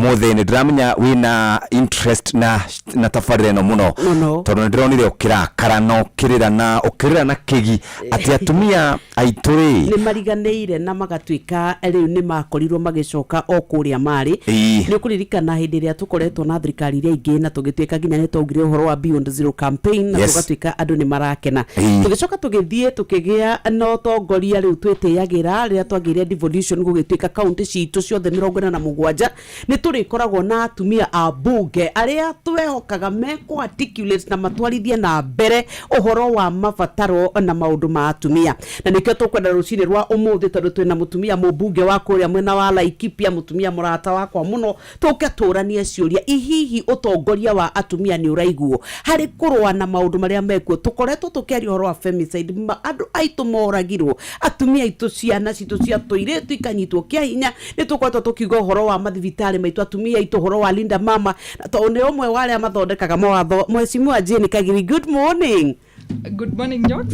Ũmũthĩ nĩ ndĩramenya wĩna interest na tabarĩra ĩno mũno. Mũno. Tondũ nĩ ndĩronire ũkĩrakara na ũkĩrĩra na ũkĩrĩra na kĩgi atĩ atumia aitũ rĩ nĩ mariganĩire na magatuĩka rĩu nĩ makorirwo magĩcoka o kũrĩa marĩ. Nĩ ũkũririkana hĩndĩ ĩrĩa tũkoretwo na thirikari iria ingĩ na tũgĩtuĩka nginya nĩ twaugire ũhoro wa Beyond Zero campaign na tũgatuĩka andũ nĩ marakena. Tũgĩcoka tũgĩthiĩ tũkĩgĩa na ũtongoria rĩu twĩtĩyagĩra rĩrĩa twagĩire devolution, gũgĩtuĩka kaũntĩ citũ ciothe 47 nĩ tũrĩkoragwo na atumia a mbunge arĩa twehokaga mekũ articulate na matwarithie na mbere ũhoro wa mabataro na maũndũ ma atumia. Na nĩkĩo tũkwenda rũcinĩ rwa ũmũthĩ, tondũ twĩna mũtumia mũmbunge wa kũrĩa mwena wa Laikipia, mũtumia mũrata wakwa mũno, tũke tũranie ciũria ihihi ũtongoria wa atumia nĩ ũraiguo harĩ kũrũa na maũndũ marĩa mekuo. Tũkoretwo tũkĩaria ũhoro wa femicide, andũ aitũ moragirwo, atumia aitũ, ciana citũ cia tũirĩtu ikanyitwo kĩa hinya. Nĩ tũkoretwo tũkiuga ũhoro wa mathibitarĩ maitũ, atumia aitũ, ũhoro wa Linda Mama, na tondũ nĩ ũmwe wa arĩa mathondekaga mawatho. Mheshimiwa Jane Kagiri, good morning. Good morning, Nyox.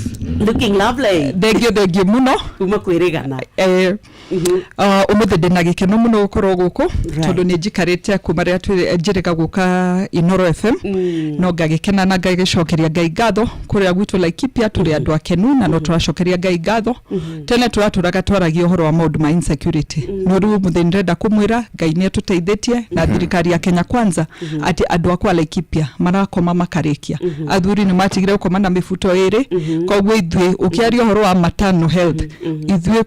Looking lovely. Thank you, thank you muno. Kuma kwĩrĩgana. Umuthi ndina gĩkeno mũno gũkorwo gũkũ tondũ nĩ njikarĩte kuma rĩrĩa njĩrĩga gũka Inoro FM, no ngagĩkena na ngagĩcokeria Ngai ngatho. Kũrĩa gwitũ Laikipia tũrĩ andũ akenu na no tũracokeria Ngai ngatho. Tene tũratũraga twaragia ũhoro wa maũndũ ma insecurity, no rĩu ũmũthĩ ndĩrenda kũmwĩra Ngai nĩ atũteithĩtie na thirikari ya Kenya Kwanza atĩ andũ akwa Laikipia marakoma makarĩkia. Athuri nĩ matigire gũkoma na mĩbuto ĩrĩ. Koguo ithuĩ ũkĩaria ũhoro wa maternal health, ithuĩ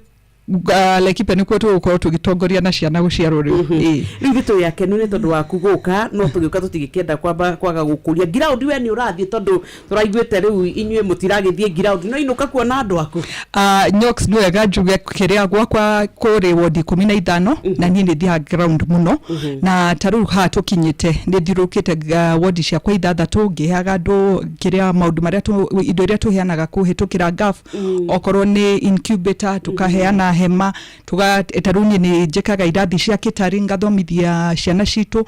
Laikipia nĩkuo tũgũkorwo tũgĩtongoria na ciana gũciarwo rĩu. Ĩĩ. Rĩu ithuĩ tũrĩ akenu nĩ tondũ waku gũka, no tũgĩũka tũtigĩkĩenda kwamba kwaga gũkũria ground. We nĩ ũrathiĩ, tondũ tũraiguĩte rĩu inyuĩ mũtiragĩthiĩ ground, no inũka kuona andũ aku. Nyox, nĩ wega njuge kĩrĩa gwakwa kũrĩ wodi 15 na niĩ nĩ thiaga ground mũno, na ta rĩu haha tũkinyĩte nĩ thiũrũrũkĩte wodi ciakwa ithathatũ ngĩheaga andũ kĩrĩa maũndũ marĩa indo iria tũheanaga kũhĩtũkĩra GAF, okorwo nĩ incubator, tũkaheana hema, tuga ta rĩu niĩ nĩ njĩkaga irathi cia kĩtarĩ, ngathomithia ciana citũ.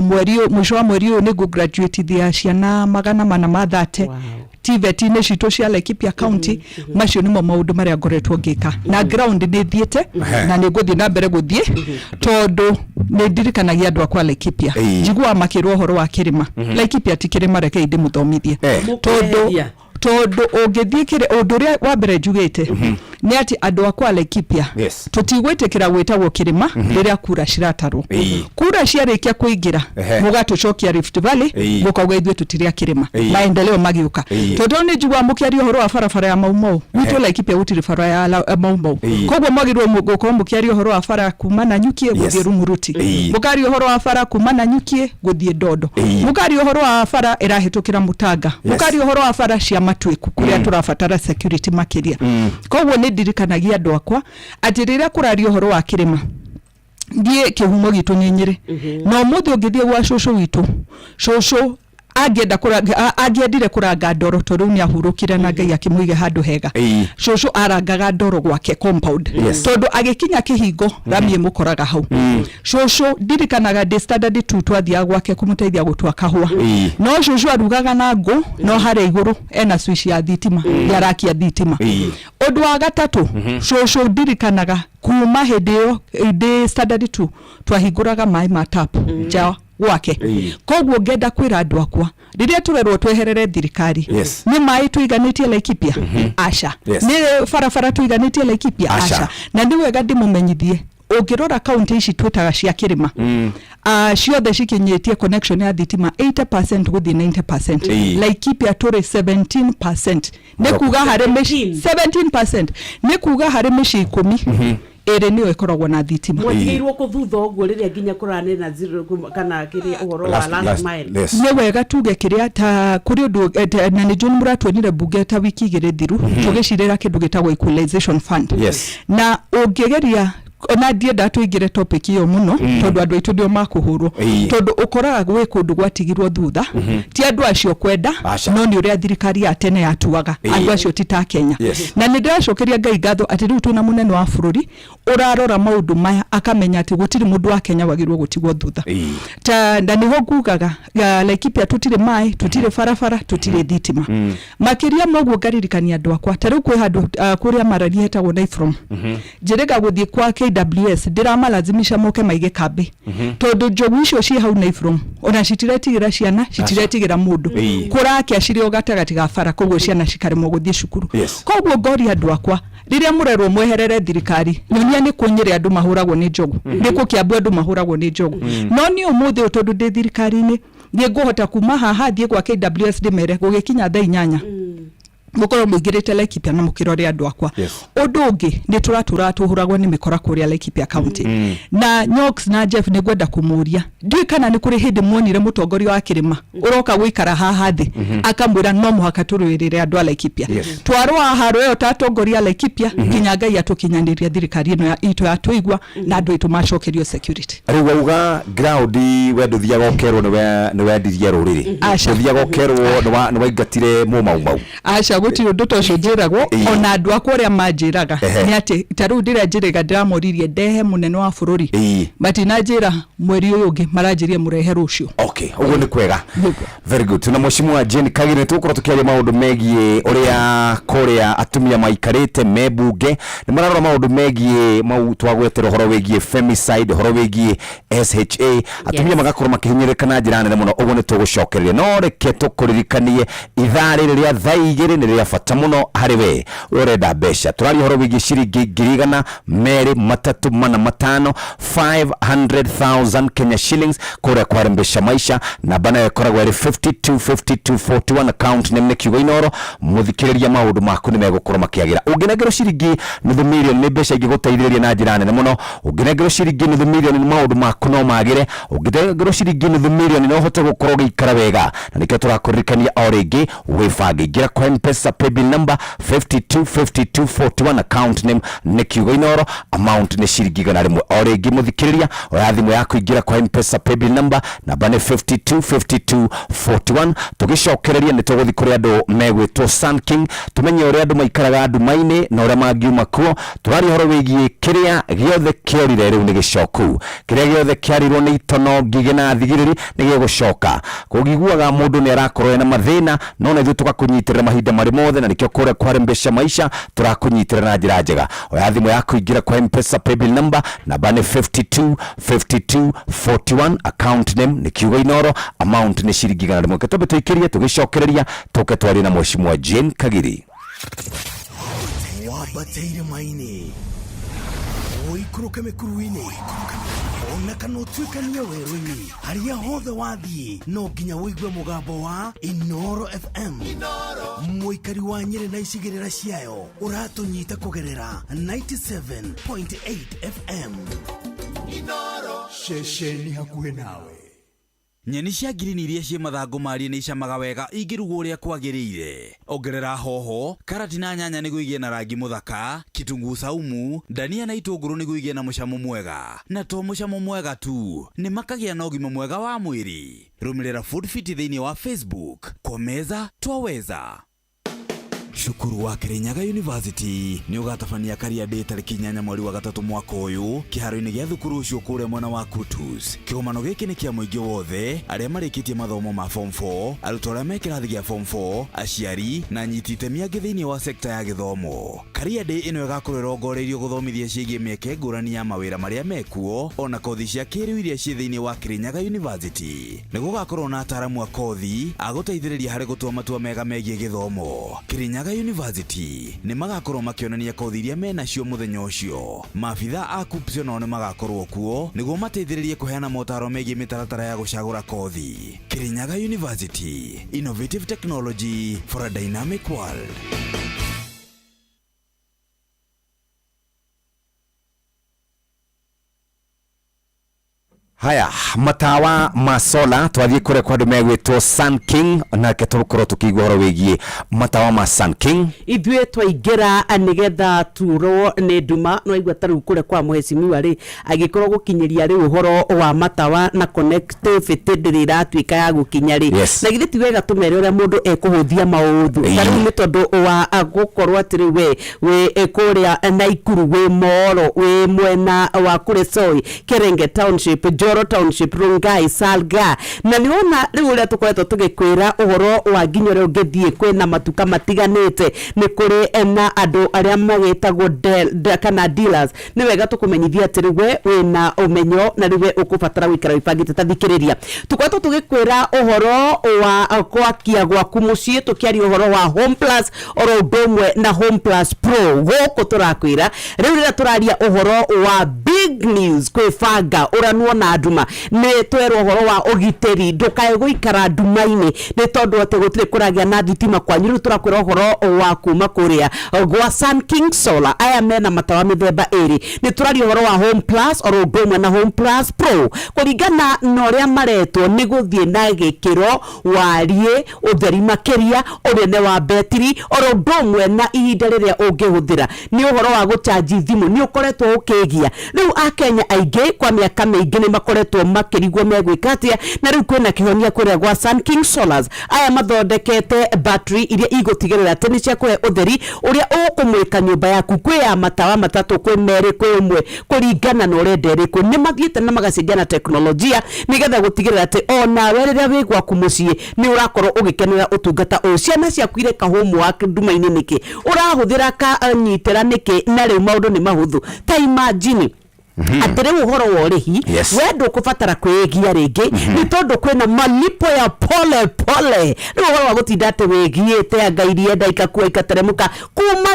Mweri ũyũ, mũico wa mweri ũyũ, nĩ ngũ-graduatithia ciana 430 TVET-inĩ citũ cia Laikipia County. Macio nĩmo maũndũ marĩa ngoretwo ngĩka na ground nĩ thiĩte na nĩ ngũthiĩ na mbere gũthiĩ, tondũ nĩ ndirikanagia andũ akwa Laikipia. Njiguaga makĩrwo ũhoro wa kĩrĩma. Laikipia ti kĩrĩma, rekei ndĩmũthomithie, tondũ Mũkweheria. Tondũ ũngĩthiĩ kĩrĩ ũndũ ũrĩa wa mbere njugĩte nĩ atĩ andũ akwa Laikipia tũtigwĩtĩkĩra gwĩtagwo kĩrĩma rĩrĩa kura ciratarwo. Kura ciarĩkia kũingĩra, mũgatũcokia Rift Valley, mũkauga ithuĩ tũtirĩ a kĩrĩma, maendeleo magĩũka. Tondũ nĩ njiguaga mũkĩaria ũhoro wa barabara ya Mau Mau. Gwitũ Laikipia gũtirĩ bara ya Mau Mau. Koguo mwagĩrĩirwo gũkorwo mũkĩaria ũhoro wa bara kuma Nanyukie gũthiĩ Rumuruti, mũkaria ũhoro wa bara kuma Nanyukie gũthiĩ Ndondo, mũkaria ũhoro wa bara ĩrahĩtũkĩra Mũtanga, mũkaria ũhoro wa bara cia Matuĩku kũrĩa tũrabatara security makĩria. Koguo nĩ ndirikanagia andũ akwa atĩ rĩrĩa kũraria ũhoro wa kĩrĩma, ndiĩ kĩhumo gitũ nĩ Nyĩrĩ, na ũmũthĩ ũngĩthiĩ gwa cũcũ witũ, cũcũ angĩenda angĩendire kũranga ndoro, tondũ rĩu nĩ ahurũkire na Ngai akĩmũiga handũ hega, cũcũ arangaga ndoro gwake compound, tondũ agĩkinya kĩhingo rami ĩmũkoraga hau. Cũcũ ndirikanaga ndĩ standard 2 twathiaga gwake kũmũteithia gũtua kahũa, no cũcũ arugaga na ngũ, no harĩa igũrũ ena switch ya thitima, nĩ arakia thitima. Ũndũ wa gatatũ, cũcũ ndirikanaga kuma hĩndĩ ĩyo ndĩ standard 2 twahingũraga maĩ ma tap nja gwake. Koguo ngenda kwĩra andũ akwa, rĩrĩa tũrerwo tweherere thirikari, nĩ maĩ tũiganĩtie Laikipia? Aca. Nĩ barabara tũiganĩtie Laikipia? Aca. Aca. Na nĩ wega ndĩmũmenyithie, ũngĩrora kaunti ici twĩtaga cia kĩrĩma, ciothe cikinyĩtie connection ya thitima 80% gũthiĩ 90%. Laikipia tũrĩ 17%, nĩ kuga harĩ mĩciĩ 17%, nĩ kuga harĩ mĩciĩ 10, ĩrĩ nĩyo ĩkoragwo na thitima. Mwatigĩirwo kũ thutha ũguo rĩrĩa nginya kũranĩ na zero kana kĩrĩa ũhoro wa last mile? Nĩ wega tuge kĩrĩa ta kũrĩ ũndũ na nĩ njũĩ nĩ mũratuonire mbunge ta wiki 2 thiru tũgĩcirĩra kĩndũ gĩtagwo equalization fund. Na ũngĩgeria ona ndienda tũingĩre topic ĩyo mũno, tondũ andũ aitũ nĩo makũhũrwo, tondũ ũkoraga gwĩ kũndũ gwatigirwo thutha, ti andũ acio kwenda, Aca. no nĩ ũrĩa thirikari ya tene yatuaga. Andũ acio ti ta Kenya. Na nĩ ndĩracokeria Ngai ngatho atĩ rĩu twĩna mũnene wa bũrũri ũrarora maũndũ maya, akamenya atĩ gũtirĩ mũndũ wa Kenya wagĩrĩirwo gũtigwo thutha. Ta na nĩho ngugaga, Laikipia tũtirĩ maĩ, tũtirĩ barabara, tũtirĩ thitima. Makĩria ma ũguo, ngaririkania andũ akwa ta rĩu kwĩ handũ kũrĩa Marani hetagwo Naifrom, njĩrĩga gũthiĩ kwa KWS ndĩramalazimisha moke maige kambĩ, tondũ njogu icio ciĩ hau Naifrom ona citiretigĩra ciana, citiretigĩra mũndũ. Kũrakia cirĩ o gatagatĩ ga bara, koguo ciana cikaremwo gũthiĩ cukuru. Koguo ngoria andũ akwa, rĩrĩa mũrerwo mweherere thirikari, nyonia nĩ kũ Nyĩrĩ andũ mahũragwo nĩ njogu, nĩ kũ Kĩambu andũ mahũragwo nĩ njogu. No niĩ ũmũthĩ ũyũ, tondũ ndĩ thirikari-inĩ, niĩ ngũhota kuma haha thiĩ gwa KWS ndĩmere gũgĩkinya thaa 8 mũkorwo mũingĩrĩte Laikipia na mũkĩrore andũ akwa. Ũndũ ũngĩ, nĩ tũratũraga tũhũragwo nĩ mĩkora kũrĩa Laikipia County. Na Nyox na Jeff, nĩ ngwenda kũmũria, ndiũĩ kana nĩ kũrĩ hĩndĩ muonire mũtongoria wa kĩrĩma ũroka gũikara haha thĩ akamwĩra no mũhaka tũrũĩrĩre andũ a Laikipia. Twarũa haro ĩyo ta atongoria a Laikipia nginya Ngai atũkinyanĩria thirikari ĩno itũ yatũigua na andũ aitũ macokerio security. Rĩu wauga ground, we ndũthiaga ũkerwo nĩ wendirie rũrĩrĩ? Aca. Ndũthiaga ũkerwo nĩ waingatire mũmaumau? Aca, gũtirĩ ũndũ ta ũcio njĩragwo. Ona andũ akwa ũrĩa manjĩraga nĩ atĩ ta rĩu ndĩrĩa njĩrĩga ndĩramoririe ndehe mũnene wa bũrũri, matinanjĩra mweri ũyũ ũngĩ, maranjĩrie mũrehe rũciũ. Okay, ũguo nĩ kwega. Nĩguo. Very good. Tuna Mheshimiwa Jane Kagire, tũgũkorwo tũkĩaria maũndũ megiĩ ũrĩa kũrĩa atumia maikarĩte me bunge, nĩ mararora maũndũ megiĩ mau twagwetera, ũhoro wĩgiĩ femicide, ũhoro wĩgiĩ SHA, atumia magakorwo makĩhinyĩrĩrĩka na njĩra nene mũno. Ũguo nĩ tũgũcokereria, no reke tũkũririkanie ithaa rĩrĩ rĩa thaa 2 nĩ rĩa bata mũno harĩ we we ũrenda mbeca. Tũraria ũhoro wĩgiĩ ciringi 100,000, 2, 3, 4, 5, 500,000 Kenya shillings kũrĩa kwa Rembesha Maisha. Namba nayo ĩkoragwo ĩrĩ 52 52 41, account name nĩ kiugo Inoro. Mũthikĩrĩria, maũndũ maku nĩ megũkorwo makĩagĩra ũngĩnengerwo ciringi nuthu mirioni. Nĩ mbeca ingĩgũteithĩrĩria na njĩra nene mũno. Ũngĩnengerwo ciringi nuthu mirioni, maũndũ maku no magĩre. Ũngĩnengerwo ciringi nuthu mirioni, no ũhote gũkorwo ũgĩikara wega, na nĩkĩo tũrakũririkania o rĩngĩ wĩbange. Ingĩra kwa Mpesa paybill number 52 52 41, account name nĩ kiugo Inoro, amount nĩ ciringi 100. O rĩngĩ mũthikĩrĩria, oya thimũ yaku, ingĩra kwa Mpesa paybill number, namba nĩ 52 52 41. Tũgĩcokereria nĩ tũgũthiĩ kũrĩ andũ megwĩtwo Sun King, tũmenye ũrĩa andũ maikaraga nduma-inĩ na ũrĩa mangiuma kuo. Tũraria ũhoro wĩgiĩ kĩrĩa gĩothe kĩorire rĩu nĩ gĩcoku, kĩrĩa gĩothe kĩarirwo nĩ itono, ngigĩ na thigiriri nĩ gĩgũcoka. Kũngĩiguaga mũndũ nĩ arakorwo ena mathĩna, no na ithuĩ tũgakũnyitĩrĩra mahinda marĩ mothe, na nĩkĩo kũrĩa kwa Rembesha Maisha tũrakũnyitĩrĩra na njĩra njega. Oya thimũ yaku, ingĩra kwa Mpesa paybill number, namba nĩ 52 52 41, account name nĩ kiugo Inoro, amount nĩ ciringi 100. Twambe tũikĩrie, tũgĩcokereria tũke twarie na Mheshimiwa Jane Kagiri. Wambate irĩma-inĩ, ũikũrũke mĩkuru-inĩ, ona kana ũtuĩkanie werũ-inĩ, harĩa hothe wathiĩ no nginya ũigue mũgambo wa Inoro FM. Mũikari wa Nyĩrĩ na icigĩrĩra ciayo, ũratũnyita kũgerera 97.8 FM, ceceni hakuhĩ nawe. Nyeni cia ngirini iria ciĩ mathangũ marie nĩ icamaga wega ingĩrugwo ũrĩa kwagĩrĩire. Ongerera hoho, karati na nyanya nĩguo igĩe na rangi mũthaka, kitunguu saumu, ndania na itũngũrũ nĩguo igĩe na mũcamo mwega. Na to mũcamo mwega tu, nĩ makagĩa na ũgima mwega wa mwĩrĩ. Rũmĩrĩra Food Fit thĩinĩ wa Facebook. Kwa meza twaweza. Cukuru wa Kirinyaga University nĩ ũgatabania Career Day tarĩki 8 mweri wa gatatũ mwaka ũyũ kĩharo-inĩ gĩa thukuru ũcio kũrĩa mwena wa Kutus. Kĩgomano gĩkĩ nĩ kĩa mũingĩ wothe, arĩa marĩkĩtie mathomo ma form 4, arutwo arĩa me kĩrathi gĩa form 4, aciari na anyiti itemi angĩ thĩinĩ wa sekta ya gĩthomo. Career Day ĩno ĩgakorwo ĩrongoreirio gũthomithia ciĩgiĩ mĩeke ngũrani ya mawĩra marĩa mekuo ona kothi cia kĩrĩu iria ciĩ thĩinĩ wa Kirinyaga University. Nĩ gũgakorwo na ataaramu a kothi a gũteithĩrĩria harĩ gũtua matua mega megiĩ gĩthomo. Kirinyaga University nĩ magakorwo makĩonania kothi iria menacio mũthenya ũcio. Maabitha a KUCCPS onao nĩ magakorwo kuo nĩguo mateithĩrĩrie kũheana motaro megiĩ mĩtaratara ya gũcagũra kothi. Kirinyaga University, innovative technology for a dynamic world. Haya, matawa ma sola, twathiĩ kũrĩa kwa andũ megwĩtwo Sun King, nake tũgũkorwo tũkĩigua ũhoro wĩgiĩ matawa ma Sun King. Ithuĩ twaingĩra nĩgetha turwo nĩ nduma. No igua ta rĩu kũrĩa kwa mheshimiwa rĩ, agĩkorwo gũkinyĩria rĩu ũhoro wa matawa na connectivity ndĩrĩ ĩratuĩka ya gũkinya rĩ. Na githĩ ti wega tũmere ũrĩa mũndũ ekũhũthia maũndũ? Ta rĩu nĩ tondũ wa gũkorwo atĩ rĩu we wĩ kũrĩa Naikuru, wĩ Moro, wĩ mwena wa kũrĩa Soy, Kerenge Township, Njoro Township, Rongai, Salga. Na nĩ wona rĩu ũrĩa tũkoretwo tũgĩkwĩra ũhoro wa nginya ũrĩa ũngĩthiĩ, kwĩna matuka matiganĩte, nĩ kũrĩ na andũ arĩa magĩtagwo kana dealers. Nĩ wega tũkũmenyithia atĩ rĩu we wĩna ũmenyo na rĩu we ũkũbatara gũikara wĩbangĩte. Ta thikĩrĩria, tũkoretwo tũgĩkwĩra ũhoro wa gwakia gwaku mũciĩ, tũkĩaria ũhoro wa Home Plus oro ũndũ ũmwe na Home Plus Pro. Gũkũ tũrakwĩra rĩu rĩrĩa tũraria ũhoro wa big news, kwĩbanga ũranwo na nduma, nĩ twerwo ũhoro wa ũgitĩri, ndũkae gũikara nduma-inĩ nĩ tondũ atĩ gũtirĩ kũragĩa na thitima kwanyu. Rĩu tũrakwĩra ũhoro wa kuma kũrĩa gwa Sun King Solar, aya mena matawa mĩthemba ĩrĩ. Nĩ tũraria ũhoro wa Home Plus oro ũndũ ũmwe na Home Plus Pro, kũringana na ũrĩa maretwo nĩ gũthiĩ na gĩkĩro, wariĩ, ũtheri makĩria, ũnene wa betiri oro ũndũ ũmwe na ihinda rĩrĩa ũngĩhũthĩra. Nĩ ũhoro wa gũcanji thimũ nĩ ũkoretwo ũkĩgia. Rĩu akenya aingĩ kwa mĩaka mĩingĩ nĩ makoretwo makĩrigwo megwĩka atĩa, na rĩu kwĩna kĩhonia kũrĩa gwa Sun King Solars. Aya mathondekete battery iria igũtigĩrĩra atĩ nĩ ciakũhe ũtheri ũrĩa ũkũmũrĩka nyũmba yaku. Kwĩ ya matawa matatũ, kwĩ merĩ, kwĩ ũmwe, kũringana na ũrenda ĩrĩkũ. Nĩ mathiĩte na magacenjia na teknolojia nĩgetha gũtigĩrĩra atĩ onawe rĩrĩa wĩ gwaku mũciĩ nĩ ũrakorwo ũgĩkenera ũtungata ũyũ. Ciana ciaku ireka homework nduma-inĩ nĩkĩ? Ũrahũthĩra kanyitĩra nĩkĩ? Na rĩu maũndũ nĩ mahũthũ. Ta imagine atĩ rĩu ũhoro wa ũrĩhi, we ndũkũbatara kwĩgia rĩngĩ nĩ tondũ kwĩna malipo ya pole pole. Rĩu ũhoro wa gũtinda atĩ wĩgiĩte anga irienda ikakua ikateremũka kuma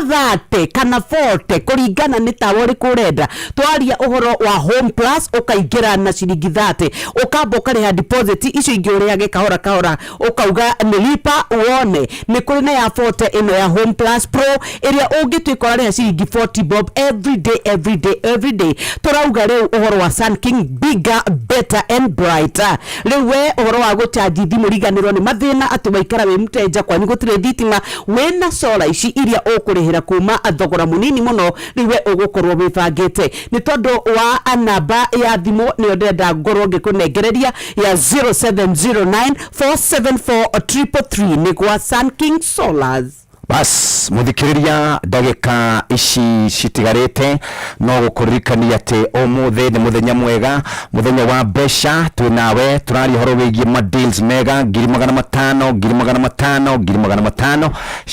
30 kana 40 kũringana nĩ tawa ũrĩkũ ũrenda. Twaria ũhoro wa Home Plus, ũkaingĩra na ciringi 30, ũkamba ũkarĩha deposit, icio ingĩ ũrĩhage kahora kahora, ũkauga nĩ lipa wone. Nĩ kũrĩ na ya 40 ĩno ya Home Plus Pro ĩrĩa ũngĩtuĩka ũrarĩha ciringi 40 bob every day, every day, every day. Tũrauga rĩu ũhoro wa Sun King, bigger, better and brighter. Rĩu we ũhoro wa gũchanji thimũ, riganĩrwo nĩ mathĩna atĩ waikara wĩ mteja kwanyu gũtirĩ thitima. Wĩna solar ici iria ũkũrĩhĩra kuma thogora mũnini mũno, rĩu we ũgũkorwo wĩbangĩte. Nĩ tondũ wa namba ya thimũ nĩyo ndĩrenda ngorwo ngĩkũnengereria ya 0709 474 333, nĩ gwa Sun King Solars. Bas, muthikiriria, ndagĩka ici citigarĩte no gũkũririkania atĩ ũmũthĩ nĩ mũthenya mwega, mũthenya wa mbeca. Twĩ nawe tũraria ũhoro wĩgiĩ ma deals mega, 500,000, 500,000, 500,000.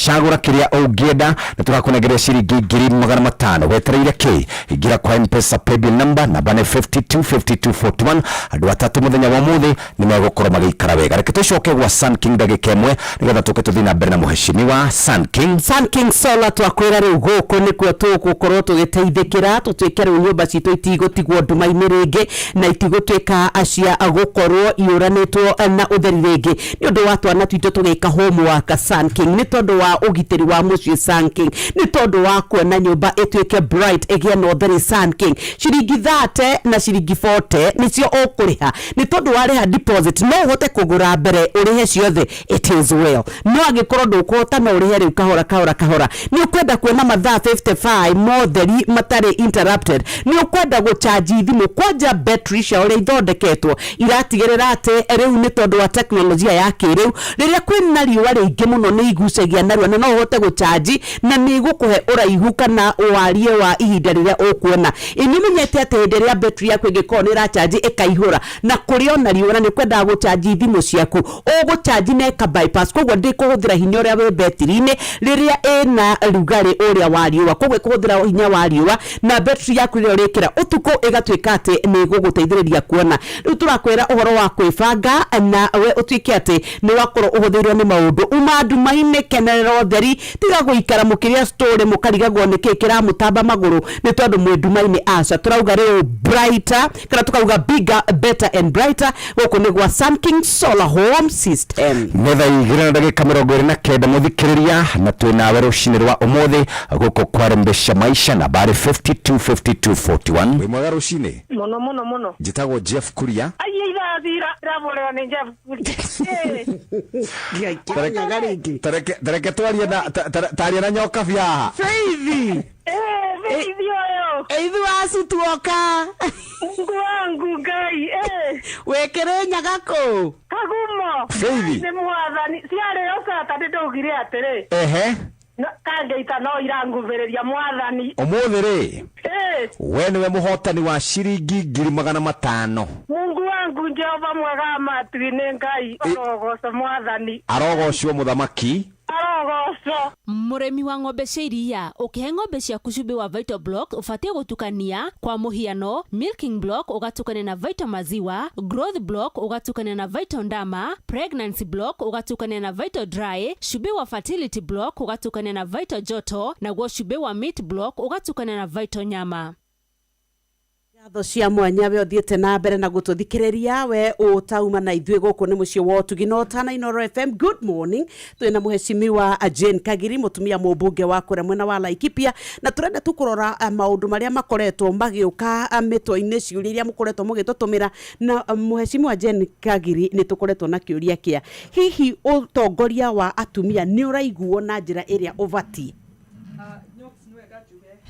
Cagũra kĩrĩa ũngĩenda na tũrakũnengeria ciringi 500,000. Wetereire kĩ? Ingĩra kwa Mpesa paybill number, namba nĩ 525241. Andũ atatũ mũthenya wa ũmũthĩ nĩ megũkorwo magĩikara wega. Reke tũcoke gwa Sun King ndagĩka ĩmwe nĩgetha tũke tũthiĩ na mbere na mũheshimiwa Sun King. Sun King Solar, twakwĩra rĩu gũkũ nĩkuo tũgũkorwo tũgĩteithĩkĩra, tũtuĩke rĩu nyũmba citũ itigũtigwo nduma-inĩ rĩngĩ na itigũtuĩka cia gũkorwo iũranĩtwo na ũtheri rĩngĩ, nĩ ũndũ wa twana twitũ tũgĩka homework Sun King, nĩ tondũ wa ũgitĩri wa mũciĩ Sun King, nĩ tondũ wa kuona nyũmba ĩtuĩke bright, ĩgĩe na ũtheri Sun King. Ciringi 30 na ciringi 40 nĩcio ũkũrĩha. Nĩ tondũ warĩha deposit no ũhote kũgũra mbere ũrĩhe ciothe, it is well. No angĩkorwo ndũkũhota, no ũrĩhe rĩu kahora kahora kahora. Nĩ ũkwenda kuona mathaa 55 motheri matarĩ interrupted? Nĩ ũkwenda gũchanji thimũ? Kwanja battery cia ũrĩa ithondeketwo iratigĩrĩra atĩ rĩu nĩ tondũ wa teknolojia ya kĩrĩu, rĩrĩa kwĩna riũa rĩingĩ mũno nĩ igucagia narua na no ũhote gũchanji na nĩ ĩgũkũhe ũraihu kana warie wa ihinda rĩrĩa ũkuona. Ĩ nĩ ũmenyete atĩ hĩndĩ ĩrĩa battery yaku ĩngĩkorwo nĩ ĩrachanji ĩkaihũra na kũrĩ ona riũa na nĩ ũkwendaga gũchanji thimũ ciaku, ũgũchanji na ĩka bypass, koguo ndĩkũhũthĩra hinya ũrĩa wĩ betiri-inĩ rĩrĩa ĩna rugarĩ ũrĩa wa riũa. Koguo ĩkũhũthĩra hinya wa riũa na battery yaku rĩrĩa ũrĩkĩra ũtukũ ĩgatuĩka atĩ nĩ ĩgũgũteithĩrĩria kuona. Rĩu tũrakwĩra ũhoro wa kwĩbanga na we ũtuĩke atĩ nĩ wakorwo ũhũthĩirwo nĩ maũndũ. Uma nduma-inĩ, kenerera ũtheri, tiga gũikara mũkĩrĩa story mũkarigagwo nĩkĩ kĩramũtamba magũrũ nĩ tondũ mwĩ nduma-inĩ. Aca, tũrauga rĩu brighter, kana tukauga bigger, better and brighter. Gũkũ nĩ gwa Sun King Solar Home System. Nĩ thaa 2:29, mũthikĩrĩria, na twĩ nawe rũcinĩ rwa ũmũthĩ gũkũ kwarembesha maisha, nambari 525241. Wĩ mwega rũcinĩ? Muno muno muno. Njĩtagwo Jeff Kuria. Ai, irathira iraborewa nĩ Jeff Kuria. Nyaga rĩngĩ. Tareke twarie na taria na nyoka bia haha. Feithi. Feithi ũyũ. Eithu wacu tuoka. Mungu wangu Ngai. Wĩkĩrĩ nyaga kũ? Kagumo. Feithi. Nĩ mwathani ciarĩ o Saturday ndaugire atĩrĩ, Kangeita no iranguvĩrĩria mwathani. Ũmũthĩ rĩ, we nĩwe mũhotani wa ciringi 500,000. Mungu wangu Jehova mwega wa matu-inĩ, Ngai arogoco mwathani. Arogocwo mũthamaki. Arogoco. Mũrĩmi wa ng'ombe cia iria, ũkĩhe ng'ombe ciaku cumbĩ wa Vital Block ũbatiĩ gũtukania, kwa mũhiano milking block ũgatukania na Vital Maziwa, growth block ũgatukania na Vital Ndama, pregnancy block ũgatukania na Vital Dry, cumbĩ wa fertility block ũgatukania na Vital Joto, naguo cumbĩ wa meat block ũgatukania na Vital Nyama. Ngatho cia mwanya we ũthiĩte na mbere na gũtũthikĩrĩria, we ũtauma na ithuĩ gũkũ nĩ mũciĩ wa ũtugi na ũtana Inooro FM. Good morning. Twĩna mũhecimiwa Jane Kagiri, mũtumia mũmbunge wa kũrĩa mwena wa Laikipia, na tũrenda tu kũrora maũndũ marĩa makoretwo magĩũka mĩtwe-inĩ, ciũria iria mũkoretwo mũgĩtũtũmĩra. Na mũhecimiwa Jane Kagiri, nĩ tũkoretwo na kĩũria kĩa hihi ũtongoria wa atumia nĩ ũraiguo na njĩra ĩrĩa ũbatiĩ?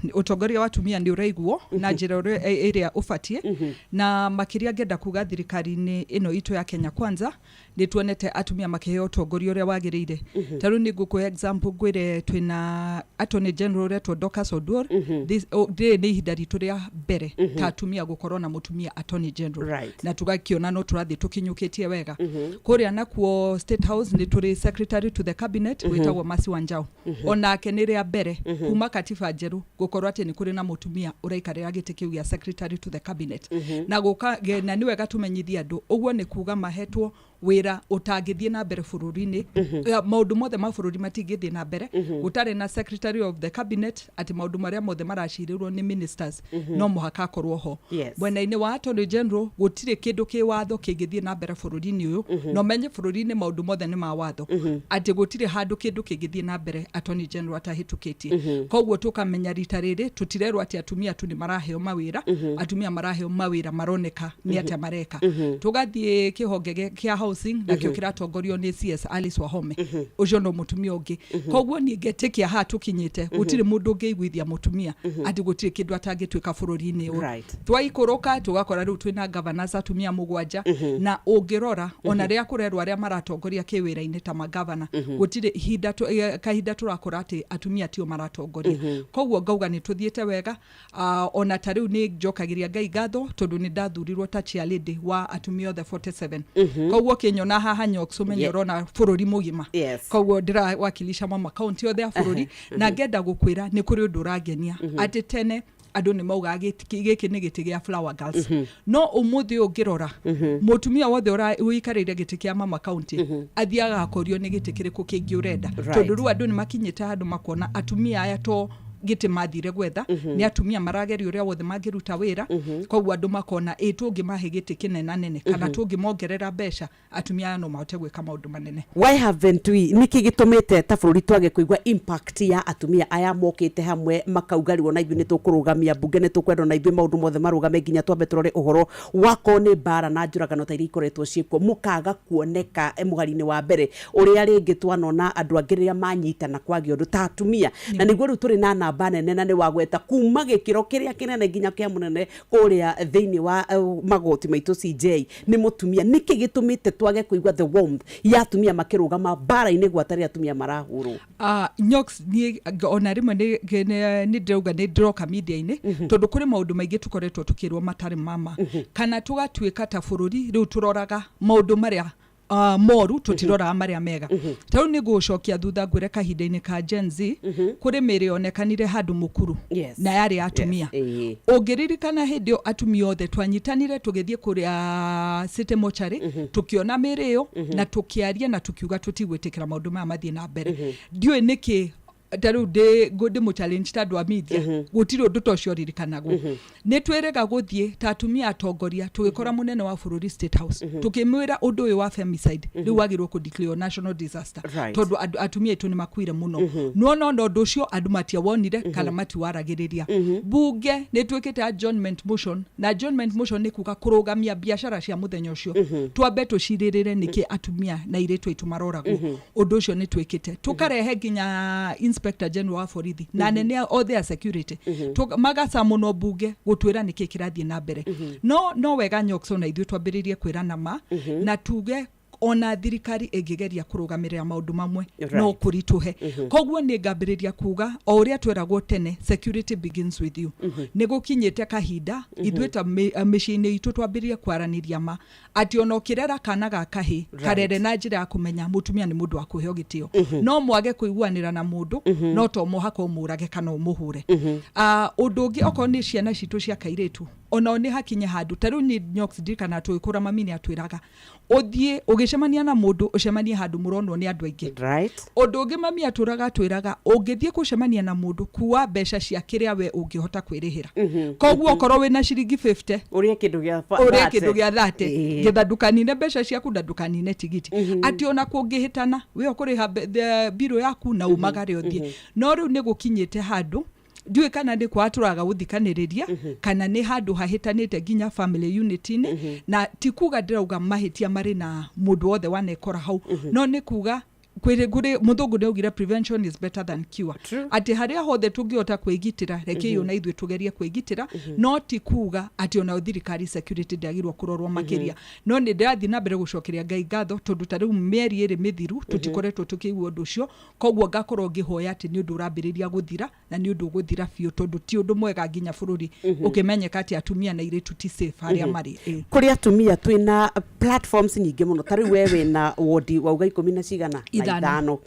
Ũtongoria wa atumia nĩ ũraiguo na njĩra ĩrĩa ũbatiĩ, na makĩria ngenda kuga thirikari-inĩ ĩno itũ ya Kenya Kwanza nĩ tuonete atumia makĩheo ũtongoria ũrĩa wagĩrĩire. Ta rĩu nĩ ngũkũhe example, ngwĩre twĩna Attorney General ũretwo Dorcas Oduor. Rĩrĩ nĩ ihinda ritũ rĩa mbere ta atumia gũkorwo na mũtumia Attorney General, na tũgakiona no tũrathiĩ tũkinyũkĩtie wega. Kũrĩa nakuo State House nĩ tũrĩ Secretary to the Cabinet wĩtagwo Mercy Wanjau, onake nĩ rĩa mbere kuma katiba njerũ gũkorwo atĩ nĩ kũrĩ na mũtumia ũraikarĩra gĩtĩ kĩu gĩa Secretary to the Cabinet. Na gũka na nĩ wega tũmenyithie andũ ũguo nĩ kuga mahetwo wĩra ũtangĩthiĩ na mbere bũrũri-inĩ. Maũndũ mothe ma bũrũri matingĩthiĩ na mbere gũtarĩ na Secretary of the Cabinet, atĩ maũndũ marĩa mothe maracirĩrwo nĩ ministers no mũhaka akorwo ho. Mwena-inĩ wa Attorney General, gũtirĩ kĩndũ kĩ watho kĩngĩthiĩ na mbere bũrũri-inĩ ũyũ, na ũmenye bũrũri-inĩ maũndũ mothe nĩ ma watho, atĩ gũtirĩ handũ kĩndũ kĩngĩthiĩ na mbere Attorney General atahĩtũkĩtie. Koguo tũkamenya rita rĩrĩ tũtirerwo atĩ atumia tu nĩ maraheo mawĩra, atumia maraheo mawĩra maroneka nĩ atĩa mareka. Tũgathiĩ kĩhonge kĩa housing, nakĩo kĩratongorio nĩ CS Alice Wahome, ũcio no mũtumia ũngĩ. Koguo niĩ ngetĩkia haha tũkinyĩte gũtirĩ mũndũ ũngĩiguithia mũtumia atĩ gũtirĩ kĩndũ atangĩtuĩka bũrũri-inĩ ũyũ. Twaikũrũka tũgakora rĩu twĩna governors atumia 7, na ũngĩrora ona rĩrĩa kũrerwo arĩa maratongoria kĩwĩra-inĩ ta magavana, gũtirĩ ihinda kahinda tũrakora atĩ atumia tio maratongoria. Koguo ngauga nĩ tũthiĩte wega. Ona ta rĩu nĩ njokagĩria Ngai ngatho tondũ nĩ ndathurirwo ta chair lady wa atumia othe 47. Koguo ũkĩnyona haha Nyox, ũmenye ũrona bũrũri mũgima. Koguo ndĩrawakilisha mama kaunti othe a bũrũri, na ngenda gũkwĩra nĩ kũrĩ ũndũ ũrangenia, atĩ tene andũ nĩ maugaga gĩkĩ nĩ gĩtĩ gĩa flower girls, no ũmũthĩ ũyũ ũngĩrora mũtumia wothe ũikarĩire gĩtĩ kĩa mama kaunti athiaga akorio nĩ gĩtĩ kĩrĩkũ kĩngĩ ũrenda, tondũ rĩu andũ nĩ makinyĩte handũ makona atumia aya to gĩtĩ mathire gwetha, nĩ atumia marageria ũrĩa wothe mangĩruta wĩra. Koguo andũ makona ĩ tũngĩmahe gĩtĩ kĩnenanene kana tũngĩmongerera mbeca, atumia aya no mahote gwĩka maũndũ manene. Why haven't we, nĩkĩ gĩtũmĩte ta bũrũri twage kũigua impact ya atumia aya mokĩte hamwe makauga rĩu ona ithuĩ nĩ tũkũrũgamia mbunge, nĩ tũkwenda ona ithuĩ maũndũ mothe marũgame nginya twambe tũrore ũhoro wakorwo nĩ mbara na njũragano ta iria ikoretwo ciĩkuo, mũkaga kuoneka mũhari-inĩ wa mbere ũrĩa rĩngĩ twanona andũ angĩ rĩrĩa manyitana kwagĩa ũndũ ta atumia? Na nĩguo rĩu tũrĩ na namba nene, na nĩ wagweta kuma gĩkĩro kĩrĩa kĩnene nginya kĩa mũnene kũrĩa thĩinĩ wa magoti maitũ CJ nĩ mũtumia. Nĩkĩ gĩtũmĩte twage kũigua the warmth ya atumia makĩrũgama mbara-inĩ gwata rĩrĩa atumia marahũrwo? Nyox, niĩ ona rĩmwe nĩ ndĩrauga nĩ ndĩroka media-inĩ tondũ kũrĩ maũndũ maingĩ tũkoretwo tũkĩrwo matarĩ mama, kana tũgatuĩka ta bũrũri rĩu tũroraga maũndũ marĩa moru, tũtiroraga marĩa mega. Ta rĩu nĩ ngũgũcokia thutha ngwĩre kahinda-inĩ ka Gen Z kũrĩ mĩrĩ yonekanire handũ mũkuru na yarĩ ya atumia. Ũngĩririkana hĩndĩ ĩyo atumia othe twanyitanire tũgĩthiĩ kũrĩa City Mortuary, tũkĩona mĩrĩ ĩyo na tũkĩaria na tũkiuga tũtigwĩtĩkĩra maũndũ maya mathiĩ na mbere. Ndiũĩ nĩkĩ ta rĩu ndĩ mũ challenge ta andũ a media, gũtirĩ ũndũ ta ũcio ũririkanagwo. Nĩ twĩrĩga gũthiĩ ta atumia atongoria, tũgĩkora mũnene wa bũrũri State House, tũkĩmwĩra ũndũ ũyũ wa femicide rĩu wagĩrĩirwo kũ declare national disaster, tondũ atumia aitũ nĩ makuire mũno. Nona ona ũndũ ũcio andũ matiawonire kana matiwaragĩrĩria. Bunge nĩ twĩkĩte adjournment motion, na adjournment motion nĩ kuga kũrũgamia biacara cia mũthenya ũcio, twambe tũcirĩrĩre nĩkĩ atumia na airĩtu aitũ maroragwo. Ũndũ ũcio nĩ twĩkĩte, tũkarehe nginya Inspector General wa borithi na anene othe a security, magacamunwo bunge gũtwĩra nĩkĩ kĩrathiĩ na mbere. No wega Nyox, ona ithuĩ twambĩrĩrie kwĩrana ma na tuge Ona thirikari ĩngĩgeria kũrũgamĩrĩra maũndũ mamwe, no kũritũhe. Koguo nĩ ngambĩrĩria kuga o ũrĩa tweragwo tene, security begins with you. Nĩ gũkinyĩte kahinda ithuĩ ta mĩciĩ-inĩ itũ twambĩrĩrie kwaranĩria ma atĩ ona ũkĩrera kana ga kahĩ, karere na njĩra ya kũmenya mũtumia nĩ mũndũ wa kũheo gĩtĩo. No mwage kũiguanĩra na mũndũ, no to mũhaka ũmũrage kana ũmũhũre. Ah, ũndũ ũngĩ, okorwo nĩ ciana citũ cia kairĩtu, onao nĩ hakinye handũ ta rĩu nĩ Nyox, ndirikana tũgĩkũra mami nĩ atwĩraga ũthiĩ ũgĩcemania na mũndũ, ũcemanie handũ mũronwo nĩ andũ aingĩ. Ũndũ ũngĩ mami atũraga atwĩraga, ũngĩthiĩ gũcemania na mũndũ, kua mbeca cia kĩrĩa we ũngĩhota kwĩrĩhĩra. Koguo okorwo wĩna ciringi 50, ũrĩe kĩndũ gĩa ũrĩe 30. Kĩndũ gĩa 30, getha ndũkanine mbeca ciaku na ndũkanine tigiti, atĩ ona kũngĩhĩtana we ũkũrĩha mbirũ yaku na umagare ũthiĩ. No rĩu nĩ gũkinyĩte handũ ndiũĩ kana nĩ kwa tũraga gũthikanĩrĩria kana nĩ handũ hahĩtanĩte nginya family unit-inĩ. Na ti kuga ndĩrauga mahĩtia marĩ na mũndũ wothe wanekora hau, no nĩ kuga kwĩrĩ mũthũngũ nĩ augire, "Prevention is better than cure." Atĩ harĩa hothe tũngĩhota kwĩgitĩra, rekei ona ithuĩ tũgerie kwĩgitĩra. No ti kuga atĩ ona thirikari security ndĩagĩrĩirwo kũrorwo makĩria, no nĩ ndĩrathiĩ na mbere gũcokeria Ngai ngatho, tondũ ta rĩu mĩeri 2 mĩthiru tũtikoretwo tũkĩigua ũndũ ũcio. Koguo ngakorwo ngĩhoya atĩ nĩ ũndũ ũrambĩrĩria gũthira na nĩ ũndũ ũgũthira biũ, tondũ ti ũndũ mwega nginya bũrũri ũkĩmenyeka atĩ atumia na airĩtu ti safe harĩa marĩ. Kũrĩ atumia twĩna platforms nyingĩ mũno. Ta rĩu we wĩna wodi wauga 10 na cigana na 5. 5.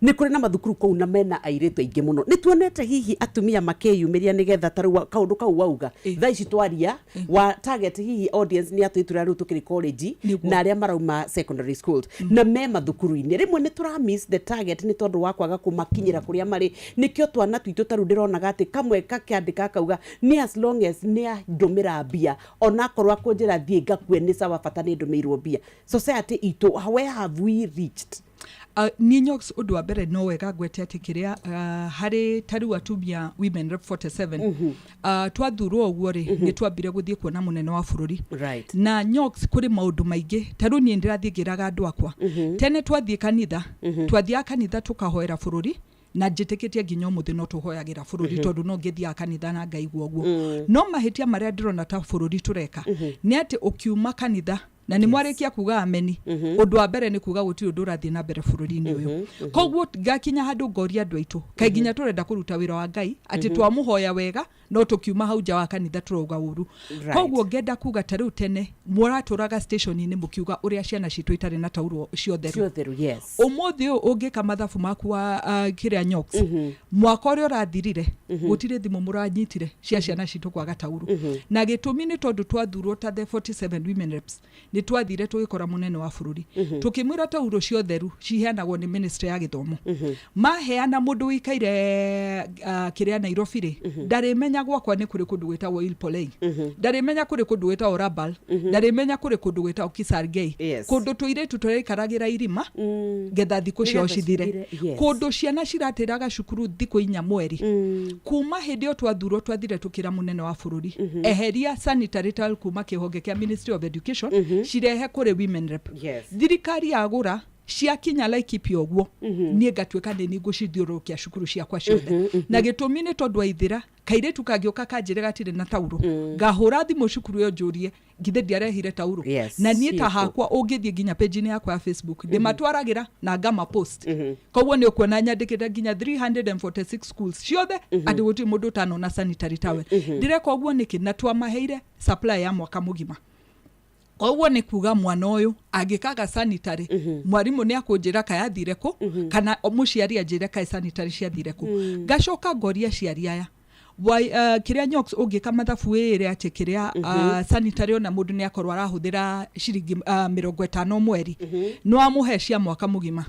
Nĩ kũrĩ na mathukuru kũu na mena airĩtu aingĩ mũno. Nĩ tuonete hihi atumia makĩyumĩria nĩgetha ta rĩu kaũndũ kau wauga thaa ici twaria wa target hihi audience nĩ atwĩ tũrĩa rĩu tũkĩrĩ college na arĩa marauma secondary schools na me mathukuru-inĩ. Rĩmwe nĩ tũra miss the target nĩ tondũ wa kwaga kũmakinyĩra kũrĩa marĩ. Nĩkĩo twana twitũ ta rĩu ndĩronaga atĩ kamwe kakĩandĩka akauga nĩ as long as nĩ andũmĩra mbia, onakorwo akũnjĩra thiĩ ngakue nĩ sawa, bata nĩ ndũmĩirwo mbia. Society itũ, where have we reached? Niĩ Nyox, ũndũ wa mbere no wega ngwete atĩ kĩrĩa harĩ ta rĩu atumia women rep 47, twathurwo ũguo rĩ, nĩ twambire gũthiĩ kuona mũnene wa bũrũri. Na Nyox, kũrĩ maũndũ maingĩ. Ta rĩu niĩ ndĩrathiĩ ngĩraga andũ akwa, tene twathiĩ kanitha, twathiaga kanitha tũkahoera bũrũri, na njĩtĩkĩtie nginya ũmũthĩ no tũhoyagĩra bũrũri, tondũ no ngĩthiaga kanitha na ngaigua ũguo. No mahĩtia marĩa ndĩrona ta bũrũri tũreka nĩ atĩ ũkiuma kanitha na nĩ mwarĩkia kuga ameni, ũndũ wa mbere nĩ kuga gũtirĩ ũndũ ũrathiĩ na mbere bũrũri-inĩ ũyũ. Koguo ngakinya handũ ngoria andũ aitũ, kaĩ nginya tũrenda kũruta wĩra wa Ngai atĩ twamũhoya wega, no tũkiuma hau nja wa kanitha tũrauga ũru? Koguo ngenda kuga ta rĩu tene mũratũraga station-inĩ mũkiuga ũrĩa ciana citũ itarĩ na taurũ ciotheru. Ciotheru, yes. Ũmũthĩ ũyũ ũngĩka mathabu maku wa kĩrĩa Nyox, mwaka ũrĩa ũrathirire gũtirĩ thimũ mũranyitire cia ciana citũ kwaga taurũ. Na gĩtũmi nĩ tondũ twathurwo ta the 47 women reps, nĩ twathire tũgĩkora mũnene wa bũrũri, tũkĩmwĩra taurũ ciotheru ciheanagwo nĩ ministry ya gĩthomo. Maheana, mũndũ wĩikaire kĩrĩa Nairobi rĩ, ndarĩmenya gwakwa nĩ kũrĩ kũndũ gwĩtagwo Ilpolei, ndarĩmenya kũrĩ kũndũ gwĩtagwo Rabal, ndarĩmenya kũrĩ kũndũ gwĩtagwo Kisargei, kũndũ tũirĩtu tũraikaragĩra irima getha thikũ ciao Nĩgetha cithire, cithire, yes. Kũndũ ciana ciratĩraga cukuru thikũ 4 mweri. Kuma hĩndĩ ĩyo twathurwo, twathire tũkĩra mũnene wa bũrũri eheria sanitary towel kuma kĩhonge kĩa Ministry of Education, cirehe kũrĩ women rep. Thirikari yagũra, ciakinya Laikipia ũguo, niĩ ngatuĩka nĩ ngũcithiũrũrũkia cukuru ciakwa ciothe. Na gĩtũmi nĩ tondũ aithĩra kairĩtu kangĩũka kanjĩre gatirĩ na taurũ, ngahũra thimũ cukuru ĩyo njũrie githĩ ndiarehire taurũ. Na niĩ ta Ciĩkũ. Hakwa ũngĩthiĩ nginya page-inĩ yakwa ya Facebook, ndĩmatwaragĩra na ngama post. Koguo nĩ ũkuona nyandĩkĩte nginya 346 schools ciothe atĩ gũtirĩ mũndũ ũtanona sanitary towel. Ndĩreka ũguo nĩkĩ? Na twamaheire supply ya mwaka mũgima. Koguo nĩ kuga mwana ũyũ angĩkaga sanitary, mwarimũ nĩ akũnjĩra kayathire kũ, kana mũciari anjĩre kaĩ sanitary ciathire kũ. Ngacoka ngoria aciari aya Wai, kĩrĩa Nyox, ũngĩka mathabu wĩĩre atĩ kĩrĩa sanitary ona mũndũ nĩ akorwo arahũthĩra ciringi 50 mweri, nĩ wamũhe cia mwaka mũgima,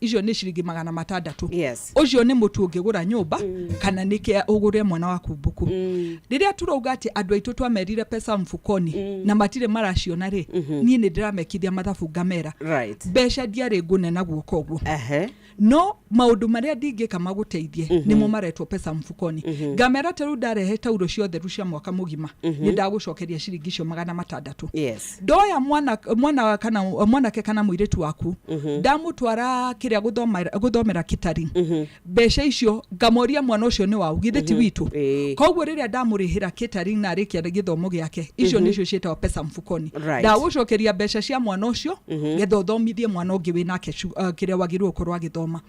icio nĩ ciringi 600. Ũcio nĩ mũtu ũngĩgũra nyũmba kana nĩ kĩa ũgũre mwana waku mbuku. Rĩrĩa turauga atĩ andũ aitũ twamerire pesa mfukoni na matirĩ maraciona rĩ, niĩ nĩ ndĩramekithia mathabu ngamera mbeca ndiarĩ ngũne na guoko ũguo, no maũndũ marĩa ndingĩka magũteithie nĩmo maretwo pesa mfukoni. Ngamera ta rĩu ndarehe tauro cia ũtheru cia mwaka mũgima, nĩ ndagũcokeria ciringi icio 600. Ndoya mwana, mwana kana mwanake kana mũirĩtu waku, ndamũtwara kĩrĩa gũthomera catering, mbeca icio ngamoria mwana ũcio nĩ waũ, githĩ ti witũ? Koguo rĩrĩa ndamũrĩhĩra catering na arĩkia gĩthomo gĩake, icio nĩcio ciĩtagwo pesa mfukoni. Ndagũcokeria mbeca cia mwana ũcio getha ũthomithie mwana ũngĩ wĩnake kĩrĩa wagĩrĩirwo gũkorwo agĩthoma.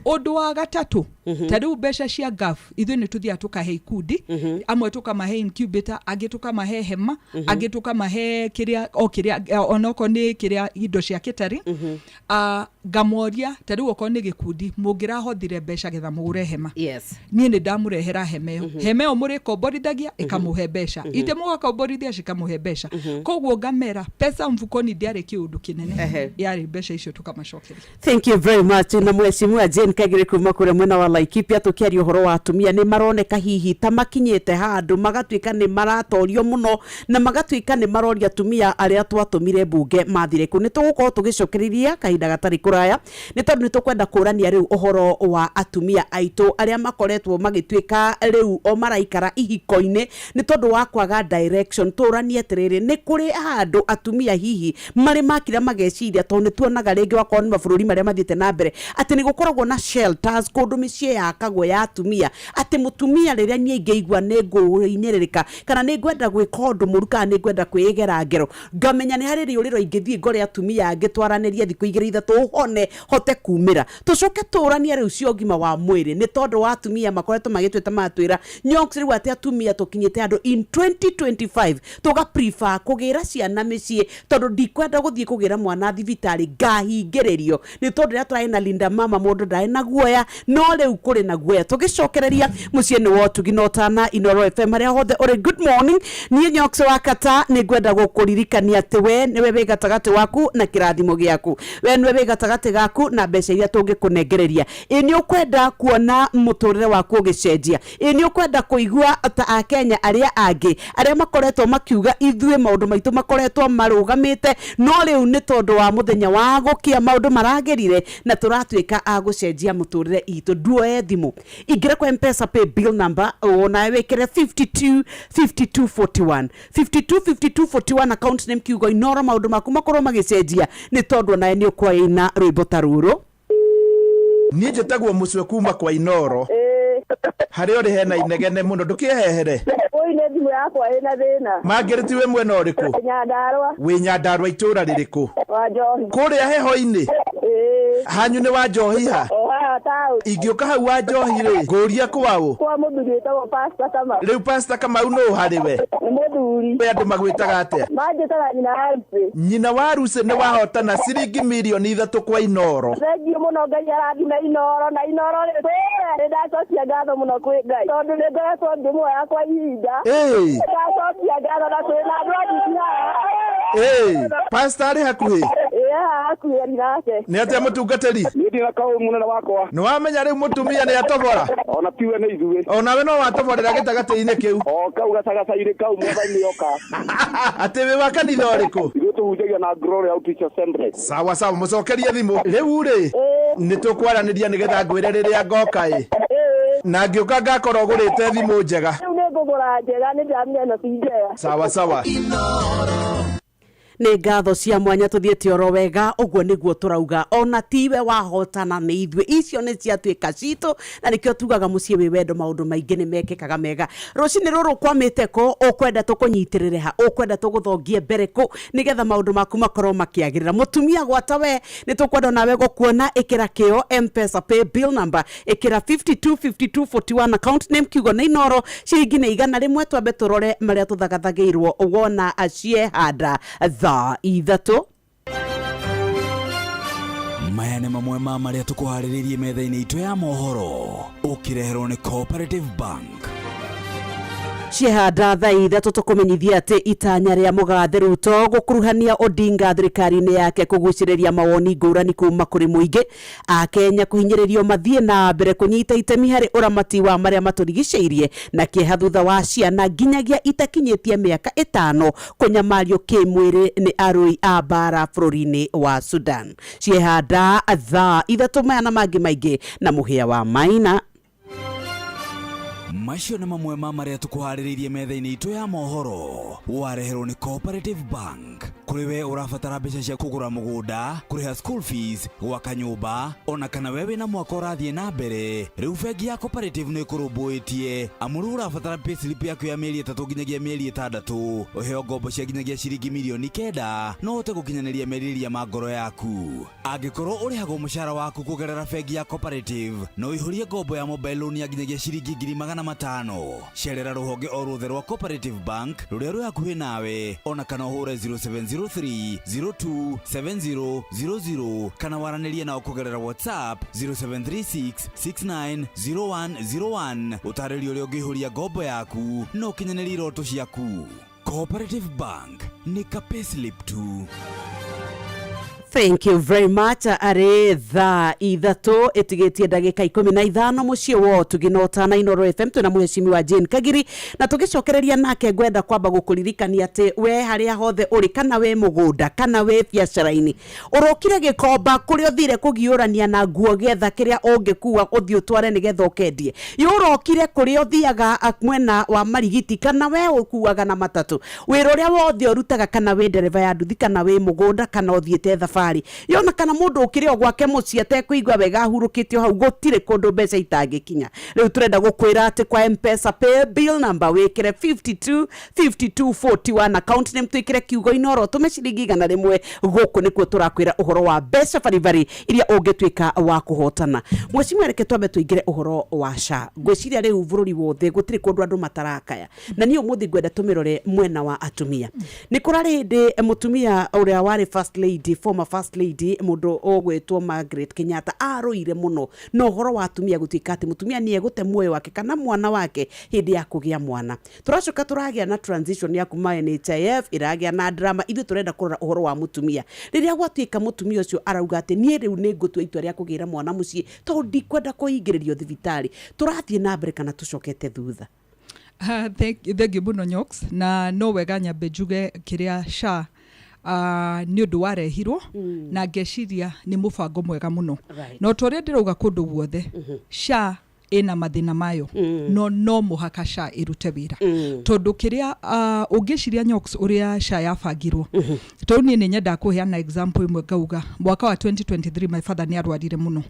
Ũndũ wa gatatũ, ta rĩu mbeca cia gaf, ithuĩ nĩ tũthiaga tũkahe ikundi, amwe tũkamahe incubator, angĩ tũkamahe hema, angĩ tũkamahe kĩrĩa o kĩrĩa, onokorwo nĩ kĩrĩa indo cia catering. Ngamoria ta rĩu okorwo nĩ gĩkundi mũngĩrahothire mbeca getha mũgũre hema, niĩ nĩ ndamũrehera hema ĩyo. Hema ĩyo mũrĩkomborithagia ĩkamũhe mbeca, itĩ mũgakomborithia cikamũhe mbeca. Koguo ngamera pesa mfukoni ndĩarĩ kĩũndũ kĩnene, yarĩ mbeca icio tũkamacokeria. Thank you very much. Na mheshimiwa Jane Kagere kuma kũrĩa mwena wa Laikipia, tũkĩaria ũhoro wa atumia nĩ maroneka hihi ta makinyĩte handũ magatuĩka nĩ maratorio mũno na magatuĩka nĩ maroria atumia arĩa twatũmire mbunge mathire kũ. Nĩ tũgũkorwo tũgĩcokereria kahinda gatarĩ kũraya, nĩ tondũ nĩ tũkwenda kũrania rĩu ũhoro wa atumia aitũ arĩa makoretwo magĩtuĩka rĩu o maraikara ihiko-inĩ nĩ tondũ wa kwaga direction. Tũranie atĩrĩrĩ, nĩ kũrĩ handũ atumia hihi marĩ makira mageciria, tondũ nĩ tuonaga rĩngĩ wakorwo nĩ mabũrũri marĩa mathiĩte na mbere atĩ nĩ gũkoragwo na shelters kũndũ mĩciĩ yakagwo ya atumia, atĩ mũtumia rĩrĩa niĩ ingĩigua nĩ ngũhinyĩrĩrĩka kana nĩ ngwenda gwĩka ũndũ mũru kana nĩ ngwenda kwĩgera ngero, ngamenya nĩ harĩ rĩũrĩro ingĩthiĩ ngore atumia angĩ, twaranĩrie thikũ 2 3 hone hote kumĩra. Tũcoke tũranie rĩu cia ũgima wa mwĩrĩ, nĩ tondũ wa atumia makoretwo magĩtwĩta magatwĩra nyox rĩu atĩ atumia tũkinyĩte andũ in 2025 tũga prefer kũgĩra ciana mĩciĩ, tondũ ndikwenda gũthiĩ kũgĩra mwana thibitarĩ ngahingĩrĩrio, nĩ tondũ rĩrĩa tũrarĩ na Linda Mama mũndũ ndarĩ na guoya, no rĩu kũrĩ na guoya. Tũgĩcokereria mũciĩ nĩ wa ũtugi na ũtana, Inooro FM harĩa hothe ũrĩ, good morning. Niĩ Nyox wa Kata nĩ ngwenda gũkũririkania atĩ we nĩwe wĩ gatagatĩ waku na kĩrathimo gĩaku, we nĩwe wĩ gatagatĩ gaku na mbeca iria tũngĩkũnengereria. Ĩ nĩ ũkwenda kuona mũtũrĩre waku ũgĩcenjia? Ĩ nĩ ũkwenda kũigua ta Akenya arĩa angĩ arĩa makoretwo makiuga ithuĩ maũndũ maitũ makoretwo marũgamĩte, no rĩu nĩ tondũ wa mũthenya wa gũkĩa maũndũ maragĩrire na tũratuĩka a gũcenjia mũtũrĩre itũ. Nduoe thimũ, ingĩra kwa M-Pesa pay bill number, onawe wĩkĩre 52 52 41, 52 52 41, account name kiugo Inoro, maũndũ maku makorwo magĩcenjia, nĩ tondũ onawe nĩ ũkwaina rwĩmbo ta rũrũ. Niĩ njĩtagwo Mũcwe kuma kwa Inoro. Harĩa ũrĩ hena inegene mũno, ndũkĩehehere. Ũi nĩ thimũ yakwa ĩna thĩna. Mangĩrĩti, wĩ mwena ũrĩkũ? Nyandarũa. Wĩ Nyandarũa itũũra rĩrĩkũ? Wa Njohi. Kũrĩa heho-inĩ? Ĩĩ. Hanyu nĩ wa Njohi ha? O haha taũni. Ingĩũka hau wa Njohi rĩ, ngũria kwaũ? Kwa mũthuri wĩtagwo Pastor Kamau. Rĩu Pastor Kamau nũ harĩ we? Nĩ mũthuri. We andũ magwĩtaga atĩa? Manjĩtaga nyina wa Lucy. Nyina wa Lucy, nĩ wahotana ciringi 3 mirioni kwa Inoro. Thengiũ mũno, Ngai arathime Inoro na Inoro rĩ tũre. Nĩ ndacokia ngatho mũno kwĩ Ngai tondũ nĩ ngoretwo ngĩmuoya kwa ihinda. Ndacokia ngatho na twĩna andũ a nditi haha. Ĩĩ, pastor arĩ hakuhĩ? Ĩĩ, haha hakuhĩ ari nake. Nĩ atĩa, mũtungatĩri? Niĩ ndĩ na kaũ mũnene wakwa. Nĩ wamenya rĩu mũtumia nĩ atobora? Ona tiwe, nĩ ithuĩ. Onawe no watoborera gĩtagatĩ-inĩ kĩu? O kau gacagaca-inĩ kau, mwathani oka. Atĩ wĩ wa kanitha ũrĩkũ? Ithuĩ tũhunjagia na Glory Outreach Assembly. Sawa sawa, mũcokerie thimũ rĩu rĩ, nĩ tũkwaranĩria nĩgetha ngwĩre rĩrĩa ngoka ĩ, na ngĩũka ngakorwo ũgũrĩte thimũ njega. Rĩu nĩ ngũgũra njega, nĩ ndĩramenya ĩno ti njega. Sawa sawa. Nĩ ngatho cia mwanya, tũthiĩte oro wega. Ũguo nĩguo tũrauga, ona tiwe wahotana, nĩ ithuĩ, icio nĩ ciatuĩka citũ, na nĩkĩo tugaga mũciĩ wĩ wendo maũndũ maingĩ nĩ mekĩkaga mega. Rũcinĩ rũrũ kwa mĩteko, ũkwenda tũkũnyitĩrĩre ha, ũkwenda tũgũthongie mbere kũ nĩgetha maũndũ maku makorwo makĩagĩrĩra? Mũtumia gwata we, nĩ tũkwenda nawe gũkuona. Ĩkĩra kĩo M-Pesa pay bill number, ĩkĩra 525241, account name kiugo nĩ Inoro, ciringi nĩ 100. Twambe tũrore marĩa tũthagathagĩirwo wona ciehanda thaa 3. Maya nĩ mamwe ma marĩa tũkũharĩrĩirie metha-inĩ itũ ya mohoro, ũkĩreherwo nĩ Cooperative Bank. Ciehanda thaa 3, tũkũmenyithia atĩ itanya rĩa mũgathe Ruto gũkuruhania Odinga thirikari-inĩ yake kũgucĩrĩria mawoni ngũrani kuma kũrĩ mũingĩ. Akenya kũhinyĩrĩrio mathiĩ na mbere kũnyita itemi harĩ ũramati wa marĩa matũrigicĩirie, na kĩeha thutha wa ciana nginyagia itakinyĩtie mĩaka 5 kũnyamario kĩmwĩrĩ nĩ arũi a mbara bũrũri-inĩ wa Sudan. Ciehanda thaa 3, maya na mangĩ maingĩ na mũhĩa wa Maina. Macio nĩ mamwe ma marĩa tũkũharĩrĩirie metha-inĩ itũ ya mohoro. Wareherwo nĩ Cooperative Bank. Kũrĩ we ũrabatara mbeca cia kũgũra mũgũnda, kũrĩha school fees, gwaka nyũmba, ona kana we wĩna mwaka ũrathiĩ na mbere, rĩu bengi ya Cooperative nĩ ĩkũrũmbũĩtie. Amu rĩu ũrabatara payslip yaku ya mĩeri ĩtatũ nginyagia mĩeri ĩtandatũ, ũheo ngombo cia nginyagia ciringi mirioni kenda, na ũhote gũkinyanĩria merirĩria ma ngoro yaku. Angĩkorwo ũrĩhagwo mũcara waku kũgerera bengi ya Cooperative, no ũihũrie ngombo ya mobile loan ya nginyagia ciringi 500,000. Cerera rũhonge o ruothe rwa Cooperative Bank rũrĩa rwĩ hakuhĩ nawe, ona kana ũhũre 0703 02 70 00 kana waranĩrie nao kũgerera WhatsApp 0736 69 0101 ũtarĩrio ũrĩa ũngĩihũria ngombo yaku na ũkinyanĩrie iroto ciaku. Cooperative Bank nĩ ka payslip tu. Thank you very much. Arĩ thaa ithatũ ĩtigĩtie ndagĩka 15 mũciĩ wa ũtugi na ũtana Inooro FM twĩna mũhecimiwa Jane Kagiri na tũgĩcokereria nake ngwenda kwamba gũkũririkania atĩ we harĩa hothe ũrĩ kana wĩ mũgũnda kana wĩ biacara-inĩ ũrokire gĩkomba kũrĩa ũthire kũgiũrania na nguo getha kĩrĩa ũngĩkua ũthiĩ ũtware nĩgetha ũkendie ĩ ũrokire kũrĩa ũthiaga mwena wa marigiti kana we ũkuaga na matatũ wĩra ũrĩa wothe ũrutaga kana wĩ ndereba ya nduthi kana wĩ mũgũnda kana ũthiĩte thabarĩ yona kana mũndũ ũkĩrĩ o gwake mũciĩ atekũigua wega ahurũkĩte o hau gũtirĩ kũndũ mbeca itangĩkinya rĩu tũrenda gũkwĩra atĩ kwa M-Pesa pay bill number wĩkĩre 52 52 41 account name twĩkĩre kiugo Inooro ũtũme ciringi 100 gũkũ nĩkuo tũrakwĩra ũhoro wa mbeca baribari iria ũngĩtuĩka wa kũhotana. Mheshimiwa reke twambe tũingĩre ũhoro wa SHA. Ngwĩciria rĩu bũrũri wothe gũtirĩ kũndũ andũ matarakaya na niĩ ũmũthĩ ngwenda tũmĩrore mwena wa atumia. Nĩ kũrarĩ hĩndĩ mũtumia ũrĩa warĩ first lady, former first lady mũndũ ũgwĩtwo Margaret Kenyatta arũire mũno na ũhoro wa atumia gũtuĩka atĩ mũtumia nĩ egũte muoyo wake kana mwana wake hĩndĩ ya kũgĩa mwana. Tũracoka tũragĩa na transition ya kuma NHIF ĩragĩa na drama ithuĩ tũrenda kũrora ũhoro wa mũtumia rĩrĩa gwatuĩka mũtumia ũcio arauga atĩ niĩ rĩu nĩ ngũtua itua rĩa kũgĩra mwana mũciĩ tondũ ndikwenda kũhingĩrĩrio thibitarĩ tũrathiĩ na mbere kana tũcokete thutha? Thank you mũno Nyox na no wega nyambe njuge kĩrĩa SHA nĩ ũndũ warehirwo na ngeciria nĩ mũbango mwega mũno. No ta ũrĩa ndĩrauga kũndũ guothe SHA ĩna mathĩna mayo no no mũhaka SHA ĩrute wĩra tondũ kĩrĩa ũngĩciria Nyox ũrĩa SHA yabangirwo tondũ niĩ nĩ nyendaga kũheana example ĩmwe ngauga mwaka wa 2023 my father nĩ arwarire mũno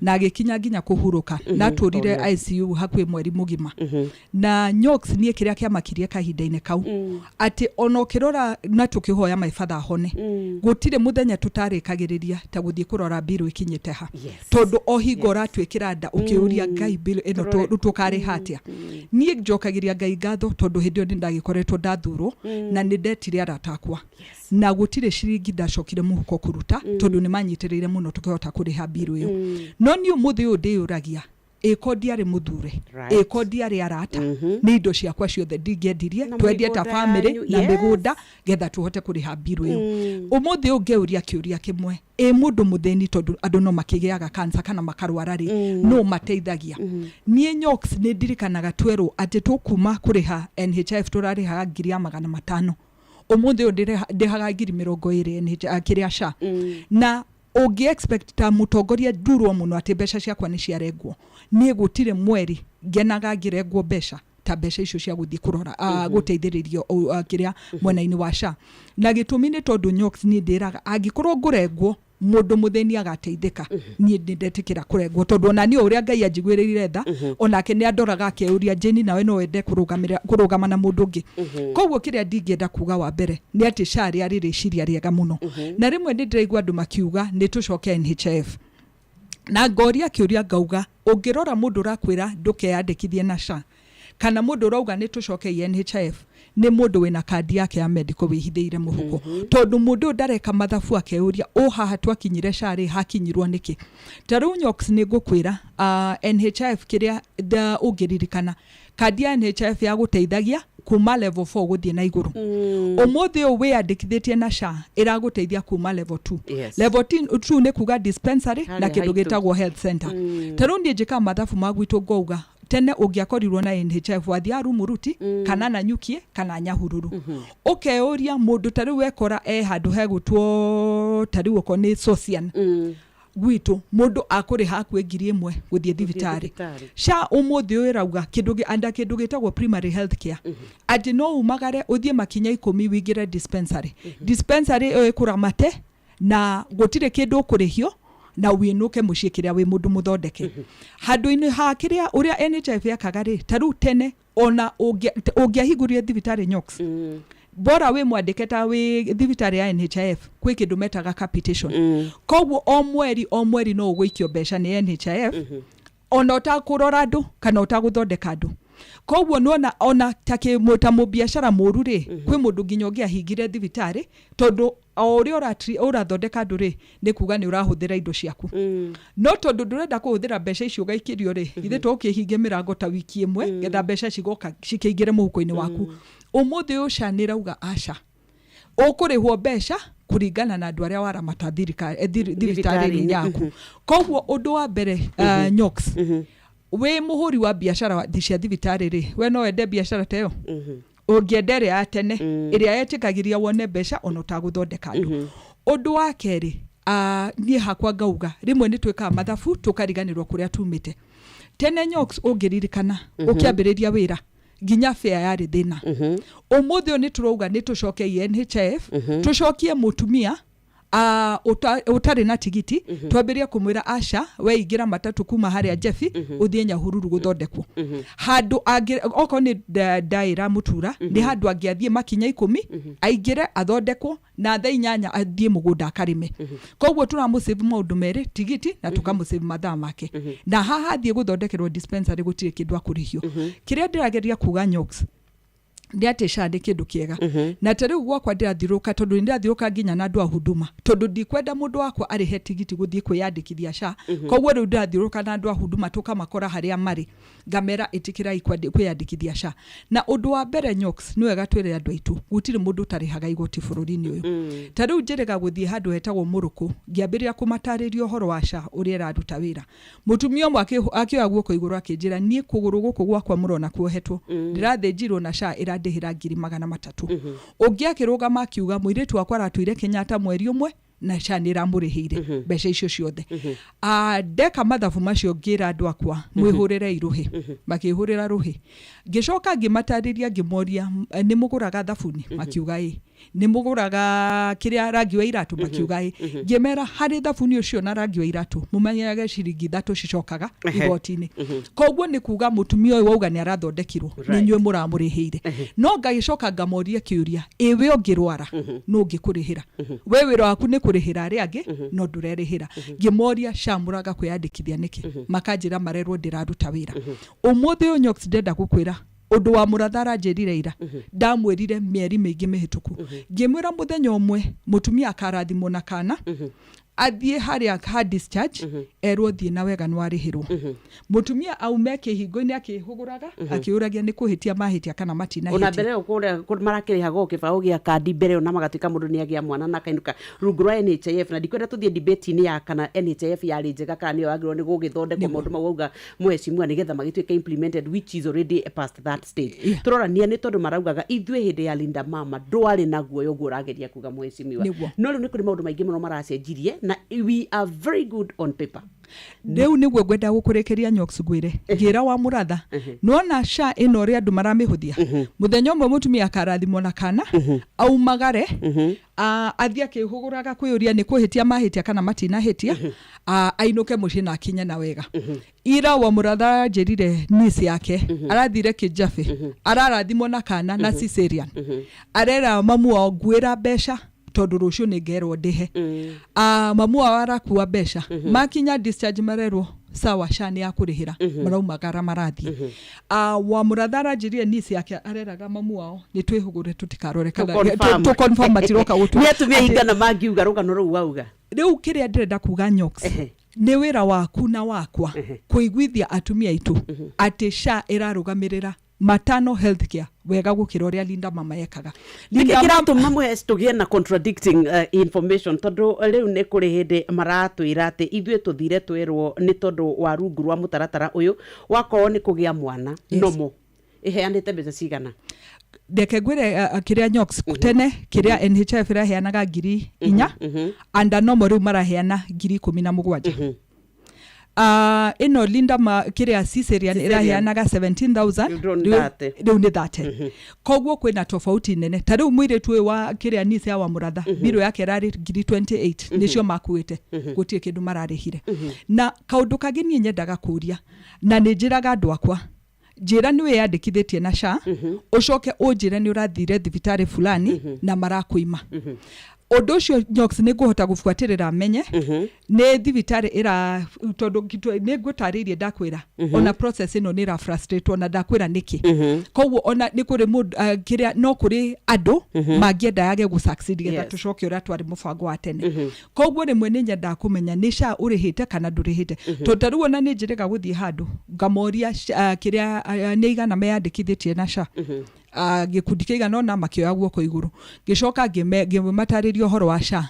na agĩkinya nginya kũhurũka na atũrire ICU hakuhĩ mweri mũgima na Nyox niĩ kĩrĩa kĩamakirie kahinda-inĩ kau atĩ ona ũkĩrora na tũkĩhoya my father ahone gũtirĩ mũthenya tũtarĩkagĩrĩria ta gũthiĩ kũrora mbirũ ikinyĩte ha tondũ o hingo ũratwĩkĩra nda ũkĩũria Ngai mbirũ ĩno tũkarĩha atĩa. Niĩ njokagĩria Ngai ngatho tondũ hĩndĩ ĩyo nĩ ndagĩkoretwo ndathurwo na nĩ ndetire arata akwa na gũtirĩ ciringi ndacokire mũhuko kũruta tondũ nĩ manyitĩrĩire mũno tũkĩhota kũrĩha mbirũ ĩyo. No niĩ ũmũthĩ ũyũ ndĩyũragia ĩko ndiarĩ mũthure ĩko ndiarĩ arata nĩ indo ciakwa ciothe ndingĩendirie twendie ta family na mĩgũnda getha tũhote kũrĩha mbirũ ĩyo. Ũmũthĩ ũyũ ngeuria kĩũria kĩmwe ĩ mũndũ mũthĩni tondũ andũ no makĩgĩaga cancer kana makarwara rĩ no mateithagia. Niĩ Nyox nĩ ndirikanaga twerwo atĩ tũkuma kũrĩha NHIF tũrarĩhaga 500,000 ũmũthĩ ũyũ ndĩhaga 20,000 NHIF kĩrĩa SHA na ũngĩ expect ta mũtongoria ndurwo mũno atĩ mbeca ciakwa nĩ ciarengwo. Niĩ gũtirĩ mweri ngenaga ngĩrengwo mbeca ta mbeca icio cia gũthiĩ kũrora gũteithĩrĩrio kĩrĩa mwena-inĩ wa SHA na gĩtũmi nĩ tondũ Nyox niĩ ndĩraga angĩkorwo ngũrengwo mũndũ mũthĩni agateithĩka niĩ nĩ ndetĩkĩra kũrengwo tondũ ona niĩ ũrĩa Ngai anjiguĩrĩire tha onake nĩ andoraga akeyũria Jane nawe no wende kũrũgama na mũndũ ũngĩ. Koguo kĩrĩa ndingĩenda kuga wa mbere nĩ atĩ SHA rĩarĩ rĩciria rĩega mũno na rĩmwe nĩ ndĩraigua andũ makiuga nĩ tũcoke NHIF na ngoria kĩũria ngauga ũngĩrora mũndũ ũrakwĩra ndũkeyandĩkithie na SHA kana mũndũ ũrauga nĩ tũcoke NHIF nĩ mũndũ wĩna kandi yake ya medical wĩhithĩire mũhuko tondũ mũndũ ũyũ ndareka mathabu akeyũria ũ haha twakinyire SHA rĩ hakinyirwo nĩkĩ. Ta rĩu Nyox nĩ ngũkwĩra NHIF kĩrĩa ũngĩririkana kandi ya NHIF yagũteithagia kuma level 4 gũthiĩ na igũrũ. Ũmũthĩ ũyũ wĩyandĩkithĩtie na SHA ĩragũteithia kuma level 2. Level 2 nĩ kuga dispensary na kĩndũ gĩtagwo health center. Ta rĩu niĩ njĩkaga mathabu ma gwitũ ngauga tene ũngĩakorirwo na NHIF wathiaga Rumuruti kana Nanyukie kana Nyahururu. Ũkeyũria mũndũ ta rĩu wekora e handũ hegũtwo ta rĩu okorwo nĩ Sosian. Gwitũ mũndũ akũrĩha hakuhĩ 1000 gũthiĩ thibitarĩ. Thibitarĩ. SHA ũmũthĩ ũyũ ĩrauga kĩndũ anda kĩndũ gĩtagwo primary health care, atĩ no umagare ũthiĩ makinya 10 wĩingĩre dispensary. Dispensary ĩyo ĩkũramate na gũtirĩ kĩndũ ũkũrĩhio na wĩnũke mũciĩ kĩrĩa wĩ mũndũ mũthondeke, handũ-inĩ ha kĩrĩa ũrĩa NHIF yekaga rĩ. Ta rĩu tene ona ũngĩahingũrire thibitarĩ, Nyox, bora wĩ mwandĩke ta wĩ thibitarĩ ya NHIF, kwĩ kĩndũ metaga capitation. Koguo o mweri o mweri no ũgũikio mbeca nĩ NHIF ona ũtakũrora andũ kana ũtagũthondeka andũ. Koguo nĩwona ona ta ta mũbiacara mũru rĩ, kwĩ mũndũ nginya ũngĩahingire thibitarĩ, tondũ o ũrĩa ũrathondeka andũ rĩ, nĩ kuga nĩ ũrahũthĩra indo ciaku. No tondũ ndũrenda kũhũthĩra mbeca icio ũgaikĩrio rĩ, ithe to ũkĩhinge mĩrango ta wiki ĩmwe getha mbeca cigoka cikĩingĩre mũhuko-inĩ waku. Ũmũthĩ ũyũ SHA nĩ ĩrauga aca, ũkũrĩhwo mbeca kũringana na andũ arĩa waramata thibitarĩ-inĩ yaku. Koguo ũndũ wa mbere, Nyox, wĩ mũhũri wa biacara cia thibitarĩ rĩ, we no wende biacara ta ĩyo? Ũngĩenda ĩrĩa ya tene, ĩrĩa yetĩkagĩria wone mbeca ona ũtagũthondeka andũ. Ũndũ wa kerĩ, niĩ hakwa ngauga rĩmwe nĩ twĩkaga mathabu tũkariganĩrwo kũrĩa tumĩte. Tene, Nyox, ũngĩririkana ũkĩambĩrĩria wĩra nginya fare yarĩ thĩna. Ũmũthĩ ũyũ nĩ tũrauga nĩ tũcoke NHIF, tũcokie mũtumia ũtarĩ na tigiti, twambĩrĩrie kũmwĩra aca, we ingĩra matatũ kuma harĩa Njebi ũthiĩ Nyahururu gũthondekwo, handũ angĩ okorwo nĩ ndaĩra mũtura nĩ handũ angĩathiĩ makinya 10 aingĩre athondekwo na thaa 8 athiĩ mũgũnda akarĩme. Koguo tũramũsave maũndũ merĩ, tigiti na tũkamũsave mathaa make. Na haha athiĩ gũthondekerwo dispensary gũtirĩ kĩndũ akũrĩhio. Kĩrĩa ndĩrageria kuga, Nyox, nĩ atĩ SHA nĩ kĩndũ kĩega. Na ta rĩu gwakwa ndĩrathiũrũrũka, tondũ nĩ ndĩrathiũrũrũka nginya na andũ a Huduma, tondũ ndikwenda mũndũ wakwa arĩhe tigiti gũthiĩ kwĩyandĩkithia SHA. Koguo rĩu ndĩrathiũrũrũka na andũ a Huduma, tũkamakora harĩa marĩ, ngamera ĩtĩkĩrai kwĩyandĩkithia SHA. Na ũndũ wa mbere, Nyox, nĩ wega twĩre andũ aitũ gũtirĩ mũndũ ũtarĩhaga igoti bũrũri-inĩ ũyũ. Ta rĩu njĩrĩga gũthiĩ handũ hetagwo Mũrũkũ, ngĩambĩrĩria kũmatarĩria ũhoro wa SHA ũrĩa ĩraruta wĩra. Mũtumia ũmwe akĩoya guoko igũrũ akĩnjĩra, "Niĩ kũgũrũ gũkũ gwakwa mũrona kuohetwo, ndĩrathĩnjirwo na SHA ĩrandĩhĩra 300,000." Ũngĩ akĩrũgama akiuga, "Mũirĩtu wakwa aratũire Kenyatta mweri ũmwe na SHA nĩ ĩramũrĩhĩire mbeca icio ciothe." Ndeka mathabu macio ngĩra andũ akwa, "Mwĩhũrĩre rũhĩ." Makĩhũrĩra rũhĩ. Ngĩcoka ngĩmatarĩria, ngĩmoria, "Nĩ mũgũraga thabuni?" Makiuga ĩ. "Nĩ mũgũraga kĩrĩa rangi wa iratũ?" Makiuga ĩ. Ngĩmera harĩ thabuni ũcio na rangi wa iratũ mũmenyage ciringi 3 cicokaga igoti-inĩ. Koguo nĩ kuga mũtumia ũyũ wauga nĩ arathondekirwo nĩ inyuĩ mũramũrĩhĩire. No ngagĩcoka ngamoria kĩũria, ĩ we ũngĩrwara nũ ũngĩkũrĩhĩra? We wĩra waku nĩ kũrĩhĩra arĩa angĩ no ndũrerĩhĩra. Ngĩmoria, SHA mũraga kwĩyandĩkithia nĩkĩ? Makanjĩra marerwo ndĩraruta wĩra. Ũmũthĩ ũyũ, Nyox, ndenda gũkwĩra ũndũ wa mũratha aranjĩrire ira. Ndamwĩrire mĩeri mĩingĩ mĩhĩtũku, ngĩmwĩra mũthenya ũmwe mũtumia akarathimwo na kana athiĩ harĩa ha discharge erwo, "Thiĩ na wega, nĩ warĩhĩrwo." Mũtumia aume kĩhingo-inĩ akĩhũgũraga akĩũragia nĩ kũhĩtia mahĩtia kana ona matinahĩtia. Mbere ĩyo kũrĩa marakĩrĩhaga o kĩbaũ gĩa kandi mbere ĩyo na magatuĩka mũndũ nĩ agĩa mwana na akainũka rungu rwa NHIF. Na ndikwenda tũthiĩ debate-inĩ ya kana NHIF yarĩ njega kana nĩyo yagĩrĩirwo nĩ gũgĩthondekwo maũndũ mau auga mheshimiwa nĩgetha magĩtuĩke implemented, which is already past that stage. Tũrorania nĩ tondũ maraugaga ithuĩ hĩndĩ ya Linda Mama ndwarĩ na guoya ũguo ũrageria kuga mheshimiwa. Nĩguo. No rĩu nĩ kũrĩ maũndũ maingĩ mũno maracenjirie na we are very good on paper. Rĩu nĩguo ngwenda gũkũrĩkĩria, Nyox. Ngwĩre ngĩra wa mũratha nĩwona SHA ĩno ũrĩa andũ maramĩhũthia. Mũthenya ũmwe mũtumia akarathimwo na kana aumagare athiĩ akĩhũgũraga kwĩyũria nĩ kũhĩtia mahĩtia kana matinahĩtia, ainũke mũciĩ na akinye na wega. Ira wa mũratha aranjĩrire niece yake arathire Kĩjabe, ararathimwo na kana na cesarean. Arera mamu wao, "Nguĩra mbeca tondũ rũciũ nĩ ngerwo ndĩhe." Mamu wao arakua mbeca, makinya discharge marerwo, "Sawa, SHA nĩ yakũrĩhĩra." Maraumagara marathiĩ. Wa mũratha aranjĩrire niece yake areraga mamu wao, "Nĩ twĩhũgũre tũtikarore kana Tũ-confirm. tũ-confirm matiroka gũtũ." Nĩ atumia aigana mangiuga rũgano rũu wauga? Rĩu kĩrĩa ndĩrenda kuga, Nyox, nĩ wĩra waku na wakwa kũiguithia atumia aitũ atĩ SHA ĩrarũgamĩrĩra maternal health care wega gũkĩra ũrĩa Linda Mama ekaga. Nĩkĩ Linda Mama kĩratũma mũhe tũgĩe na contradicting information? Tondũ rĩu nĩ kũrĩ hĩndĩ maratwĩra atĩ ithuĩ tũthire twerwo nĩ tondũ wa rungu rwa mũtaratara ũyũ wakorwo nĩ kũgĩa mwana. Nomo ĩheanĩte mbeca cigana? Reke ngwĩre, kĩrĩa Nyox, tene kĩrĩa NHIF ĩraheanaga 4,000, under normal rĩu maraheana 17,000. Ĩno Linda ma kĩrĩa Caesarean Caesarean. Ĩraheanaga 17,000. Rĩu nĩ Rĩu 30. Rĩu nĩ 30. Koguo kwĩna tofauti nene. Ta rĩu mũirĩtu ũyũ wa kĩrĩa niece ya Wamuratha, mbirũ yake ĩrarĩ 28,000, nĩcio makuĩte, gũtirĩ kĩndũ mararĩhire. Na kaũndũ kangĩ niĩ nyendaga kũria, na nĩ njĩraga andũ akwa, njĩra nĩ wĩyandĩkithĩtie na SHA, ũcoke ũnjĩre nĩ ũrathire thibitarĩ fulani na marakũima ũndũ ũcio. Nyox, nĩ ngũhota gũbuatĩrĩra menye nĩ thibitarĩ ĩra, tondũ nĩ ngũtarĩirie, ndakwĩra ona process ĩno nĩ ĩra frustrate, na ndakwĩra nĩkĩ. Koguo ona nĩ kũrĩ mũndũ, kĩrĩa no kũrĩ andũ mangĩenda yage gũ succeed getha tũcoke ũrĩa twarĩ mũbango wa tene. Koguo rĩmwe nĩ nyendaga kũmenya nĩ SHA ũrĩhĩte kana ndũrĩhĩte, tondũ ta rĩu ona nĩ njĩrĩga gũthiĩ handũ ngamoria, kĩrĩa, nĩ igana meyandĩkithĩtie na SHA, gĩkundi kĩigana ũna makĩoya guoko igũrũ. Ngĩcoka ngĩmatarĩria ũhoro wa SHA,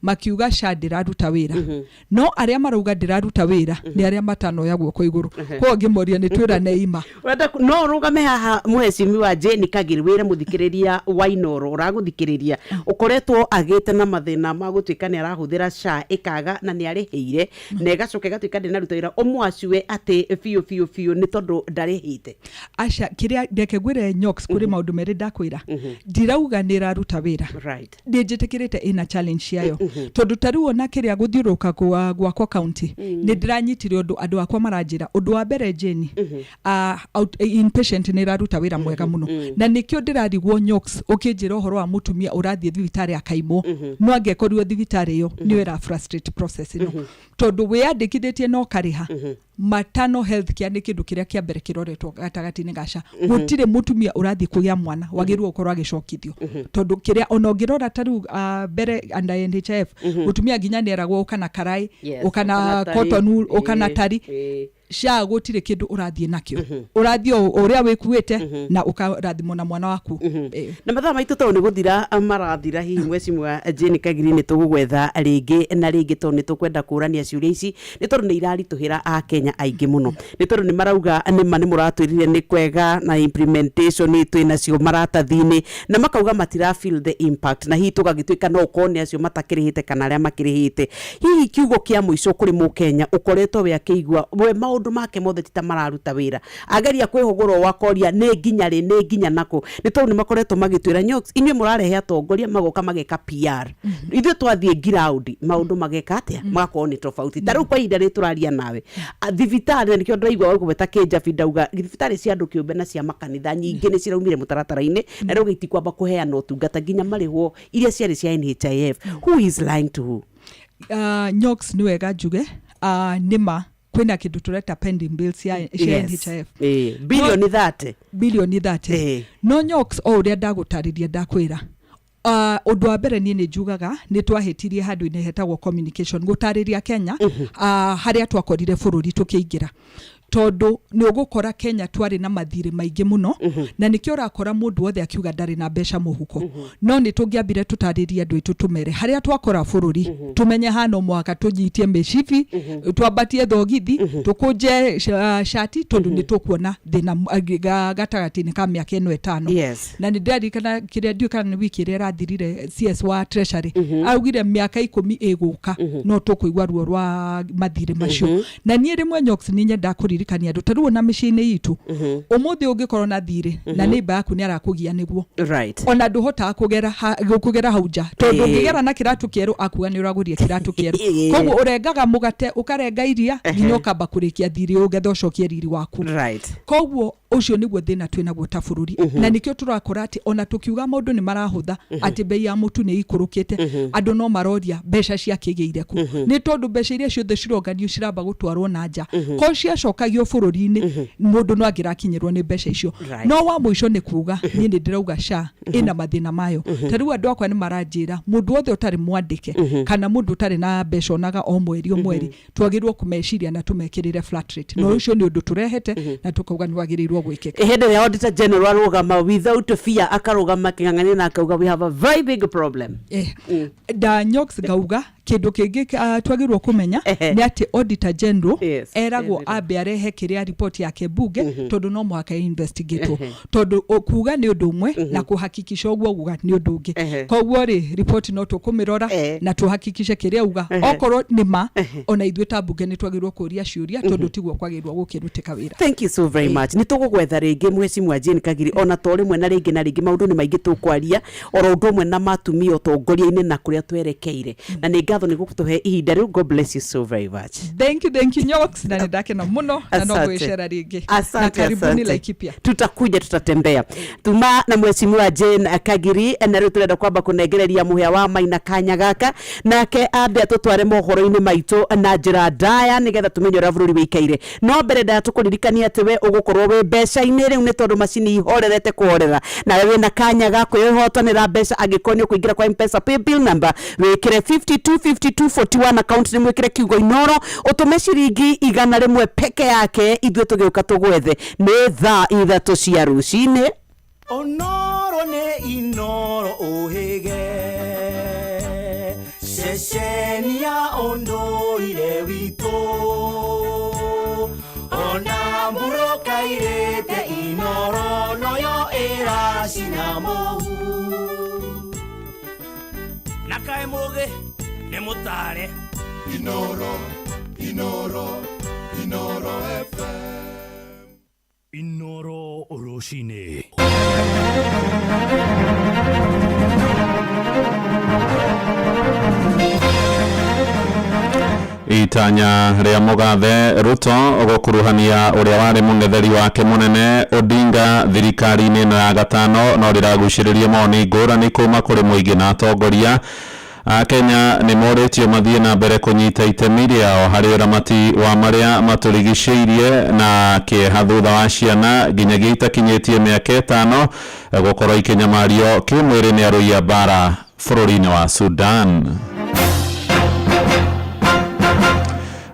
makiuga SHA ndĩraruta wĩra. No arĩa marauga ndĩraruta wĩra nĩ arĩa matanoya guoko igũrũ. Koguo ngĩmoria nĩ twĩrane ima. Ũrenda no ũrũgame haha, mũhecimiwa Jane Kagiri, wĩre mũthikĩrĩria wa Inoro ũragũthikĩrĩria ũkoretwo agĩte na mathĩna ma gũtuĩka nĩ arahũthĩra SHA ĩkaga na nĩ arĩhĩire na ĩgacoka ĩgatuĩka ndĩnaruta wĩra, ũmwacue atĩ biũ biũ biũ nĩ tondũ ndarĩhĩte. Aca, kĩrĩa reke ngwĩre Nyox, kũrĩ maũndũ merĩ ndakwĩra. Ndirauga nĩ ĩraruta wĩra, ndĩ njĩtĩkĩrĩte ĩna challenge ciayo, tondũ ta rĩu ona kĩrĩa gũthiũrũrũka gwakwa county nĩ ndĩranyitire ũndũ andũ akwa maranjĩra. Ũndũ wa mbere, Jane, inpatient nĩ ĩraruta wĩra mwega mũno, na nĩkĩo ndĩrarigwo Nyox ũkĩnjĩra ũhoro wa mũtumia ũrathiĩ thibitarĩ akaimwo, no angĩkorirwo thibitarĩ ĩyo nĩyo ĩra frustrate process ĩno, tondũ wĩyandĩkithĩtie na ũkarĩha. Maternal health care nĩ kĩndũ kĩrĩa kĩa mbere kĩroretwo gatagatĩ-inĩ ga SHA. Gũtirĩ mũtumia ũrathiĩ kũgĩa mwana wagĩrĩirwo gũkorwo agĩcokithio, tondũ kĩrĩa ona ũngĩrora ta rĩu, mbere under NHIF mũtumia nginya nĩ eragwo ũka na karaĩ, ũka na ũka na tari. Cotton wool, ũka na tari. SHA gũtirĩ kĩndũ ũrathiĩ nakĩo, ũrathiĩ o ũrĩa wĩkuĩte na ũkarathimwo na mwana waku. Na mathaa maitũ tondũ nĩ gũthira marathira, hihi mwecimwa Jane Kagiri nĩ tũgũgwetha rĩngĩ na rĩngĩ, tondũ nĩ tũkwenda kũrania ciũria ici, nĩ tondũ nĩ iraritũhĩra akenya aingĩ mũno, nĩ tondũ nĩ marauga nĩma nĩ mũratwĩrire nĩ kwega na implementation twĩ nacio maratathi-inĩ, na makauga matira feel the impact, na hihi tũgagĩtuĩka no ũkorwo nĩ acio matakĩrĩhĩte kana arĩa makĩrĩhĩte. Hihi kiugo kĩa mũico kũrĩ mũkenya ũkoretwo we akĩigua we maũndũ make mothe ti ta mararuta wĩra, ageria kwĩhũgũra ũũ akoria nĩ nginya rĩ, nĩ nginya nakũ, nĩ tondũ nĩ makoretwo magĩtwĩra Nyox, inyuĩ mũrarehe atongoria magoka mageka PR, ithuĩ twathiĩ ground maũndũ mageka atĩa, magakorwo nĩ tofauti. Ta rĩu kwa ihinda rĩrĩ tũraria nawe, thibitarĩ, na nĩkĩo ndĩraigua wagũgweta kĩnjabi, ndauga thibitarĩ cia andũ kĩũmbe na cia makanitha nyingĩ nĩ ciraumire mũtaratara-inĩ na rĩu itikwamba kũheana ũtungata nginya marĩhwo iria ciarĩ cia NHIF. Who is lying to who? Nyox, nĩ wega njuge, nĩ ma kwĩna kĩndũ tũreta pending bills cia NHIF. Bilioni 30. Bilioni 30. No Nyox, o ũrĩa ndagũtarĩria, ndakwĩra, ũndũ wa mbere niĩ nĩ njugaga nĩ twahĩtirie handũ-inĩ hetagwo communication, gũtarĩria Kenya harĩa twakorire bũrũri tũkĩingĩra, tondũ nĩ ũgũkora Kenya twarĩ na mathirĩ maingĩ mũno, na nĩkĩo ũrakora mũndũ wothe akiuga ndarĩ na mbeca mũhuko. No nĩ tũngĩambire tũtarĩrie andũ aitũ, tũmere harĩa twakora bũrũri, tũmenye haha no mũhaka tũnyitie mĩcibi, twambatie thogithi, tũkũnje shati, tondũ nĩ tũkuona thĩna gatagatĩ-inĩ ka mĩaka ĩno 5. Na nĩ ndĩraririkana kĩrĩa, ndiũĩ kana nĩ wiki ĩrĩa ĩrathirire, CS wa Treasury augire mĩaka 10 ĩgũka no tũkũigua ruo rwa mathirĩ macio. Na niĩ rĩmwe Nyox nĩ nyendaga kũririkania andũ, ta rĩu ona mĩciĩ-inĩ itũ ũmũthĩ ũngĩkorwo na thirĩ na neighbor yaku nĩ arakũgia nĩguo, ona ndũhotaga kũgera hau nja, tondũ ũngĩgera na kĩratũ kĩerũ akuga nĩ ũragũria kĩratũ kĩerũ. Koguo ũrengaga mũgate, ũkarenga iria nginya ũkamba kũrĩkia thirĩ ũgetha ũcokie riri waku. Koguo ũcio nĩguo thĩna twĩ naguo ta bũrũri, na nĩkĩo tũrakora atĩ ona tũkiuga maũndũ nĩ marahũtha, atĩ bei ya mũtu nĩ ikũrũkĩte, andũ no maroria mbeca ciakĩgĩire kũ, nĩ tondũ mbeca iria ciothe cironganio ciramba gũtwarwo na nja. Ko ciacokagio bũrũri-inĩ, mũndũ no angĩrakinyĩrwo nĩ mbeca icio. No wa mũico nĩ kuga niĩ nĩ ndĩrauga SHA ĩna mathĩna mayo. Ta rĩu andũ akwa nĩ maranjĩra mũndũ wothe ũtarĩ mwandĩke kana mũndũ ũtarĩ na mbeca onaga o mweri o mweri, twagĩrĩirwo kũmeciria na tũmekĩrĩre flat rate, na ũcio nĩ ũndũ tũrehete na tũkauga nĩ wagĩrĩirwo gwĩkĩka. Hĩndĩ ĩrĩa auditor general arũgama without fear, akarũgama kĩng'ang'ania na akauga we have a very big problem. Da Nyox, ngauga kĩndũ kĩngĩ, twagĩrĩirwo kũmenya nĩ atĩ auditor general eragwo ambe arehe arehe kĩrĩa ripoti yake bunge, tondũ no mũhaka investigatwo, tondũ kuga nĩ ũndũ ũmwe na kũhakikisha ũguo uga nĩ ũndũ ũngĩ. Koguo rĩ, ripoti no tũkũmĩrora na tũhakikishe kĩrĩa uga okorwo nĩ ma. Ona ithuĩ ta bunge nĩ twagĩrĩirwo kũria ciũria, tondũ tiguo kwagĩrĩirwo gũkĩrutĩka wĩra. Thank you so very much. Nĩ tũgũgwetha rĩngĩ, Mheshimiwa Jane Kagiri, ona to rĩmwe na rĩngĩ na rĩngĩ. Maũndũ nĩ maingĩ tũkwaria, oro ũndũ ũmwe na matumia ũtongoria-inĩ na kũrĩa twerekeire, na nĩ ngatho nĩ gũtũhe ihinda rĩu. God bless you so very much. Thank you, thank you, Nyox, na nĩ ndakena mũno na no Asante. gwĩcera rĩngĩ. Na Asante, karibuni asante. Laikipia. Tutakuja, tutatembea. Tuma na Mheshimiwa Jane Kagiri, na rĩu tũrenda kwamba kũnengereria mũhĩa wa Maina kanya gaka, nake ambe atũtware mohoro-inĩ maitũ na njĩra ndaya, nĩgetha tũmenye ũrĩa bũrũri wĩikaire. No mbere ndaya, tũkũririkania atĩ we ũgũkorwo wĩ mbeca-inĩ rĩu, nĩ tondũ macini ihorerete kũhorera, nawe wĩna kanya ga kwĩhotanĩra mbeca angĩkorwo nĩ ũkũingĩra kwa M-Pesa paybill number, wĩkĩre 525241, account nĩ mwĩkĩre kiugo Inoro, ũtũme ciringi 100 peke yake, ithuĩ tũgĩũka tũgwethe. Nĩ thaa 3 cia rũcinĩ. Onoro nĩ Inoro ũhĩge, ceceni ya ũndũire witũ, ona mbura ĩrĩte, Inoro noyo ĩracina mũhu. Na kaĩ mũgĩ nĩ mũtare. Inoro, Inoro, Inoro FM. Inoro rũcinĩ. Itanya rĩa mũgathe Ruto gũkuruhania ũrĩa warĩ mũng'etheri wake mũnene Odinga thirikari-inĩ ĩno ya gatano no rĩragucĩrĩria mawoni ngũrani kuma kũrĩ mũingĩ, na atongoria a Kenya nĩ morĩtio mathiĩ na mbere kũnyita itemi rĩao harĩ ũramati wa marĩa matũrigicĩirie, na kĩeha thutha wa ciana nginyagia itakinyĩtie mĩaka 5 gũkorwo ikĩnyamario kĩmwĩrĩ nĩ arũi a mbara bũrũri-inĩ wa Sudan.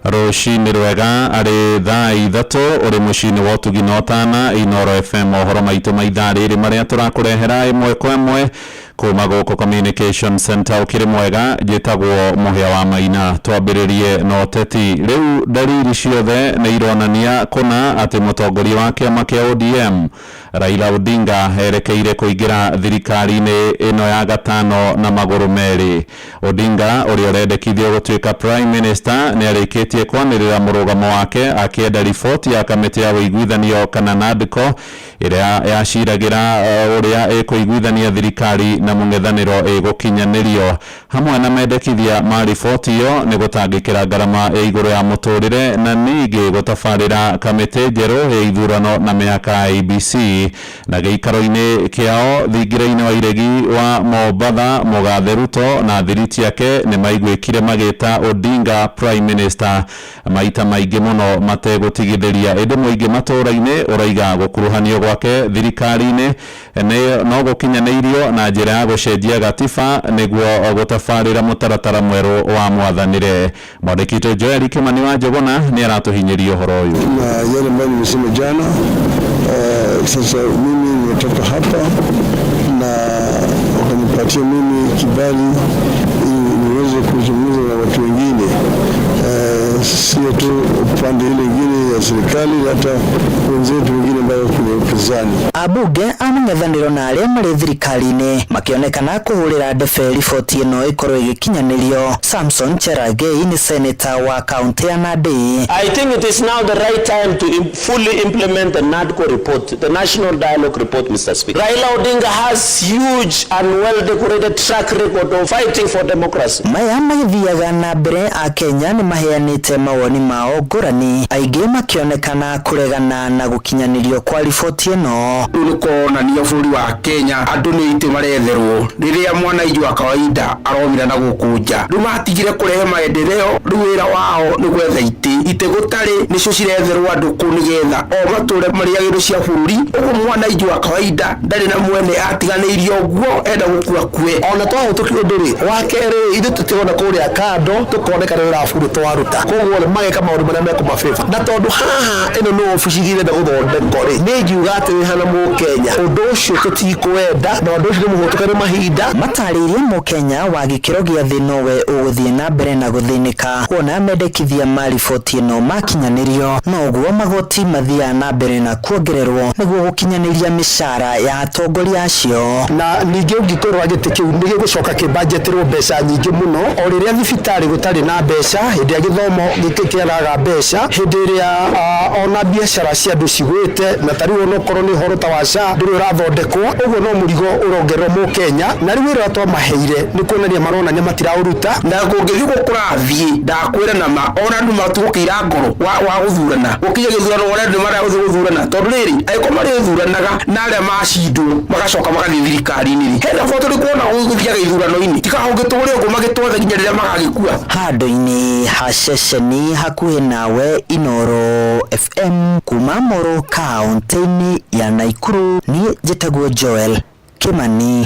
Rũcinĩ rwega, arĩ thaa 3, ũrĩ mũciĩ-inĩ wa ũtugi na ũtana Inoro FM. Mohoro maitũ ma ithaa rĩrĩ marĩa tũrakũrehera ĩmwe kwa ĩmwe kuma gũkũ Communication Center, ũkĩrĩ mwega. Njĩtagwo Mũhĩa wa Maina. Twambĩrĩrie na ũteti. Rĩu ndariri ciothe nĩ ironania kũna atĩ mũtongoria wa kĩama kĩa ODM Raila Odinga erekeire kũingĩra thirikari-inĩ ĩno ya gatano na magũrũ merĩ. Odinga, ũrĩa ũrendekithio gũtuĩka prime minister, nĩ arĩkĩtie kwanĩrĩra mũrũgamo wake, akĩenda riboti ya kamĩtĩ ya ũiguithanio kana NADCO, ĩrĩa yaciragĩra ũrĩa ĩkũiguithania thirikari na mũng'ethanĩro, ĩgũkinyanĩrio. Hamwe na mendekithia ma riboti ĩyo nĩ gũtangĩkĩra ngarama ya igũrũ ya mũtũrĩre, na ningĩ gũtabarĩra kamĩtĩ njerũ ya ithurano na mĩhaka ya IEBC. Na gĩikaro-inĩ kĩao thingira-inĩ wa iregi wa Mombatha, mũgathe Ruto na thiriti yake nĩ maiguĩkire magĩta Odinga prime minister maita maingĩ mũno mategũtigithĩria. Ĩndĩ mũingĩ matũũra-inĩ ũraiga gũkuruhanio gwake thirikari-inĩ nĩ no gũkinyanĩirio na njĩra ya gũcenjia gatiba nĩguo gũtabarĩra mũtaratara mwerũ wa mwathanĩre. Mwandĩki witũ Joel Kimani wa Njũgũna nĩ aratũhinyĩria ũhoro ũyũ. Na yale ambayo nimesema jana. Sasa mimi nimetoka hapa na wakanipatia mimi kibali ili niweze kuzungumza na watu wengine, sio tu upande ile ingine ya serikali, hata wenzetu wengine ambao kwenye upinzani. Ambunge a mũng'ethanĩro na arĩa marĩ thirikari-inĩ makĩonekana kũhũrĩra ndebe riboti ĩno ĩkorwo ĩgĩkinyanĩrio. Samson Cherargei nĩ seneta wa kaunti ya Nandi. I think it is now the right time to fully implement the NADCO report, the National Dialogue Report, Mr. Speaker. Raila Odinga has huge and well-decorated track record of fighting for democracy. Maya magĩthiaga na mbere, a Kenya nĩ maheanĩte mawoni mao ngũrani, aingĩ makĩonekana kũregana na gũkinyanĩrio kwa riboti ĩno. Rĩu nĩ kuonania bũrũri wa Kenya andũ nĩ itĩ maretherwo, rĩrĩa mwananchi wa kawaida aromira na gũkũ nja. Rĩu matigire kũrehe maendeleo, rĩu wĩra wao nĩ gwetha itĩ. Itĩ gũtarĩ, nĩcio ciretherwo andũ kũu nĩgetha o matũre marĩagĩrwo cia bũrũri. Ũguo mwananchi wa kawaida ndarĩ na mwene, atiganĩirio ũguo, enda gũkua kue. Ona twahĩtũkia ũndũ rĩ wa kerĩ, ithuĩ tũtirona kũrĩa kando, tũkoneka nĩ wĩra wa bũrũri twaruta. Koguo rĩ, mageka maũndũ marĩa mekũmabĩba, na tondũ haha Haha ĩno nĩ obici irenda gũthondekwo rĩ, niĩ ingiuga atĩrĩ hana Mũkenya, ũndũ ũcio tũtikwenda na ũndũ ũcio nĩ mũhũtũke nĩ mahinda. Matarĩirie Mũkenya wa gĩkĩro gĩa thĩ nowe ũgũthiĩ na mbere na gũthĩnĩka wona mendekithia ma riboti ĩno makinyanĩrio, noguo magoti mathiaga na mbere na kuongererwo nĩguo gũkinyanĩria mĩcara ya atongoria acio. Na ningĩ ũngĩkorwo gĩtĩ kĩu nĩ gĩgũcoka kĩbanjetirwo mbeca nyingĩ mũno, o rĩrĩa thibitarĩ gũtarĩ na mbeca, hĩndĩ ĩrĩa gĩthomo kĩagaga mbeca, hĩndĩ ĩrĩa ona biacara cia andũ cigwĩte, na ta rĩu onokorwo nĩ ũhoro ta wa SHA ndũrĩ ũrathondekwo, ũguo no mũrigo ũrongererwo Mũkenya, na rĩu wĩra ũrĩa twamaheire nĩ kuonania maronania matiraũruta. Na kũngĩthiĩ ũguo kũrathiĩ, ndakwĩra na ma, ona andũ matigũkĩira ngoro wa gũthurana, gũkinya gĩthurano wone andũ nĩ marega gũthiĩ gũthurana, tondũ rĩrĩ, angĩkorwo marĩthuranaga na arĩa macindwo magacoka magathiĩ thirikari-inĩ rĩ, hena bata ũrĩkũ ona gũthiaga ithurano-inĩ? Tiga gũgĩtũre ũguo magĩtwathe nginya rĩrĩa magagĩkua. Handũ-inĩ ha ceceni hakuhĩ nawe Inooro FM kuma Moro kaũntĩ-inĩ ya Naikuru, niĩ njĩtagwo Joel Kĩmani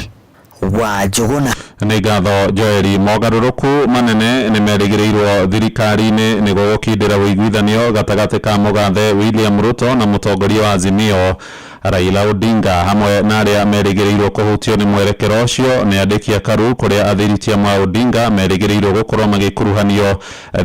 wa Njũgũna. Nĩ ngatho Joeli. Mogarũrũku manene nĩ merĩgĩrĩirwo thirikari-inĩ nĩguo gũkindĩra ũiguithanio gatagatĩ ka mũgathe William Ruto na mũtongoria wa Azimio Raila Odinga. Hamwe na arĩa merĩgĩrĩirwo kũhutio nĩ mwerekero ũcio nĩ andĩki a Karu, kũrĩa athiriti amwe a Odinga merĩgĩrĩirwo gũkorwo magĩkuruhanio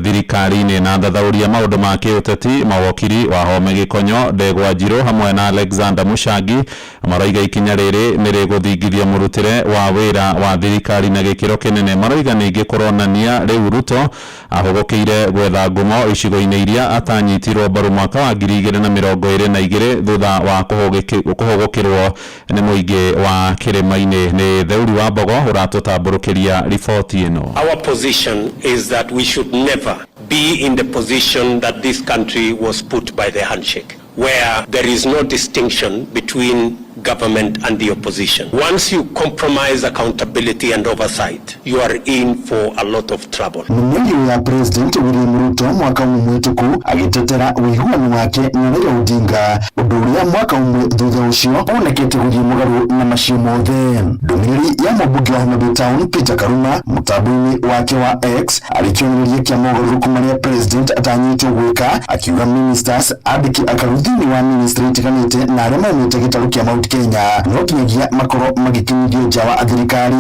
thirikari-inĩ. Na thathaũria maũndũ ma kĩũteti mawokiri Wahome Gĩkonyo, Ndegwa Njirũ hamwe na Alexander Mũcangi maroiga ikinya rĩrĩ nĩ rĩgũthingithia mũrutĩre wa wĩra wa thirikari na gĩkĩro kĩnene. Maroiga ningĩ kũronania rĩu Ruto ahũgũkĩire gwetha ngumo icigo-inĩ iria atanyitirwo mbaru mwaka wa 2022 thutha wa kũhũgũkĩrwo nĩ mũingĩ wa kĩrĩma-inĩ. Nĩ Theuri wa Mbogo ũratũtambũrũkĩria riboti ĩno. Our position is that we should never be in the position that this country was put by the handshake, where there is no distinction between government and the opposition. Once you compromise accountability and oversight, you are in for a lot of trouble. Mĩario ya President William Ruto mwaka ũmwe mũhĩtũku agĩtetera ũiguano wake na Raila Odinga, ũndũ ũrĩa mwaka ũmwe thutha ũcio wonekete gũthiĩ mũgarũ na macio mothe. Ndũmĩrĩri ya mũmbunge wa Homa Bay Town Peter Karuma mũtambo-inĩ wake wa X arĩ kĩonereria kĩa mogarũrũku marĩa President atanyĩtwo gwĩka, akiuga ministers andĩki akaru thĩinĩ wa ministry itiganĩte na arĩa maumĩte gĩtarũ kĩa Mount Kenya no nginyagia makorwo magĩkinyithio nja wa thirikari.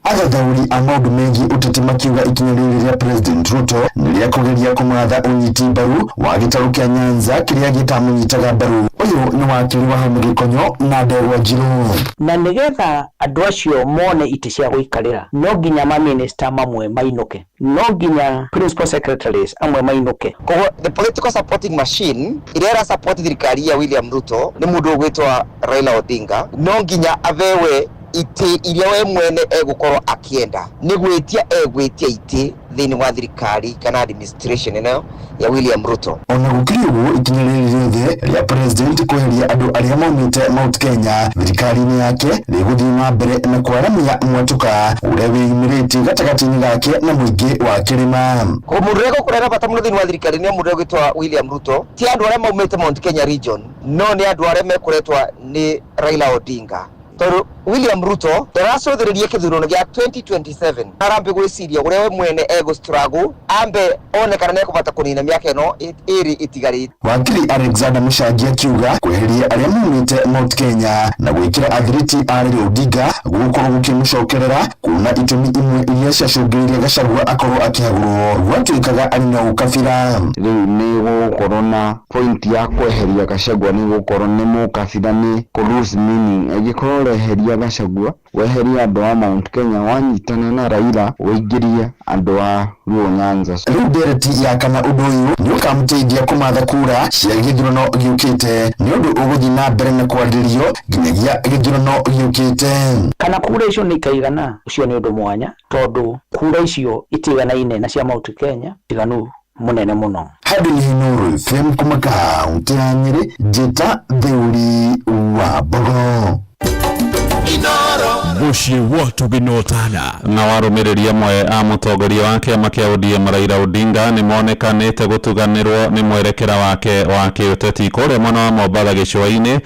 Athathaũri a maũndũ megiĩ ũteti makiuga ikinya rĩrĩ rĩa President Ruto nĩ rĩa kũgeria kũmatha ũnyiti mbaru wa gĩtarũ kĩa Nyanza kĩrĩa gĩtamũnyitaga mbaru. Ũyũ nĩ wakiri wa Home Gĩkonyo na Ndegwa Njirũ. Na nĩgetha andũ acio mone itĩ cia gũikarĩra, no nginya maminista mamwe mainũke, no nginya principal secretaries amwe mainũke. Koguo the political supporting machine ĩrĩa ĩra support thirikari ya William Ruto nĩ mũndũ ũgwĩtwa Raila Odinga, no nginya abewe itĩ iria we mwene egũkorwo akĩenda, nĩ gwĩtia egwĩtia itĩ thĩinĩ wa thirikari kana administration ĩno ya William Ruto. Ona gũkĩrĩ ũguo, ikinya rĩrĩ rĩothe rĩa President kweheria andũ arĩa maumĩte Mount Kenya thirikari-inĩ yake rĩgũthiĩ na mbere na kwaramia mwatũka ũrĩa wĩyumĩrĩtie gatagatĩ-inĩ gake na mũingĩ wa kĩrĩma. Mũndũ ũrĩa egũkorwo na bata mũno thĩinĩ wa thirikari nĩ mũndũ ũrĩa ũgwĩtwa William Ruto, ti andũ arĩa maumĩte Mount Kenya region, no nĩ andũ arĩa mekũretwa nĩ Raila Odinga. Tondũ William Ruto ndaracũthĩrĩria kĩthurano gĩa 2027, arambe gwĩciria ũrĩa we mwene egũ struggle, ambe one kana nĩekũbata kũnina mĩaka ĩno ĩrĩ ĩtigarĩte. Wakiri Alexander Mũcangi akiuga kweheria arĩa maumĩte Mount Kenya na gwĩkĩra athiriti a Raila Odinga gũgũkorwo gũkĩmũcokerera, kuona itũmi imwe iria ciacũngĩrĩirie Gachagua akorwo akĩhagũrwo gwatuĩkaga arĩ na ũkabira. Rĩu nĩ gũgũkorwo na point ya kweheria Gachagua, nĩ gũkorwo nĩ mũkabira, nĩ kũ lose meaning. Angĩkorwo ũreheria Gachagua, weherie andũ a Mount Kenya, wanyitana na Raila, ũingĩrie andũ a Luo Nyanza. Rĩu ndereti ya kana ũndũ ũyũ nĩ ũkamũteithia kũmatha kura cia gĩthurano gĩũkĩte, nĩ ũndũ ũgũthiĩ na mbere na kwarĩrĩrio nginyagia gĩthurano gĩũkĩte. Kana kura icio nĩ ikaigana, ũcio nĩ ũndũ mwanya, tondũ kura icio itiganaine na cia Mount Kenya tiganu mũnene mũno. Handũ nĩ Inooro FM kuma kaũntĩ ya Nyĩrĩ, njĩta Theuri wa Mbogo. Mũciĩ wa ũtugi na ũtana. Na warũmĩrĩri amwe a mũtongoria wa kĩama kĩa ODM Raila Odinga nĩ monekanĩte gũtuganĩrwo nĩ mwerekera wake wa kĩũteti. Kũrĩa mwena wa Mombatha gĩcũa-inĩ,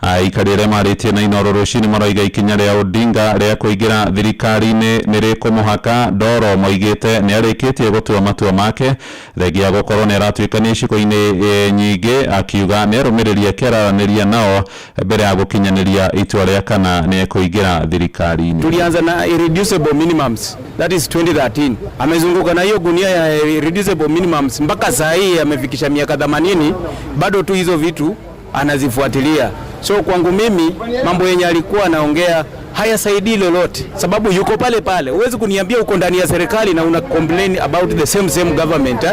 Aikari arĩa marĩtie na Inooro rũcinĩ maroiga ikinya rĩa Odinga rĩa kũingĩra thirikari-inĩ nĩ rĩkũmũhaka ndoro. Moigĩte nĩ arĩkĩtie gũtua matua make thengia gũkorwo nĩ aratuĩkania icigo-inĩ nyingĩ, akiuga nĩ arũmĩrĩri ake araranĩria nao mbere ya gũkinyanĩria itua rĩa kana nĩ ekũingĩra thirikari-inĩ. Tulianza na irreducible minimums, that is 2013. Amezunguka na hiyo gunia ya irreducible minimums mpaka saa hii amefikisha miaka 80, bado tu hizo vitu anazifuatilia. So kwangu mimi mambo yenye alikuwa anaongea hayasaidii lolote, sababu yuko pale pale. Huwezi kuniambia uko ndani ya serikali na una complain about the same government,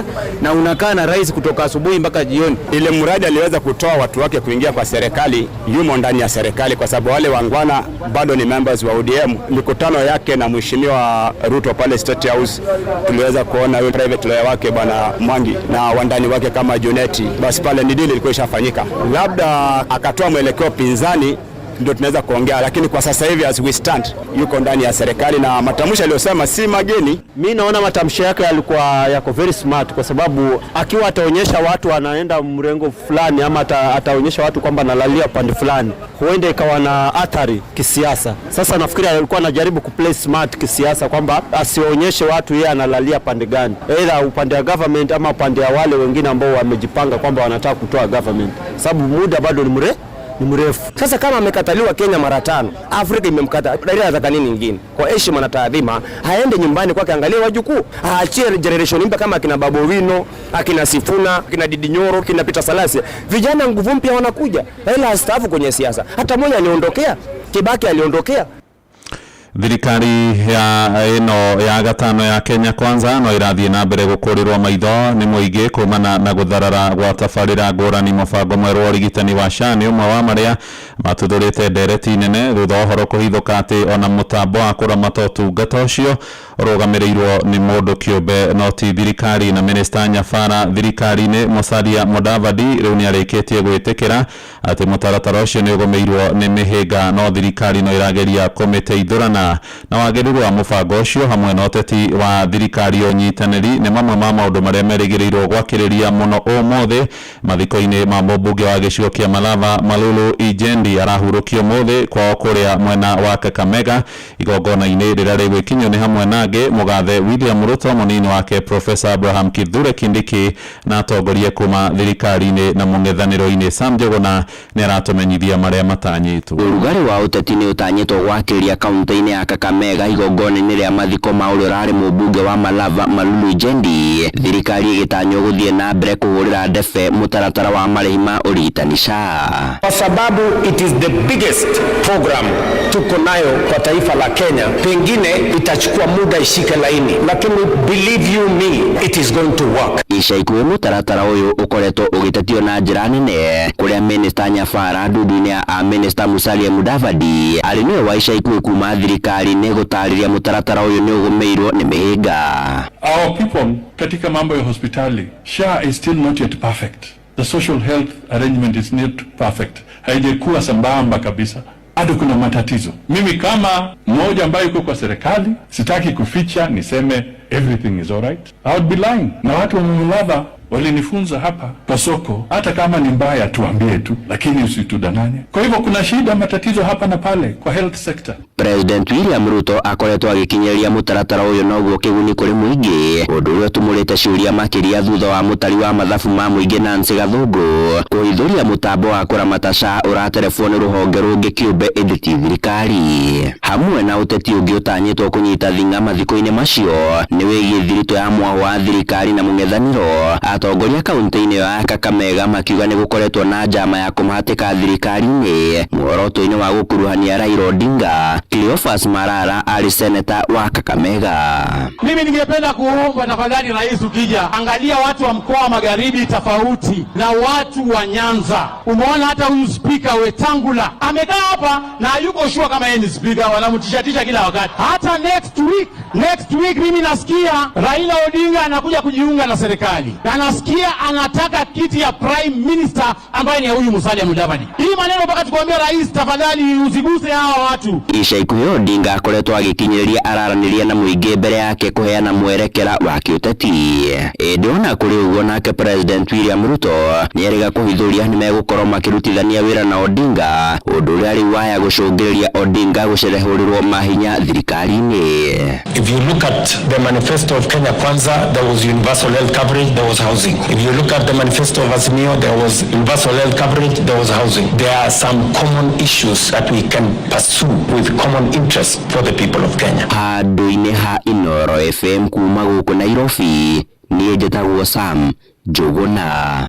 na unakaa na rais kutoka asubuhi mpaka jioni. Ile mradi aliweza kutoa watu wake kuingia kwa serikali, yumo ndani ya serikali kwa sababu wale wangwana bado ni members wa ODM. Mikutano yake na Mheshimiwa Ruto pale State House tuliweza kuona yule private lawyer wake Bwana Mwangi na wandani wake kama Juneti, basi pale ni deal ilikuwa ishafanyika. Labda akatoa mwelekeo pinzani ndio tunaweza kuongea, lakini kwa sasa hivi as we stand yuko ndani ya serikali na matamshi aliyosema si mageni. Mimi naona matamshi yake yalikuwa yako very smart, kwa sababu akiwa ataonyesha watu anaenda mrengo fulani ama ataonyesha watu kwamba analalia upande fulani, huenda ikawa na athari kisiasa. Sasa nafikiri alikuwa anajaribu kuplay smart kisiasa kwamba asionyeshe watu yeye analalia pande gani, either upande wa government ama upande wa wale wengine ambao wamejipanga kwamba wanataka kutoa government, sababu muda bado ni mrefu. Sasa kama amekataliwa Kenya mara 5, Afrika imemkata, Raila anataka nini nyingine? Kwa heshima na taadhima, aende nyumbani kwake, angalie wajukuu, aachie generation mpya kama akina Babu Owino, akina Sifuna, akina Didi Nyoro, akina Peter Salasya. Vijana nguvu mpya wanakuja. Raila astaafu kwenye siasa. Hata Moi aliondokea, Kibaki aliondokea. Thirikari ya ĩno ya gatano ya Kenya Kwanza no ĩrathiĩ na mbere gũkũrĩrwo maitho nĩ mũingĩ kumana na gũtharara gwa tabarĩra ngũrani. Mũbango mwerũ wa ũrigitani wa SHA nĩ ũmwe wa marĩa matuthũrĩte ndereti nene thutha wa ũhoro kũhithũka atĩ ona mũtambo wa kũramata ũtungata ũcio ũrũgamĩrĩirwo nĩ mũndũ kĩũmbe no ti thirikari. Na Minista Nyabara thirikari-inĩ Musalia Mudavadi rĩu nĩ arĩkĩtie gwĩtĩkĩra atĩ mũtaratara ũcio nĩ ũgũmĩirwo nĩ mĩhĩnga no thirikari no ĩrageria kũmĩteithũrana na wagĩrĩru wa mũbango ũcio hamwe na ũteti wa thirikari ũnyitanĩri nĩ mamwe ma maũndũ marĩa merĩgĩrĩirwo gwakĩrĩria mũno ũmũthĩ mathiko-inĩ ma mũmbunge wa gĩcigo kĩa Malava Malulu Ijendi arahurũkio ũmũthĩ kwao kũrĩa mwena wa Kakamega. Igongona-inĩ rĩrĩa rĩgwĩkinyio nĩ hamwe na angĩ mũgathe William Ruto, mũnini wake Professor Abraham Kithure Kindiki na atongoria kuma thirikari-inĩ na mũng'ethanĩro-inĩ. Sam Njuguna nĩ aratũmenyithia marĩa matanyĩtwo. Ũrugarĩ wa ũteti nĩ ũtanyĩtwo gwakĩrĩria kaunti-inĩ ya Kakamega igongona-inĩ rĩa mathiko ma ũrĩa ũrarĩ mũmbunge wa Malava Malulu Ijendi. Thirikari ĩgĩtanywo gũthiĩ na mbere kũhũrĩra ndebe mũtaratara wa marĩhi ma ũrigitani SHA, kwa sababu it is the biggest program tuko nayo kwa taifa la Kenya. Pengine itachukua muda ishike laini, lakini believe you me, it is going to work. Ica ikuhĩ mũtaratara ũyũ ũkoretwo ũgĩtetio na njĩra nene kũrĩa Minista Nyabara ndundu-inĩ ya Minista Musalia Mudavadi arĩ nĩwe wa ica ikuhĩ kuma thirikari-inĩ gũtarĩria mũtaratara ũyũ nĩ ũgũmĩirwo nĩ mĩhĩnga. Our people katika mambo ya hospitali, SHA is still not yet perfect. The social health arrangement is not perfect. Haijakuwa sambamba kabisa. Bado kuna matatizo. Mimi kama mmoja ambaye yuko kwa serikali, sitaki kuficha niseme everything is all right. I would be lying. Na watu wa Malava walinifunza hapa kwa soko, hata kama ni mbaya tuambie tu, lakini usitudanganye. Kwa hivyo kuna shida, matatizo hapa na pale kwa health sector. President William Ruto akoretwo agĩkinyĩria mũtaratara ũyũ noguo kĩguni kũrĩ mũingĩ, ũndũ ũrĩa ũtumũrĩte ciũria makĩria thutha wa mũtari wa mathabu ma mũingĩ Nancy Gathũngũ kũhithũria mũtambo wa kũramata SHA ũraterebwo nĩ rũhonge rũngĩ kĩũmbe ĩndĩ ti thirikari. Hamwe na ũteti ũngĩ ũtanyĩtwo kũnyita thing'a mathiko-inĩ macio nĩ wĩgiĩ thiritũ ya mwahũ wa thirikari na mũng'ethanĩro. Atongoria kaunti-inĩ ya Kakamega makiuga nĩ gũkoretwo na njama ya kũmahatĩka thirikari-inĩ muoroto-inĩ wa gũkuruhania Raila Odinga. Cleophas Marara arĩ seneta wa Kakamega. Mimi ningependa kuomba tafadhali, Rais ukija, angalia watu wa mkoa wa Magharibi tofauti na watu wa Nyanza. Umeona hata huyu spika Wetangula amekaa hapa na hayuko sure kama yeye ni spika, wanamtishatisha kila wakati. Hata next week mimi nasikia Raila Odinga anakuja kujiunga na serikali na Nasikia anataka kiti ya prime minister ambaye ni ya huyu Musalia Mudavadi. Hii maneno mpaka tukwambia rais, tafadhali usiguse hawa watu. Ica ikuhĩ Odinga akoretwo agĩkinyĩrĩria araranĩria na mũingĩ mbere yake kũheana mwerekera wa kĩũteti. Ĩndĩ ona kũrĩ ũguo, nake President William Ruto nĩerĩga kũhithũria nĩmegũkorwo makĩrutithania wĩra na Odinga, ũndũ ũrĩa rĩu waya gũcũngĩrĩria Odinga gũcerehũrĩrwo mahinya thirikari-inĩ. If you look at the manifesto of Kenya Kwanza, there was universal health coverage, there was housing. If you look at the manifesto of Azimio, there was universal health coverage, there was housing. There are some common issues that we can pursue with common interest for the people of Kenya. Handũ-inĩ ha Inooro FM kuma gũkũ Nairobi, niĩ njĩtagwo Sam Njũgũna.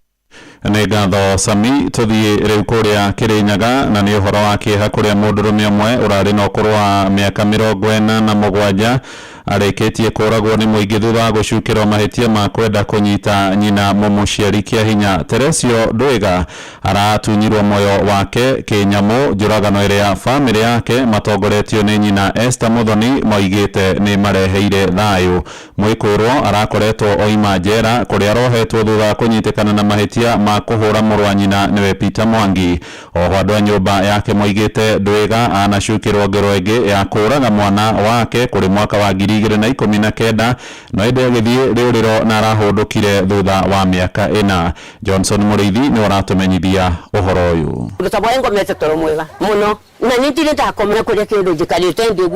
Nĩ ngatho Sami. Tũthiĩ rĩu kũrĩa Kĩrĩnyaga, na nĩ ũhoro wa kĩeha kũrĩa mũndũrũme ũmwe ũrarĩ na ũkũrũ wa mĩaka 47 arĩkĩtie kũragwo nĩ mũingĩ thutha wa gũcukĩrwo mahĩtia ma kwenda kũnyita nyina mũmũciari kĩa hinya. Teresio Ndwiga aratunyirwo muoyo wake kĩnyamũ, njũragano ĩrĩa bamĩrĩ yake matongoretio nĩ nyina Esther Muthoni moigĩte nĩ mareheire thayũ. Mwĩkũĩrwo arakoretwo oima njera kũrĩa arohetwo thutha wa kũnyitĩkana na mahĩtia ma kũhũra mũrũ wa nyina, nĩwe Peter Mwangi. Oho andũ a nyũmba yake moigĩte Ndwiga anacukĩrwo ngero ĩngĩ ya kũraga mwana wake kũrĩ mwaka wa 2019, no ĩndĩ agĩthiĩ rĩũrĩro na arahũndũkire thutha wa mĩaka 4. Johnson Mũrĩithi nĩwe ũratũmenyithia ũhoro ũyũ. Gũtabwa ngomete toro mwega mũno na nĩ ndirĩ ndakomera kũrĩa kĩndũ njikarĩte ndĩ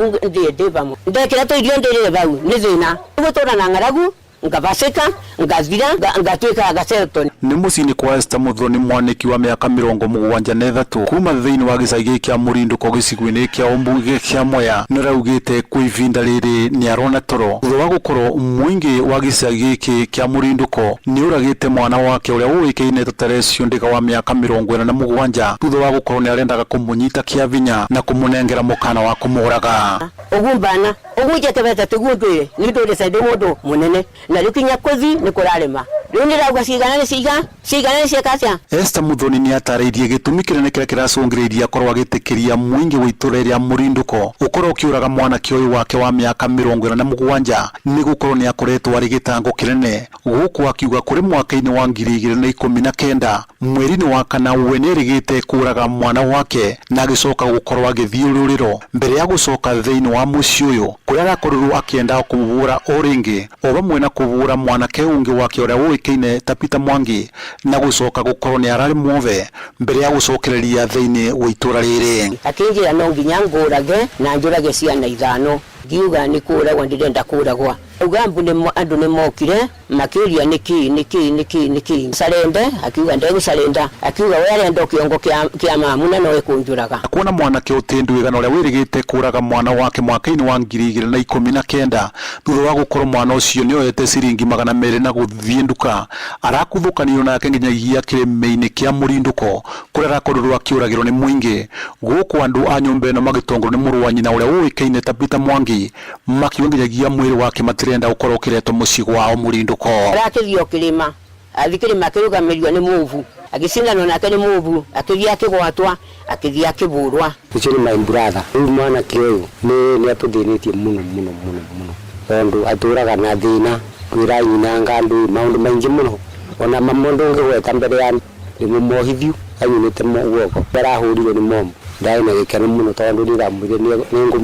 ndĩ vamwe ndekĩra tũirio ndĩrĩre vau nĩ thĩna gũtũra na ng'aragu ngabacĩka ngathira ngatuĩka gacelton. Nĩ mũciĩ-inĩ kwa Esther Muthoni, mwanĩki wa mĩaka 73 kuma thĩinĩ wa gĩcagi kĩa Mũrindũko gĩcigo-inĩ kĩa ũmbunge kĩa Mwea, nĩaraugĩte kwa ihinda rĩrĩ nĩarona toro thutha wa gũkorwo mũingĩ wa gĩcagi gĩkĩ kĩa Mũrindũko nĩũragĩte mwana wake ũrĩa ũĩkaine ta Teresio Ndĩga wa mĩaka 47 thutha wa gũkorwo nĩarendaga kũmũnyita kĩa vinya na kũmũnengera mũkana wa kũmũraga. Ũgumbana ũgunjete bete tiguo ndwire nĩ ndũrĩ caidi mũndũ mũnene na rĩu kinya kũthi nĩ kũrarĩma rĩu nĩrauga cigana nĩ ciga cigana nĩ cieka atĩa. Esther Muthoni nĩatarĩirie gĩtũmi kĩnene kĩrĩa kĩracũngĩrĩirie akorwo agĩtĩkĩria mũingĩ wa itũra rĩa Mũrindũko ũkorwo ũkĩũraga mwanake ũyũ wake wa mĩaka 47 nĩ gũkorwo nĩakoretwo arĩ gĩtango kĩnene gũkũ, akiuga kũrĩ mwaka-inĩ wa 2019 mweri-inĩ wa kana we nĩerĩgĩte kũraga mwana wake na agĩcoka gũkorwo agĩthiĩ rũrĩro mbere ya gũcoka thĩinĩ wa mũciĩ ũyũ kũrĩa arakorirwo akĩenda kũmũhũra o rĩngĩ o vamwe na kũhũra mwanake ũngĩ wake ũrĩa ũĩkaine ta Peter Mwangi na gũcoka gũkorwo nĩ ararĩ mwove mbere ya gũcokereria thĩinĩ wa itũra rĩrĩ. Akĩnjĩra no nginya ngũrage na njũrage ciana 5, ngiuga nĩ kũragwo ndirenda kũragwa. Auga mbu andũ nĩ mokire makĩũria nĩkĩ nĩkĩ nĩkĩ nĩkĩ sarende, akiuga ndegũcarenda, akiuga we arenda kĩongo kĩa mamu na no ekũnjũraga. Kuona mwanake ũtĩndwĩga na ũrĩa wĩrĩgĩte kũraga mwana wake mwaka-inĩ wa 2019 thutha wa gũkorwo mwana ũcio nĩoete ciringi 200 na gũthiĩ nduka, arakuthũkanio nake nginyagia kĩrĩma-inĩ kĩa Mũrindũko kũrĩa arakorirwo akĩũragĩrwo nĩ mũingĩ gũkũ andũ a nyũmba ĩno magĩtongorio nĩ mũrũ wa nyina ũrĩa ũĩkaine ta Peter Mwangi makiuga nginyagia mwĩrĩ wake matirenda ũkorwo ũkĩretwo mũciĩ gwao Mũrindũko. Arakĩthio kĩrĩma athi kĩrĩma akĩrũgamĩrio nĩ mũvu, agĩcindanwo nake nĩ mũvu, akĩthiĩ akĩgwatwa, akĩthiĩ akĩbũrwa. Ũcio nĩ my brother. Rĩu mwanake ũyũ nĩ atũthĩnĩtie mũno mũno mũno mũno tondũ atũraga na thĩna kwĩra nyina ngandũ maũndũ maingĩ mũno ona mamwe ndũngĩgweta mbere ya nĩ mũmohithiu anyunĩte guoko arahũrirwo nĩ momu. Ndarĩ na gĩkeno mũno tondũ nĩndamwĩrire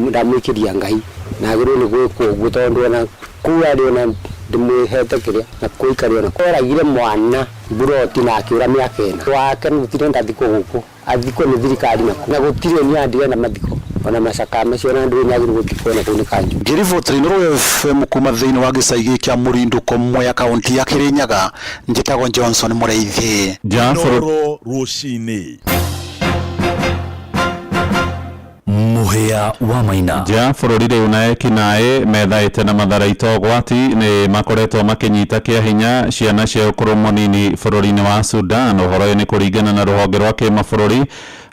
ndamwĩkĩria Ngai na agĩrĩirwo nĩ gwĩkwo ũguo tondũ ona kũu arĩ ona ndĩmwĩhete kĩrĩa na kũikarĩ ona oragire mwana mburoti na akĩũra mĩaka 4 wake gũtirĩ athikwo gũkũ athikwo nĩ thirikari na gũtirĩ nĩ andirenda mathiko ona macaka macio na andũ nĩagĩrĩirwo gũthikwo na kũu nĩ kanjũ. Ngĩribotera Inooro FM kuma thĩinĩ wa gĩcagi kĩa Mũrindũko Mwea kaunti ya Kĩrĩnyaga, njĩtagwo Johnson Mũrĩithi. Inooro rũcinĩ. Mũhĩa wa Maina. Nja bũrũri rĩu na ekinaĩ methaĩte na matharaita ũgwati nĩ makoretwo makĩnyita kĩa hinya ciana cia ũkũrũ mũnini bũrũri-inĩ wa Sudan. Ũhoro ũyũ nĩ kũringana na rũhonge rwa kĩmabũrũri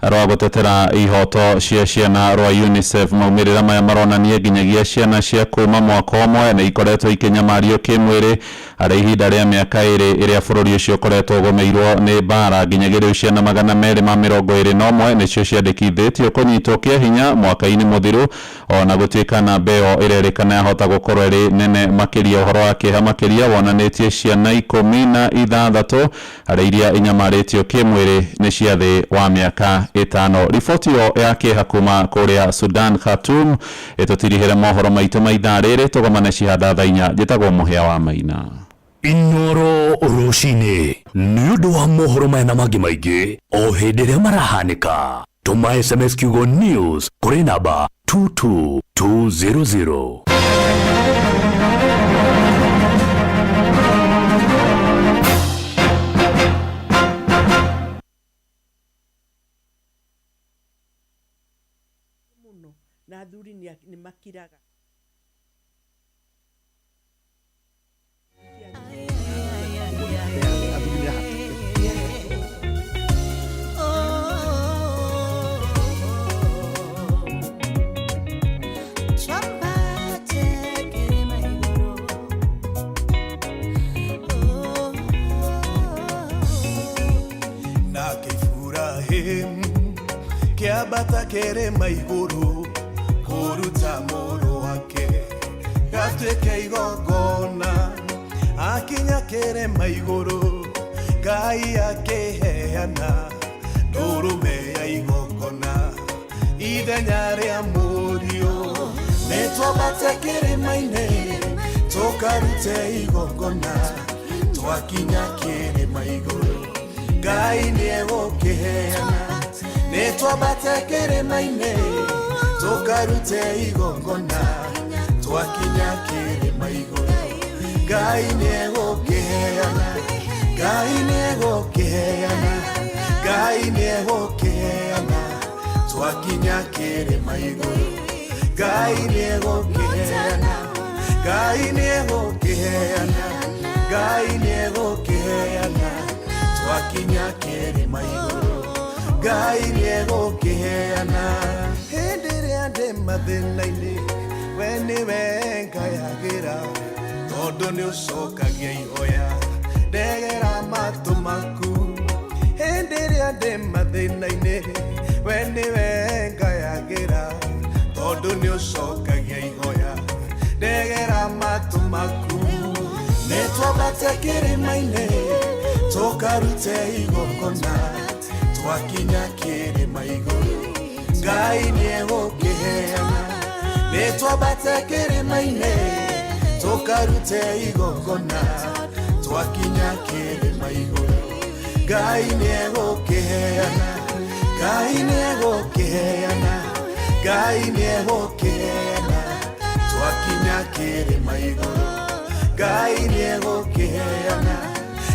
Rwa gũtetera ihoto cia ciana rwa UNICEF. Maumĩrĩra maya maronania nginyagia ciana cia kuma mwaka ũmwe nĩ ikoretwo ikĩnyamario kĩmwĩrĩ harĩ ihinda rĩa mĩaka 2 ĩrĩa bũrũri ũcio ũkoretwo ũgũmĩirwo nĩ mbara. Nginyagia rĩu ciana 221 nĩcio ciandĩkithĩtio kũnyitwo kĩa hinya mwaka-inĩ mũthiru, ona gũtuĩka namba ĩyo ĩrerĩkana yahota gũkorwo ĩrĩ nene makĩria. Ũhoro wa kĩeha makĩria wonanĩtie ciana 16 harĩ iria inyamarĩtio kĩmwĩrĩ nĩ cia thĩ wa mĩaka 5. Riboti ĩyo ya kĩeha kuma kũrĩa Sudan, Khartoum, ĩtũtirihĩre mohoro maitũ ma ithaa rĩrĩ. Tũgomane cihanda thaa 4. Njĩtagwo Mũhĩa wa Maina. Inoro rũcinĩ nĩ ũndũ wa mohoro maya na mangĩ maingĩ o hĩndĩ ĩrĩa marahanĩka, tũma SMS kiugo news kũrĩ namba 22200. Na athuri nĩ makiraga. Nake Ibrahimu kĩambata kĩrĩma igũrũ kũruta mũrũ wake gatuĩke igongona. Akinya kĩrĩma igũrũ Ngai akĩheana ndũrũme ya igongona ithenya rĩa mũriũ. Nĩtwambate kĩrĩma-inĩ tũkarute igongona, twakinya kĩrĩma igũrũ Ngai nĩegũkĩheana. Nĩtwambate kĩrĩma-inĩ tũkarute igongona, twakinya kĩrĩma igũrũ Ngai nĩegũkĩheana. Ngai nĩegũkĩheana, Ngai nĩegũkĩheana, twakinya kĩrĩma igũrũ Ngai nĩegũkĩheana. Ngai nĩegũkĩheana, Ngai nĩegũkĩheana, twakinya kĩrĩma igũrũ Ngai nĩegũkĩheana. Hĩndĩ ĩrĩa ndĩ mathĩna-inĩ we nĩwe ngayagĩra, tondũ nĩũcokagia ihoya ndegera matũ maku. Hĩndĩ ĩrĩa ndĩ mathĩna-inĩ we nĩwe ngayagĩra, tondũ nĩũcokagia ihoya ndegera matũ maku. Nĩtwambate kĩrĩma-inĩ tũkarute igongona, twakinya kĩrĩma igũrũ Ngai nĩegũkĩheana. Nĩtwambate kĩrĩma-inĩ tũkarute igongona, twakinya kĩrĩma igũrũ Ngai nĩegũkĩheana. Ngai nĩegũkĩheana, Ngai nĩegũkĩheana, twakinya kĩrĩma igũrũ Ngai nĩegũkĩheana.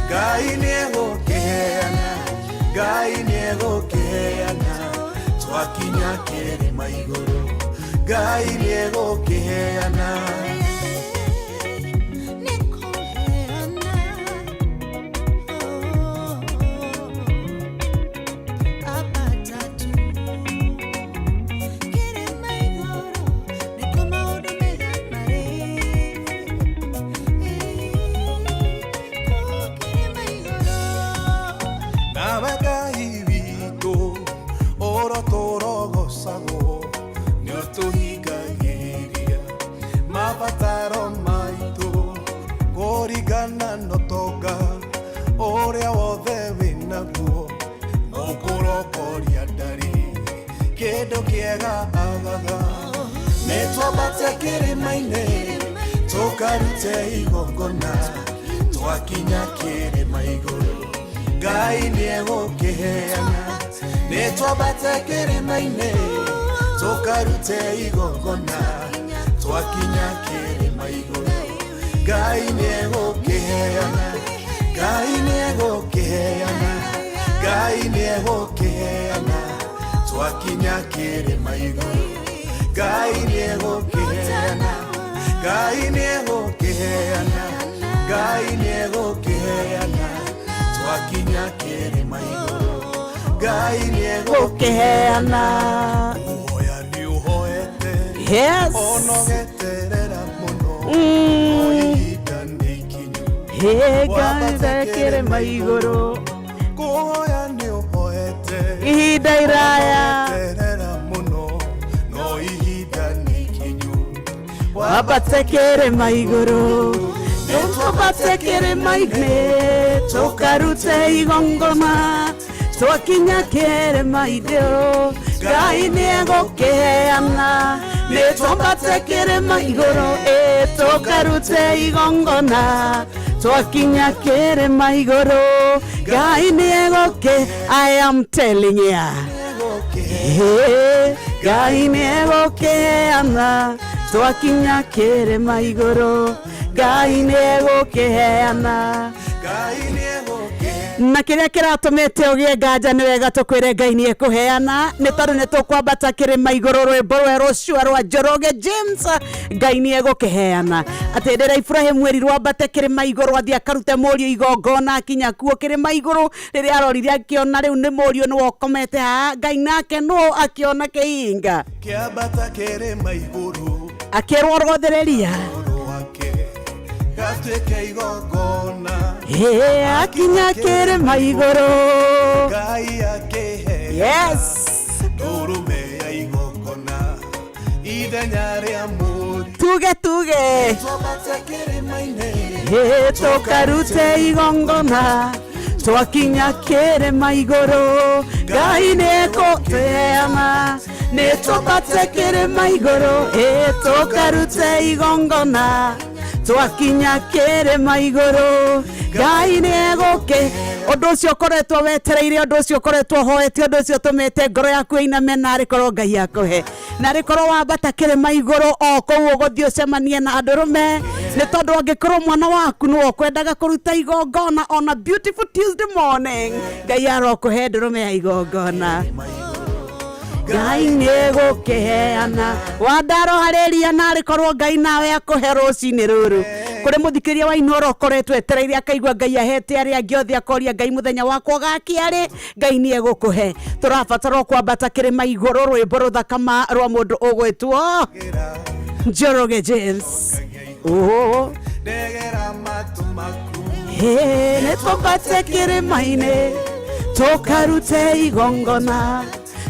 Ngai nĩegũkĩheana, Ngai nĩegũkĩheana, twakinya kĩrĩma igũrũ Ngai nĩegũkĩheana. Nawe Ngai witũ ũrotũrogocagwo nĩũtũhingagĩria mabataro maitũ kũringana na ũtonga ũrĩa wothe wĩnaguo. Mũkũrongoria ndarĩ kĩndũ kĩega agaga. Nĩtwambate kĩrĩma-inĩ tũkarute igongona, twakinya kĩrĩma igũrũ Ngai nĩegũkĩheana. Nĩtwambate kĩrĩma-inĩ tũkarute igongona, twakinya kĩrĩma igũrũ Ngai nĩegũkĩheana. Ngai nĩegũkĩheana, Ngai nĩegũkĩheana, twakinya kĩrĩma igũrũ Ngai nĩegũkĩheana. Ngai nĩegũkĩheana, Ngai nĩegũkĩheana, twakinya kĩrĩma igũrũ Ngai nĩegũkĩheana. egũkĩheana. Kũhoya nĩ ũhoete. Yes. Ona ũgeterera mũno. Ihinda nĩ ikinyu. Hĩ, Ngai kĩrĩma igũrũ. Kũhoya nĩ ũhoete. Ihinda iraya. Ũgeterera mũno. No ihinda nĩ ikinyu. Wambate kĩrĩma igũrũ. Nĩtwambate kĩrĩma-inĩ tũkarute igongona twakinya kĩrĩma-inĩ Ngai nĩegũkĩheana. Nĩtwambate kĩrĩma igũrũ ĩ tũkarute igongona twakinya kĩrĩma igũrũ Ngai nĩegũkĩ I am telling ya. Hey, Ngai nĩegũkĩheana twakinya kĩrĩma igũrũ Ngai nĩegũkĩheana. Na kĩrĩa kĩratũmĩte ũgĩe nganja nĩ wega tũkwĩre Ngai nĩ ekũheana nĩ tondũ nĩ tũkwambata kĩrĩma igũrũ rwĩmbo rwerũ cua rwa Njoroge James Ngai nĩ egũkĩheana. Atĩ hĩndĩ ĩrĩa Iburahĩmu erirwo ambate kĩrĩma igũrũ athiĩ akarute mũriũ igongona akinya kuo kĩrĩma igũrũ rĩrĩa arorire akĩona rĩu nĩ mũriũ nĩwe ũkomete haha Ngai nake nũ akĩona kĩhinga. Kĩambata kĩrĩma igũrũ. Akĩrwo rũthĩrĩria. Gatuĩke igongona. Hĩ, akinya kĩrĩma igũrũ. Ngai akĩheana. Yes. Ndũrũme ya igongona. Ithenya rĩa mũriũ. Tuge tuge. Twambate kĩrĩma-inĩ. Hĩ, tũkarute igongona twakinya kĩrĩma igũrũ Ngai nĩekũtũheana. Nĩtwambate kĩrĩma igũrũ ĩ tũkarute igongona twakinya kĩrĩma igũrũ Ngai nĩegũkĩ ũndũ ũcio ũkoretwo wetereire ũndũ ũcio ũkoretwo ũhoete ũndũ ũcio ũtũmĩte ngoro yaku ĩiname na arĩ korwo Ngai akũhe na arĩ korwo wambata kĩrĩma igũrũ o kũu ũgũthiĩ ũcemanie na ndũrũme nĩ tondũ angĩkorwo mwana waku nĩwe ũkwendaga kũruta igongona on a beautiful Tuesday morning Ngai arokũhe ndũrũme ya igongona. Ngai nĩegũkĩheana wandaroharĩria na arĩ korwo Ngai nawe akũhe rũcinĩ rũrũ kũrĩ mũthikĩria wa Inooro ũkoretwo etereire akaigua Ngai ahete arĩa angĩ othe akoria Ngai mũthenya wakwa ũgakia rĩ Ngai nĩegũkũhe tũrabatara o kwambata kĩrĩma igũrũ rwĩmbo rũthakama rwa mũndũ ũgwĩtwo Njoroge James. Oh. Ndegera matũ maku. Hĩ, nĩtwambate kĩrĩma-inĩ tũkarute igongona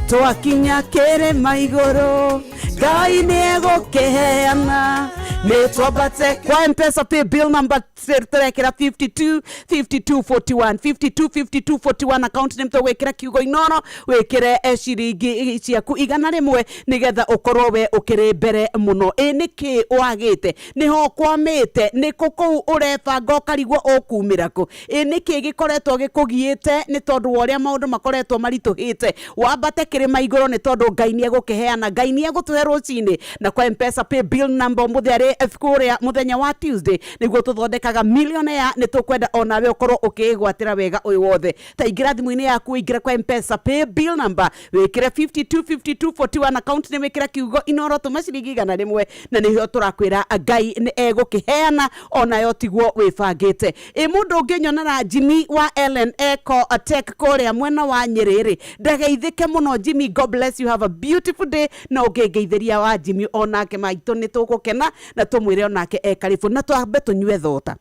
twakinya kĩrĩma igũrũ Ngai nĩegũkĩheana. Nĩtwambate kwa M-Pesa pay bill number tũrekĩra 52 52 41 52 52 41 account name tũgwĩkĩra kiugo Inooro wĩkĩre ciringi ciaku 100 nĩgetha ũkorwo we ũkĩrĩ mbere mũno. Ĩ nĩkĩ wagĩte nĩho ũkwamĩte nĩkũ kũu ũrebanga ũkarigwo ũkumĩra kũ? Ĩ nĩkĩ gĩkoretwo gĩkũgiĩte nĩ tondũ wa ũrĩa maũndũ makoretwo maritũhĩte? Wambate kĩrĩma igũrũ nĩ tondũ Ngai nĩegũkĩheana Ngai nĩegũtũhe rũcinĩ. Na kwa M-Pesa pay bill number ũmũthĩ arĩ kũrĩa mũthenya wa Tuesday nĩguo tũthondekaga millionaire nĩ tũkwenda onawe ũkorwo ũkĩĩgwatĩra wega ũyũ wothe. Ta ingĩra thimũ-inĩ yaku ũingĩre kwa M-Pesa pay bill number wĩkĩre 52 52 41 account nĩ wĩkĩra kiugo Inooro tũma ciringi 100 na nĩho tũrakwĩra Ngai nĩ egũkĩheana onayo tiguo wĩbangĩte. Ĩ mũndũ ũngĩnyonera Jimmy wa Ellen Eco Tech kũrĩa mwena wa Nyĩrĩ rĩ ndageithĩke mũno Jimmy, God bless you, have a beautiful day. Na ũngĩngeithĩria wa Jimmy onake maitũ nĩ tũgũkena na tũmwĩre onake e karibu. Na twambe tũnyue thota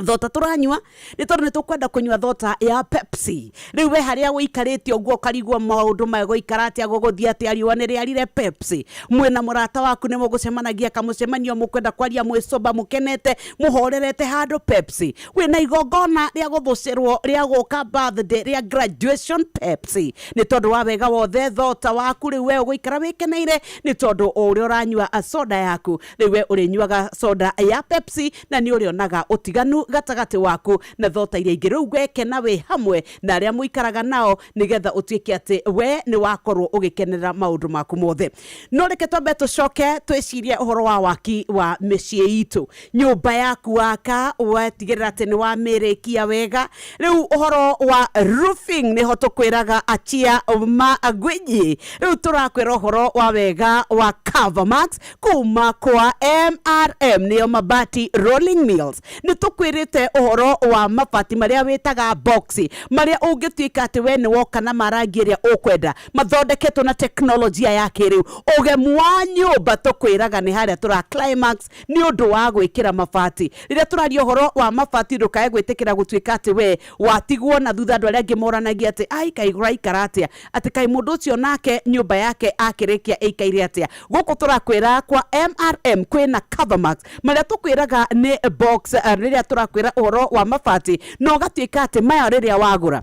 thota tũranyua nĩ tondũ nĩ tũkwenda kũnyua thota ya Pepsi. Rĩu we harĩa ũikarĩte ũguo ũkarigwo maũndũ megũikara atĩa gũgũthiĩ atĩa riũa nĩ rĩarire Pepsi. Mwĩna mũrata waku nĩ mũgũcemanagia kamũcemanio mũkwenda kwaria mwĩ sober mũkenete mũhorerete handũ Pepsi. Wĩna igongona rĩa gũthũcĩrwo rĩa gũka birthday rĩa graduation Pepsi. Nĩ tondũ wa wega wothe thota waku rĩu we ũgũikara wĩkeneire nĩ tondũ o ũrĩa ũranyua soda yaku rĩu we ũrĩnyuaga soda ya Pepsi na nĩ ũrĩonaga ũtiganu gatagatĩ waku na thota iria ingĩ. Rĩu wekena wĩ hamwe na arĩa mũikaraga nao nĩgetha ũtuĩke atĩ we nĩ wakorwo ũgĩkenerera maũndũ maku mothe. No reke twambe tũcoke twĩcirie ũhoro wa waki wa mĩciĩ itũ. Nyũmba yaku waka wetigĩrĩra atĩ nĩ wamĩrĩkia wega. Rĩu ũhoro wa roofing nĩho tũkwĩraga achia magwinyi. Rĩu tũrakwĩra ũhoro wa wega wa Covermax kuma kwa MRM nĩyo Mabati Rolling Mills. Nĩ tũkwĩrĩte Tũkwĩrĩte ũhoro wa mabati marĩa wĩtaga box, marĩa ũngĩtuĩka atĩ we nĩ woka na marangi ĩrĩa ũkwenda, mathondeketwo na teknolojia ya kĩrĩu. Ũgemu wa nyũmba tũkwĩraga nĩ harĩa tũra climax nĩ ũndũ wa gwĩkĩra mabati. Rĩrĩa tũraria ũhoro wa mabati, ndũkae gwĩtĩkĩra gũtuĩka atĩ we watigwo na thutha. Andũ arĩa angĩ moranagia atĩ ai, kaĩ ũraikara atĩa, atĩ kaĩ mũndũ ũcio nake nyũmba yake akĩrĩkia ĩikaire atĩa. Gũkũ tũrakwĩra kwa MRM kwĩna Covermax, marĩa tũkwĩraga nĩ box. Rĩrĩa tũrakwĩra ũhoro wa mabati na ũgatuĩka atĩ maya rĩrĩa wagũra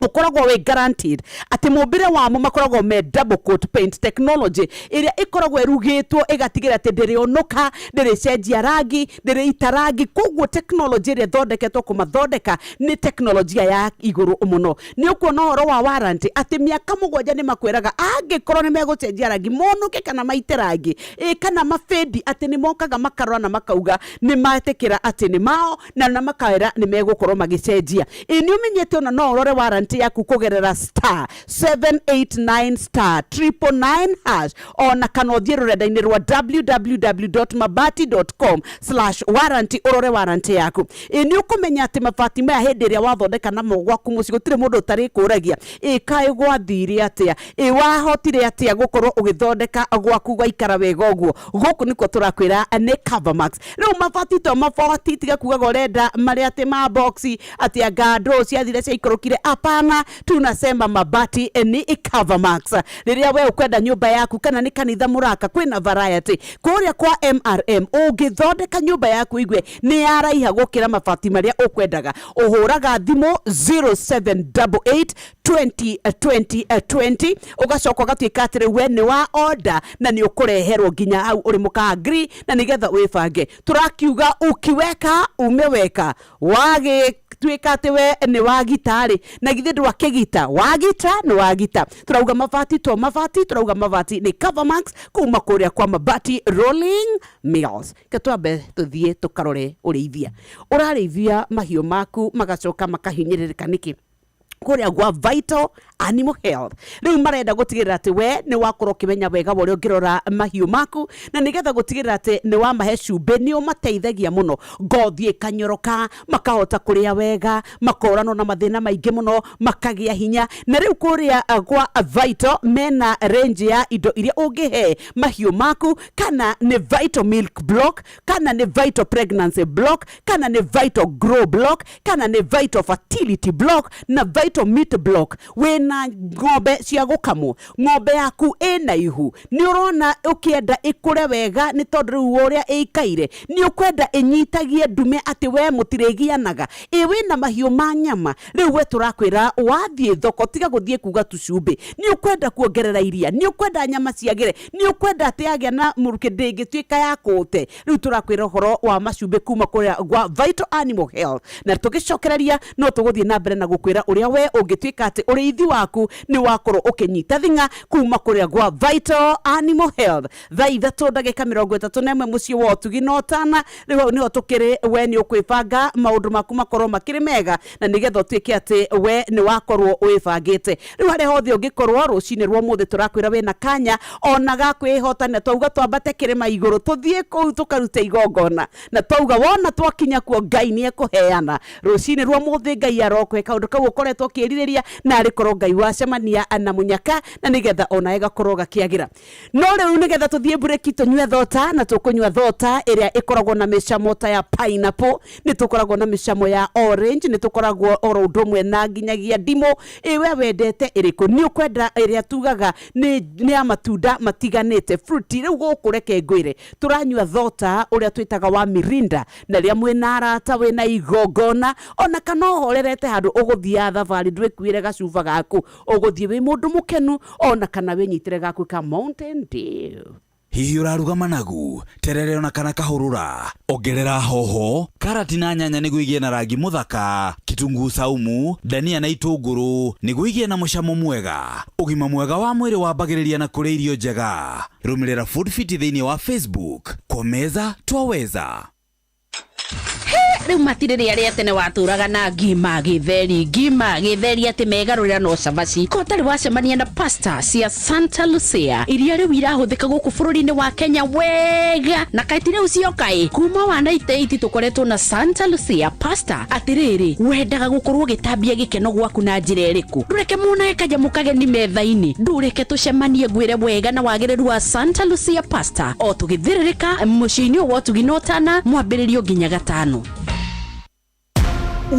ũkoragwo wĩ guaranteed atĩ mũmbĩre wamo makoragwo me double coat paint technology, ĩrĩa ĩkoragwo ĩrugĩtwo ĩgatigĩra atĩ ndĩrĩũnũka, ndĩrĩcenjia rangi, ndĩrĩita rangi. Koguo technology ĩrĩa ĩthondeketwo kũmathondeka nĩ teknolojia ya igũrũ mũno. Nĩ ũkuona ũhoro wa warranty atĩ mĩaka 7 nĩ makwĩraga angĩkorwo nĩ megũcenjia rangi, monũke kana maite rangi ĩ kana mabĩndi, atĩ nĩ mokaga makarora na makauga nĩ metĩkĩra atĩ nĩ mao na makawĩra nĩ megũkorwo magĩcenjia. Ĩ nĩ ũmenyete ona no ũrore warranty yaku kũgerera *789*999# ona kana ũthiĩ rũrenda-inĩ rwa www.mabati.com/warranty ũrore warranty yaku. Ĩ nĩ ũkũmenya atĩ mabati maya hĩndĩ ĩrĩa wathondeka namo gwaku mũciĩ, gũtirĩ mũndũ ũtarĩkũragia ĩ kaĩ gwathire atĩa, ĩ wahotire atĩa gũkorwo ũgĩthondeka gwaku gwaikara wega ũguo. Gũkũ nĩkuo tũrakwĩra nĩ Covermax. Rĩu mabati to mabati, tiga kugaga ũrenda marĩa atĩ ma box, atĩ anga ndoo ciathire ciaikũrũkire. Hapana, tunasema mabati ni Covermax. Rĩrĩa we ũkwenda nyũmba yaku kana nĩ kanitha mũraka, kwĩna variety kũrĩa kwa MRM. Ũngĩthondeka nyũmba yaku igue nĩ yaraiha gũkĩra mabati marĩa ũkwendaga, ũhũraga thimũ 0788 20 20 20, ũgacoka ũgatuĩka atĩrĩ we nĩ wa order na nĩ ũkũreherwo nginya hau ũrĩ mũka agree na nĩgetha wĩbange. Tũrakiuga ukiweka umeweka, wagĩtuĩka atĩ we nĩ wagita rĩ, na githĩ ndwakĩgita, wagita nĩ wagita. Tũrauga mabati to mabati, tũrauga mabati nĩ Covermax kuma kũrĩa kwa Mabati Rolling Mills. Ke twambe tũthiĩ tũkarore ũrĩithia. Ũrarĩithia mahiũ maku magacoka makahinyĩrĩrĩka nĩkĩ? Kũrĩa gwa Vital Animal Health rĩu marenda gũtigĩrĩra atĩ we nĩ wakorwo ũkĩmenya wega wa ũrĩa ũngĩrora mahiũ maku, na nĩgetha gũtigĩrĩra atĩ nĩ wamahe cumbĩ nĩ ũmateithagia mũno, ngothi ĩkanyoroka, makahota kũrĩa wega, makoranwo na mathĩna maingĩ mũno, makagĩa hinya. Na rĩu kũrĩa gwa Vital mena range ya indo iria ũngĩhe mahiũ maku, kana nĩ Vital Milk Block, kana nĩ Vital Pregnancy Block, kana nĩ Vital Grow Block, kana nĩ Vital Fertility Block na Vital Meat Block. Wĩna ng'ombe cia gũkamwo, ng'ombe yaku ĩna ihu, nĩ ũrona ũkĩenda ĩkũre wega, nĩ tondũ rĩu ũrĩa ĩikaire nĩ ũkwenda ĩnyitagie ndume atĩ we mũtirĩgianaga. Ĩ wĩna mahiũ ma nyama, rĩu we tũrakwĩra wathiĩ thoko tiga gũthiĩ kuga tu cumbĩ. Nĩ ũkwenda kuongerera iria, nĩ ũkwenda nyama ciagĩre, nĩ ũkwenda atĩ yagĩa na mũrukĩ ndĩngĩtuĩka ya kũũte. Rĩu tũrakwĩra ũhoro wa macumbĩ kuma kũrĩa gwa Vital Animal Health, na tũgĩcokereria no tũgũthiĩ na mbere na gũkwĩra ũrĩa we ũngĩtuĩka atĩ ũrĩithi waku nĩ wakorwo ũkĩnyita thing'a kuma kũrĩa gwa Vital Animal Health. Thaa 3:31 mũciĩ wa ũtugi na ũtana, rĩu hau nĩho tũkĩrĩ. We nĩ ũkwĩbanga maũndũ maku makorwo makĩrĩ mega na nĩgetha ũtuĩke atĩ we nĩ wakorwo wĩbangĩte. Rĩu harĩa hothe ũngĩkorwo rũcinĩ rwa ũmũthĩ, tũrakwĩra wĩna kanya ona ga kwĩhotana. Twauga twambate kĩrĩma igũrũ, tũthiĩ kũu tũkarute igongona, na twauga wona twakinya kuo Ngai nĩ ekũheana. Rũcinĩ rwa ũmũthĩ Ngai arokũhe kaũndũ kau ũkoretwo ũkĩrirĩria, na arĩ korwo Ngai wacemania na mũnyaka na nĩgetha onawe gakorwo gakĩagĩra. No rĩu nĩgetha tũthiĩ mburĩki tũnyue thota, na tũkũnyua thota ĩrĩa ĩkoragwo na mĩcamo ta ya pineapple, nĩ tũkoragwo na mĩcamo ya orange, nĩ tũkoragwo oro ũndũ ũmwe na nginyagia ndimũ. Ĩ we wendete ĩrĩkũ? Nĩ ũkwenda ĩrĩa tugaga nĩ ya matunda matiganĩte, fruity. Rĩu gũkũ reke ngwĩre tũranyua thota ũrĩa twĩtaga wa Mirinda, na rĩrĩa mwĩna arata, wĩna igongona, ona kana ũhorerete handũ ũgũthiaga thabarĩ, ndwĩkuĩre gacuba gaku, ũgũthiĩ wĩ mũndũ mũkenu, ona kana wĩnyitĩre gaku ka Mountain Dew. Hihi ũraruga managu, terere ona kana kahũrũra? Ongerera hoho, karati na nyanya nĩguo igĩe na rangi mũthaka, kitunguu saumu, dania na itũngũrũ nĩguo igĩe na mũcamo mwega. Ũgima mwega wa mwĩrĩ wambagĩrĩria na kũrĩa irio njega. Rũmĩrĩra Food Fiti thĩinĩ wa Facebook. Kwa meza twaweza. He Rĩu matirĩ rĩa rĩa tene watũraga na ngima gĩtheri, ngima gĩtheri atĩ megarũrĩra no cabaci. Ko ũtarĩ wacemania na pasta cia Santa Lucia iria rĩu irahũthĩka gũkũ bũrũri-inĩ wa Kenya wega na kaĩ ti rĩu cioka ĩ kuma wa 98 tũkoretwo na Santa Lucia pasta. Atĩrĩrĩ, wendaga gũkorwo ũgĩtambia gĩkeno gwaku na njĩra ĩrĩkũ? Ndũreke monage kanyamũ kageni metha-inĩ, ndũreke tũcemanie ngwĩre wega na wagĩrĩru wa Santa Lucia pasta o tũgĩthĩrĩrĩka mũciĩ-inĩ ũyũ wa ũtugi na ũtana mwambĩrĩrio nginya gatano.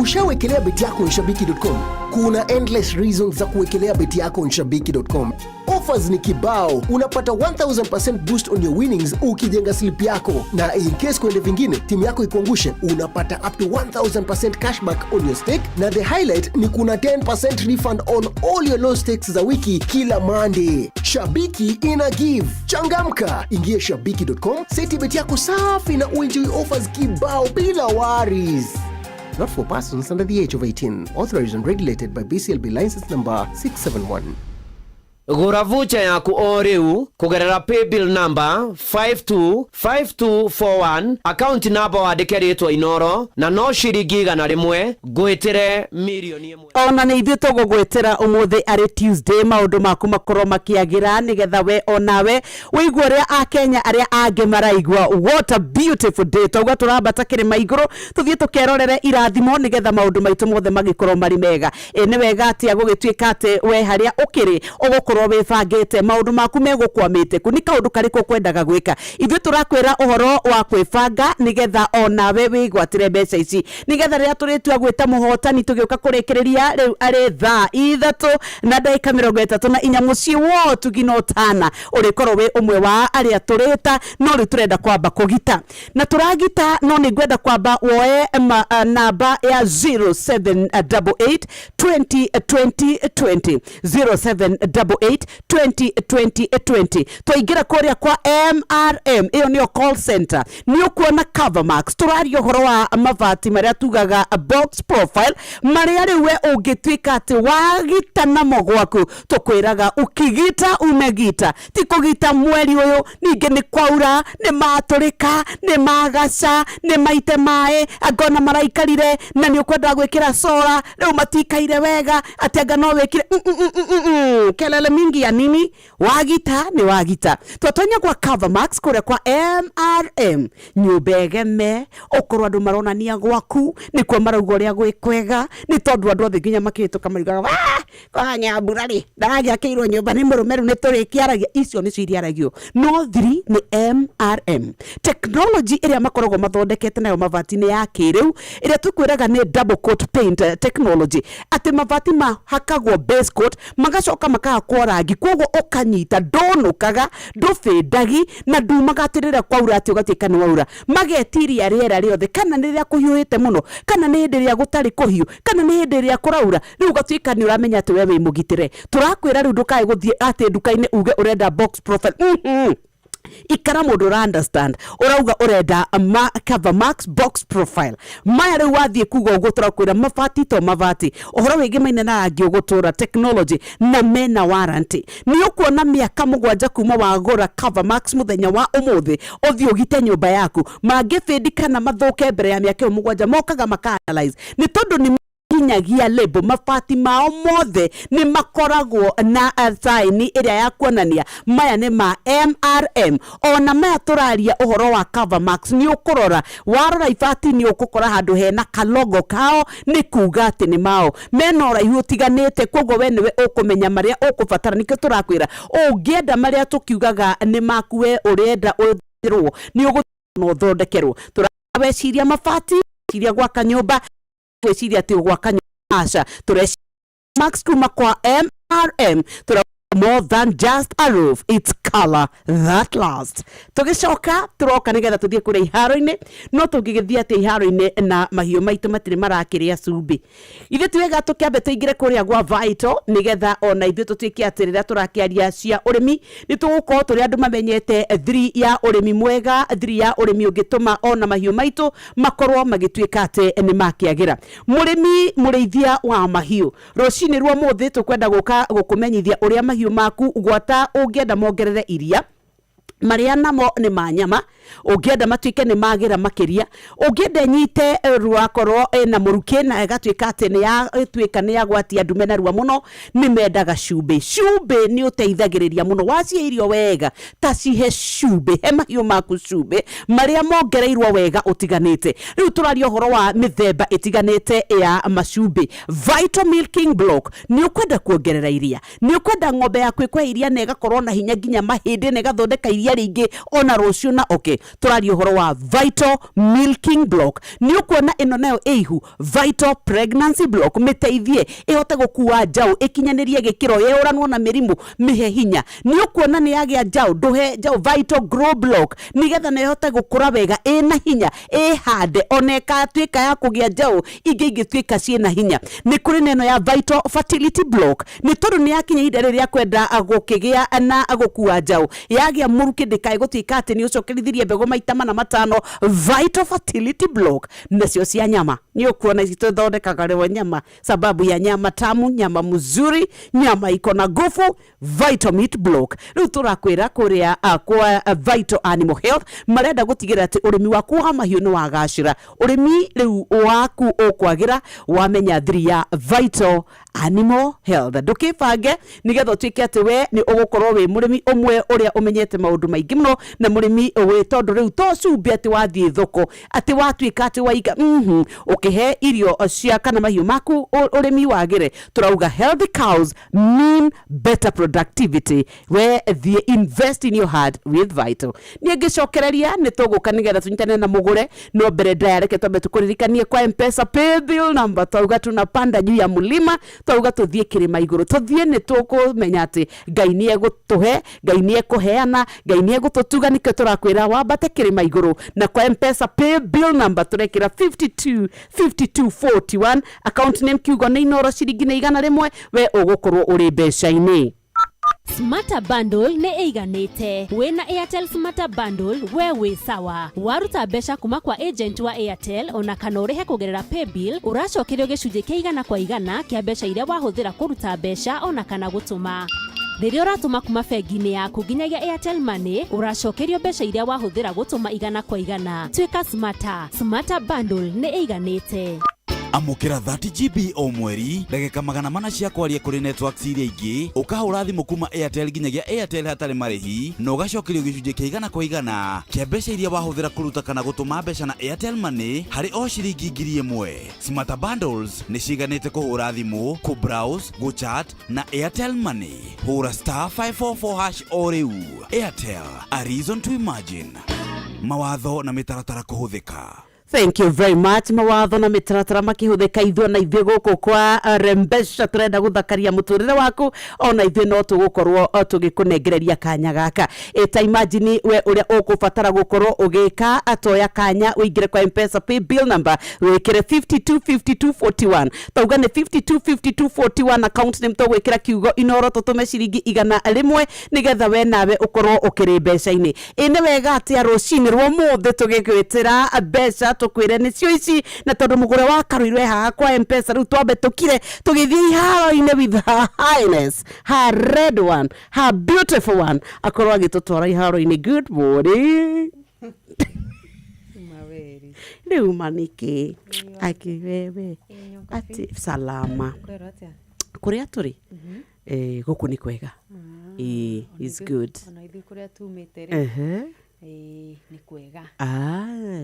Ushawekelea beti yako onshabiki.com? Kuna endless reasons za kuwekelea beti yako onshabiki.com. Offers ni kibao, unapata 1000% boost on your winnings ukijenga slip yako, na in case kuende vingine timu yako ikuangushe, unapata up to 1000% cashback on your stake, na the highlight ni kuna 10% refund on all your low stakes za wiki kila Monday. Shabiki ina give. Changamka, ingie shabiki.com, seti beti yako safi na uenjoy offers kibao bila worries. Not for persons under the age of 18. Authorized and regulated by BCLB license number 671. Gũra vucha yaku o rĩu kũgerera paybill number 525241, akaunti namba wandĩke rĩtwa Inoro na no ciringi 100 ngwĩtĩre mirioni 1. Ona nä ithuä tå gå gwä ra å må thä arä Tuesday, maå maku makorwo makä nä getha we onawe wĩigua ũrĩa akenya arĩa angĩ maraigua. What a beautiful day! Twauga tũrambata kĩrĩma igũrũ tũthiĩ tũkerorere irathimo nĩgetha maũndũ maitũ mothe magĩkorwo marĩ mega. Ĩ nĩ wega atĩa gũgĩtuĩka atĩ we harĩa ũkĩrĩ ũgũkorwo wĩbangĩte maũndũ maku megũkwamĩte kũ, nĩ kaũndũ karĩkũ ũkwendaga gwĩka. Ithuĩ tũrakwĩra ũhoro wa kwĩbanga nĩgetha onawe wĩgwatĩre mbeca ici, nĩgetha rĩrĩa tũrĩtua gwĩta mũhotani tũgĩũka kũrĩkĩrĩria rĩu arĩ thaa 3:34 mũciĩ wa ũtugi na ũtana, ũrĩkorwo wĩ ũmwe wa arĩa tũrĩta. No rĩu tũrenda kwamba kũgita na tũragita, no nĩ ngwenda kwamba woe namba ya 0788 20 20 20, 0788 20 20 20. Twaingĩra kũrĩa kwa MRM, ĩyo nĩyo call center, nĩ ũkuona Covermax. Tũraria ũhoro wa mabati marĩa tugaga box profile, marĩa rĩu we ũngĩtuĩka atĩ wagita namo gwaku, tũkwĩraga ukigita umegita, ti kũgita mweri ũyũ ningĩ nĩ kwaura, nĩ matũrĩka, nĩ magaca, nĩ maite maĩ, angona maraikarire na nĩ ũkwendaga gwĩkĩra sora, rĩu matikaire wega, atĩ anga no wĩkire kelele mingi ya nini? Wagita nĩ wagita. Twatonya kwa Covermax kũrĩa kwa MRM, nyũmba ĩgeme ũkorwo andũ maronania gwaku nĩkuo marauga ũrĩa gwĩ kwega, nĩ tondũ andũ othe nginya makĩhĩtũka mariugaga kwa Nyambura rĩ ndaragĩakĩirwo nyũmba nĩ mũrũme, rĩu nĩ tũrĩkĩaragia. Icio nĩcio iriaragio, no thiri nĩ MRM technology ĩrĩa makoragwo mathondekete nayo mabati nĩ ya kĩrĩu, ĩrĩa tũkwĩraga nĩ double coat paint technology, atĩ mabati mahakagwo base coat magacoka makahakwo rangi, koguo ũkanyita ndũnũkaga, ndũbĩndagi na ndumaga atĩ rĩrĩa kwaura atĩ ũgatuĩka nĩ waura. Magetiria rĩera rĩothe, kana nĩ rĩrĩa kũhiũhĩte mũno, kana nĩ hĩndĩ ĩrĩa gũtarĩ kũhiũ, kana nĩ hĩndĩ ĩrĩa kũraura, rĩu ũgatuĩka nĩ ũramenya atĩ we wĩ mũgitĩre. Tũrakwĩra rĩu ndũkae gũthiĩ atĩ nduka-inĩ uge ũrenda box profile. Ikara mũndũ ũra understand, ũrauga ũrenda ma Cover Max box profile maya. Rĩu wathiĩ kuga ũguo, tũrakwĩra mabati to mabati, ũhoro wĩgĩmaine na rangi ũgũtũra technology na mena warranty. Nĩ ũkuona mĩaka 7 kuma wagũra Cover Max mũthenya wa ũmũthĩ, ũthiĩ ũgite nyũmba yaku, mangĩbĩndi kana mathũke mbere ya mĩaka ĩyo 7, mokaga maka analyze, nĩ tondũ nĩ nginyagia label mabati mao mothe nĩ makoragwo na sign ĩrĩa ya kuonania maya nĩ ma MRM. Ona maya tũraria ũhoro wa Covermax, nĩ ũkũrora, warora ibati nĩ ũgũkora handũ hena kalogo kao, nĩ kuga atĩ nĩ mao mena ũraihu ũtiganĩte, koguo we nĩwe ũkũmenya marĩa ũkũbatara. Nĩkĩo tũrakwĩra ũngĩenda marĩa tũkiugaga nĩ maku, we ũrenda ũthĩrwo nĩ ũgũthiĩ na ũthondekerwo. Tũraweciria mabati, ciria gwaka nyũmba, gwĩciria atĩ ũgwaka nyũmba, aca, tũreciria Max kuma kwa MRM tũra more than just a roof, it's color that lasts. Tũgĩcoka tũroka nĩgetha tũthiĩ kũrĩa iharo-inĩ, no tũngĩgĩthiĩ atĩ iharo-inĩ na mahiũ maitũ matirĩ marakĩrĩa cumbĩ. Ithuĩ ti wega tũkĩambe tũingĩre kũrĩa gwa Vital, nĩgetha ona ithuĩ tũtuĩke atĩ rĩrĩa tũrakĩaria cia ũrĩmi nĩ tũgũkorwo tũrĩ andũ mamenyete thiri ya ũrĩmi mwega, thiri ya ũrĩmi ũngĩtũma ona mahiũ maitũ makorwo magĩtuĩka atĩ nĩ makĩagĩra. Mũrĩmi mũrĩithia wa mahiũ, rũcinĩ rwa mũthĩ tũkwenda gũka gũkũmenyithia ũrĩa mahiũ maku gwata ũngĩenda mongerere iria, marĩa namo nĩ ma nyama. Ũngĩenda matuĩke nĩ magĩra makĩria, ũngĩenda ĩnyite rwakorwo ĩna mũrukĩ na ĩgatuĩka atĩ nĩ yatuĩka nĩ yagwatia ndume narua mũno, nĩ mendaga cumbĩ. Cumbĩ nĩ ũteithagĩrĩria mũno, wacihe irio wega, ta cihe cumbĩ, he mahiũ maku cumbĩ marĩa mongereirwo wega ũtiganĩte. Rĩu tũraria ũhoro wa mĩthemba ĩtiganĩte ya macumbĩ. Vital Milking Block, nĩ ũkwenda kuongerera iria, nĩ ũkwenda ng'ombe yaku ĩkũhe iria na ĩgakorwo na hinya nginya mahĩndĩ na ĩgathondeka iria rĩingĩ ona rũciũ na okay. Tũraria ũhoro wa Vital Milking Block. Nĩ ũkuona ĩno nayo ĩihu Vital Pregnancy Block, mĩteithie ĩhote gũkua njaũ, ĩkinyanĩrie gĩkĩro, yeũranwo na mĩrimũ, mĩhe hinya. Nĩ ũkuona nĩ yagĩa njaũ, ndũhe njaũ Vital Grow Block nĩgetha na ĩhote gũkũra wega ĩna hinya, ĩhande ona ĩkatuĩka ya kũgĩa njaũ ingĩ ingĩtuĩka ciĩna hinya. Nĩ kũrĩ na ĩno ya Vital Fertility Block, nĩ tondũ nĩ yakinya ihinda rĩrĩa rĩa kwenda gũkĩgĩa na gũkua njaũ, yagĩa mũrukĩ ndĩkae gũtuĩka atĩ nĩ ũcokerithirie mbegũ maita mana matano. Vital Fertility Block. Nacio cia nyama, nĩ ũkuona ici tũthondekaga rĩo nyama, sababu ya nyama tamu, nyama mzuri, nyama iko na nguvu, Vital Meat Block. Rĩu tũrakwĩra kũrĩa kwa Vital Animal Health marenda gũtigĩrĩra atĩ ũrĩmi waku wa mahiũ nĩ wagacĩra, ũrĩmi rĩu waku ũkwagĩra wamenya thiri ya Vital Animal Health. Ndũkĩbange nĩgetha ũtuĩke atĩ we nĩ ũgũkorwo wĩ mũrĩmi ũmwe ũrĩa ũmenyete maũndũ maingĩ mũno, na mũrĩmi wĩ tondũ rĩu to cumbĩ atĩ wathiĩ thoko atĩ watuĩka atĩ waiga ũkĩhe irio cia kana mahiũ maku ũrĩmi wagĩre. Tũrauga healthy cows mean better productivity. We thiĩ invest in your heart with Vital. Niĩ ngĩcokereria nĩ tũgũka nĩgetha tũnyitane na mũgũre, no mbere ndaya reke twambe tũkũririkanie kwa Mpesa paybill number. Twauga tunapanda juu ya mlima, twauga tũthiĩ kĩrĩma igũrũ, tũthiĩ nĩ tũkũmenya atĩ Ngai nĩ egũtũhe, Ngai nĩ ekũheana, Ngai nĩ egũtũtuga, nĩkĩo tũrakwĩra wambate kĩrĩma igũrũ. Na kwa Mpesa paybill number tũrekĩra 52 52 41, account name kiugo nĩ Inoro, ciringi nĩ 100, we ũgũkorwo ũrĩ mbeca-inĩ. Smarter Bundle nĩ ĩiganĩte. Wĩna Airtel Smarter Bundle we wĩ sawa. Waruta mbeca kuma kwa agent wa Airtel ona kana ũrĩhe kũgerera paybill, ũracokerio gĩcunjĩ kĩa 100% kĩa mbeca iria wahũthĩra kũruta mbeca ona kana gũtũma. Rĩrĩa ũratũma kuma bengi-inĩ yaku nginyagia Airtel Money, ũracokerio mbeca iria wahũthĩra gũtũma 100%. Tuĩka smarter. Smarter Bundle nĩ ĩiganĩte. Amũkĩra 30 GB o mweri, ndagĩka 400 cia kwaria kũrĩ networks iria ingĩ, ũkahũra thimũ kuma Airtel nginyagia Airtel hatarĩ marĩhi, na ũgacokerio gĩcunjĩ kĩa 100% kĩa mbeca iria wahũthĩra kũruta kana gũtũma mbeca na Airtel Money harĩ o ciringi 1000. Smarter Bundles nĩ ciganĩte kũhũra thimũ, kũ-browse, gũ-chat na Airtel Money. Hũra star 544 hash o rĩu. Airtel, a reason to imagine. Mawatho na mĩtaratara kũhũthĩka. Thank you very much. Mawatho na mĩtaratara makĩhũthĩka, ithuĩ na ithuĩ gũkũ kwa Rembesha tũrenda gũthakaria mũtũrĩre waku, ona ithuĩ no tũgũkorwo tũgĩkũnengereria kanya gaka. Ĩta imagine we ũrĩa ũkũbatara gũkorwo ũgĩka, atoya kanya ũingĩre kwa Mpesa pay bill number wĩkĩre 52 52 41, tauga nĩ 52 52 41, account name tũgwĩkĩra kiugo Inoro, tũtũme ciringi 100 nĩgetha we nawe ũkorwo ũkĩrĩ mbeca-inĩ. Ĩ nĩ wega atĩa rũcinĩ rwa ũmũthĩ tũgĩgwĩtĩra mbeca, tũkwĩre nĩcio ici, na tondũ mũgũre wa Karũirũ e haha kwa Mpesa, rĩu twambe tũkire tũgĩthiĩ iharo-inĩ with her highness, her red one, her beautiful one, akorwo agĩtũtwara iharo-inĩ. Good morning. Rĩu ma nĩkĩ akĩ wewe atĩ salama kũrĩa tũrĩ gũkũ nĩ kwega. Is good. Ona ithuĩ kũrĩa tumĩte rĩ, nĩ kwega.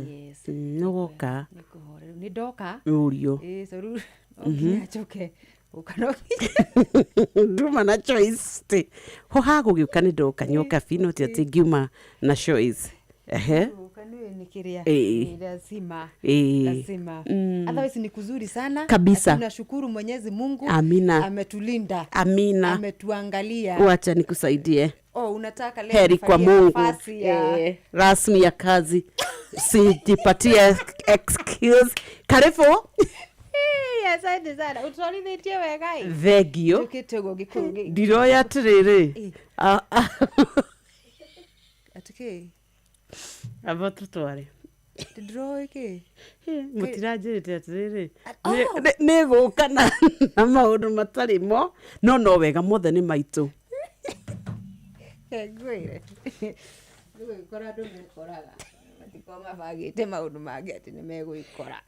Yes. Nĩwoka. Nĩ kũhoreru, nĩ ndoka. Ũrio. So rĩu no nginya njoke gũka, no nginya Nduma na choice ti ho ha gũgĩũka nĩ ndoka nyoka no ti atĩ ngiuma na choice. Ehe. Gũka nĩ nĩ kĩrĩa. Lazima. Lazima. Otherwise ni kuzuri sana. Kabisa. Na tunashukuru Mwenyezi Mungu. Amina. Ametulinda. Amina. Ametuangalia. Wacha nikusaidie. Oh, unataka leo Heri kwa nifanyie Mungu. nafasi ya Rasmi ya kazi, sijipatie excuse. Karibu. Asante sana, utwarithĩtie wega ĩ. Thengio. Njũkĩte ũguo Gĩkũyũ Ndiroya atĩrĩrĩ. Atĩ kĩ? Amba tũtware. Ndĩroĩ kĩ? Mũtiranjĩrĩte atĩrĩrĩ, Oh. Nĩ gũka na maũndũ matarĩ mo, no wega mothe nĩ maitũ. Ngwĩre. Nĩ gũgĩkora andũ mekoraga. Mangĩkorwo mabangĩte maũndũ mangĩ atĩ nĩ megwĩkora.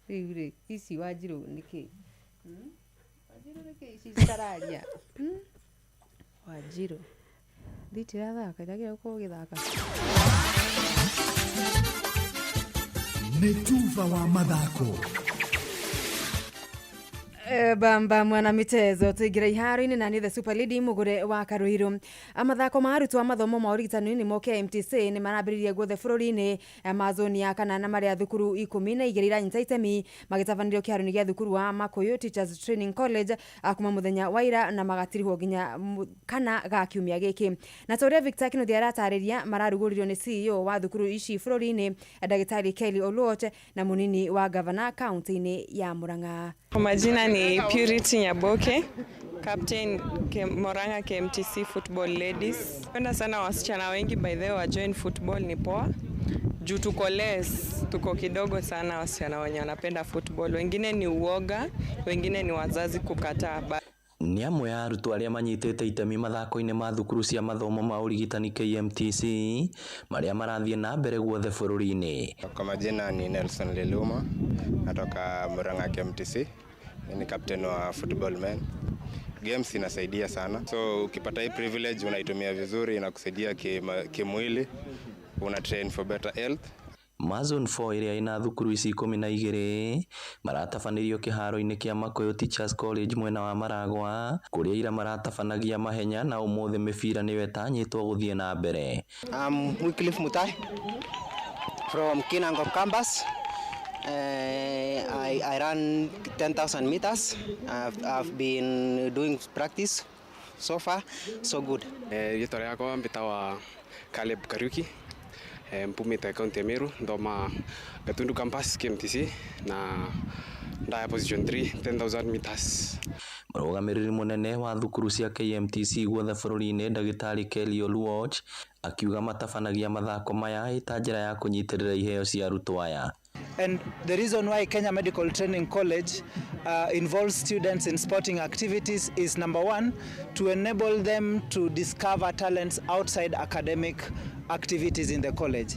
Rĩu rĩ, ici Wanjirũ nĩkĩ? Wanjirũ nĩkĩ ici citararia? Wanjirũ. Nditirathaka, ndagĩrĩirwo gũkorwo ũgĩthaka. Nĩ tuba wa mathako. Bamba mwana mitezo tuingira iharo-inĩ na nĩ the super lady mũgũre wa Karuiru. Mathako ma arutwo a mathomo ma ũrigitani nĩmo KMTC nĩ marambĩrĩria guothe bũrũri-inĩ ma zoni ya kana na marĩa thukuru 12 iranyita itemi magĩtabanĩrio kĩharo-inĩ gĩa thukuru wa Makuyu Teachers Training College kuma mũthenya wa ira na magatirihwo nginya kana ga kiumia gĩkĩ. Na ta ũrĩa Victor Kinuthia aratarĩria, mararugũririo nĩ CEO wa thukuru ici bũrũri-inĩ Ndagĩtarĩ Kelly Oluoch na mũnini wa gavana kaunti-inĩ ya Murang'a. Kwa majina ni Purity Nyaboke, captain Murang'a KMTC Football Ladies. Napenda sana wasichana wengi by the way wa join football ni poa. Juu tuko less, tuko kidogo sana wasichana wenye wanapenda football. Wengine ni uoga, wengine ni wazazi kukataa. Nĩ amwe a arutwo arĩa manyitĩte itemi mathako-inĩ ma thukuru cia mathomo ma ũrigitani KMTC marĩa marathiĩ na mbere guothe bũrũri-inĩ. Kwa majina ni Nelson Liluma, natoka Murang'a KMTC. Ni captain wa football men. Games inasaidia sana, so ukipata hii privilege unaitumia vizuri, inakusaidia kimwili, una train for better health. Mazon 4 ĩrĩa ĩna thukuru ici 12 maratabanĩrio kĩharo-inĩ kĩa Makuyu Teachers College mwena wa Maragwa kũrĩa ira maratabanagia mahenya na ũmũthĩ mĩbira nĩyo ĩtanyĩtwo gũthiĩ na mbere. I'm Wycliffe Mutai from Kinangop campus. I run 10,000 meters. I've been doing practice so far, so good. Rĩtwa rĩakwa mbĩtagwa Caleb Kariuki. Mpumite kaunti ya Meru, nthoma Gatundu campus KMTC na ndaya position 3 10,000 meters. Mũrũgamĩrĩri mũnene wa thukuru cia KMTC guothe bũrũri-inĩ Ndagĩtarĩ Kelly Oluoch akiuga matabanagia mathako maya ĩta njĩra ya kũnyitĩrĩra iheo cia arutwo aya. And the reason why Kenya Medical Training College involves students in sporting activities is number one, to enable them to discover talents outside academic activities in the college.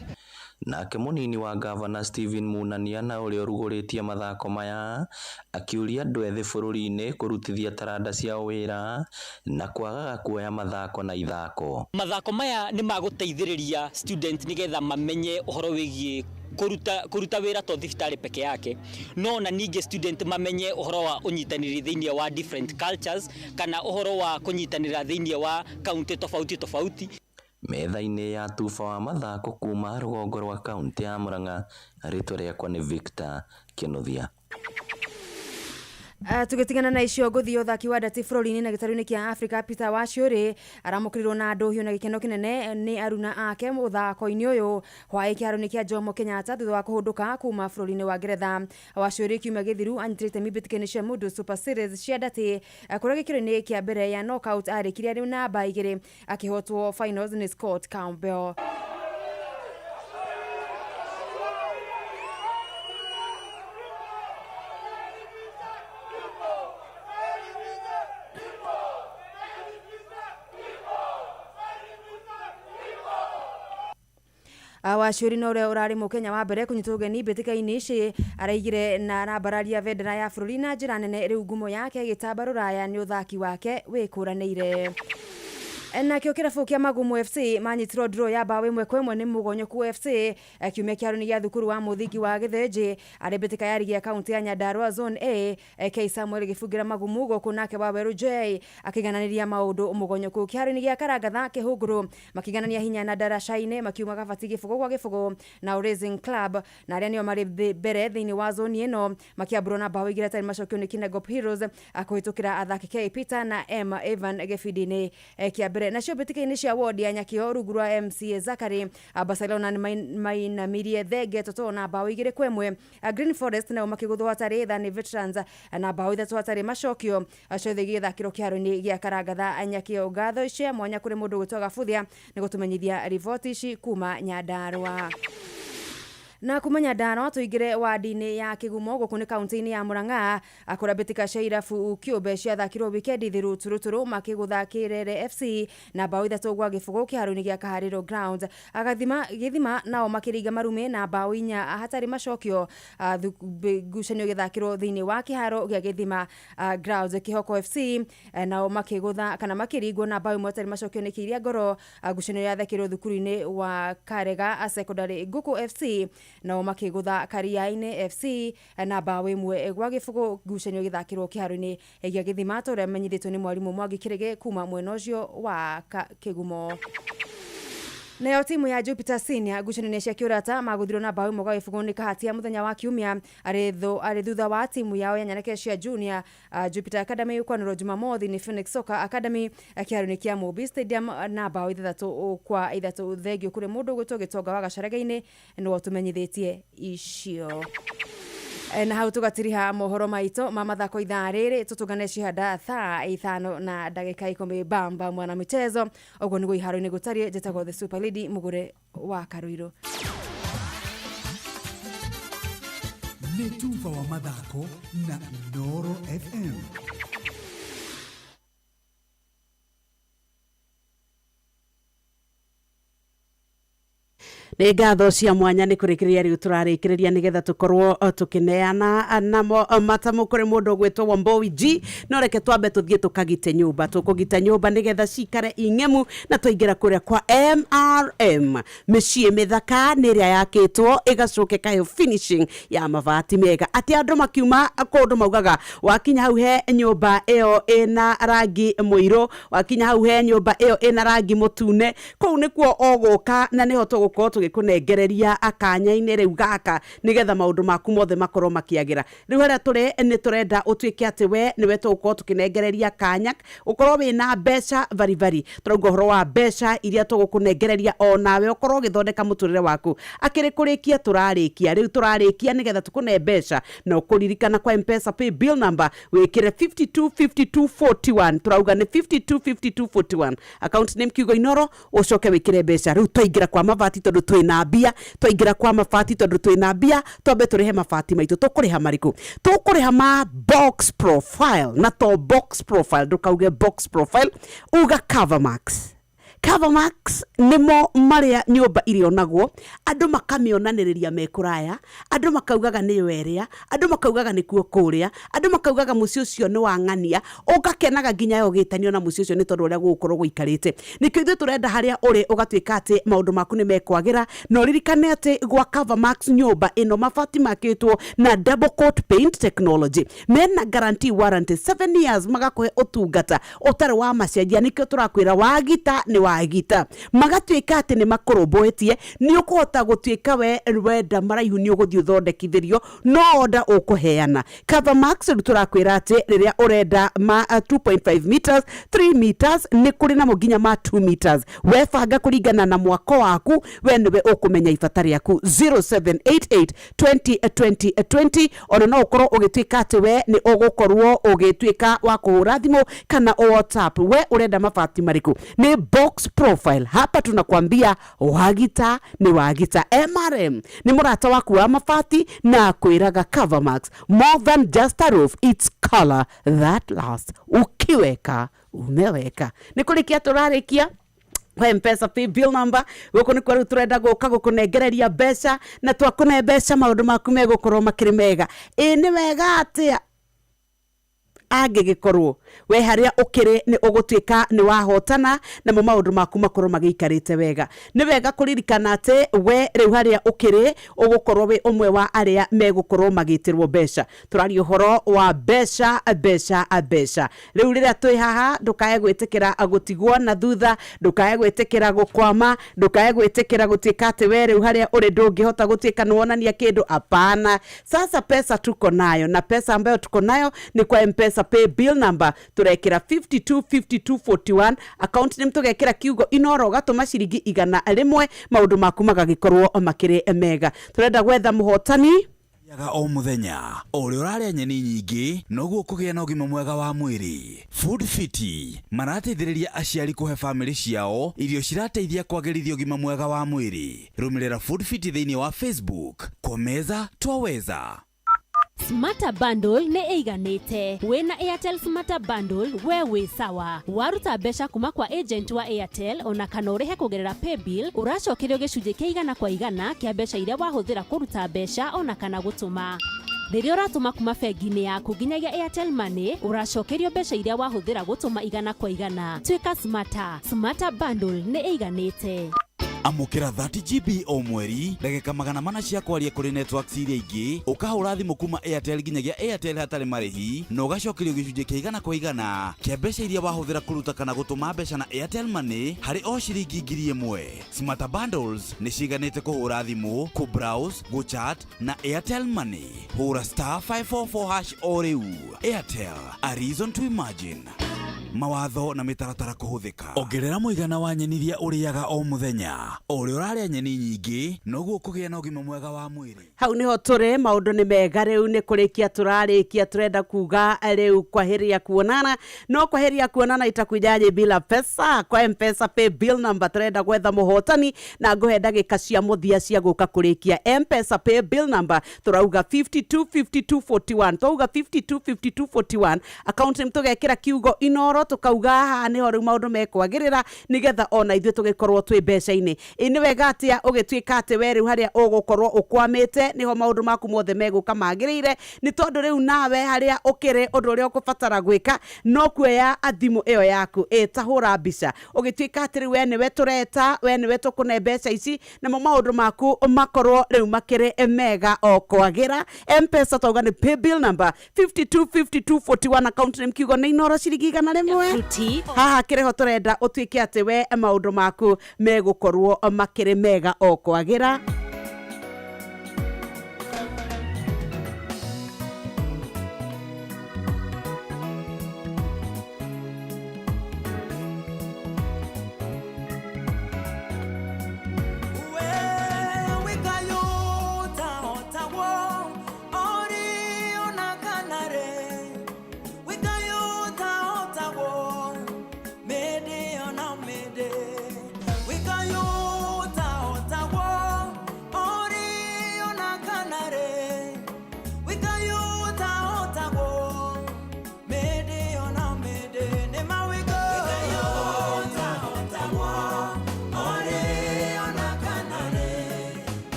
Nake mũnini wa gavana Stephen Munania na ũrĩa ũrugũrĩtie mathako maya akiũria andũ ethĩ bũrũri-inĩ kũrutithia taranda ciao wĩra na kwagaga kuoya mathako na ithako. Mathako maya nĩ magũteithĩrĩria student nĩgetha mamenye ũhoro wĩgiĩ kũruta wĩra to thibitarĩ peke yake, no na ningĩ student mamenye ũhoro wa ũnyitanĩri thĩinĩ wa different cultures kana ũhoro wa kũnyitanĩra thĩinĩ wa county tofauti tofauti. Metha-inĩ ya tuba wa mathako kuma rũgongo rwa kaunti ya Murang'a, rĩtwa rĩakwa nĩ Victor Kinuthia. Tũgĩtigana na icio ngũthi ũthaki wa ndati bũrũri-inĩ na gĩtarũ-inĩ kĩa Africa Peter Wachiuri aramũkĩrirwo na ndũhiũ na gĩkeno kĩnene nĩ aruna ake mũthako-inĩ ũyũ hwaĩ kĩharo-inĩ kĩa Jomo Kenyatta thutha wa kũhũndũka kuma bũrũri-inĩ wa Ngeretha. Wachiuri kiumia gĩthiru anyitĩrĩte mbĩtĩka-inĩ cia Mundu Super Series cia ndati kũrĩa gĩkĩro-inĩ kĩa mbere ya knockout arĩkirie arĩ namba 2 akĩhotwo finals nĩ Scott Campbell. Wachiuri na ũrĩa ũrarĩ mũkenya wa mbere kũnyitwo ũgeni mbĩtĩka-inĩ ici araigire na arambararia bendera ya bũrũri na njĩra nene rĩu ngumo yake ĩgĩtamba rũraya nĩ ũthaki wake wĩkũranĩire. Nakĩo kĩrabu kĩa Magumu FC manyitirwo draw ya mbaũ 1-1 nĩ Mũgonyoku FC kiumia kĩharo-inĩ gĩa thukuru wa mũthingi wa Gĩthĩnjĩ arĩ mbĩtĩka ya rigi ya kaunti ya Nyandarua Zone A. K Samuel gĩbungĩra Magumu gũkũ nake Waweru J akĩigananĩria maũndũ Mũgonyoku. Kĩharo-inĩ gĩa Karangatha Kĩhũngũrũ makĩiganania hinya na Ndaraca-inĩ makiuma Gabati 0-0 na Racing Club na arĩa nĩo marĩ mbere thĩinĩ wa zoni ĩno makĩambũrwo na mbaũ 2 macokio nĩ Kinangop Heroes kũhĩtũkĩra athaki K Peter na M Evan gĩbindi-inĩ kĩa mbere. Nacio mbĩtĩka-inĩ cia ward ya Nyakĩo rungu rwa MCA Zakary Barcelona nĩmainamirie Thenge Toto na mbaũ 2-1. Green Forest nao makĩgũthwo hatarĩ tha nĩ Veterans na mbaũ 3 macokio ciothe igĩthakĩrwo kĩharo-inĩ gĩa Karangatha Nyakĩo. Ngatho cia mwanya kũrĩ mũndũ ũgwĩtwo Gabuthia nĩ gũtũmenyithia riboti ici kuma Nyandarua. Na kuma Nyandarua tũingĩre wadi-inĩ ya Kĩgumo gũkũ nĩ kaunti-inĩ ya Murang'a, kũrĩa mbĩtĩka cia irabu kĩũmbe ciathakirwo wikendi thiru Turuturu makĩgũtha Kĩrere FC na mbaũ 3-0 kĩharo-inĩ gĩa Kaharĩro Ground. Agathima Gĩthima nao makĩringa Marume na mbaũ 4 hatarĩ macokio, ngucanio ĩgĩthakĩrwo thĩinĩ wa kĩharo gĩa Gĩthima Ground. Kĩhoko FC nao makĩgũtha kana makĩringwo na mbaũ 1 hatarĩ macokio nĩ Kĩiria Ngoro, ngucanio yathakĩrwo thukuru-inĩ wa Karega Secondary. Ngũkũ FC nao makĩgũtha Kariainĩ FC na mbaũ 1-0, ngucanio ĩgĩthakĩrwo kĩharo-inĩ gĩa Gĩthima ta ũrĩa menyithĩtio nĩ mwarimũ Mwangi Kĩrĩgĩ kuma mwena ũcio wa Kĩgumo. Nayo timu ya Jupiter Senior ngucanio-inĩ cia kĩũrata magũthirwo na mbaũ 1-0 nĩ Kahatia mũthenya wa Kiumia, arĩ thutha wa timu yao ya nyanake cia Junior Jupiter Academy kwanũrwo Jumamothi nĩ Phoenix Soccer Academy kĩharo-inĩ kĩa Mobi Stadium na mbaũ 6-3. Thengio kũrĩ mũndũ ũgwĩtwo Gĩtonga wa Gacarege-inĩ nĩwe ũtũmenyithĩtie icio. Na hau tũgatiriha mohoro maitũ ma mathako ithaa rĩrĩ, tũtũngane cihanda thaa 5:10. Bamba mwana michezo, ũguo nĩguo iharo-inĩ gũtariĩ. Njĩtagwo the super lady mũgũre wa Karũirũ. Nĩ tuba wa mathako na Inooro FM. Nĩ ngatho cia mwanya nĩ kũrĩkĩrĩria rĩu tũrarĩkĩrĩria nĩgetha tũkorwo tũkĩneana namo matamu kũrĩ mũndũ ũgwĩtwo Wamboi G. No reke twambe tũthiĩ tũkagite nyũmba, tũkũgita nyũmba nĩgetha cikare ing'emu, na twaingĩra kũrĩa kwa MRM mĩciĩ mĩthaka nĩ ĩrĩa yakĩtwo ĩgacoka ĩkaheo finishing ya mabati mega, atĩ andũ makiuma kũndũ maugaga wakinya hau he nyũmba ĩyo ĩna rangi mũirũ, wakinya hau he nyũmba ĩyo ĩna rangi mũtune, kũu nĩkuo ũgũka na nĩho tũgũkorwo tũgĩkũnengereria akanya-inĩ rĩu gaka nĩgetha maũndũ maku mothe makorwo makĩagĩra. Rĩu harĩa tũrĩ nĩ tũrenda ũtuĩke atĩ we nĩwe tũgũkorwo tũkĩnengereria kanya ũkorwo wĩna mbeca baribari. Tũrauga ũhoro wa mbeca iria tũgũkũnengereria onawe ũkorwo ũgĩthondeka mũtũrĩre waku. Akĩrĩ kũrĩkia tũrarĩkia rĩu, tũrarĩkia nĩgetha tũkũne mbeca, na ũkũririkana kwa Mpesa pay bill number wĩkĩre 525241. Tũrauga nĩ 525241, account name kiugo Inoro, ũcoke wĩkĩre mbeca. Rĩu twaingĩra kwa mabati tondũ twĩna mbia, twaingĩra kwa mabati tondũ twĩna mbia, twambe tũrĩhe mabati maitũ. Tũkũrĩha marĩkũ? Tũkũrĩha ma box profile, na to box profile, ndũkauge box profile, uga Covermax. Covermax nĩmo marĩa nyũmba irĩonagwo, andũ makamĩonanĩrĩria me kũraya, andũ makaugaga nĩyo ĩrĩa, andũ makaugaga nĩkuo kũrĩa, andũ makaugaga mũciĩ ũcio nĩ wa ng'ania, ũgakenaga nginya we ũgĩtanio na mũciĩ ũcio nĩ tondũ ũrĩa gũgũkorwo gũikarĩte. Nĩkĩo ithuĩ tũrenda harĩa ũrĩ ũgatuĩka atĩ maũndũ maku nĩ mekwagĩra, na ũririkane atĩ gwa Covermax nyũmba ĩno mabati makĩtwo na double coat paint technology, mena guarantee warranty 7 years, magakũhe ũtungata ũtarĩ wa macenjia. Nĩkĩo tũrakwĩra wagita nĩ wagita, magatuĩka atĩ nĩ makũrũmbũĩtie. Nĩ ũkũhota gũtuĩka we wenda maraihu nĩ ũgũthiĩ ũthondekithĩrio, no order ũkũheana. Covermax rĩu tũrakwĩra atĩ rĩrĩa ũrenda ma 2.5 meters, 3 meters, nĩ kũrĩ namo nginya ma 2 meters. We banga kũringana na mwako waku, we nĩwe ũkũmenya ibata rĩaku. 0788 20 20 20. Ona no ũkorwo ũgĩtuĩka atĩ we nĩ ũgũkorwo ũgĩtuĩka wa kũhũra thimũ kana WhatsApp. We ũrenda mabati marĩkũ? Nĩ box profile. Hapa tunakwambia wagita nĩ wagita. MRM nĩ mũrata waku wa mabati na kwĩraga Covermax, more than just a roof, it's color that lasts. Ukiweka umeweka. Nĩ kũrĩkia tũrarĩkia kwa Mpesa pay bill number. Gũkũ nĩkuo rĩu tũrenda gũka gũkũnengereria mbeca, na twakũne mbeca maũndũ maku megũkorwo makĩrĩ mega. Ĩ nĩ wega atĩa angĩgĩkorwo we harĩa ũkĩrĩ nĩ ũgũtuĩka nĩ wahotana, namo maũndũ maku makorwo magĩikarĩte wega. Nĩ wega kũririkana atĩ we rĩu harĩa ũkĩrĩ ũgũkorwo wĩ ũmwe wa arĩa megũkorwo magĩtĩrwo mbeca. Tũraria ũhoro wa mbeca, mbeca, mbeca. Rĩu rĩrĩa twĩ haha, ndũkae gwĩtĩkĩra gũtigwo na thutha, ndũkae gwĩtĩkĩra gũkwama, ndũkae gwĩtĩkĩra gũtuĩka atĩ we rĩu harĩa ũrĩ ndũngĩhota gũtuĩka nĩ wonania kĩndũ. Hapana. Sasa pesa tuko nayo, na pesa ambayo tuko nayo ni kwa Mpesa pay bill number turekĩra 525241, account name tũgekĩra kiugo Inoro, ũgatũma ciringi 100, maũndũ maku magagĩkorwo makĩrĩ mega. Tũrenda gwetha mũhotani. Yaga o mũthenya o ũrĩa ũrarĩa nyeni nyingĩ noguo ũkũgĩa na ũgima mwega wa mwĩrĩ. Food Fiti marateithĩrĩria aciari kũhe famĩlĩ ciao irio cirateithia kwagĩrithia ũgima mwega wa mwĩrĩ. Rũmĩrĩra Food Fiti thĩinĩ wa Facebook. Kwa meza twaweza. Smarter Bundle nĩ ĩiganĩte. Wĩna Airtel Smarter Bundle we wĩ sawa. Waruta mbeca kuma kwa agent wa Airtel ona kana ũrĩhe kũgerera paybill, ũracokerio gĩcunjĩ kĩa 100% kĩa mbeca iria wahũthĩra kũruta mbeca ona kana gũtũma. Rĩrĩa ũratũma kuma bengi-inĩ yaku nginyagia Airtel Money, ũracokerio mbeca iria wahũthĩra gũtũma 100%. Tuĩka smarter. Smarter Bundle nĩ ĩiganĩte. Amũkĩra 30 GB o mweri, ndagĩka 400 cia kwaria kũrĩ networks iria ingĩ, ũkahũra thimũ kuma Airtel nginyagia Airtel hatarĩ marĩhi, na ũgacokerio gĩcunjĩ kĩa 100% kĩa mbeca iria wahũthĩra kũruta kana gũtũma mbeca na Airtel Money harĩ o ciringi 1000. Smarter Bundles nĩ ciganĩte kũhũra thimũ, kũ-browse, gũ-chat na Airtel Money. Hũra star 544 hash o rĩu. Airtel, a reason to imagine. Mawatho na mĩtaratara kũhũthĩka. Ongerera mũigana wa nyeni iria ũrĩaga o mũthenya. O ũrĩa ũrarĩa nyeni nyingĩ, noguo ũkũgĩa na ũgima mwega wa mwĩrĩ. Hau niho tũrĩ, maũndũ nĩ mega rĩu nĩ kũrĩkia tũrarĩkia, tũrenda kuga rĩu kwaheri ya kuonana, no kwaheri ya kuonana itakujaje bila pesa. Kwa M-Pesa pay bill number tũrenda gwetha mũhotani na ngũhe ndagĩka cia mũthia cia gũka kũrĩkia. M-Pesa pay bill number tũrauga 525241, twauga 525241, account name tũgekĩra kiugo Inoro, tũkauga haha nĩho rĩu maũndũ mekwagĩrĩra nĩgetha ona ithuĩ tũgĩkorwo twĩ mbeca-inĩ. Ĩ nĩ wega atĩa ũgĩtuĩka atĩ we rĩu harĩa ũgũkorwo ũkwamĩte nĩho maũndũ maku mothe megũka magĩrĩire, nĩ tondũ rĩu nawe harĩa ũkĩrĩ ũndũ ũrĩa ũkũbatara gwĩka no kuoya thimũ ĩyo yaku, ĩ ta hũra mbica ũgĩtuĩka atĩ rĩu we nĩwe tũreta, we nĩwe tũkũne mbeca ici, namo maũndũ maku makorwo rĩu makĩrĩ mega o kwagĩra. M-Pesa twauga nĩ pay bill number 525241, account name kiugo nĩ Inoro, ciringi 100. Haha kĩrĩho tũrenda ũtuĩke atĩ we maũndũ maku megũkorwo makĩrĩ mega o kwagĩra.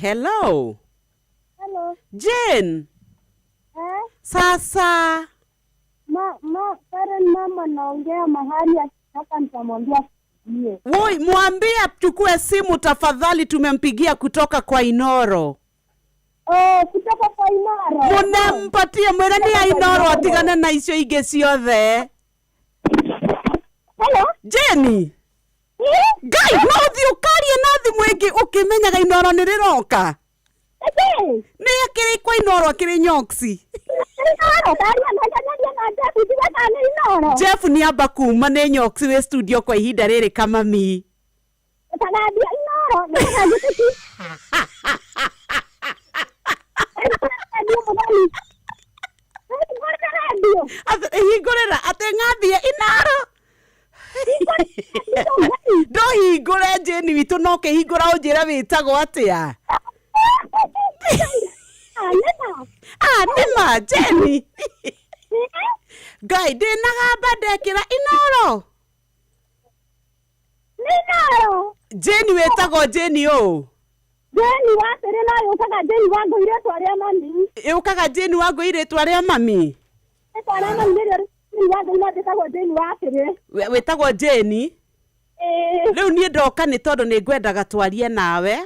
Hello. Hello. Jane. Eh? Sasa. Ma, Karen mama naongea mahali akitaka nitamwambia asikie. Woi, mwambie achukue simu tafadhali, tumempigia kutoka kwa Inoro. Oh, kutoka kwa Inoro. Munampatie mwĩre nĩ ya Inoro atigane na icio ingĩ ciothe. Hello. Jenny. Ngai, no ũthiĩ ũkarie na thimũ ĩngĩ ũkĩmenyaga Inoro nĩ rĩroka. Nĩ akĩrĩ kwa Inoro akĩrĩ nyoksi. Jeff nĩ amba kuma nĩ nyoksi wĩ studio kwa ihinda rĩrĩ kamami. Hingũrĩra atĩ ng'ambie Inoro. Ndũhingũre Jane witũ, no kĩhingũra ũnjĩre wĩtagwo atĩa. Ah, nĩma Jeni. Ngai ndĩnagamba ndekĩra Inoro. Inoro. Jeni wĩtagwo Jeni ũũ? Jeni wa tĩrĩ no yũkaga Jeni wa ngũi rĩtwa rĩa mami. Yũkaga Jeni wa ngũi rĩtwa rĩa mami. Rĩtwa rĩa mami nĩrĩo Jeni wa ngũi no njĩtagwo Jeni wa tĩrĩ. Wĩtagwo Jeni? Rĩu niĩ ndoka nĩ tondũ nĩ ngwendaga twarie nawe.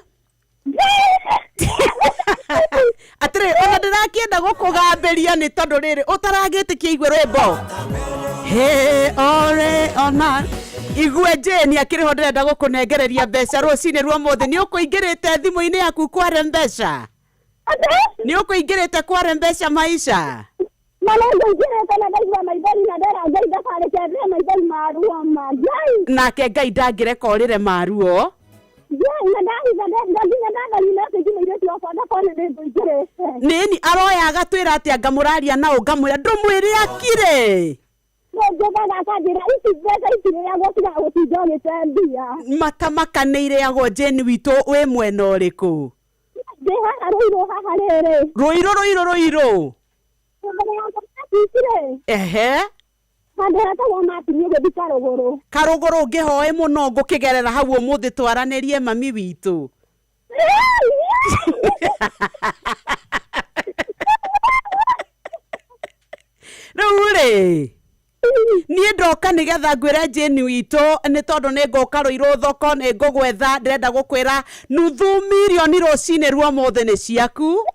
Atĩrĩ ona ndĩrakĩenda gũkũgambĩria nĩ tondũ rĩrĩ ũtaragĩtĩkia igue rwĩmbo. Hey, ore ona igue Jane akĩrĩ ho ndĩrenda gũkũnengereria mbeca rũcinĩ rwa ũmũthĩ. Nĩ ũkũingĩrĩte thimũ-inĩ yaku kware mbeca? Nĩ ũkũingĩrĩte kware mbeca maisha? Na nĩ ngũingĩrĩte na ndaigua maithori na ndera Ngai ndakareke ndĩre maithori ma ruo ma Ngai. Nake Ngai ndangĩreka ũrĩre maruo. Ngai na ndahitha nginya ndathari na kĩngi mũirĩtu wakwa ndakone nĩ ngũingĩrĩte. Nĩni aroya agatwĩra atĩa ngamũraria na ngamwĩra ndũmwĩre akire. Nĩnjũkaga akanjĩra ici mbeca itirĩagwo tiga gũtinda ũgĩte mbia. Matamaka nĩ irĩagwo Jane witũ wĩ mwena ũrĩkũ? Ndĩ haha Rũirũ haha rĩrĩ. Rũirũ rũirũ rũirũ. Mbere ya kũmatiti-rĩ. Ehe. Handũ hetagwo Matini ũgĩthiĩ Karũgũrũ. Karũgũrũ ngĩhoe mũno ngũkĩgerera hau ũmũthĩ twaranĩrie mami witũ. Rĩu rĩ niĩ ndoka nĩgetha ngwĩre Jane witũ nĩ tondũ nĩ ngũka Rũirũ thoko nĩ ngũgwetha ndĩrenda gũkwĩra nuthu mirioni rũcinĩ rwa ũmũthĩ nĩ ciaku.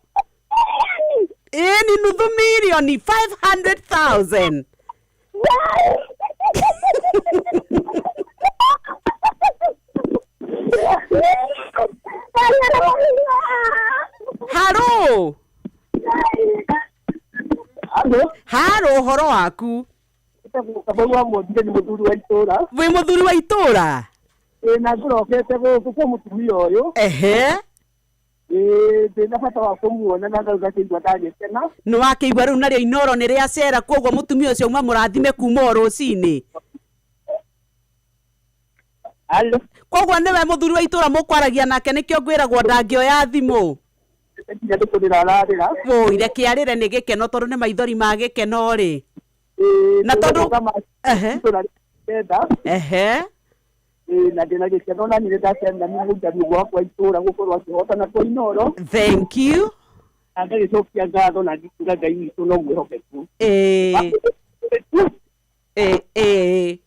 Ĩni nuthu mirioni 500,000. Haro. Haro ũhoro waku? Wĩ mũthuri wa itũra? Ĩĩ na ngũrokete gũkũ kwa mũtumia ũyũ. Ehe. Ĩĩ ndĩna bata wa kũmuona na ndauga kĩigua ndagĩkena. Nĩ wakĩigua rĩu narĩo Inoro nĩ rĩacera koguo mũtumia ũcio uma mũrathime kuma o rũcinĩ. Koguo nĩwe mũthuri wa itũra mũkwaragia nake nĩkĩo ngwĩragwo ndangĩoya thimũ. Nginya nĩ kũrĩra ararĩra. Wũi reke arĩre nĩ gĩkeno tondũ nĩ maithori ma gĩkeno rĩ. Na tondũ ehe. Ehe. Ĩĩ na ndĩna gĩkeno na niĩ nĩndakena nĩ mũikarĩ wakwa itũra gũkorwo akĩhotana kwa Inoro. Thank you. Na ngagĩcokia ngatho na ngiuga Ngai witũ no mwĩhokeku. Ĩĩ. Ĩĩ ĩĩ.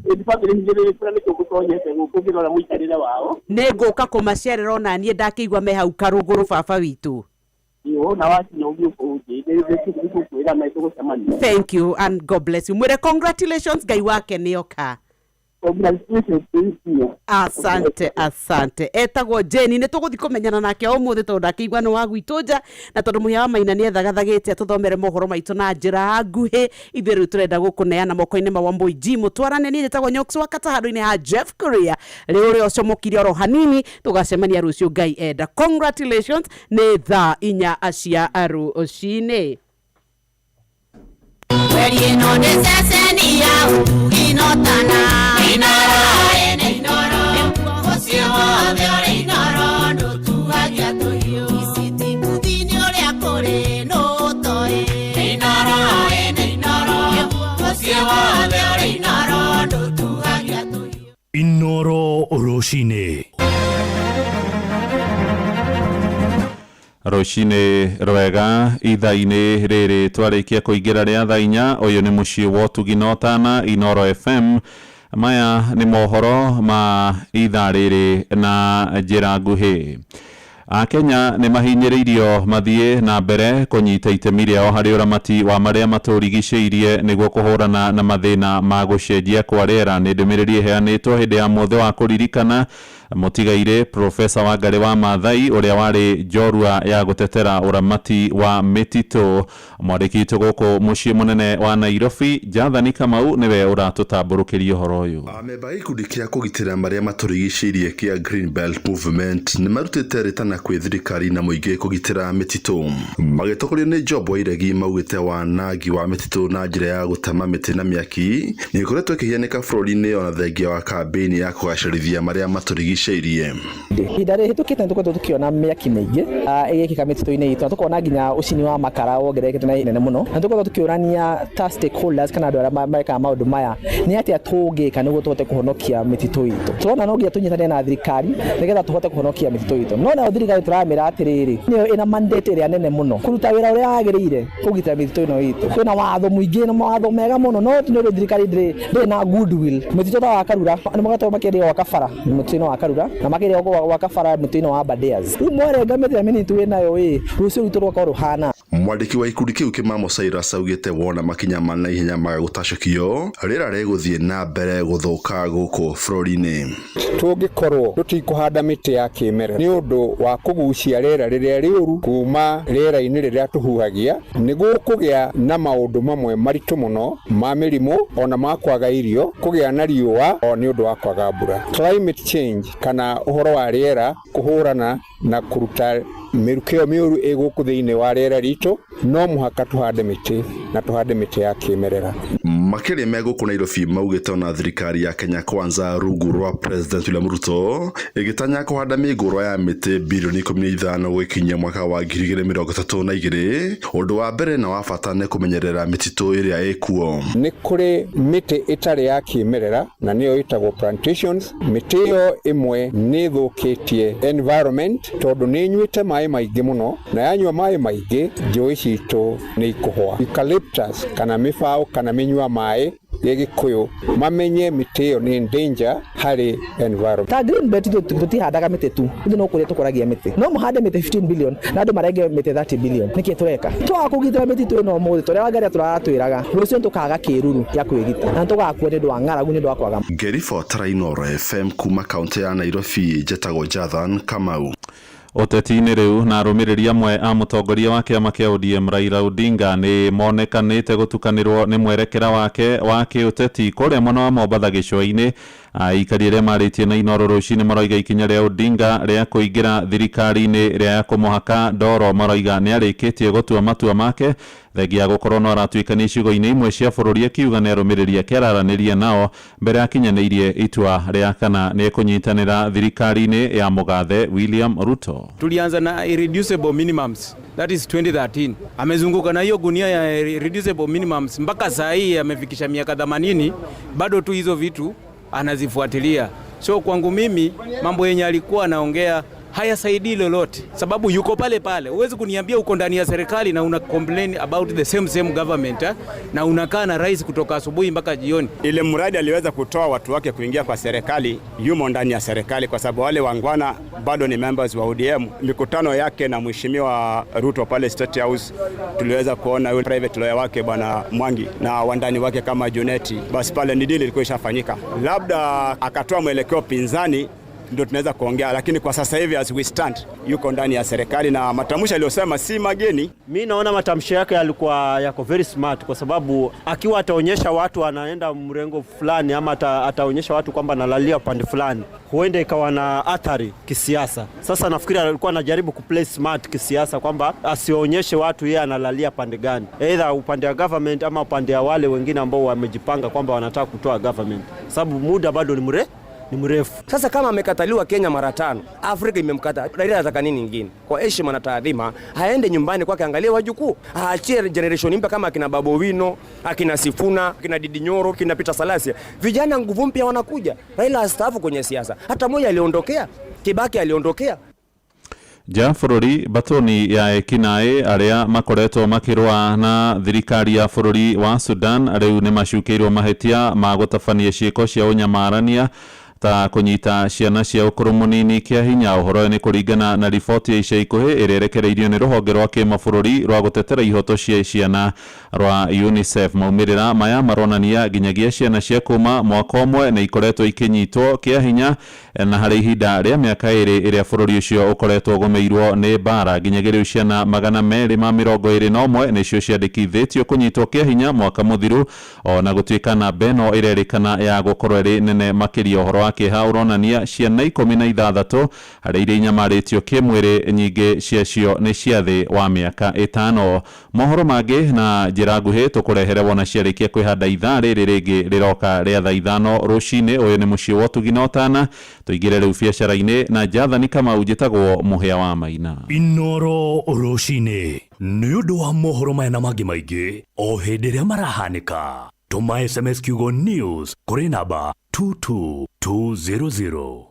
Nĩ bamĩrĩ hinyĩrĩrĩku na nĩkĩo ngũtonyete gũkũ ngĩrora mũikarĩre wao. Nĩ ngũka kũmacerera ona niĩ ndakĩigua me hau Karũgũrũ baba witũ. Ĩĩ na wakinya ũgĩũka ũnjĩre nĩtũgũkwĩra na nĩtũgũcemania. Thank you and God bless you. Mwĩre congratulations Ngai wake nĩoka. Congratulations to you. Asante asante. Etagwo Jane nĩ tũgũthiĩ kũmenyana nake ũmũthĩ tondũ ndakĩigua nĩ wa gwitũ nja na tondũ mũhĩa wa maina nĩ ethagathagĩte atũthomere mohoro maitũ na njĩra nguhĩ. Ithuĩ rĩu tũrenda gũkũneana moko-inĩ ma Wambui G mũtwarane. Niĩ njĩtagwo Nyox wa Kata handũ-inĩ ha Jeff Kuria rĩu ũrĩa ũcomokire oro hanini. Tũgacemania rũciũ Ngai enda. Congratulations nĩ thaa 4 cia rũcinĩ. Mweri ĩno nĩ ceceni ya ũtugi na ũtana. Inoro ĩnĩ Inoro, mũciĩ wothe ũrĩ Inoro ndũtuagia tũhiũ. Ici kuthini ũrĩa kũrĩ nũtoĩ. Inoro ĩnĩ Inoro, mũciĩ wothe ũrĩ Inoro ndũtuagia tũhiũ. Inoro rũcinĩ. Rũcinĩ rwega ithaa-inĩ rĩrĩ twarĩkia kũingĩra rĩa thaa 4. Ũyũ nĩ mũciĩ wa ũtugi na ũtana Inoro FM. Maya nĩ mohoro ma ithaa rĩrĩ na njĩra nguhĩ. Akenya nĩ mahinyĩrĩirio mathiĩ na mbere kũnyita itemi rĩao harĩ ũramati wa marĩa matũrigicĩirie nĩguo kũhũrana na mathĩna ma gũcenjia kwa rĩera. Nĩ ndũmĩrĩri ĩheanĩtwo hĩndĩ ya mũthĩ wa kũririkana mũtigairĩ Profesa Wangarĩ wa Maathai ũrĩa warĩ njorua ya gũtetera ũramati wa mĩtitũ. Mwandĩki witũ gũkũ mũciĩ mũnene wa Nairobi Jathani Kamau nĩwe ũratũtambũrũkĩria ũhoro ũyũ. Amemba a gĩkundi kĩa kũgitĩra marĩa matũrigicĩirie kĩa Green Belt Movement nĩ marutĩte rĩtana kwĩ thirikari na mũingĩ kũgitĩra mĩtitũ. Magĩtongorio nĩ Job Wairegi maugĩte wanangi wa mĩtitũ na njĩra ya gũtema mĩtĩ na mĩaki nĩ ĩkoretwo ĩkĩhianĩka bũrũri-inĩ ona thengia wa kambĩini ya kũgacĩrithia marĩa matũrigicĩirie. matũrigicĩirie. Ihinda rĩhĩtũkĩte nĩ tũkoretwo tũkĩona mĩaki mĩingĩ ĩgĩkĩka mĩtitũ-inĩ itũ, na tũkona nginya ũcini wa makara wongererekete na inene mũno, na tũkoretwo tũkĩũrania ta stakeholders kana andũ arĩa marekaga maũndũ maya nĩ atĩa tũngĩka nĩguo tũhote kũhonokia mĩtitũ itũ. Tũrona no nginya tũnyitanĩre na thirikari nĩgetha tũhote kũhonokia mĩtitũ itũ, no nayo thirikari tũramĩra atĩrĩrĩ, nĩyo ĩna mandate ĩrĩa nene mũno kũruta wĩra ũrĩa wagĩrĩire kũgitĩra mĩtitũ ĩno itũ. Kwĩna watho mũingĩ na mawatho mega mũno, no nĩ ũndũ thirikari ndĩrĩ na goodwill. Mĩtitũ ta wa Karura nĩ magatwo makĩendia gwaka bara mũtitũ-inĩ wa Karura, na makĩendia gwaka bara mũtitũ-inĩ wa Aberdares. Rĩu mwarenga mĩtĩ ĩrĩa mĩnini twĩ nayo ĩ, rũciũ rwitũ rũgakorwo rũhana. Mwandĩki wa ikundi kĩu Kimamo Cyrus augĩte wona makinya ma naihenya maga gũtacũkio, rĩera rĩgũthiĩ na mbere gũthũka gũkũ bũrũri-inĩ. Tũngĩkorwo tũtikũhanda mĩtĩ ya kĩmerera nĩ ũndũ wa kũgucia rĩera rĩrĩa rĩũru kuma rĩera-inĩ rĩrĩa tũhuhagia, nĩ gũkũgĩa na maũndũ mamwe maritũ mũno ma mĩrimũ ona ma kwaga irio, kũgĩa na riũa o nĩ ũndũ wa kwaga mbura. Climate change kana ũhoro wa rĩera kũhũrana na kũruta mĩrukĩ ĩyo mĩũru ĩ gũkũ thĩinĩ wa rĩera ritũ, no mũhaka tũhande mĩtĩ na tũhande mĩtĩ ya kĩmerera. Makĩria me gũkũ Nairobi maugĩte ona thirikari ya Kenya Kwanza rungu rwa President William Ruto ĩgĩtanya kũhanda mĩngũrwa ya mĩtĩ bilioni 15 gũgĩkinyia mwaka wa 2032, ũndũ wa mbere na wa bata nĩ kũmenyerera mĩtitũ ĩrĩa ĩkuo. Nĩ kũrĩ mĩtĩ ĩtarĩ ya kĩmerera na nĩyo ĩtagwo plantations. Mĩtĩ ĩyo ĩmwe nĩ ĩthũkĩtie environment tondũ nĩ ĩnyuĩte maĩ maingĩ mũno, na yanyua maĩ maingĩ njũĩ citũ nĩ ikũhwa. Eucalyptus kana mĩbaũ kana mĩnyua maĩ gĩgĩkũyũ, mamenye mĩtĩ ĩyo nĩ danger harĩ environment. Ta green belt tũtihandaga mĩtĩ tu, ithuĩ no kũrĩa tũkũragia mĩtĩ. No mũhande mĩtĩ 15 billion na andũ marenge mĩtĩ 30 billion, nĩkĩ tũreka? Twaga kũgitĩra mĩtitũ ĩno ũmũthĩ, tũrĩa Wangaria tũratwĩraga rũciũ tũkaga kĩruru gĩa kwĩgita na tũgakua nĩ ũndũ wa ng'aragu, nĩ ũndũ wa kwaga. Ngĩribotera Inooro FM kuma kaunti ya Nairobi, njetagwo Jathan Kamau. Ũteti-inĩ rĩu, na arũmĩrĩri amwe a mũtongoria wa kĩama kĩa ODM Raila Odinga nĩ monekanĩte gũtukanĩrwo nĩ mwerekera wake wa kĩũteti kũrĩa mwena wa Mombatha gĩcũa-inĩ. Aikari arĩa marĩtie na Inooro rũcinĩ maroiga ikinya rĩa Odinga rĩa kũingĩra thirikari-inĩ rĩa kũmũhaka ndoro, maroiga nĩ arĩkĩtie gũtua matua make thengia ya gũkorwo no aratuĩkania icigo-inĩ imwe cia bũrũri akiuga nĩ arũmĩrĩri ake araranĩria nao mbere akinyanĩirie itua rĩa kana nĩ ekũnyitanĩra thirikari-inĩ ya mũgathe William Ruto. Tulianza na irreducible minimums, that is 2013. Amezunguka na hiyo gunia ya irreducible minimums mpaka saa hii amefikisha miaka 80, bado tu hizo vitu anazifuatilia. So kwangu mimi mambo yenye alikuwa anaongea hayasaidii lolote, sababu yuko pale pale. Huwezi kuniambia uko ndani ya serikali na una complain about the same same government, eh? Na unakaa na rais kutoka asubuhi mpaka jioni. Ile mradi aliweza kutoa watu wake kuingia kwa serikali, yumo ndani ya serikali, kwa sababu wale wangwana bado ni members wa ODM. Mikutano yake na mheshimiwa Ruto pale State House, tuliweza kuona yule private lawyer wake bwana Mwangi na wandani wake kama Juneti, basi pale ni deal ilikuwa ishafanyika. Labda akatoa mwelekeo pinzani ndio tunaweza kuongea, lakini kwa sasa hivi as we stand yuko ndani ya serikali na matamshi aliyosema si mageni. Mi naona matamshi yake yalikuwa yako very smart, kwa sababu akiwa ataonyesha watu anaenda mrengo fulani ama ataonyesha watu kwamba analalia upande fulani, huenda ikawa na athari kisiasa. Sasa nafikiri alikuwa anajaribu kuplay smart kisiasa, kwamba asionyeshe watu yeye analalia pande gani, either upande wa government ama upande wa wale wengine ambao wamejipanga kwamba wanataka kutoa government, sababu muda bado ni mrefu. Sasa kama amekataliwa Kenya mara tano, Afrika imemkata, Raila anataka nini ingine? Kwa heshima na taadhima, aende nyumbani kwake, angalie wajukuu, aachie generation mpya kama akina Babu Owino, akina Sifuna, akina Ndindi Nyoro, akina Peter Salasya. Vijana nguvu mpya wanakuja. Raila astaafu kwenye siasa. Hata Moi aliondokea, Kibaki aliondokea. Nja bũrũri, mbatoni ya ekinaĩ arĩa makoretwo makĩrũa na thirikari ya bũrũri wa Sudan rĩu nĩ macukĩirwo mahĩtia ma gũtabania ciĩko cia ũnyamarania ta kũnyita ciana cia ũkũrũ mũnini kĩa hinya. Ũhoro ũyũ nĩ kũringana na riboti ya ica ikuhĩ ĩrĩa ĩrekereirio nĩ rũhonge rwa kĩmabũrũri rwa gũtetera ihoto cia ciana rwa UNICEF. Maumĩrĩra maya maronania nginyagia ciana cia kuma mwaka ũmwe nĩ ikoretwo ikĩnyitwo kĩa hinya na harĩ ihinda rĩa mĩaka 2 ĩrĩa bũrũri ũcio ũkoretwo ũgũmĩirwo nĩ mbara. Nginyagia rĩu ciana 221 nĩcio ciandĩkithĩtio kũnyitwo kĩa hinya mwaka mũthiru, ona gũtuĩka namba ĩno ĩrerĩkana ya gũkorwo ĩrĩ nene makĩria. Ũhoro wa Wa kĩeha ũronania ciana 16 harĩ iria inyamarĩtio kĩmwĩrĩ, nyingĩ ciacio nĩ cia thĩ wa mĩaka 5. Mohoro mangĩ na njĩra nguhĩ tũkũrehere wona ciarĩkia kwĩhanda ithaa rĩrĩ rĩngĩ rĩroka rĩa thaa 5 rũcinĩ. Ũyũ nĩ mũciĩ wa ũtugi na ũtana. Tũingĩre rĩu biacara-inĩ na Jathani Kamau. Njĩtagwo Mũhĩa wa Maina. Inoro rũcinĩ nĩ ũndũ wa mohoro maya na mangĩ maingĩ o hĩndĩ ĩrĩa marahanĩka, tũma SMS kiugo news kũrĩ namba 22200.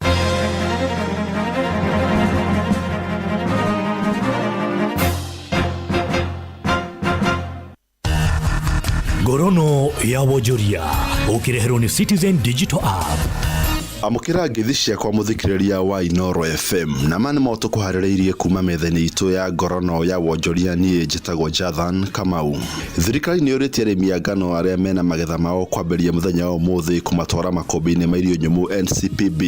Ngorono ya wonjoria ũkĩreherwo nĩ Citizen Digital App. Amũkĩra ngeithi ciakwa mũthikĩrĩria wa Inoro FM, na ma nĩmo tũkũharĩrĩirie kuma metha-inĩ itũ ya ngorono ya wonjoria. Niĩ njĩtagwo Jathan Kamau. Thirikari nĩ yũrĩtie arĩmi a ngano arĩa mena magetha mao kwambĩrĩria mũthenya wa ũmũthĩ kũmatwara makũmbĩ-inĩ ma irio nyũmũ NCPB.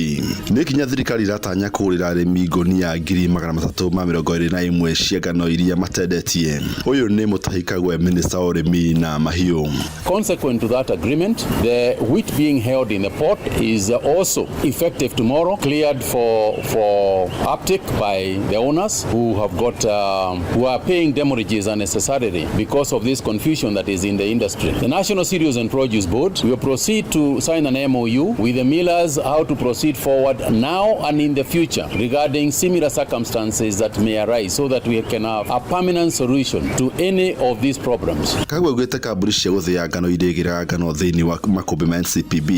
Nĩ kinya thirikari iratanya kũgũrĩra arĩmi ngũnia 321,000 cia ngano iria matendetie. Ũyũ nĩ Mutahi Kagwe, minista wa ũrĩmi na mahiũ. Consequent to that agreement, the wheat being held in the port is also effective tomorrow, cleared for uptake by the owners who have got who are paying demurrages unnecessarily because of this confusion that is in the industry. The National Cereals and Produce Board will proceed to sign an MOU with the millers how to proceed forward now and in the future regarding similar circumstances that may arise, so that we can have a permanent solution to any of these problems. Kagwe augĩte kambuni cia gũthĩa ngano irĩgĩraga ngano thĩinĩ wa makũmbĩ ma NCPB,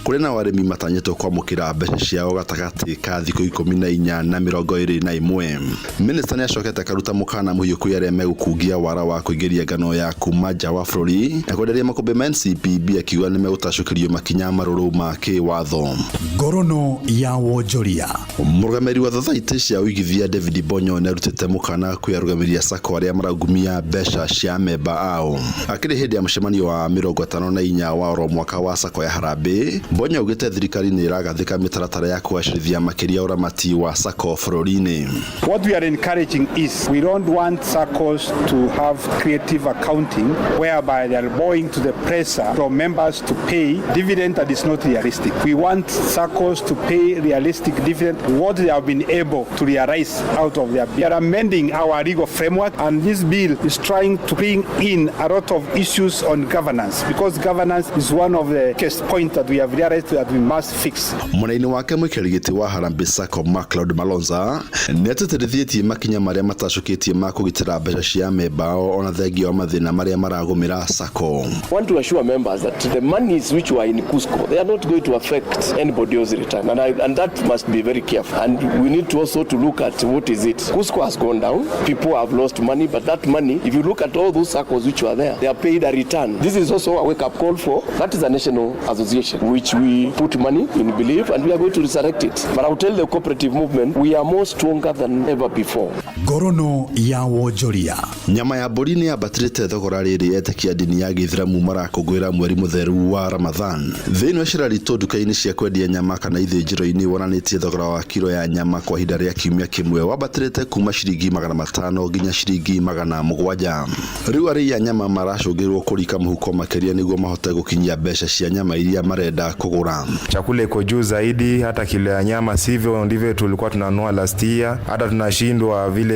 kũrĩa nao arĩmi matanyĩtwo kwamũkĩra mbeca ciao gatagatĩ ka thikũ 14 na 21. Minista nĩ acokete akaruta mũkana mũhiũ kwĩ arĩa megũkungia wara wa kũingĩria ngano ya kuma nja wa bũrũri na kwenderia makũmbĩ ma NCPB, akiuga nĩ megũtacũkĩrio makinya marũrũ ma kĩwatho. Ngorono ya wonjoria. Mũrũgamĩrĩri wa thothaitĩ cia ũigithia David Bonyo nĩ arutĩte mũkana kwĩ arũgamĩrĩri a SACCO arĩa maraungumia mbeca cia amemba ao. Akĩrĩ hĩndĩ ya mũcemanio wa 54 wa oro mwaka wa SACCO ya Harambee, Bonyo augĩte thirikari nĩ ĩragathĩka mĩtaratara ya kũgacĩrithia makĩria ũramati wa SACCO bũrũri-inĩ. What we are encouraging is we don't want SACCOs to have creative accounting whereby they are bowing to the pressure from members to pay dividend that is not realistic. We want SACCOs to pay realistic dividend, what they have been able to realize out of their. We are amending our legal framework, and this bill is trying to bring in a lot of issues on governance, because governance is one of the case points that we have realized that we must fix. Mwena-inĩ wake, mũikarĩri gĩtĩ wa Harambee SACCO Macleod Malonza nĩ atĩtĩrithĩtie makinya marĩa matacũkĩtie ma kũgitĩra mbeca cia amemba ao ona thengia wa mathĩna marĩa maragũmĩra SACCO. Want to assure members that the monies which were in KUSCCO, they are not going to affect anybody else's return, and that must be very careful. And we need to also to look at what is it. KUSCCO has gone down, people have lost money, but that money, if you look at all those SACCOs which were there, they are paid a return. This is also a wake-up call for, that is a national association, which we put money in belief, and we are going to resurrect it. But I will tell the cooperative movement, we are more stronger than ever before. Ngorono ya wonjoria. Nyama ya mbũri nĩ yambatĩrĩte thogora rĩrĩ etĩkia ndini ya gĩithĩramu marakũngũĩra mweri mũtheru wa Ramadhan. Thĩinĩ wa icera ritũ nduka-inĩ cia kwendia nyama kana ithĩnjĩro-inĩ wonanĩtie thogora wa kiro ya nyama kwa ihinda rĩa kiumia kĩmwe wambatĩrĩte kuma ciringi 500 nginya ciringi 700. Rĩu arĩi a nyama maracũngĩrwo kũrika mũhuko makĩria nĩguo mahote gũkinyia mbeca cia nyama iria marenda kũgũra. Chakula iko juu zaidi, hata kilo ya nyama sivyo ndivyo tulikuwa tunanunua last year. Hata tunashindwa vile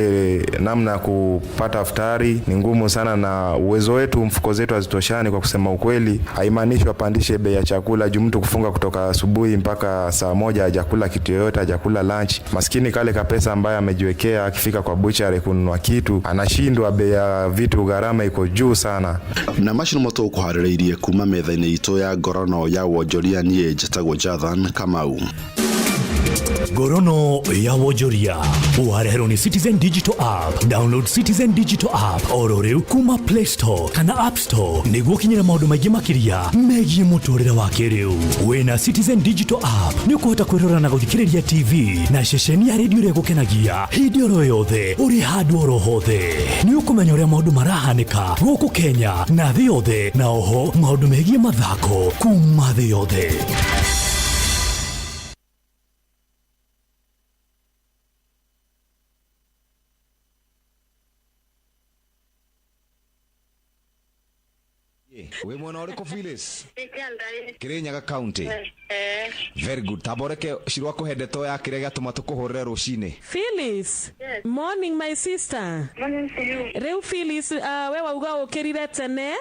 namna ya kupata futari ni ngumu sana, na uwezo wetu, mfuko zetu hazitoshani. Kwa kusema ukweli, haimaanishi wapandishe bei ya chakula juu mtu kufunga kutoka asubuhi mpaka saa 1 hajakula kitu yoyote, hajakula lunch. Maskini kale kapesa ambaye amejiwekea, akifika kwa buchari kununua kitu anashindwa, bei ya vitu gharama iko juu sana. Na macio nĩmo tũkũharĩrĩirie kuma metha-inĩ itũ ya ngorono ya wonjoria. Niĩ njĩtagwo Jathan Kamau. Ngorono ya wonjoria wareherwo nĩ Citizen Digital App. Download Citizen Digital App oro rĩu kuma Play Store kana App Store nĩguo ũkinyĩre maũndũ maingĩ makĩria megiĩ mũtũrĩre wa kĩrĩu. Wĩna Citizen Digital App nĩ ũkũhota kwĩrora na gũthikĩrĩria TV na ceceni ya redio ĩrĩa ĩgũkenagia hĩndĩ oro yothe ũrĩ handũ oro hothe. Nĩ ũkũmenya ũrĩa maũndũ marahanĩka gũkũ Kenya na thĩ yothe, na oho maũndũ megiĩ mathako kuma thĩ yothe. Wĩ mwena ũrĩkũ Phyllis? Kĩandaĩ. Kirinyaga County. Eh. Very good. Tamba ũreke Shiro akũhe ndeto ya kĩrĩa gĩatũma tũkũhũrĩre rũcinĩ. Phyllis. Yes. Morning my sister. Morning to you. Rĩu Phyllis, we wauga ũkĩrire tene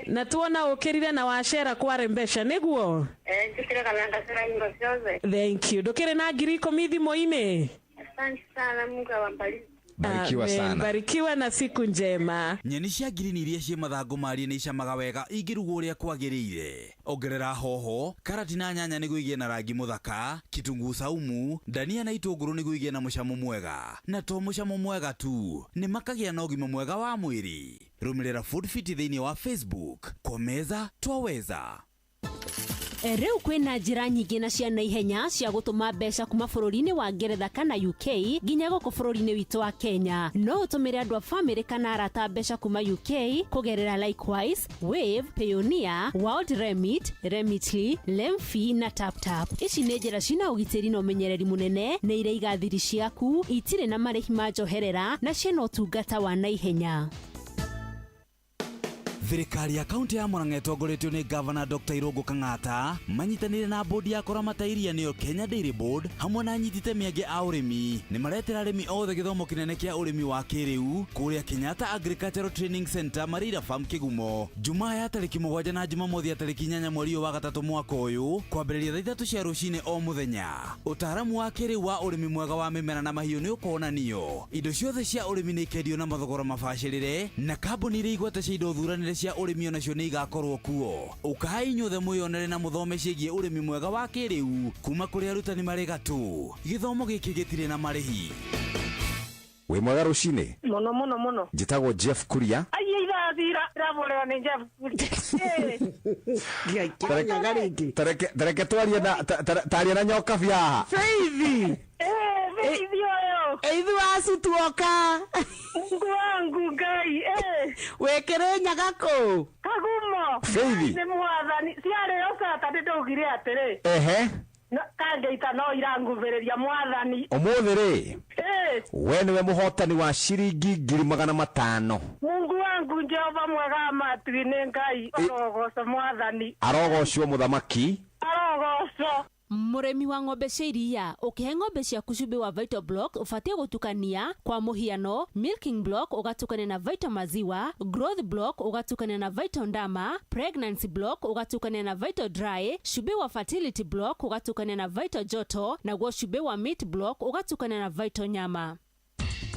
na tuona ũkĩrire na wacera kware mbeca nĩguo? Eh, njũkĩre kana ngacera nyimbo ciothe. Thank you. Ndũkĩrĩ na 10,000 thimũ-inĩ? Asante sana, Mungu awabariki. Barikiwa Amen. sana. Barikiwa na siku njema. Nyeni cia ngirini iria ciĩ mathangũ marie nĩ icamaga wega ingĩrugwo ũrĩa kwagĩrĩire. Ongerera hoho, karati na nyanya nĩguo igĩe na rangi mũthaka, kitunguu saumu, ndania na itũngũrũ nĩguo igĩe na mũcamo mwega. Na to mũcamo mwega tu, nĩ makagĩa na ũgima mwega wa mwĩrĩ. Rũmĩrĩra Food Fiti thĩinĩ wa Facebook. Kwa meza twaweza. Rĩu kwĩna njĩra nyingĩ na cia naihenya cia gũtũma mbeca kuma bũrũri-inĩ wa Ngeretha kana UK nginya gũkũ bũrũri-inĩ witũ wa Kenya. No ũtũmĩre andũ a famĩlĩ kana arata mbeca kuma UK kũgerera Likewise, Wave, Payoneer, World Remit, Remitly, Lemfi na TapTap. Ici nĩ njĩra cina ũgitĩri na ũmenyereri mũnene, nĩ iraiga thiri ciaku, itirĩ na marĩhi ma njoherera na ciĩna ũtungata wa naihenya. Thirikari ya kaunti ya Murang'a ĩtongoretio nĩ Gavana Dr. Irũngũ Kang'ata manyitanĩire na bodi ya kũramata iria nĩyo Kenya Dairy Board hamwe na anyiti itemi angĩ a ũrĩmi nĩ maretera arĩmi othe gĩthomo kĩnene kĩa ũrĩmi wa kĩrĩu kũrĩa Kenyatta Agricultural Training Center Marira Farm Kĩgumo Jumaa ya tarĩki 7 na Jumamothi ya tarĩki 8 mweri ũyũ wa gatatũ mwaka ũyũ kwambĩrĩria thaa 3 cia rũcinĩ o mũthenya. Ũtaaramu wa kĩrĩu wa ũrĩmi mwega wa mĩmera na mahiũ nĩ ũkonanio. Indo ciothe cia ũrĩmi nĩ ikendio na mathogora mabacĩrĩre na kambuni iria igwete cia indo thuranĩre cia ũrĩmi onacio nĩ igakorwo kuo. Ũkai inyuothe mwĩyonere na mũthome ciĩgiĩ ũrĩmi mwega wa kĩrĩu kuma kũrĩ arutani marĩ gatũ. Gĩthomo gĩkĩ gĩtirĩ na marĩhi. Wĩ mwega rũcinĩ? Mũno mũno mũno. Njĩtagwo Jeff Kuria. Ai irathira iraborewa nĩ Jeff. Tareke tareke twarie na taria na nyoka bia haha. Feithi. Eh, Feithi oyo. Eithu acu tuoka. Mungu wangu Ngai, eh. Wĩkĩrĩ nyaga kũ? Kagumo. Feithi. Nĩ mwathani. Ciarĩ o Saturday ndaugire atĩrĩ. Ehe. Kangeita no iranguvĩrĩria mwathani. Ũmũthĩ rĩ, Eh. we nĩwe mũhotani wa ciringi 500,000. Mungu wangu Jehova mwega wa matu-inĩ Ngai arogoco mwathani. Arogocwo mũthamaki. Arogoco. Mũrĩmi wa ng'ombe cia iria ũkĩhe ng'ombe ciaku cumbĩ wa Vital Block ũbatiĩ gũtukania kwa mũhiano milking block ũgatukania na Vital maziwa, growth block ũgatukania na Vital ndama, pregnancy block ũgatukania na Vital dry, cumbĩ wa fertility block ũgatukania na Vital joto, naguo cumbĩ wa meat block ũgatukania na Vital nyama.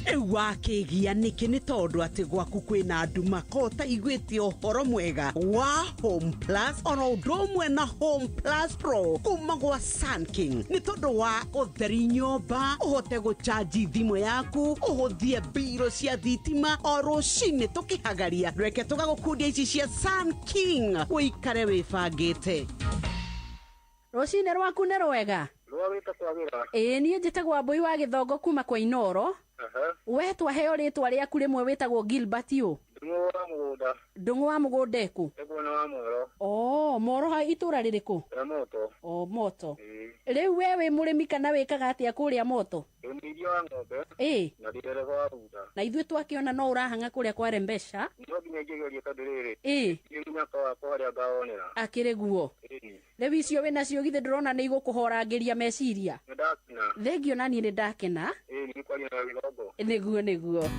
Rĩu wakĩgia nĩkĩ nĩ tondũ atĩ gwaku kwĩna nduma ko ũtaiguĩte ũhoro mwega wa Home Plus oro ũndũ ũmwe na Home Plus Pro kuma gwa Sunking nĩ tondũ wa ũtheri nyũmba ũhote gũchanji thimũ yaku ũhũthie mbirũ cia thitima o rũcinĩ tũkĩhagaria reke tũgagũkundia ici cia Sunking ũikare wĩbangĩte. Rũcinĩ rwaku nĩ rwega? Rwagĩte kwagĩra. Ĩĩ niĩ njĩtagwo Wambũi wa Gĩthongo kuma kwa Inoro. We twaheo rĩtwa rĩaku rĩmwe wĩtagwo Gilbert ũ? Ndung'u wa mũgũnda. Ndung'u wa mũgũnda ĩkũ? Nĩguo nĩ wa Moro. Oh, Moro ha itũra rĩrĩkũ? Ya Moto. Oh, Moto. Rĩu we wĩ mũrĩmi kana wĩkaga atĩa kũrĩa Moto? Ndĩ mũrĩithia wa ng'ombe. Ĩĩ. Na ndĩ ndereba wa bunda. Na ithuĩ twakĩona no ũrahang'a kũrĩa kwa Rembesha. No nginya ingĩgeria tondũ rĩrĩ. Ĩĩ. Ndiũĩ mũnyaka wakwa harĩa ngawonera. Akĩrĩ guo. Ĩĩ. Rĩu icio wĩnacio githĩ ndũrona nĩ igũkũhorangĩria meciria? Nĩ ndakena. Thengio na niĩ nĩ ndakena. Ĩĩ nĩ kwaria na Gĩthongo. Nĩguo nĩguo.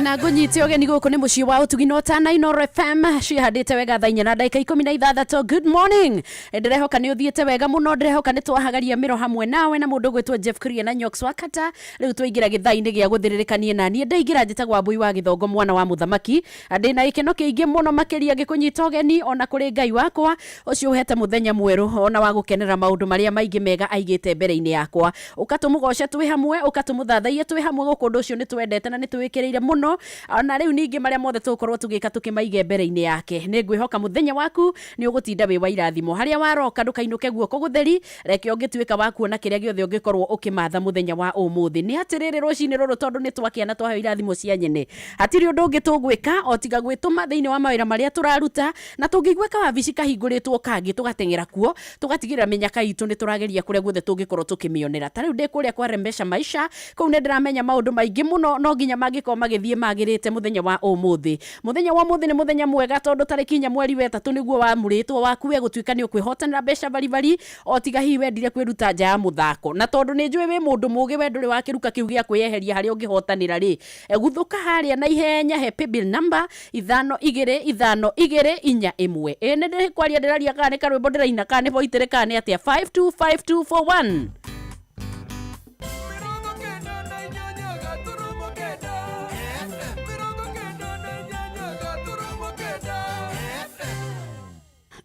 Na ngũnyite ũgeni gũkũ nĩ mũciĩ wa ũtugi na ũtana Inoro FM ciĩhandĩte wega thaa 4 na ndagĩka 16. Good morning. Ndĩrehoka nĩ ũthiĩte wega mũno, ndĩrehoka nĩ twahagaria mĩro hamwe nawe na mũndũ ũgwĩtwo Jeff Kuria na Nyox Wakata. Rĩu twaingĩra gĩthaa-inĩ gĩa gũthĩrĩrĩkanie na niĩ ndaingĩra njĩtagwo Wambũi wa Gĩthongo mwana wa mũthamaki. Ndĩna gĩkeno kĩingĩ mũno makĩria ngĩkũnyita ũgeni ona kũrĩ Ngai wakwa ũcio ũhete mũthenya mwerũ ona wa gũkenera maũndũ marĩa maingĩ mega aigĩte mbere-inĩ yakwa. Ũka tũmũgoce twĩ hamwe, ũka tũmũthathaiye twĩ hamwe gũkũ ũndũ ũcio nĩ twendete na nĩ twĩkĩrĩire mũno. mũno. Ona rĩu ningĩ marĩa mothe tũgũkorwo tũgĩka tũkĩmaige mbere-inĩ yake. Nĩ ngwĩhoka mũthenya waku nĩ ũgũtinda wĩ wa irathimo. Harĩa waroka ndũkainũke guoko gũtheri, reke ũngĩtuĩka wa kuona kĩrĩa gĩothe ũngĩkorwo ũkĩmatha mũthenya wa ũmũthĩ. Nĩ atĩrĩrĩ, rũcinĩ rũrũ tondũ nĩ twakĩa na twaheo irathimo cia nyene, hatirĩ ũndũ ũngĩ tũgwĩka o tiga gwĩtũma thĩinĩ wa mawĩra marĩa tũraruta, na tũngĩigua kawabici kahingũrĩtwo kangĩ tũgateng'era kuo, tũgatigĩrĩra mĩnyaka itũ nĩ tũrageria kũrĩa guothe tũngĩkorwo tũkĩmĩonera. Ta rĩu ndĩ kũrĩa kwa Rembesha Maisha, kũu nĩ ndĩramenya maũndũ maingĩ mũno no nginya mangĩkorwo magĩthiĩ magĩrĩte mũthenya wa ũmũthĩ. Mũthenya wa ũmũthĩ nĩ mũthenya mwega tondũ tarĩki 4 mweri wa 3 nĩguo wamũrĩtwo waku we gũtuĩka nĩ ũkwĩhotanĩra mbeca baribari, o tiga hihi wendire kwĩruta nja ya mũthako. Na tondũ nĩ njũĩ wĩ mũndũ mũgĩ, we ndũrĩ wa kĩruka kĩu gĩa kwĩyeheria harĩa ũngĩhotanĩra rĩ, guthũka harĩa na ihenya he paybill number 525241. Ĩ nĩ ndĩ kwaria ndĩraria kana nĩ karwĩmbo ndĩraina kana nĩ boitĩrĩ kana nĩ atĩa? 525241.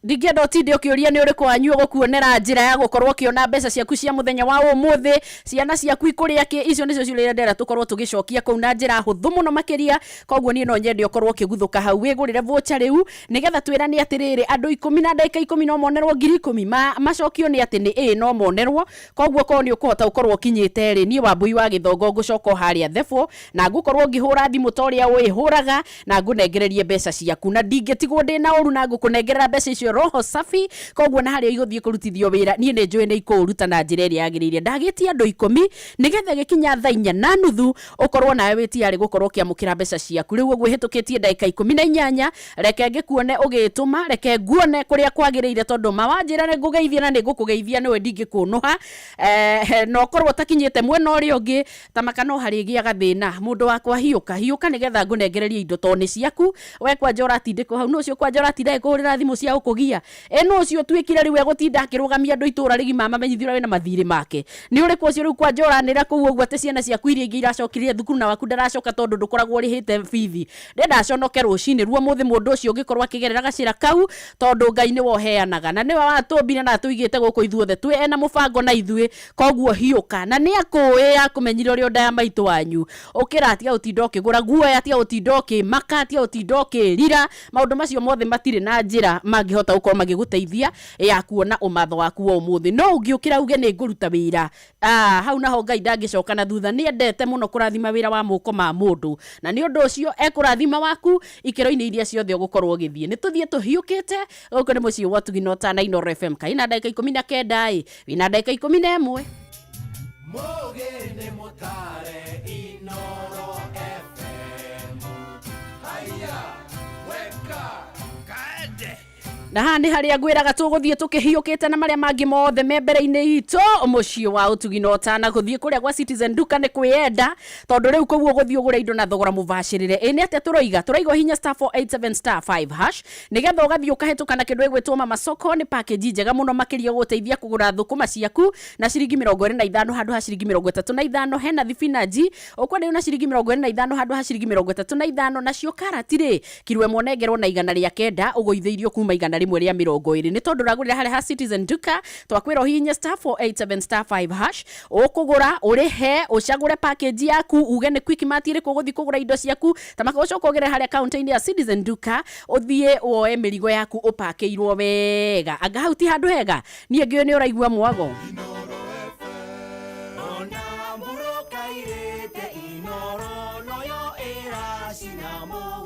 Ndingĩenda ũtinde ũkĩũria nĩ ũrĩkũ wanyu ũgũkuonera njĩra ya gũkorwo ũkĩona mbeca ciaku cia mũthenya wa ũmũthĩ, ciana ciaku ikũrĩa kĩ. Icio nĩcio ciũria iria ndĩrenda tũkorwo tũgĩcokia kũu na njĩra hũthũ mũno makĩria. Koguo niĩ no nyende ũkorwo ũkĩguthũka hau wĩgũrĩre voucher rĩu, nĩgetha twĩrane atĩrĩrĩ, andũ 10 na ndagĩka 10 no monerwo 10,000. Macokio nĩ atĩ nĩ ĩĩ no monerwo. Koguo korwo nĩ ũkũhota gũkorwo ũkinyĩte rĩ, niĩ Wambui wa Gĩthongo ngũcoka o harĩa Thebũ, na ngũkorwo ngĩhũra thimũ ta ũrĩa ũĩ hũraga, na ngũnengererie mbeca ciaku, na ndingĩtigwo ndĩna ũru na ngũkũnengerera mbeca icio roho safi. Koguo na harĩa igũthiĩ kũrutithio wĩra, niĩ nĩ njũĩ nĩ ikũũruta na njĩra ĩrĩa yagĩrĩire. Ndagĩtia andũ 10 nĩgetha ĩgĩkinya thaa 4:30 ũkorwo nawe wĩ tayarĩ gũkorwo ũkĩamũkĩra mbeca ciaku. Rĩu ũguo ĩhĩtũkĩtie ndagĩka 18, reke ngĩkuone ũgĩtũma, reke nguone kũrĩa kwagĩrĩire, tondũ ma wanjĩra nĩ ngũgeithia na nĩ ngũkũgeithia, nĩwe ndingĩkũnũha. Na ũkorwo ũtakinyĩte mwena ũrĩa ũngĩ, ta maka no harĩgĩaga thĩna. Mũndũ wakwa hiũka, hiũka nĩgetha ngũnengererie indo tondũ nĩ ciaku. We kwanja ũratindĩkwo hau, nũ ũcio kwanja ũratinda agĩkũhũrĩra thimũ cia gũkũgia? Ĩ nũ ũcio ũtuĩkire rĩu egũtinda akĩrũgamia andũ itũra rĩgima amamenyithie ũrĩa wĩna mathirĩ make? Nĩ ũrĩkũ ũcio rĩu kwanja ũranĩra kũu ũguo atĩ ciana ciaku iria ingĩ iracokire thukuru na waku ndaracoka tondũ ndũkoragwo ũrĩhĩte bithi? Ndĩrenda aconoke rũcinĩ ruo mũthĩ mũndũ ũcio ũngĩkorwo akĩgerera gacĩra kau, tondũ Ngai nĩwe ũheanaga na nĩwe watũmbire na atũigĩte gũkũ ithuothe twĩ ena mũbango na ithuĩ. Koguo hiũka, na nĩ akũĩ akũmenyire ũrĩ o nda ya maitũ wanyu. Ũkĩra, tiga gũtinda ũkĩgũra guoya, tiga gũtinda ũkĩmaka, tiga gũtinda ũkĩrira. Maũndũ macio mothe matirĩ na njĩra mangĩhota gũkorwo magĩgũteithia ya kuona ũmatho waku wa ũmũthĩ. No ũngĩũkĩra uge nĩ ngũruta wĩra, hau naho Ngai ndangĩcoka na thutha. Nĩ endete mũno kũrathima wĩra wa moko ma mũndũ, na nĩ ũndũ ũcio ekũrathima waku ikĩro-inĩ iria ciothe ũgũkorwo ũgĩthiĩ. Nĩ tũthiĩ tũhiũkĩte. Gũkũ nĩ mũciĩ wa ũtugi na ũtana Inooro FM. Kaĩ na ndagĩka 19 ĩ, wĩna ndagĩka 11. Mũgĩ nĩ mũtare Inooro FM. Haiya, weka, kaende. Na haha nĩ harĩa ngwĩraga tũgũthiĩ tũkĩhiũkĩte na marĩa mangĩ mothe me mbere-inĩ itũ. Mũciĩ wa ũtugi na ũtana, gũthiĩ kũrĩa gwa Citizen Duka nĩ kwĩyenda, tondũ rĩu kũu ũgũthiĩ ũgũre indo na thogora mũbacĩrĩre. Ĩ nĩ atĩa tũroiga? Tũraiga ũhinye star 487 star 5 hash nĩgetha ũgathiĩ ũkahĩtũka na kĩndũ gĩgwĩtwo Mama Soko. Nĩ package njega mũno makĩria gũgũteithia kũgũra thũkũma ciaku na ciringi 25 handũ ha ciringi 35. Hena thibinanji ũkwenderio na ciringi 25 handũ ha ciringi 35, nacio karati rĩ, kiro ĩmwe ũnengerwo na 109, ũgũithĩirio kuma 120 nĩ tondũ ũragũrĩra harĩa ha Citizen Duka. Twakwĩra ũhihinye star 487 star 5 hash, ũkũgũra, ũrĩhe, ũcagũre package yaku, uge nĩ Quickmart ĩrĩkũ ũgũthiĩ kũgũra indo ciaku, ta maka ũcoke ũgere harĩa counter-inĩ ya Citizen Duka, ũthiĩ woe mĩrigo yaku ũpakĩirwo wega. Anga hau ti handũ hega? Niĩ ngĩũĩ nĩ ũraigua mwago. Ona mbura kairĩte Inooro noyo ĩracina mũhu.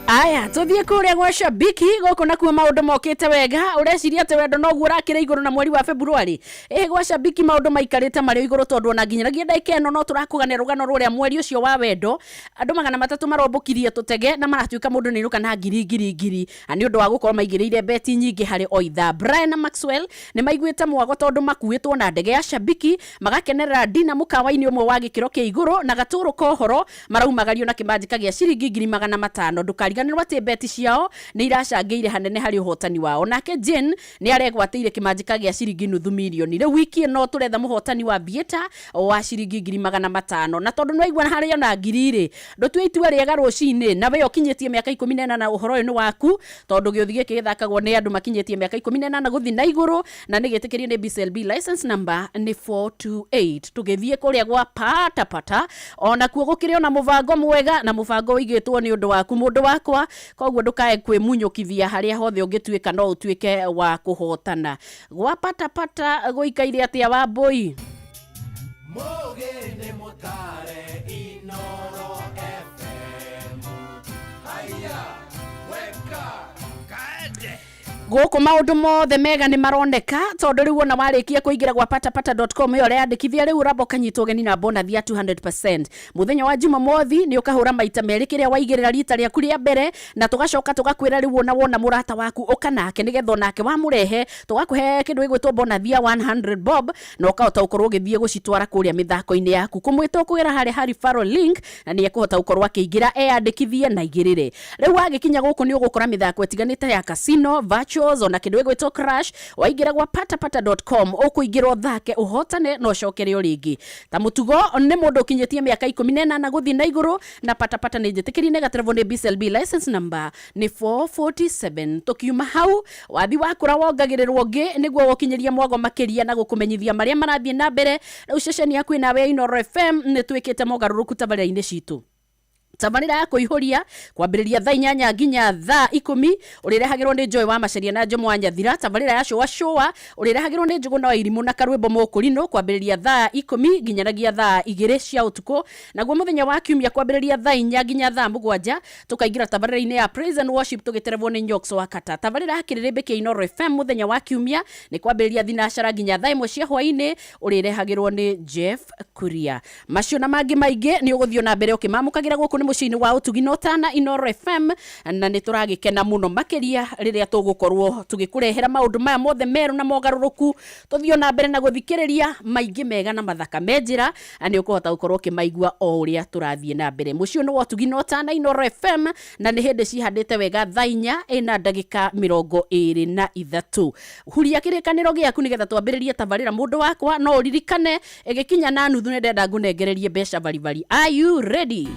Aya, tuthiĩ kũrĩa gwa Shabiki. Gũkũ nakuo maũndũ mokĩte wega. Ũreciria atĩ wendo noguo ũrakĩra igũrũ na mweri wa February? Ĩhĩ, gwa Shabiki maũndũ maikarĩte marĩ o igũrũ, tondũ ona nginyanagia ndagĩka ĩno no tũrakũganĩra rũgano rũrĩa mweri ũcio wa wendo andũ 300 marombũkirie tũtege na maratuĩka mũndũ nĩ inũka na ngiri ngiri ngiri, na nĩ ũndũ wa gũkorwo maigĩrĩire beti nyingĩ harĩ o ithaa. Brian na Maxwell nĩ maiguĩte mwago tondũ makuĩtwo na ndege ya Shabiki magakenerera dina mũkawa-inĩ ũmwe wa gĩkĩro kĩa igũrũ, na gatũrũ ka ũhoro maraumagario na kĩmanjĩka gĩa ciringi 500,000. Ndũkariganĩrwo. Ndũkariganĩrwo atĩ beti ciao nĩ iracangĩire hanene harĩ ũhotani wao. Nake Jane nĩ aregwatĩire kĩmanjĩka gĩa ciringi nuthu mirioni. Rĩu wiki ĩno tũretha mũhotani wa Bieta wa ciringi 500,000, na tondũ nĩwaigua harĩ ona ngiri rĩ, ndũtue itua rĩega rũcinĩ na we ũkinyĩtie mĩaka 18, ũhoro ũyũ nĩ waku, tondũ gĩũthi gĩkĩ gĩthakagwo nĩ andũ makinyĩtie mĩaka 18 gũthiĩ na igũrũ, na nĩ gĩtĩkĩrie nĩ BCLB, license number nĩ 428. Tũgĩthiĩ kũrĩa gwa pata pata, onakuo gũkĩrĩ ona mũbango mwega, na mũbango ũigĩtwo nĩ ũndũ waku mũndũ wakwa, koguo ndũkae kwĩmunyũkithia harĩa hothe ũngĩtuĩka no ũtuĩke wa kũhotana. Gwa pata pata gũikaire atĩa Wambũi? Mũgĩ nĩ mũtare Inoro FM. Haiya, weka, kaende. Gũkũ maũndũ mothe mega nĩ maroneka, tondũ rĩu ona warĩkia kũingĩra gwa patapata.com ĩyo ũreyandĩkithia rĩu, ũramba ũkanyitwo ũgeni na bonathi ya 200%. Mũthenya wa Jumamothi nĩ ũkahũra maita merĩ kĩrĩa waigĩrĩra rita rĩaku rĩa mbere, na tũgacoka tũgakwĩra rĩu ona wona mũrata waku ũka nake, nĩgetha onake wamũrehe tũgakũhe kĩndũ gĩgwĩtwo bonathi ya 100 bob, na ũkahota gũkorwo ũgĩthiĩ gũcitwara kũrĩa mĩthako-inĩ yaku. Kũmwĩta ũkũgera harĩa ha referral link, na nĩ ekũhota gũkorwo akĩingĩra eyandĩkithie na igĩrĩre. Rĩu wagĩkinya gũkũ nĩ ũgũkora mĩthako ĩtiganĩte ya casino, virtuals, ona kĩndũ gĩgwĩtwo crash. Waingĩra gwa patapata.com ũkũingĩra ũthake, ũhotane na ũcokere o rĩngĩ. Ta mũtugo nĩ mũndũ ũkinyĩtie mĩaka 18 gũthiĩ na igũrũ, na patapata nĩ njĩtĩkĩrie nĩ gaterebo nĩ BCLB, license number nĩ 447. Tũkiuma hau, wathi wakũra wongagĩrĩrwo ũngĩ nĩguo gũkinyĩria mwago makĩria na gũkũmenyithia marĩa marathiĩ na mbere. Rĩu ceceni yaku ĩnawe ya Inooro FM nĩ twĩkĩte mogarũrũku tabarĩra-inĩ citũ. Tabarĩra ya kũihũria kwambĩrĩria thaa 8 nginya thaa 10 ũrĩrehagĩrwo nĩ Joy wa Macaria na Njomo wa Nyathira. Tabarĩra ya cũa cũa ũrĩrehagĩrwo nĩ Njũgũna wa Irimũ na Karwĩmbo Mũkũrinũ kwambĩrĩria thaa 10 nginyanagia thaa 2 cia ũtukũ. Naguo mũthenya wa kiumia kwambĩrĩria thaa 4 nginya thaa 7 tũkaingĩra tabarĩra-inĩ ya praise and worship tũgĩterebwo nĩ Nyox wa Kata. Tabarĩra ya kĩrĩrĩmbĩ kĩa Inooro FM mũthenya wa kiumia nĩ kwambĩrĩria thinacara nginya thaa 1 cia hwaĩ-inĩ, ũrĩrehagĩrwo nĩ Jeff Kuria. Macio na mangĩ maingĩ nĩ ũgũthiĩ na mbere ũkĩmamũkagĩra gũkũ nĩ mũciĩ-inĩ wa ũtugi na ũtana Inooro FM, na nĩ tũragĩkena mũno makĩria rĩrĩa tũgũkorwo tũgĩkũrehera maũndũ maya mothe merũ na mogarũrũku. Tũthiĩ na mbere na gũthikĩrĩria maingĩ mega na mathaka me njĩra, na nĩ ũkũhota gũkorwo ũkĩmaigua o ũrĩa tũrathiĩ na mbere. Mũciĩ ũyũ nĩ wa ũtugi na ũtana Inooro FM, na nĩ hĩndĩ cihandĩte wega thaa 4 ĩna ndagĩka 23. Huria kĩrĩkanĩro gĩaku nĩgetha twambĩrĩrie tabarĩra mũndũ wakwa, no ũririkane ĩgĩkinya na nuthu nĩ ndenda ngũnengererie mbeca baribari. Are you ready?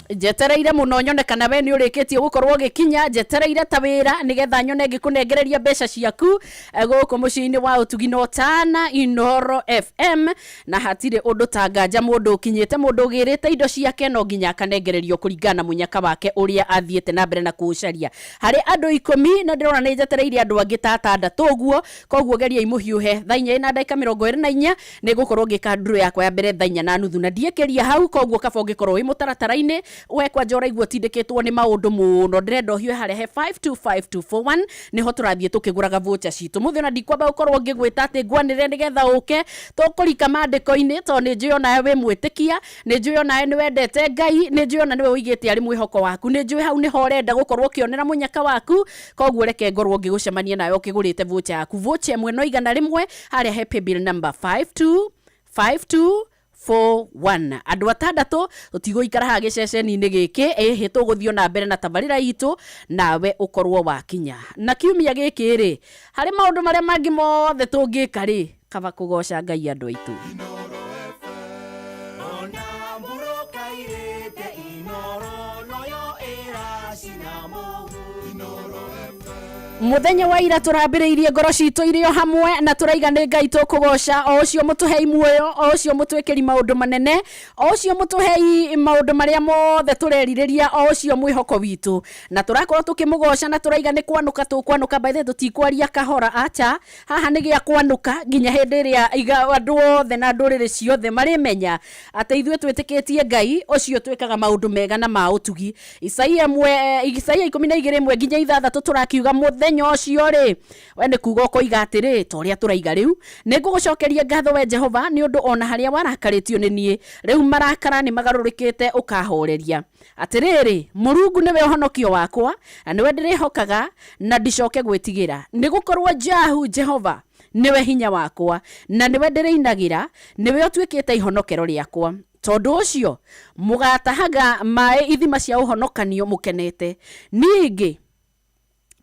Njetereire mũno nyone kana we nĩ ũrĩkĩtie gũkorwo ũgĩkinya. Njetereire ta wĩra nĩgetha nyone ngĩkũnengereria mbeca ciaku gũkũ mũciĩ-inĩ wa ũtugi na ũtana Inooro FM, na hatirĩ ũndũ ta nganja mũndũ ũkinyĩte, mũndũ ũgĩrĩte indo ciake no nginya akanengererio kũringana na mũnyaka wake ũrĩa athiĩte na mbere na kũũcaria. Harĩ andũ 10 na ndĩrona nĩ njetereire andũ angĩ ta atandatũ ũguo, koguo geriai mũhiũhe. Thaa 4 na ndagĩka 24 nĩ ngũkorwo ngĩka ndurũ yakwa ya mbere thaa 4:30, na ndiĩkĩria hau, koguo kaba ũngĩkorwo wĩ mũtaratara-inĩ. We kwanja ũraigua ũtindĩkĩtwo nĩ maũndũ mũno, ndĩrenda ũhiũhe harĩa he 525241, nĩho tũrathiĩ tũkĩgũraga voucher citũ mũthĩ. Ona ndikwamba gũkorwo ngĩgwĩta atĩ ngwanĩrĩre nĩgetha ũke tũkũrika maandĩko-inĩ, tondũ nĩ njũĩ onawe wĩ mwĩtĩkia, nĩ njũĩ onawe nĩ wendete Ngai, nĩ njũĩ ona nĩwe ũigĩte arĩ mwĩhoko waku, nĩ njũĩ hau nĩho ũrenda gũkorwo ũkĩonera mũnyaka waku. Koguo reke ngorwo ngĩgũcemania nawe ũkĩgũrĩte voucher yaku. Voucher ĩmwe no 100 harĩa he paybill number 525241. Andũ atandatũ, tũtigũikara haha gĩceceni-inĩ gĩkĩ, ĩhĩ tũgũthiĩ na mbere na tabarĩra itũ nawe ũkorwo wakinya. Na kiumia gĩkĩ rĩ, harĩ maũndũ marĩa mangĩ mothe tũngĩka rĩ, kaba kũgoca Ngai andũ aitũ. Ona mburoka irĩte Inoro noyo ĩracina mũhu. Mũthenya wa ira tũrambĩrĩirie ngoro citũ irĩ o hamwe, na tũraiga nĩ Ngai tũkũgoca, o ũcio mũtũhei muoyo, o ũcio mũtwĩkĩri maũndũ manene, o ũcio mũtũhei maũndũ marĩa mothe tũrerirĩria, o ũcio mwĩhoko witũ, na tũrakorwo tũkĩmũgoca na tũraiga nĩ kwanũka tũkwanũka. By the way, tũtikwaria kahora, acha, haha nĩ gĩa kwanũka nginya hĩndĩ ĩrĩa andũ othe na ndũrĩrĩ ciothe marĩmenya atĩ ithuĩ twĩtĩkĩtie Ngai ũcio twĩkaga maũndũ mega na ma ũtugi. Isaia ĩmwe, Isaia 12:1 nginya 6, tũrakiuga mũthenya ũcio rĩ, we nĩ kuga ũkoiga atĩrĩ, ta ũrĩa tũraiga rĩu, nĩ ngũgũcokeria ngatho we Jehova, nĩ ũndũ ona harĩa warakarĩtio nĩ niĩ, rĩu marakara nĩ magarũrũkĩte ũkahoreria. Atĩrĩrĩ, Mũrungu nĩwe ũhonokio wakwa, na nĩwe ndĩrĩhokaga na ndicoke gwĩtigĩra, nĩ gũkorwo Jahu Jehova Nĩwe hinya wakwa na nĩwe ndĩrĩinagĩra, nĩwe ũtuĩkĩte ihonokero rĩakwa. Tondũ ũcio mũgatahaga maĩ ithima cia ũhonokanio mũkenete. Ningĩ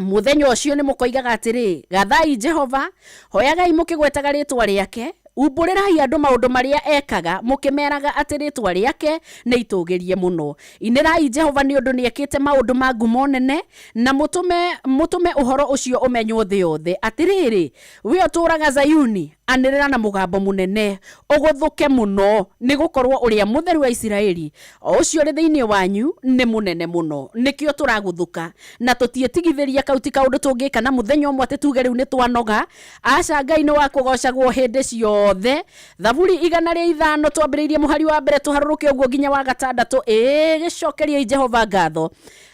mũthenya ũcio nĩ mũkoigaga atĩrĩ, gathai Jehova, hoyagai mũkĩgwetaga rĩtwa rĩake, umbũrĩrai andũ maũndũ marĩa ekaga, mũkĩmeraga atĩ rĩtwa rĩake nĩ itũgĩrie mũno. Inĩrai Jehova nĩ ũndũ nĩekĩte maũndũ ma ngumo nene, na mũtũme ũhoro ũcio ũmenywo thĩ yothe. Atĩrĩrĩ, we ũtũũraga Zayuni, anĩrĩra na mũgambo mũnene, ũgũthũke mũno, nĩ gũkorwo ũrĩa mũtheru wa Isiraeli, o ũcio ũrĩ thĩinĩ wanyu, nĩ mũnene mũno. Nĩkĩo tũragũthũka na tũtiĩtigithĩria. Kau ti kaũndũ tũngĩka na mũthenya ũmwe atĩ tuge rĩu nĩ twanoga. Aca, Ngai nĩ wa kũgocagwo hĩndĩ ciothe. Thaburi 105, twambĩrĩirie mũhari wa mbere tũharũrũke ũguo nginya wa gatandatũ. Ĩĩ, gĩcokeriei Jehova ngatho,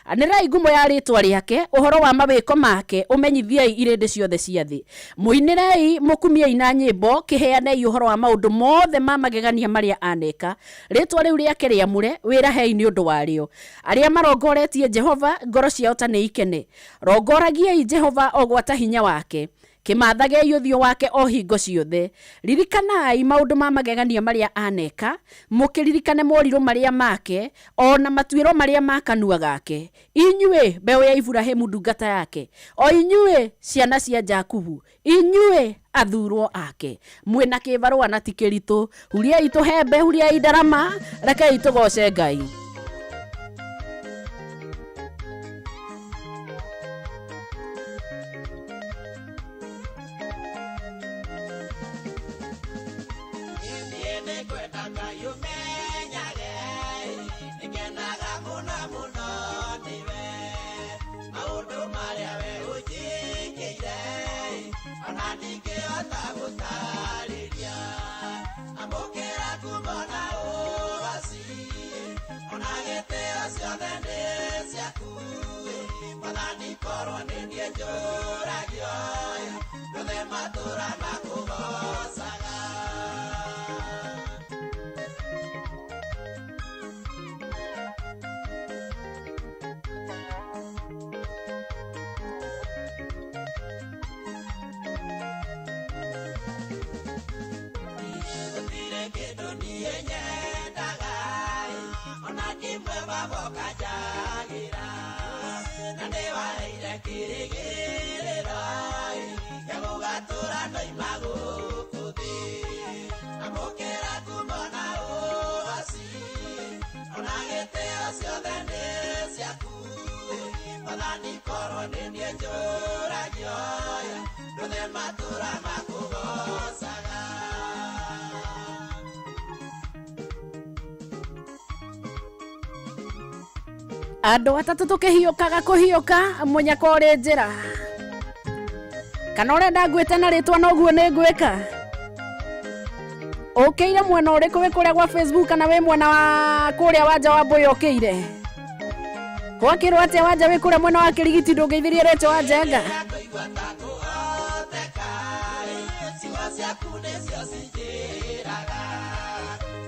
anĩrĩrai ngumo ya rĩtwa rĩake, ũhoro wa mawĩko make ũmenyithiei irĩndĩ ciothe cia thĩ. Mũinĩrei, mũkumiei na nyĩmbo, kĩheanei ũhoro wa maũndũ mothe ma magegania marĩa aneka. Rĩtwa rĩu rĩake rĩamũre, wĩrahei nĩ ũndũ warĩo. Arĩa marongoretie Jehova, ngoro ciao ta nĩ ikene. Rongoragiai Jehova o gwata hinya wake, kĩmathagei ũthiũ wake o hingo ciothe. Ririkanai maũndũ ma magegania marĩa aneka, mũkĩririkane morirũ marĩa make, o na matuĩro marĩa ma kanua gake. Inyuĩ mbeũ ya Iburahĩmu ndungata yake, o inyuĩ ciana cia Jakubu, inyuĩ athurwo ake. Mwĩna kĩbarũa na ti kĩritũ, huriai tũhembe, huriai ndarama, rekei tũgoce Ngai. Niĩ nĩngwenda Ngai ũmenyage, nĩngenaga mũno mũno nĩwe. Maũndũ marĩa we ũnjĩkĩire, ona ndingĩhota gũtarĩria. Amũkĩra ngumo na ũgoci, ona gĩtĩo ciothe nĩ ciaku. Mwathani, korwo nĩ niĩ njũragio, ndothe matũra makũgocaga. Gũtirĩ kĩndũ niĩ nyendaga, ona kĩmwe baba ũkanjagĩra, na nĩwaheire kĩrĩgĩrĩro gĩa gũgatũra ndoima gũkũ thĩ. Amũkĩra ngumo na ũgoci, ona gĩtĩo ciothe nĩ ciaku. Mwathani, korwo nĩ niĩ njũragio, ndothe matũra makũgocaga. Andũ atatũ tũkĩhiũkaga kũhiũka, mũnyaka ũrĩ njĩra kana ũrenda ngwĩte na rĩtwa noguo nĩ ngwĩka. Ũkĩire mwena ũrĩkũ? Wĩ kũrĩa gwa Facebook kana wĩ mwena wa kũrĩa wanja wa mbũyũ? Ũkĩire gwakĩrwo atĩa wanja wĩ kũrĩa mwena wa kĩrigiti? Ndũngeithirie retho wa njenga. Ciugo ciaku nĩcio cinjĩraga,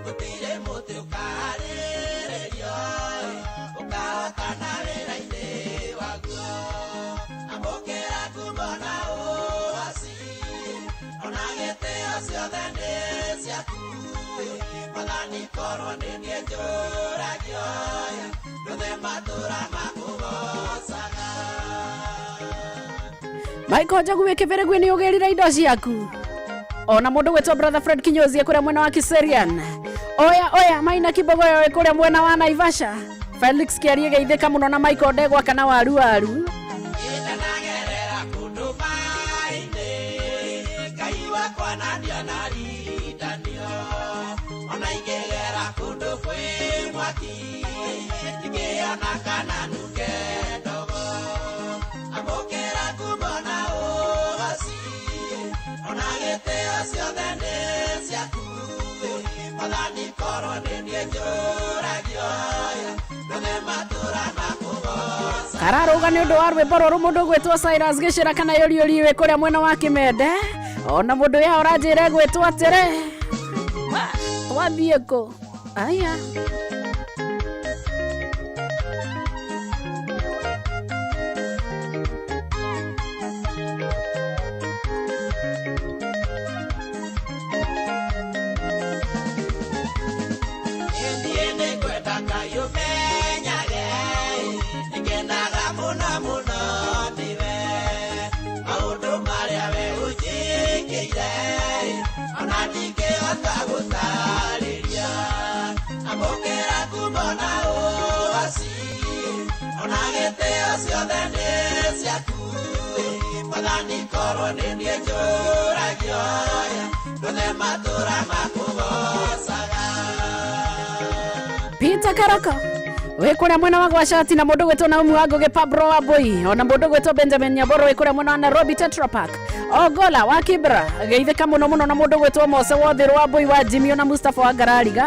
gũtirĩ mũtĩ ũkaharĩrĩrio ũkahotana wĩra-inĩ waguo. Amũkĩra ngumo na ũgoci, ona gĩtĩo ciothe nĩ ciaku. Mwathani, korwo nĩ niĩ njũragio, ndothe matũra makũgocaga. Michael Njogu wĩ kĩbĩrĩgui, nĩ ũgĩrire indo ciaku. Ona mũndũ gwĩtwo Brother Fred Kinyozi kũrĩa mwena wa Kiserian, oya oya Maina Kibogoyo wĩ kũrĩa mwena wa Naivasha, Felix Kĩarie geithĩka mũno na Michael Ndegwa kana waru waru. Ndanagerera kũndũ maĩ-inĩ, Ngai wakwa na ndianarindanio. Ona ingĩgera kũndũ kwĩ mwaki, ndingĩona kana nunge ndogo. Amũkĩra ngumo na ũgoci, ona gĩtĩo ciothe nĩ ciaku. Mwathani, korwo nĩ niĩ njũragio, ndothe matũra makũgoca. Kararũga nĩ ũndũ wa rwĩmbo rũrũ mũndũ gwĩtwo Cyrus Gĩcĩra kana yũriũri wĩ kũrĩa mwena wa Kĩmende. Ona mũndũ ya ũranjĩre gwĩtwo atĩrĩ, twathiĩ kũ aya. ciothe nĩ ciaku Mwathani korwo nĩ niĩ njũragio ndothe matũra makũgocaga. Peter Karoko wĩ kũrĩa mwena wa Gwacati na mũndũ gwĩtwo Naumu wa Ngũgĩ Pablo wa Mbui ona mũndũ gwĩtwo Benjamin Nyaboro wĩ kũrĩa mwena wa Nairobi Tetra Park Ogola wa Kibra geithĩka mũno mũno na mũndũ gwĩtwo Mose Wothĩrũ wa Mbui wa Jimmy ona Mustafa wa Ngarariga.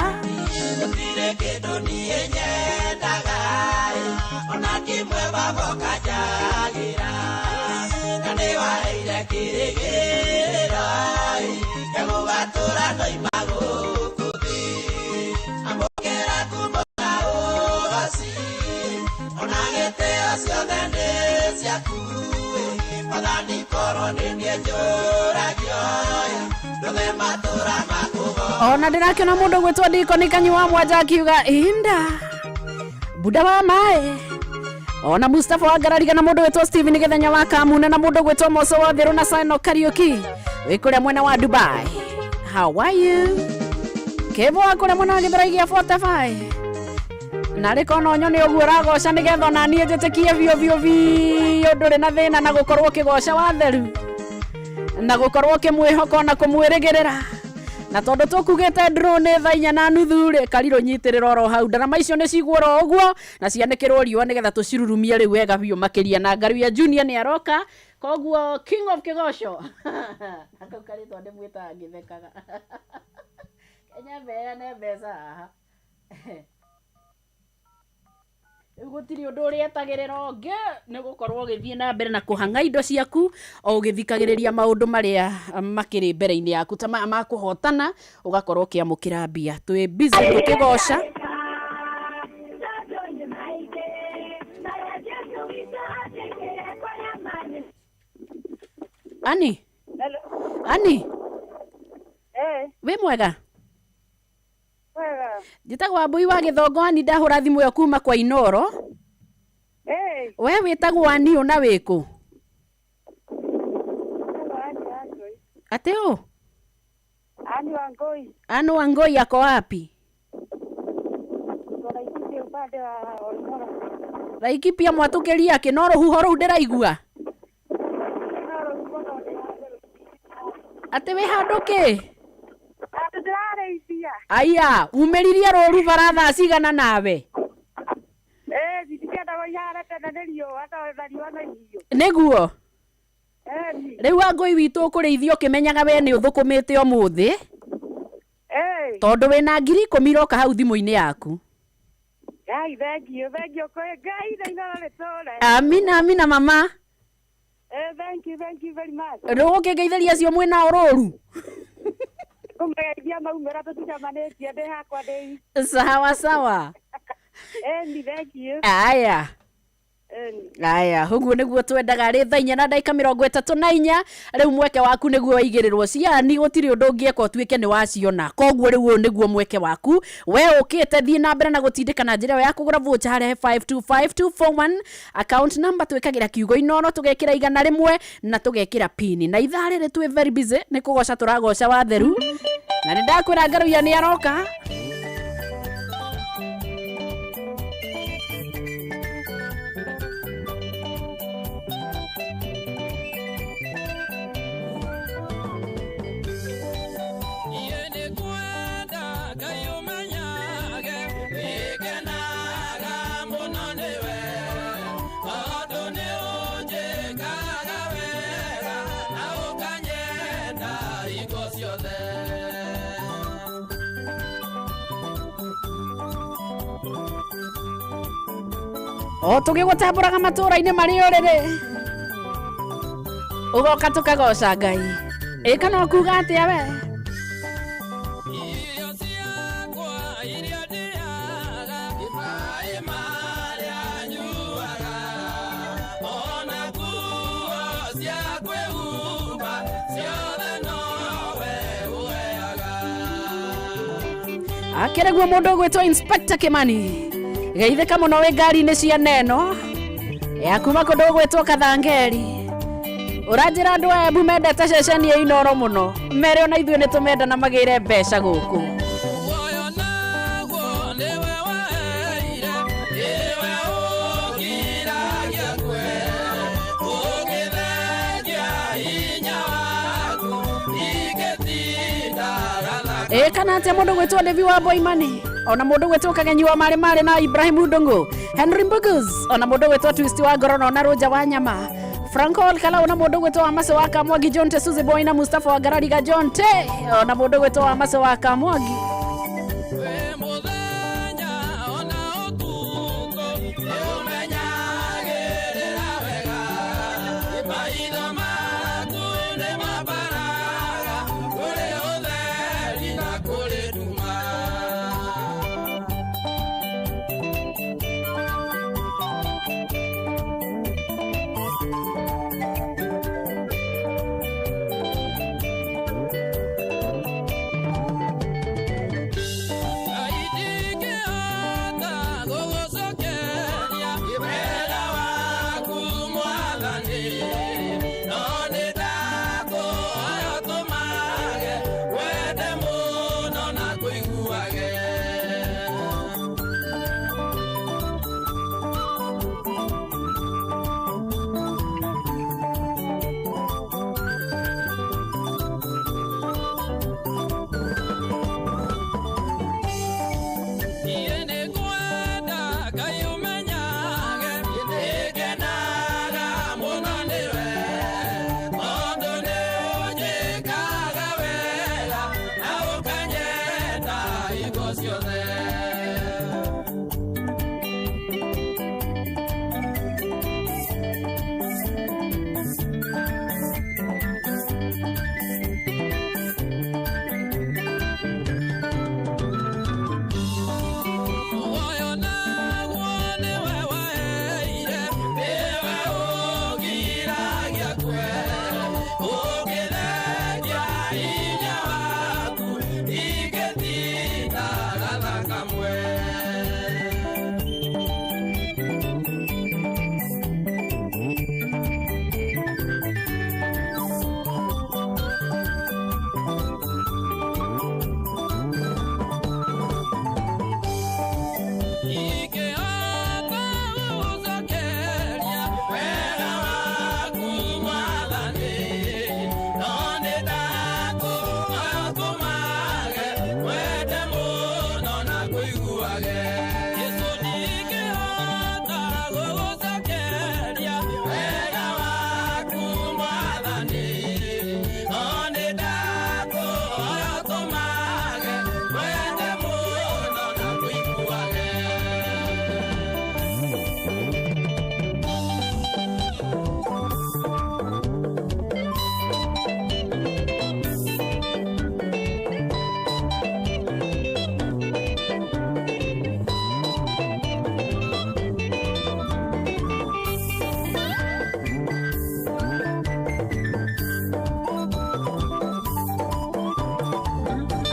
Gũtirĩ kĩndũ niĩ nyendaga ona kĩmwe baba ũkanjagĩra na nĩ waheire kĩrĩgĩrĩro gĩa gũgatũra ndoima gũkũ thĩ amũkĩra ngumo na ũgoci ona gĩtĩo ciothe nĩ ciaku Mwathani korwo nĩ niĩ njũragio ndothe matũra makũgoca. Ona ndĩrakĩona mũndũ gwĩtwo Dikoni Kanyua Mwanja akiuga inda buda wa mae ona Mustafa wa Ngarariga na mũndũ gwĩtwo Steven Gĩthenya wa Kamuna na mũndũ gwĩtwo Mose wa Thĩrũ na Sino Kariuki wĩ kũrĩa mwena wa Dubai. How are you? Kevo wa kũrĩa mwena wa Gĩthurai gĩa 45 narĩ kona nyone ũguo ũragoca nĩgetha ona niĩ njĩtĩkie biũ biũ biũ ndũrĩ na thĩna na gũkorwo ũkĩgoca watheru na gũkorwo ũkĩmwĩhoka na kũmwĩrĩgĩrĩra na tondũ tũkugĩte draw nĩ thaa 4:30 rĩ karirũ nyitĩrĩra oro hau ndarama icio nĩ cigwo oro ũguo na cianĩkĩrwo riũa nĩgetha tũcirurumie rĩu wega biũ makĩria na Ngaruiya Junior nĩ aroka koguo king of kĩgoco na kau karĩtwa ndĩmwĩtaga ngĩthekaga Kenya mbeane mbeca haha rĩu gũtirĩ ũndũ ũrĩetagĩrĩra ũngĩ nĩ gũkorwo ũgĩthiĩ na mbere na kũhang'a indo ciaku o ũgĩthikagĩrĩria maũndũ marĩa makĩrĩ mbere-inĩ yaku ta maya ma kũhotana ũgakorwo ũkĩamũkĩra mbia twĩ busy tũkĩgoca. Ani Ani wĩ mwega? Wega. Njĩtagwo Wambui wa Gĩthongo Ani ndahũra thimũ ĩyo kuma kwa Inoro. We wĩtagwo Ani ũ na wĩkũ? Atĩ ũ? Ani Wangui. Ani Wangui ako wapi? Laikipia upande wa Olmoro. Laikipia mwatũkĩria kĩ no rũhuho rũu ndĩraigua? Atĩ wĩ handũ kĩ? Andũ ndĩrarĩithia. Aya, umĩririe rũru bara thaa cigana nawe? Ndingĩenda ihare tene nĩ riũa tondũ na riũa no ihiũ. Nĩguo? Rĩu Wangũi witũ ũkũrĩithia ũkĩmenyaga we nĩ ũthũkũmĩte ũmũthĩ tondũ wĩna 10,000 iroka hau thimũ-inĩ yaku. Ngai thengiũ, thengiũ kwĩ Ngai na Inoro rĩtũre. Amina amina mama. Thank you, thank you very much. Rĩu ũkĩngeithĩria acio mwĩnao rũru? Kũmegeithia maumĩra tũticemanĩtie ndĩ hakwa ndĩ. Sawa sawa. Eni, thank you. Aya. Eni. Aya, ũguo nĩguo twendaga rĩ thaa 4:34 rĩu mweke waku nĩguo waigĩrĩrwo ciani gũtirĩ ũndũ ũngĩeka ũtuĩke nĩ waciona koguo rĩu ũyũ nĩguo mweke waku we ũkĩte thiĩ na mbere na gũtindĩka na njĩra ĩyo ya kũgũra voucher harĩa he 525241 account number twĩkagĩra kiugo Inoro tũgekĩra 100 na tũgekĩra pin na ithaa rĩrĩ twĩ very busy nĩ kũgoca tũragoca watheru na nĩ ndakwĩra Ngaruiya nĩ aroka. O tũgĩgũtambũraga matũũra-inĩ marĩa ũrĩrĩ ũgoka tũkagoca Ngai ĩ kana ũkuga atĩa we? Akĩrĩguo mũndũ ũgwĩtwo Inspector Kimani geithĩka mũno wĩ ngari-inĩ cia neno ya kuma kũndũ gũgwĩtwo Kathangeri ũranjĩra andũ aya Embu mendete ceceni ya Inoro mũno mere ona ithuĩ nĩ tũmenda na magĩre mbeca gũkũ. Ĩ kana atĩa mũndũ gwĩtwo Devi wa Boimani, ona mũndũ gwĩtwo Kagenyi wa Marĩ Marĩ na Ibrahim Ndung'u, Henry Mbugus, ona mũndũ gwĩtwo Twist wa Ngorono na Rũnja wa Nyama, Franco Olkala, ona mũndũ gwĩtwo Wamase wa Kamwangi, John Te Suzy Boy na Mustafa wa Ngarariga John Te, ona mũndũ gwĩtwo Wamase wa Kamwangi.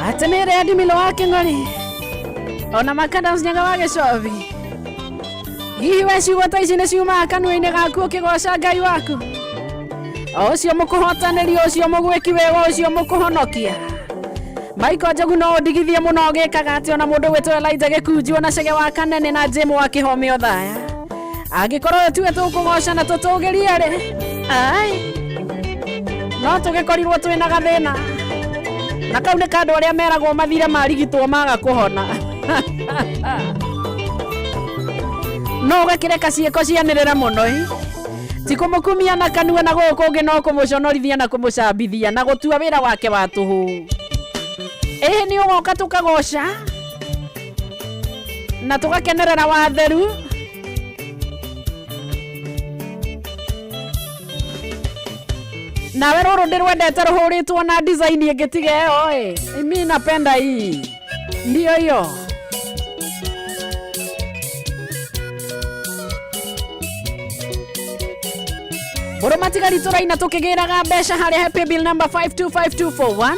Atemere adimilo wake ng'ori ona makadams nyaga wa gĩcobi. Hihi we ciugo ta ici nĩ ciumaga kanua-inĩ gaku ũkĩgoca Ngai waku, o ũcio mũkũhotanĩria, ũcio mũgwĩki wega, ũcio mũkũhonokia? Michael Njogu no ũndigithie mũno ũgĩkaga atĩ ona mũndũ gwĩtwo Elijah Gĩkunji, ona Chege wa Kanene na Jim wa Kĩhome Othaya, angĩkorwo tuwe tũkũgoca na tũtũgĩrie rĩ, ai no tũgĩkorirwo twĩna gathĩna na kau nĩ kandũ arĩa meragwo mathire marigitwo maga kũhona. No ũgakĩreka ciĩko cianĩrĩre mũno ĩ, ti kũmũkumia na kanua na gũkũ kũngĩ no kũmũconorithia na kũmũcambithia na gũtua wĩra wake wa tũhũ. Ĩhĩ nĩ ũgoka tũkagoca na tũgakenerera watheru. Nawe rũrũ ndĩrwendete rũhũrĩtwo na design ĩngĩ tiga ĩyo ĩ, mimi napenda hii, ndio hiyo. Boro matigari tũraina tũkĩgĩraga mbeca harĩa Happy Bill number 525241.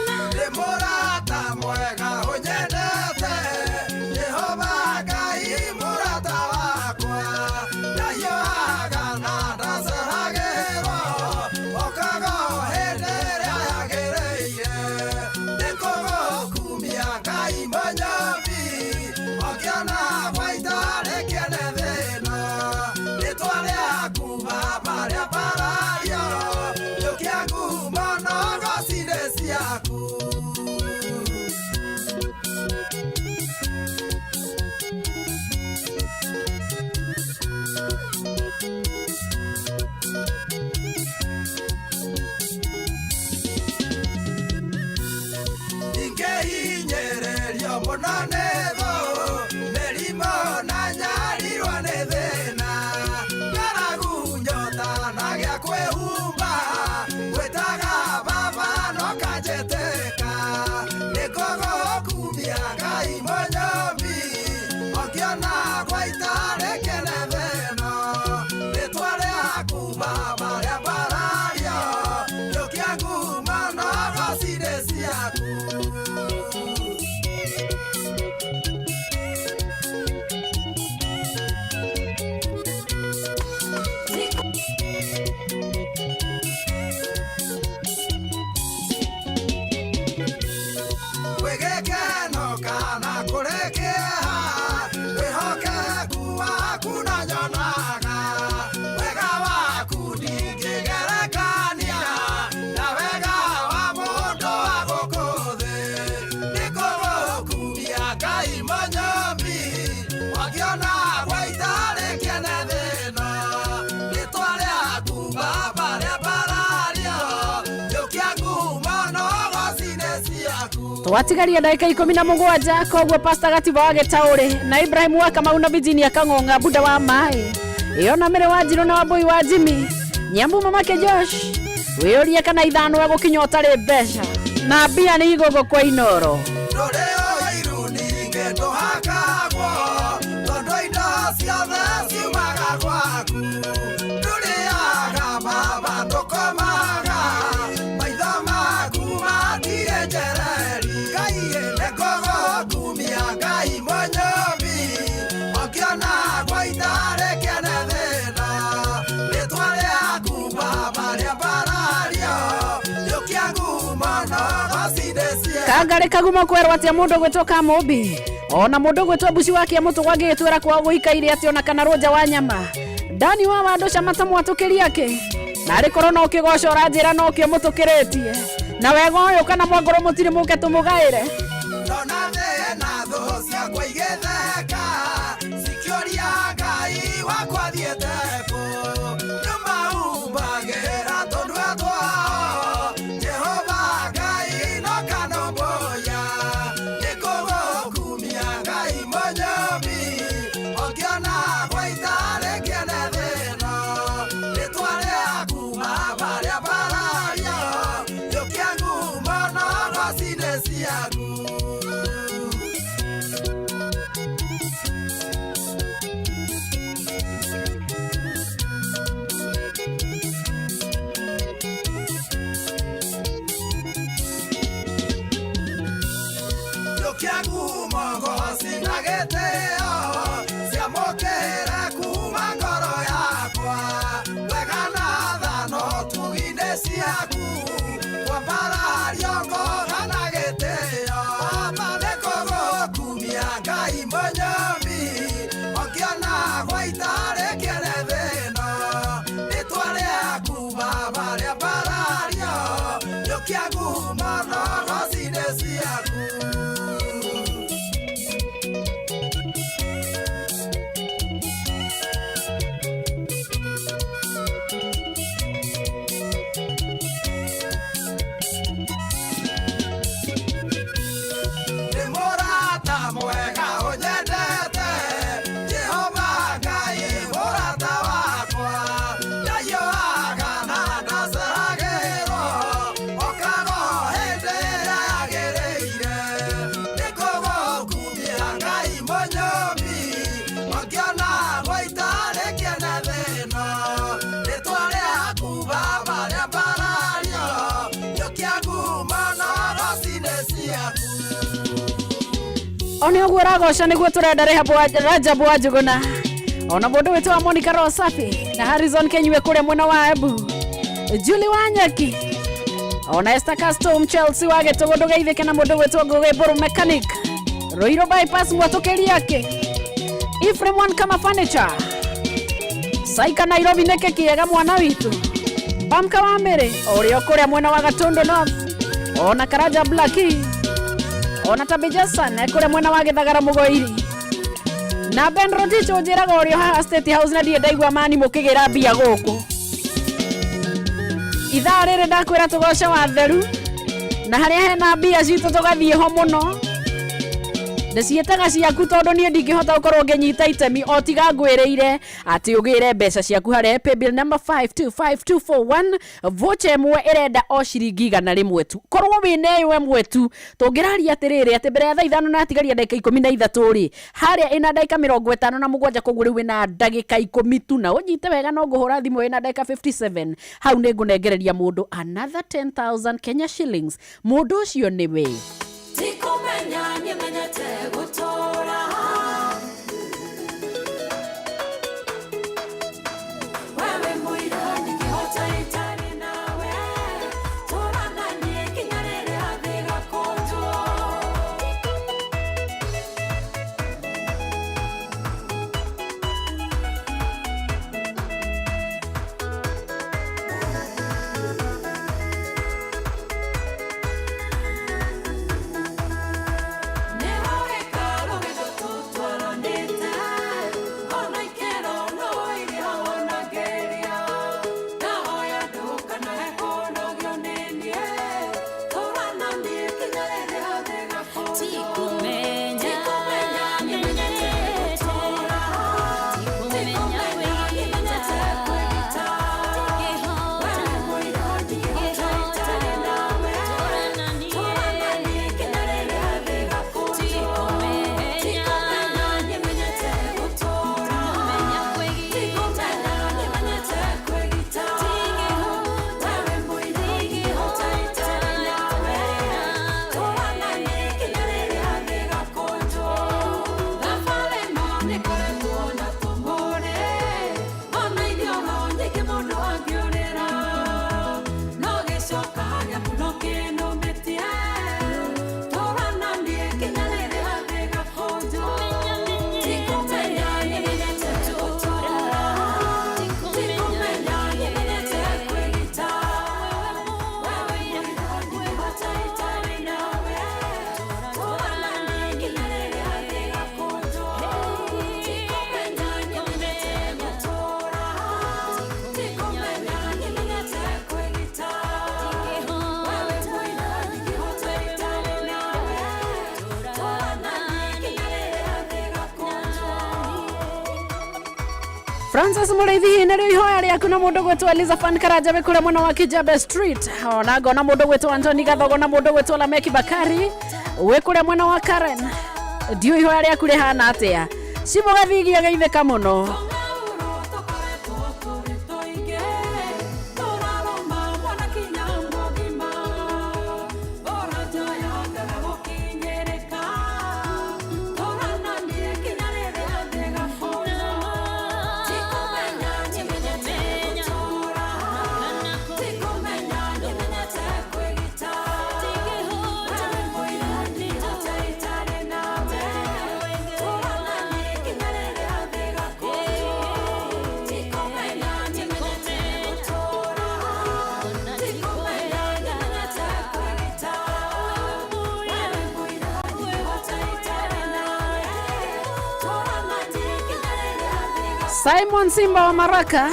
Aku Twatigaria ndagĩka 17, koguo Pastor Gatiba wa Gĩtaũrĩ na Ibrahim wa Kamau na Virginia Kang'ong'a Buda wa maĩ ĩyo na Mĩrĩ wa Njirũ na Wambũi wa Jimmy Nyambu mamake Josh, wĩyũrie kana ithano egũkinya ũtarĩ mbeca na mbia nĩ igũgũ kwa Inoro. Kangari kagumo kwerwo atia mundu gwitwo Kamũmbi ona mundu gwitwo Mbuci wa Kĩamũtũ gwangĩgĩtwĩra kwao gũikaire atĩa ona kana rũnja wa nyama ndani wa wandũ cama ta mwatũkĩria kĩ narĩ korwo no kĩgoco ũranjĩra no kĩo mũtũkĩrĩtie na wega ũyũ kana mwangorwo mũtirĩ mũke tũmũgaĩre. One ũguo ũragoca nĩguo tũrenda Rajabu wa Njũgũna ona mũndũ wĩtwo wa Monica Rosafi na Harrison Kenyue kũrĩa mwena wa Embu, Julie Wanyeki ona Esther Custom Chelsea wa Gĩtũgũ ndũgeithĩke na mũndũ gwĩtwo Ngũgĩ Mbũrũ Mechanic Ruiru Bypass mwatũkĩria kĩ Ephraim One kama furniture Saika Nairobi nĩkĩ kĩega mwana witũ Bamka wa Mĩrĩ ũrĩa kũrĩa mwena wa Gatundu North ona Karaja Blackie ona Tabijasan kũrĩa mwena wa Gĩthagara Mũgoiri na Ben Rotich ũnjĩraga ũrĩa haha State House na ndirĩ ndaigua mani mũkĩgĩra mbia gũkũ ithaa rĩrĩ ndakwĩra tũgoce wa theru na harĩa hena mbia citũ tũgathiĩ ho mũno ndĩciĩtaga ciaku tondũ niĩ ndingĩhota gũkorwo ngĩnyita itemi o tiga ngwĩrĩire atĩ ũgĩre mbeca ciaku harĩa paybill number 525241 vocha ĩmwe ĩrenda o ciringi 100 tu korwo wĩna ĩyo ĩmwe tu tũngĩraria atĩrĩrĩ atĩ mbere ya thaa 5 na atigaria ndagĩka 13 rĩ harĩa ĩna ndagĩka 57 koguo rĩu wĩna ndagĩka 10 tu na ũnyite wega no ngũhũra thimũ ĩna ndagĩka 57 hau nĩ ngũnengereria mũndũ another 10,000 Kenya shillings mũndũ ũcio nĩwe. Tikumenya nĩmenyete gũtũũra wewe mũira ndingĩhota itarĩ nawe tũra na niĩ nginya rĩrĩa thĩ ĩgakũnjwo. Francis Mũrĩithi, hihi nĩrĩo ihoya rĩaku na mũndũ gwĩtwo Elizafan Karanja wĩ kũrĩa mwena wa Kijabe Street, ona ngona mũndũ gwĩtwo Antoni Gathogo na mũndũ gwĩtwo Lameki Bakari wĩ kũrĩa mwena wa Karen. Ndiũĩ ihoya rĩaku rĩhana atĩa. Cibũ Gathigia geithĩka mũno. Simon Simba wa Maraka.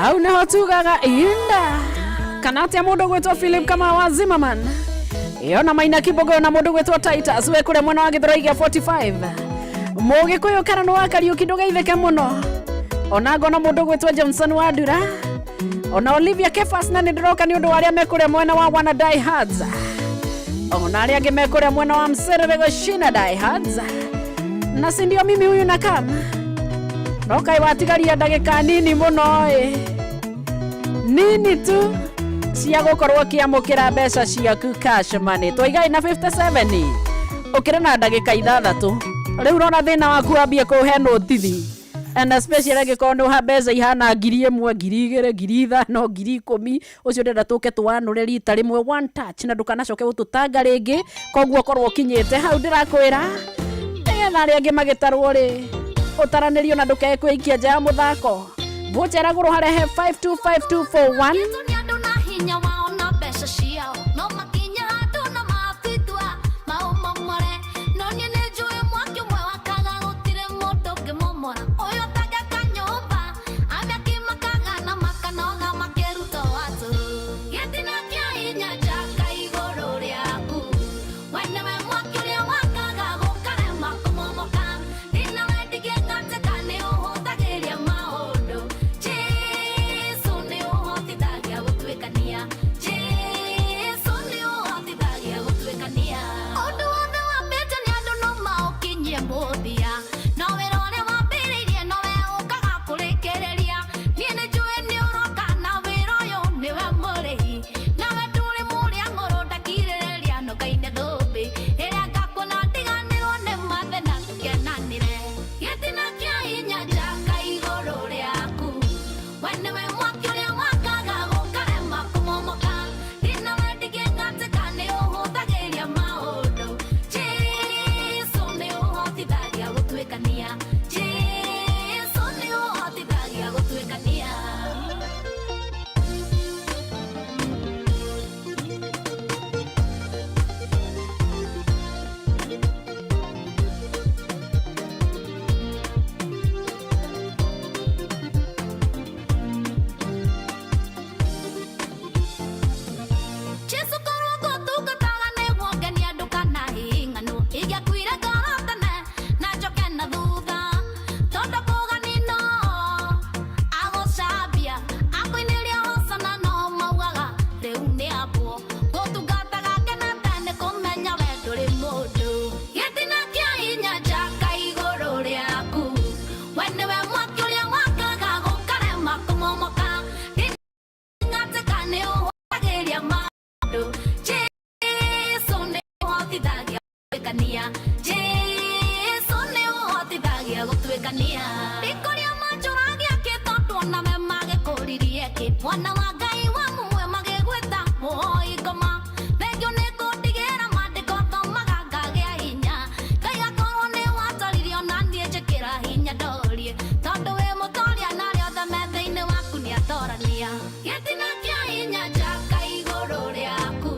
Hau niho tugaga inda kana atia mundu gwitwo Philip kama wa Zimmerman iyo na Maina Kibogo na mundu gwitwo Titus we kuria mwena wa Githurai gia 45 Mugikuyu kana ni wa Kariuki ndugeithike muno. Ona ngona mundu gwitwo Johnson Wandura ona Olivia Kefas na nindiroka ni undu wa aria mekuria mwena wa Wana Die Hards, ona aria angi mekuria mwena wa Mserere Goshina Die Hards, na si ndio mimi huyu nakam no kai watigaria ndagika nini muno ĩ nini tu cia gukorwo ũkĩamũkĩra mbeca ciaku cash money. Twaigai na 57 ũkĩrĩ na ndagĩka 6. Rĩu ũrona thĩna waku wambie kũhe notithi, and especially angĩkorwo nĩ ũha mbeca ihana 1,000, 2,000, 5,000, 10,000, ũcio ndĩrenda tũke tũwanũre rita rĩmwe one touch na ndũkanacoke gũtũtanga rĩngĩ. Koguo korwo ũkinyĩte hau ndĩrakwĩra nĩgetha arĩa angĩ magĩtarwo rĩ ũtaranĩrio na ndũkae kwĩikia nja ya mũthako. Voucher ĩragũrwo harehe 525241. ũhotithagia gũtuĩkania. Jesu nĩ ũhotithagia gũtuĩkania. Ndikũrĩa manjũragia kĩ tondũ ona me magĩkũririe kĩ. Mwana wa Ngai wa mũmwe magĩgwĩta mũhoi ngoma. Thengio nĩ kũndigĩra maandĩko thomaga ngagĩa hinya. Ngai akorwo nĩ watoririe ona niĩ njĩkĩra hinya ndorie. Tondũ wĩ mũtoria na arĩa othe me thĩinĩ waku nĩ atorania. Gĩtina kĩa hinya njaka igũrũ rĩaku.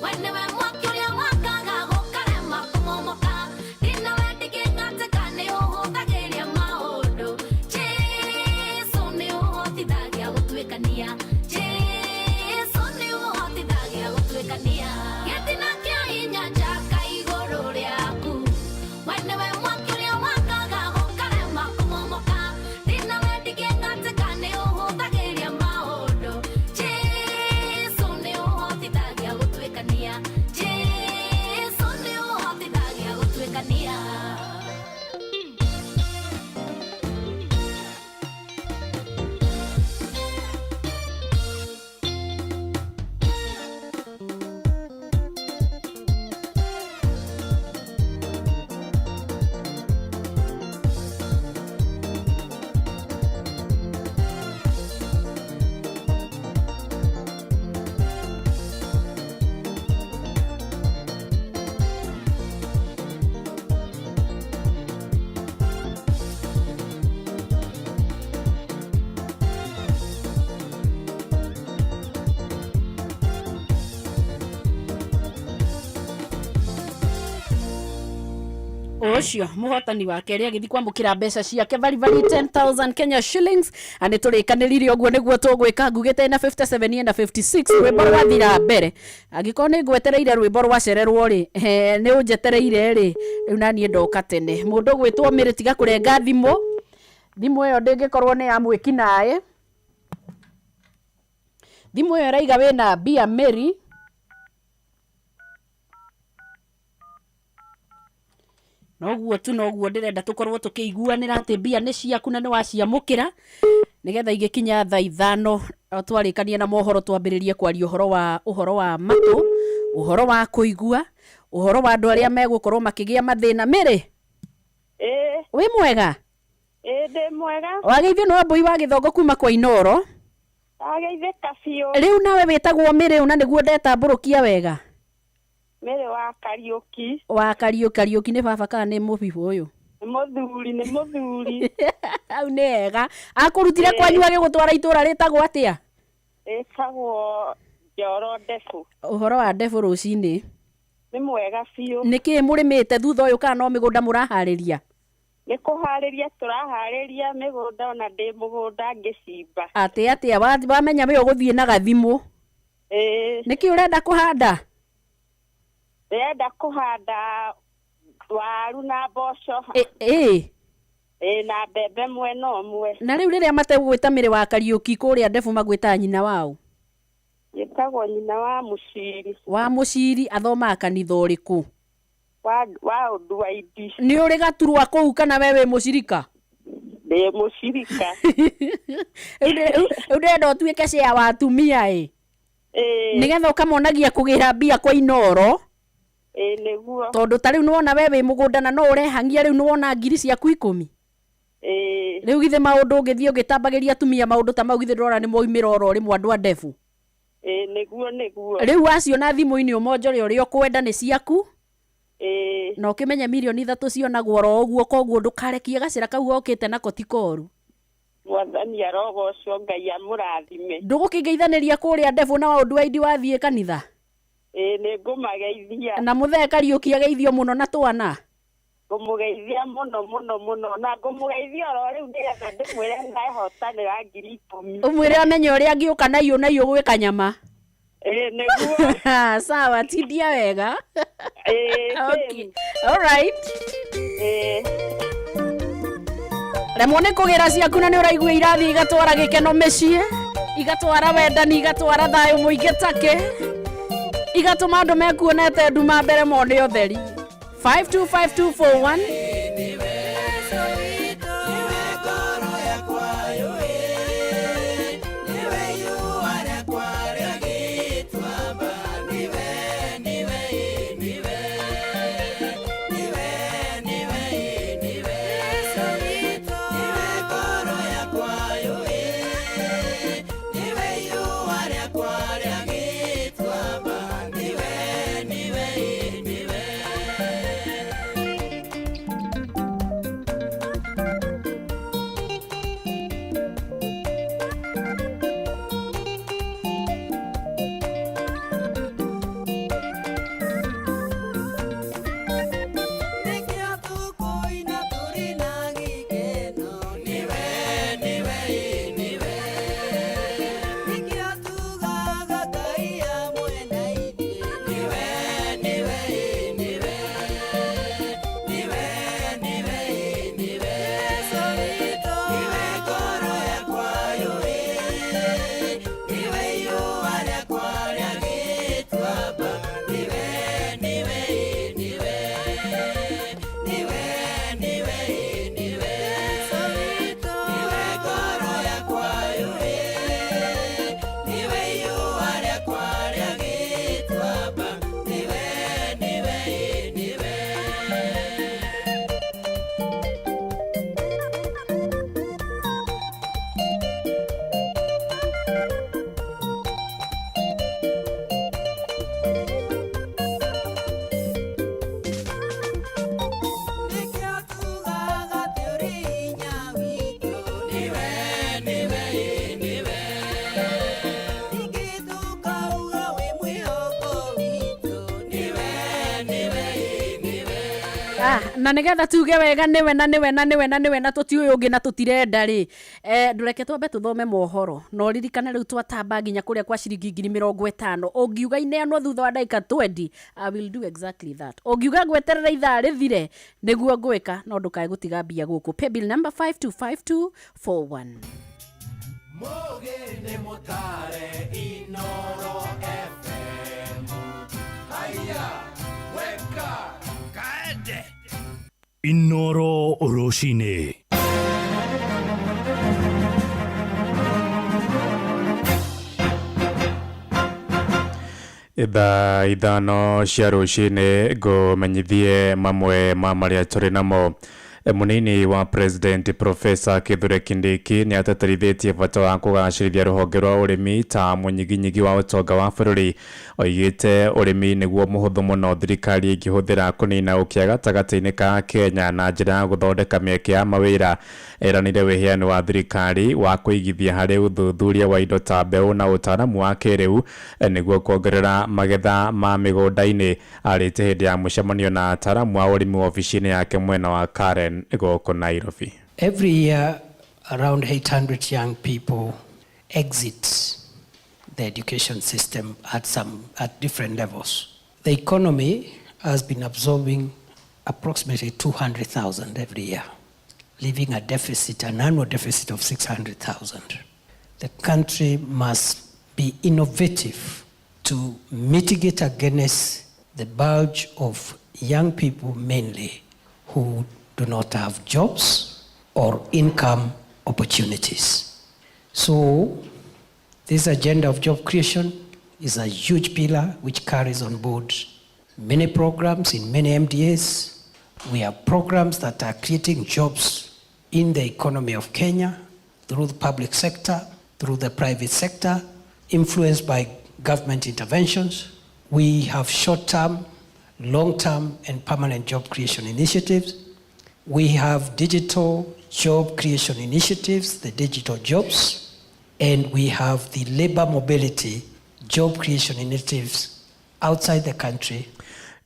We nĩwe mwaki ũrĩa wakaga gũkarema kũmomoka. Ndina we ndingĩng'atĩka nĩ ũhũthagĩria maũndũ. Jesu nĩ ũhotithagia gũtuĩkania. Jesu nĩ ũhotithagia gũtuĩkania. Gĩtina kĩa hinya njaka igũrũ rĩaku. We nĩwe mwaki ũrĩa wakaga gũkarema kũmomoka. Ndina we ndingĩng'atĩka nĩ ũhũthagĩria maũndũ. Jesu nĩ ũhotithagia gũtuĩkania. Jesu nĩ ũhotithagia gũtuĩkania. Ũcio mũhotani wa kerĩ agĩthiĩ kwamũkĩra mbeca ciake baribari 10000 Kenya shillings. Na nĩ tũrĩkanĩrire ũguo nĩguo tũgwĩka. Ngugĩte na 57 na 56 rwĩmbo rwathira mbere. Angĩkorwo nĩ ngwetereire rwĩmbo rwacererwo rĩ, nĩ ũnjetereire rĩ, rĩu naniĩ ndoka tene. Mũndũ ũgwĩtwo Mĩrĩ, tiga kũrenga thimũ. Thimũ ĩyo ndĩngĩkorwo nĩ ya mwĩkinaĩ. Thimũ ĩyo ĩraiga wĩna mbia Mĩri. Noguo tu noguo ndĩrenda tũkorwo tũkĩiguanĩra atĩ mbia nĩ ciaku na nĩ waciamũkĩra, nĩgetha igĩkinya thaa 5 twarĩkania na mohoro twambĩrĩrie kwaria ũhoro wa matũ, ũhoro wa kũigua, ũhoro wa andũ arĩa megũkorwo makĩgĩa mathĩna. Mĩrĩ, Ĩĩ. wĩ mwega? Ĩĩ, ndĩ mwega. Wageithio nĩ Wambũi wa Gĩthongo kuma kwa Inoro. Ndageithĩka biũ. Rĩu nawe wĩtagwo Mĩrĩ na nĩguo ndetambũrũkia wega. Mĩrĩ wa Kariũki. Wa Kariũki. Kariũki nĩ baba kana nĩ mũbibũ ũyũ? Nĩ mũthuri, nĩ mũthuri. Hau nĩ hega. Akũrutire kwanyu agĩgũtwara itũra rĩtagwo atĩa? Ĩtagwo Njoro Ndebu. Ũhoro wa Ndebu rũcinĩ? Nĩ mwega biũ. Nĩ kĩĩ mũrĩmĩte thutha ũyũ kana no mĩgũnda mũraharĩria? Nĩ kũharĩria tũraharĩria mĩgũnda, ona ndĩ mũgũnda ngĩcimba. Atĩ atĩa wamenya we ũgũthiĩ na gathimũ? Ĩĩ. Nĩ kĩĩ ũrenda kũhanda? Ndĩrenda kũhanda waru na mboco. Ĩĩ. Ĩĩ, na mbembe mwena ũmwe. Na rĩu rĩrĩa mategũgwĩta Mĩrĩ wa Kariũki kũrĩa Ndebu magwĩtaga nyina waũ? Njĩtagwo nyina wa Mũciri. Wa Mũciri athomaga kanitha ũrĩkũ? Wa Ũndwaidi. Nĩ ũrĩ gaturwa kũu kana we wĩ mũcirika? Ndĩ mũcirika. Rĩu ndĩrenda ũtuĩke share wa atumia ĩ. Ĩĩ. Nĩgetha ũkamonagia kũgĩra mbia kwa Inoro. Ĩĩ, nĩguo. Tondũ ta rĩu nĩwona we wĩ mũgũnda na no ũrehang'ia, rĩu nĩwona ngiri ciaku 10. Ĩĩ. Rĩu githĩ maũndũ ũngĩthiĩ ũgĩtambagĩria atumia maũndũ ta mau, githĩ ndũrona nĩ moimĩra oro rĩmwe andũ a Ndebu? Ĩĩ, nĩguo, nĩguo. Rĩu waciona thimũ-inĩ ũmonjore ũrĩa ũkwenda nĩ ciaku. Ĩĩ. Na ũkĩmenye mirioni 3 cionagwo oro ũguo, koguo ndũkarekie gacĩra kau okĩte nako ti koru. Mwathani arogocwo, Ngai amũrathime. Ndũgũkĩngeithanĩria kũrĩa Ndebu na Ũndwaidi wathiĩ kanitha? Ĩĩ, nĩ ngũmageithia. Na mũthee Kariũki ageithio mũno na twana. Ngũmũgeithia mũno mũno mũno, na ngũmũgeithia oro rĩu nĩgetha ndĩmwĩre nĩehotanĩra ngiri 10. Ũmwĩre amenye ũrĩa angĩũka na iyũ na iyũ gwĩka nyama. Ĩĩ, nĩguo. Sawa, tindia wega. Ĩĩ, Okay. All right. Ĩĩ. Remwo nĩ kũgĩra ciaku na nĩ ũraigua irathiĩ igatwara gĩkeno mĩciĩ, igatwara wendani, igatwara thayũ mũingĩ take, igatũma andũ mekuonete nduma mbere mone ũtheri. 525241. Na nigetha tuge wega niwe na niwe na niwe na niwe na tutiũĩ ũngĩ na tũtirenda rĩ, ndũreke twambe tũthome mohoro na ũririkane rĩu twatamba nginya kũrĩa kwa ciringi 50,000 ũngiuga ineanwo thutha wa ndagĩka 20, I will do exactly that. Ũngiuga ngweterera ithaa rĩthire nĩguo ngwĩka, no ndũkae gũtiga mbia gũkũ. Paybill number 525241. Mugende mutare Inoro FM. Haya, weka kaende. Inoro Rũcinĩ. Thaa 5 cia rũcinĩ ngũmenyithie mamwe ma marĩa tũrĩ namo. Munini wa President Professor Kithure Kindiki nĩ ateterithĩtie bata wa kũgacĩrithia rũhonge rwa ũrĩmi ta mũnyiginyigi wa ũtonga wa bũrũri. Oigĩte ũrĩmi nĩguo mũhũthũ mũno thirikari ĩngĩhũthĩra kũnina ũkĩa gatagatĩ-inĩ ka Kenya na njĩra ya gũthondeka mĩeke ya mawĩra. Eranĩire wĩheani wa thirikari wa kũigithia harĩ ũthuthuria wa indo ta mbeũ na ũtaaramu wa kĩrĩu nĩguo kuongerera magetha ma mĩgũnda-inĩ. Arĩte hĩndĩ ya mũcemanio na ataaramu a ũrĩmi wabici-inĩ yake mwena wa Karen gũkũ Nairobi. Every year around 800 young people exit the education system at different levels. The economy has been absorbing approximately 200,000 every year, leaving a deficit, an annual deficit of 600,000. The country must be innovative to mitigate against the bulge of young people mainly who do not have jobs or income opportunities. So this agenda of job creation is a huge pillar which carries on board many programs in many MDAs. We have programs that are creating jobs in the economy of Kenya through the public sector, through the private sector, influenced by government interventions. We have short-term, long-term, and permanent job creation initiatives. We have digital job creation initiatives, the digital jobs, and we have the labor mobility job creation initiatives outside the country.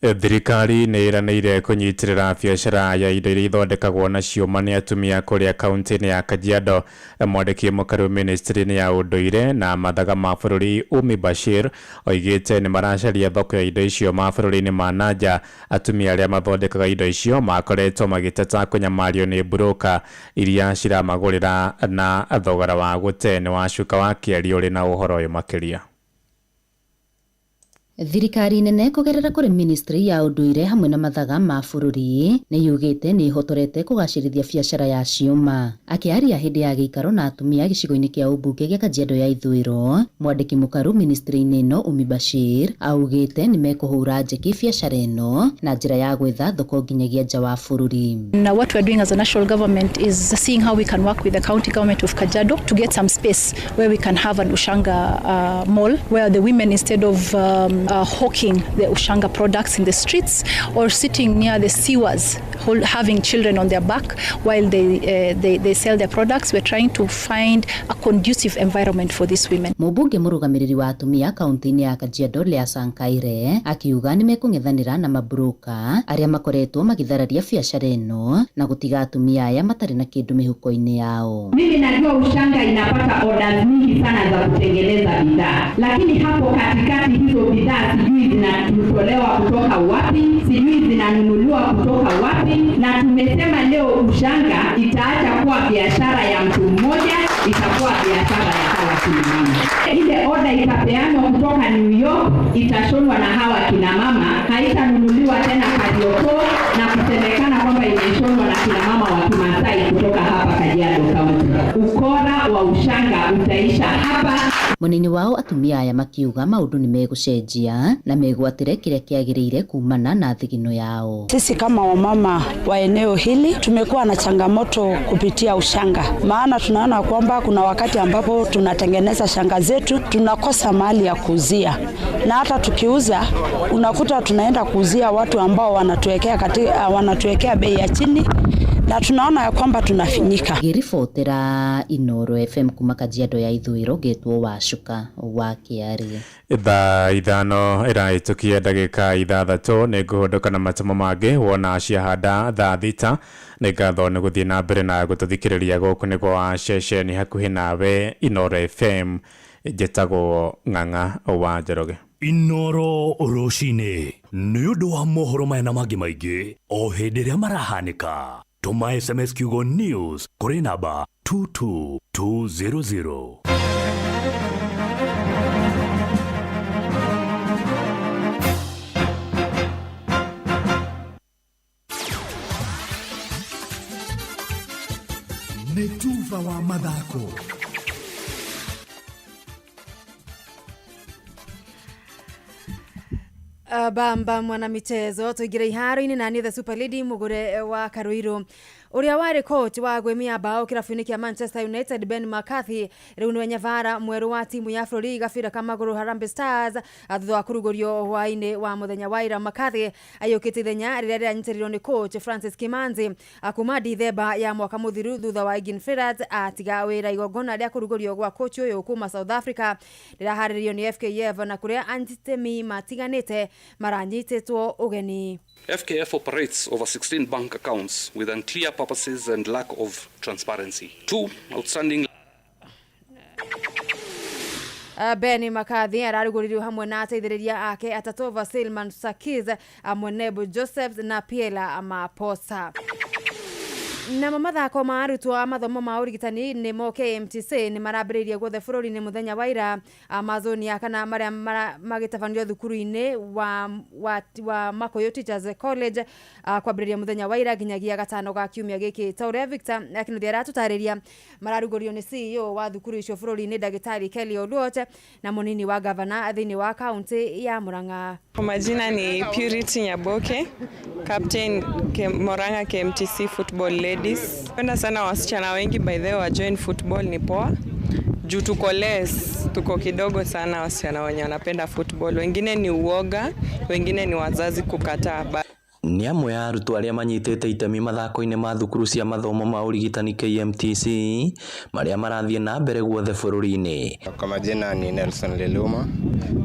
Thirikari nĩ ĩranĩire kũnyitĩrĩra biacara ya indo iria ithondekagwo na ciũma nĩ atumia kũrĩa kaunti-inĩ ya Kajiado. Mwandĩki mũkaru ministry-inĩ ya ũndũire na mathaga ma bũrũri Umi Bashir oigĩte nĩ maracaria thoko ya indo icio mabũrũri-inĩ ma nanja. Atumia arĩa mathondekaga indo icio makoretwo magĩteta kũnyamario nĩ mburũka iria ciramagũrĩra na thogora wa gũte. Nĩ wacuka wa kĩario ũrĩ na ũhoro ũyũ makĩria. Thirikari nene kũgerera kũrĩ ministry ya ũndũire hamwe na mathaga ma bũrũri nĩ yugĩte nĩ ĩhotorete kũgacĩrithia biacara ya ciũma. Akĩaria hĩndĩ ya gĩikaro na atumia gĩcigo-inĩ kĩa ũmbunge gĩa Kajiado ya Ithũĩro, mwandĩki mũkaru ministry-inĩ ĩno Umi Bashir augĩte nĩ mekũhũra njeki biacara ĩno na njĩra ya gwetha thoko nginyagia nja wa bũrũri. Now what we are doing as a national government is seeing how we can work with the county government of Kajiado to get some space where we can have an Ushanga mall where the women, instead of hawking the Ushanga products in the streets or sitting near the sewers having children on their back while they sell their products, we're trying to find a conducive environment for these women. Mũmbunge mũrũgamĩrĩri wa atumia kaunti-inĩ ya Kajiado Lea Sankaire akiuga nĩ mekũng'ethanĩra na mabroka arĩa makoretwo magĩthararia biacara ĩno na gũtiga atumia aya matarĩ na kĩndũ mĩhuko-inĩ yao. Mimi najua Ushanga inapata orders nyingi sana za kutengeneza bidhaa, lakini hapo katikati hizo bidhaa sijui zinatolewa kutoka wapi, sijui zinanunuliwa kutoka wapi, na tumesema leo Ushanga itaacha kuwa biashara ya mtu mmoja, itakuwa biashara ya hawa kina mama. Ile order itapeanwa kutoka New York, itashonwa na hawa kina mama, haitanunuliwa tena Kariokor na kusemekana kwamba imeshonwa na kina mama wa Kimasai kutoka hapa Kajiado County. Ukora wa ushanga utaisha hapa. Munini wao atumia aya makiuga maundu ni megucenjia na megwatire kiria kiagiriire kumana na thigino yao. Sisi kama wamama wa eneo hili tumekuwa na changamoto kupitia ushanga, maana tunaona kwamba kuna wakati ambapo tunatengeneza shanga zetu tunakosa mali ya kuuzia, na hata tukiuza unakuta tunaenda kuuzia watu ambao wanatuwekea bei ya chini, na tunaona ya kwamba tunafinyika. Ngĩribotera Inoro FM kuma Kajiado ya Ithũĩro, ngetwo Wacuka wa Kĩarie. Thaa 5 ĩrahĩtũkia ndagĩka 6 nĩ ngũhũndũka na matemo mangĩ wona ciahanda thaa 6. Nĩ ngatho nĩ gũthiĩ na mbere na gũtũthikĩrĩria gũkũ nĩ gwa ceceni hakuhĩ nawe Inoro FM. Njĩtagwo Ng'ang'a wa Njoroge. Inoro rũcinĩ nĩ ũndũ wa mohoro maya na mangĩ maingĩ o hĩndĩ ĩrĩa marahanĩka. Tũma SMS kiugo news kũrĩ namba 22200. Nĩ tuba wa mathako. Bamba mwana michezo tuingire iharo-inĩ na niĩ the super lady mugure wa Karuiru. Ũrĩa warĩ coach wa gwĩmia bao kĩrabu-inĩ kĩa Manchester United Ben McCarthy rĩu nĩwe nyavara mwerũ wa timu ya bũrũri gabira ka magũrũ Harambee Stars thutha wa kũrugũrio hwaĩ-inĩ wa mũthenya wa ira. McCarthy aiyũkĩtie ithenya rĩrĩa rĩranyitĩrĩirwo nĩ coach Francis Kimanzi kuma Dithemba ya mwaka mũthiru thutha wa Egan Ferrat atiga wĩra. Igongona rĩa kũrugũrio gwa coach ũyũ kuma South Africa rĩraharĩrĩrio nĩ FKF na kũrĩa antitemi matiganĩte maranyitĩtwo ũgeni. FKF operates over 16 bank accounts with unclear purposes and lack of transparency. 2 outstanding. Ben McCarthy ararugũririo hamwe na ateithĩrĩria ake atatũ Vasil Mansakiz, Mwenebo Joseph na Piela Maposa. Namo mathako ma arutwo a mathomo ma ũrigitani nĩmo KMTC nĩ marambĩrĩirie guothe bũrũri-inĩ mũthenya wa ira. Amazon ya kana marĩa magĩtabanio thukuru-inĩ wa Makuyu Teachers College kwambĩrĩria mũthenya wa ira nginyagia gatano ga kiumia gĩkĩ. Ta ũrĩa Victor Akinuthia aratũtarĩria, mararugũrio nĩ CEO wa thukuru icio bũrũri-inĩ Ndagĩtarĩ Kelly Oluoch na mũnini wa gavana thĩinĩ wa kaunti ya Murang'a. Kwa majina ni Purity Nyaboke, captain Murang'a KMTC football ladies. Napenda sana wasichana wengi by the way wa join football, ni poa. Juu tuko less, tuko kidogo sana wasichana wenye wanapenda football. Wengine ni uoga, wengine ni wazazi kukataa. Nĩ amwe a arutwo arĩa manyitĩte itemi mathako-inĩ ma thukuru cia mathomo ma ũrigitani KMTC marĩa marathiĩ na mbere guothe bũrũri-inĩ. Kwa majina ni Nelson Leluma,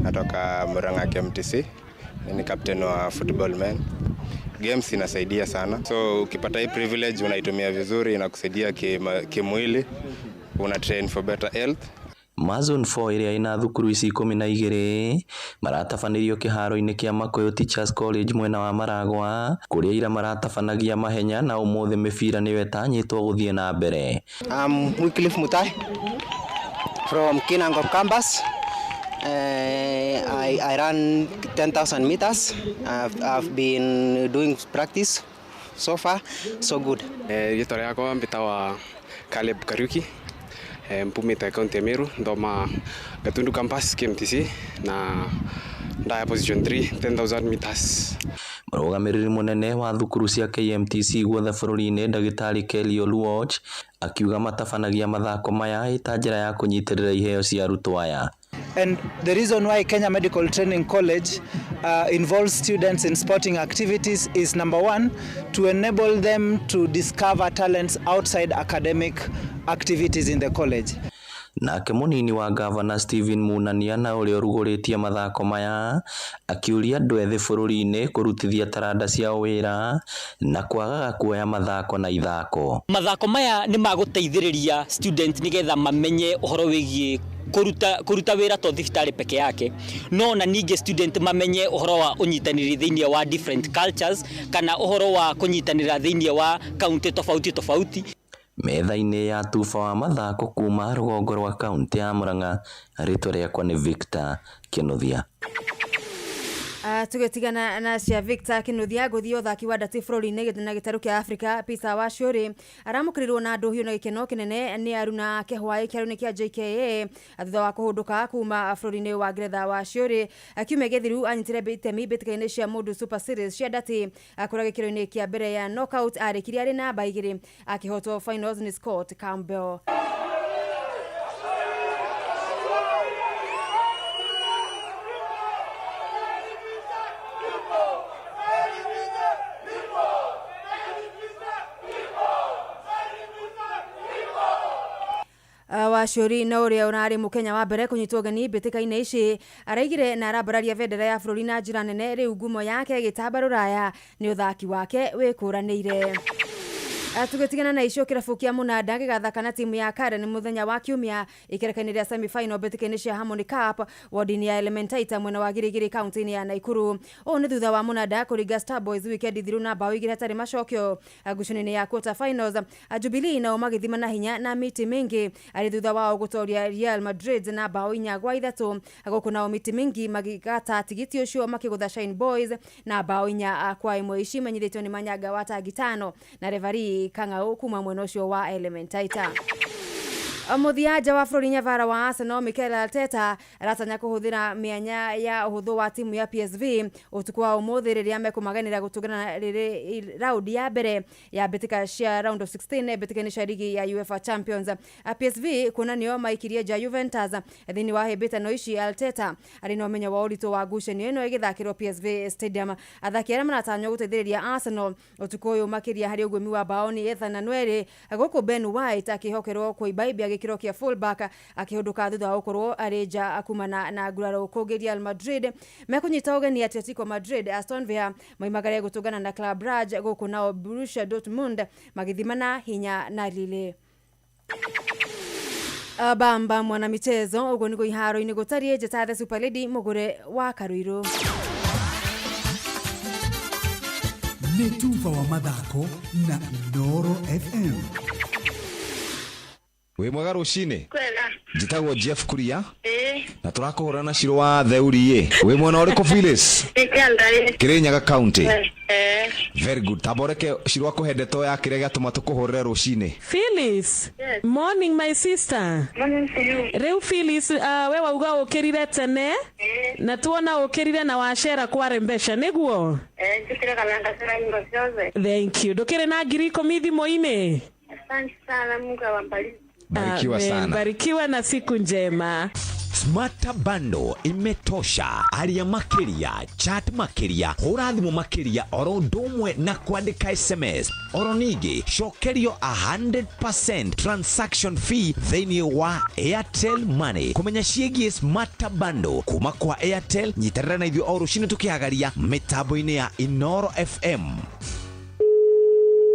natoka Murang'a KMTC, ni captain wa football men. Games inasaidia sana, so ukipata hii privilege unaitumia vizuri, inakusaidia kimwili, una train for better health. Amazon 4 ĩrĩa ĩna thukuru ici 12 maratabanĩrio kĩharo-inĩ kĩa Makuyu Teachers College mwena wa Maragwa kũrĩa ira maratabanagia mahenya na ũmũthĩ mĩbira nĩyo ĩtanyĩtwo gũthiĩ na mbere. I'm Wycliffe Mutai from Kinangop campus. I run 10,000 meters. I've been doing practice so far, so good. Rĩtwa rĩakwa mbĩtagwa Caleb Kariuki, mpumite kaunti ya Meru, nthoma Gatundu campus KMTC na ndaya position 3 10,000 meters. Mũrũgamĩrĩri mũnene wa thukuru cia KMTC guothe bũrũri-inĩ Ndagĩtarĩ Kelly Oluoch akiuga matabanagia mathako maya ĩta njĩra ya kũnyitĩrĩra iheo cia arutwo aya. And the reason why Kenya Medical Training College involves students in sporting activities is, number one, to enable them to discover talents outside academic activities in the college. Nake munini wa gavana Stephen Munania na ũrĩa ũrugũrĩtie mathako maya akiũria andũ ethĩ bũrũri-inĩ kũrutithia taranda ciao wĩra na kwagaga kuoya mathako na ithako. Mathako maya nĩ magũteithĩrĩria student nĩgetha mamenye ũhoro wĩgiĩ kũruta wĩra to thibitarĩ peke yake, no na ningĩ student mamenye ũhoro wa ũnyitanĩri thĩinĩ wa different cultures kana ũhoro wa kũnyitanĩra thĩinĩ wa county tofauti tofauti. Metha-inĩ ya tuba wa mathako kuma rũgongo rwa kaunti ya Murang'a, rĩtwa rĩakwa nĩ Victor Kinuthia. Tũgĩtigana na cia Victor Kinuthia ngũthiĩ ũthaki wa ndati bũrũri-inĩ na gĩtarũ kĩa Africa Peter Wachiuri aramũkĩrirwo na ndũhiũ na gĩkeno kĩnene nĩ aruna ake hwaĩ kĩaro-inĩ kĩa JKA thutha wa kũhũndũka kuma bũrũri-inĩ wa Ngeretha. Wachiuri kiumia gĩthiru anyitire itemi mbĩtĩka-inĩ cia Mũndũ Super Series cia ndati kũrĩa gĩkĩro-inĩ kĩa mbere ya knockout arĩkirie arĩ namba 2 akĩhotwo finals nĩ Scott Campbell. Waciuri na ũrĩa ũrarĩ mũkenya wa mbere kũnyitwo ũgeni mbĩtĩka-inĩ ici araigire na arambararia bendera ya bũrũri na njĩra nene rĩu ngumo yake ĩgĩtamba rũraya nĩ ũthaki wake wĩkũranĩire. Tũgĩtigana na icio kĩrabu kĩa Mũnanda gĩgathaka na timu ya Karen mũthenya wa kiumia ikereka-inĩ rĩa semi-final mbĩtĩka-inĩ cia Harmony Cup wodi-inĩ ya Elementaita mwena wa Girigiri kaunti-inĩ ya Naikuru. Ũũ nĩ thutha wa Mũnanda kũringa Star Boys wikendi thiru na bao 2 hatarĩ macokio ngucanio-inĩ ya quarter finals. Jubilee nao magĩthima na hinya na miti mingi arĩ thutha wao gũtoria Real Madrid na bao 4-3 gũkũ nao miti mingi magĩgata tigiti ũcio makĩgũtha Shine Boys na bao 4-1. Ici imenyithĩtio nĩ Manyanga wa tangi 5 na referee Kang'au kuma mwena ũcio wa Elementaita. Mũthia nja wa bũrũri nyabara wa Arsenal Mikel Arteta aratanya kũhũthĩra mĩanya ya ũhũthũ wa timu ya PSV ũtukũ wa ũmũthĩ rĩrĩa mekũmaganĩra gũtũngana rĩrĩ raundi ya mbere ya mbĩtĩka cia round of 16 mbĩtĩka-inĩ cia ligi ya UEFA Champions. PSV kuona nĩo maikirie nja Juventus thĩinĩ wa hĩmbĩtano ici. Arteta arĩ na ũmenyo wa ũritũ wa ngucanio ĩno ĩgĩthakĩrwo PSV Stadium. Athaki arĩa maratanywo gũteithĩrĩria Arsenal ũtukũ ũyũ makĩria harĩ ũguĩmi wa bao nĩ Ethan Nwaneri gũkũ Ben White akĩhokerwo kũimbaibia gĩkĩro kĩa fullback akĩhũndũka thutha wa gũkorwo arĩ nja kumana na nguraro. Kũngĩ Real Madrid mekũnyita ũgeni Atletico Madrid, Aston Villa moimagare gũtũngana na Club Brugge gũkũ nao Borussia Dortmund magĩthimana hinya na Lille. Bamba mwana michezo ũguo nĩguo iharo-inĩ gũtariĩ. Njĩta the Super Lady mũgũre wa Karuiru. Nĩ tuba wa mathako na Inooro FM. Wĩ mwega rũcinĩ. Kwega. Njĩtagwo Jeff Kuria Ĩĩ. na tũrakũhũra na Shiro wa Theuri ĩ. Wĩ mwena ũrĩkũ Phyllis? Nĩ Kĩandarĩ. Kĩrĩnyaga County. Eh. Very good. Tamba ũreke Shiro akũhe ndeto ya kĩrĩa gĩatũma tũkũhũrĩre rũcinĩ. Phyllis. Yes. Morning my sister. Morning to you. Rĩu Phyllis, we wauga ũkĩrire tene na tuona ũkĩrire na wacera kware mbeca nĩguo? Njũkĩre kana ngacera nyimbo ciothe. Thank you. Ndũkĩrĩ na 10,000 thimũ-inĩ? Asante sana, Mungu awabariki. Barikiwa Amen. sana. Barikiwa na siku njema. Smarta Bundle imetosha. Aria makiria, chat makiria, hũra thimũ makiria oro ũndũ ũmwe na kwandĩka SMS. Oro ningĩ cokerio 100% transaction fee thĩinĩ wa Airtel Money. Kũmenya ciĩgiĩ Smarta Bundle kuma kwa Airtel, nyitanĩra na ithuĩ o rũcinĩ tũkĩhagaria mĩtambo-inĩ ya Inooro FM.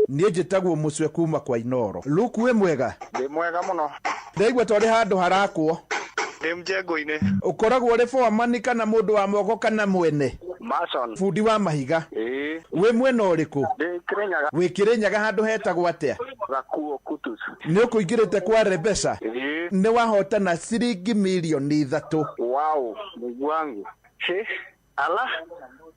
Niĩ njĩtagwo mũcwe kuma kwa Inooro. Luku wĩ mwega? Ndĩ mwega mũno. Ndaigua ta ũrĩ handũ harakwo. Ndĩ mjengo-inĩ. Ũkoragwo ũrĩ foreman kana mũndũ wa moko kana mwene? Mason. Bundi wa mahiga. Ĩĩ. Wĩ mwena ũrĩkũ? Ndĩ Kĩrĩnyaga. Wĩ Kĩrĩnyaga handũ hetagwo atĩa? Gakuo Kutus. Nĩ ũkũingĩrĩte kwa Rebesa? Ĩĩ. Nĩ wahotana ciringi 3,000,000. Wow, Mungu wangu. He, ala,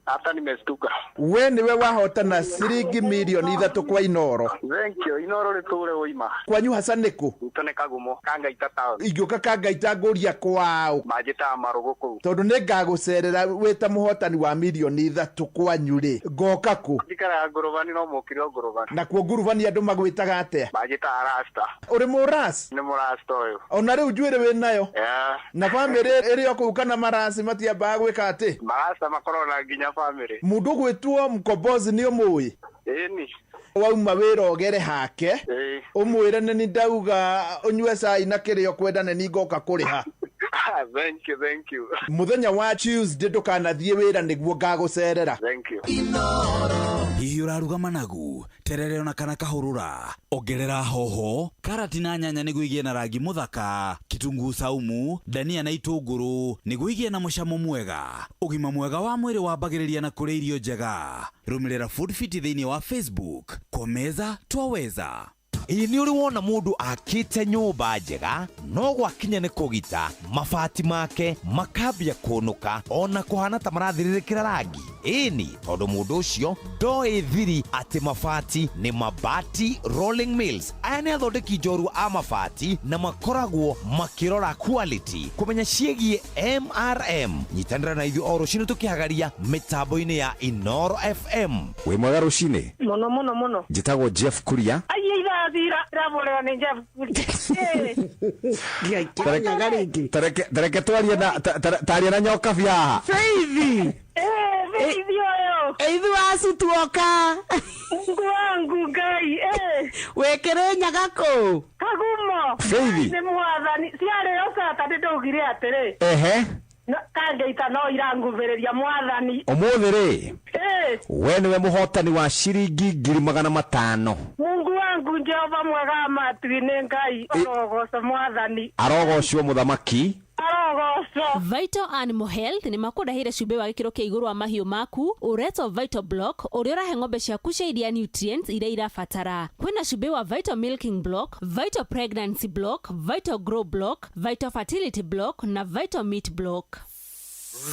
hata nimestuka. We nĩwe wahotana ciringi 3,000,000 kwa Inooro. Thank you. Inooro rĩtũre ũima. Kwanyu haca nĩkũ? Gwitũ nĩ Kagumo, Kangaita town. Ingĩũka Kangaita ngũria kwao. Manjĩtaga marũgũ kũu. Tondũ nĩ ngagũcerera wĩ ta mũhotani wa 3,000,000 kwanyu rĩ, ngoka kũ? Njikaraga ngũrũbani no mũkire o ngũrũbani. Nakuo ngurubani andũ magwĩtaga atĩa? Manjĩtaga rasta. Ũrĩ mũras? Nĩ mũrasta ũyũ. Ona rĩu njuĩrĩ wĩ nayo? Yeah. Na bamĩrĩ ĩrĩ o kũu kana marasi matiambaga gwĩka atĩ? Marasta makoragwo na nginya bamĩrĩ. Mũndũ ũgwĩtwo Mkombozi nĩ ũmũĩ? Ĩni. Wauma wĩra ũgere hake. Ĩĩ. Ũmwĩre nĩ ni ndauga ũnyue cai na kĩrĩa ũkwenda nĩ ni ngoka kũrĩha. Thank you, thank you. Mũthenya wa Tuesday ndũkanathiĩ wĩra nĩguo ngagũcerera. Thank you. Hihi ũraruga managu, terere ona kana kahũrũra? Ongerera hoho, karati na nyanya nĩguo igĩe na rangi mũthaka, kitunguu saumu, dania na itũngũrũ nĩguo igĩe na mũcamo mwega. Ũgima mwega wa mwĩrĩ wambagĩrĩria na kũrĩa irio njega. Rũmĩrĩra Food Fit thĩinĩ wa Facebook. Kwa meza twaweza. Ĩĩ nĩ ũrĩ wona mũndũ akĩte nyũmba njega no gwakinya nĩ kũgita mabati make makambia kũnũka ona kũhana ta marathirĩrĩkĩra rangi. Ĩni tondũ mũndũ ũcio ndoĩ thiri atĩ mabati nĩ Mabati Rolling Mills. Aya nĩ athondeki njorua a mabati na makoragwo makĩrora quality. Kũmenya ciĩgiĩ MRM, nyitanĩra na ithuĩ o rũcinĩ tũkĩhagaria mĩtambo-inĩ ya Inooro FM. Wĩ mwega rũcinĩ? Mũno mũno mũno. Njĩtagwo Jeff Kuria. Ai irathira iraborewa nĩ Jeff Kuria. Tareke twarie na taria na nyoka haha. Feithi. Feithi ũyũ. Ithu acu tuoka. Mungu wangu Ngai. Wĩ Kĩrĩnyaga kũ? Kagumo. Faith. Nĩ mwathani ciarĩo Saturday ndaugire atĩrĩ. Ehe. Kangeita no iranguvĩrĩria mwathani. Ũmũthĩ rĩ, Ĩ, we nĩwe mũhotani wa ciringi 500,000. Mungu wangu Jehova mwega wa matu-inĩ Ngai arogoco mwathani. Arogocwo mũthamaki. Arogocwo. Vital Animal Health nĩ makũrehire cumbĩ wa gĩkĩro kĩa igũrũ wa mahiũ maku ũretwo Vital Block ũrĩa ũrahe ng'ombe ciaku cia iria nutrients iria irabatara. Kwĩna cumbĩ wa Vital Milking Block, Vital Pregnancy Block, Vital Grow Block, Vital Fertility Block na Vital Meat Block.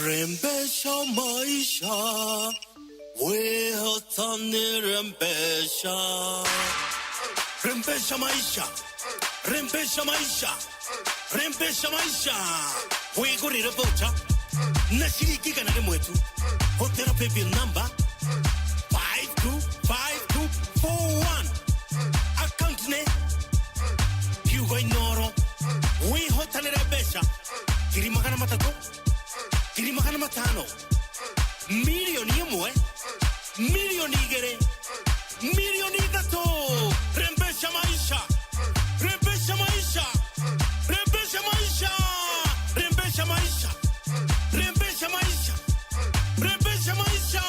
Rembesha maisha, wehotani rembesha. Rembesha maisha, rembesha maisha, rembesha maisha. Wigurire voucher na shilingi 100 tu. Hotera paybill number 525241. Account ne Hugo Inoro. Wihotanire mbeca 300,000, 500,000, 1,000,000, 2,000,000, 3,000,000. Rembesha maisha, rembesha maisha, rembesha maisha, rembesha maisha, rembesha maisha, rembesha maisha,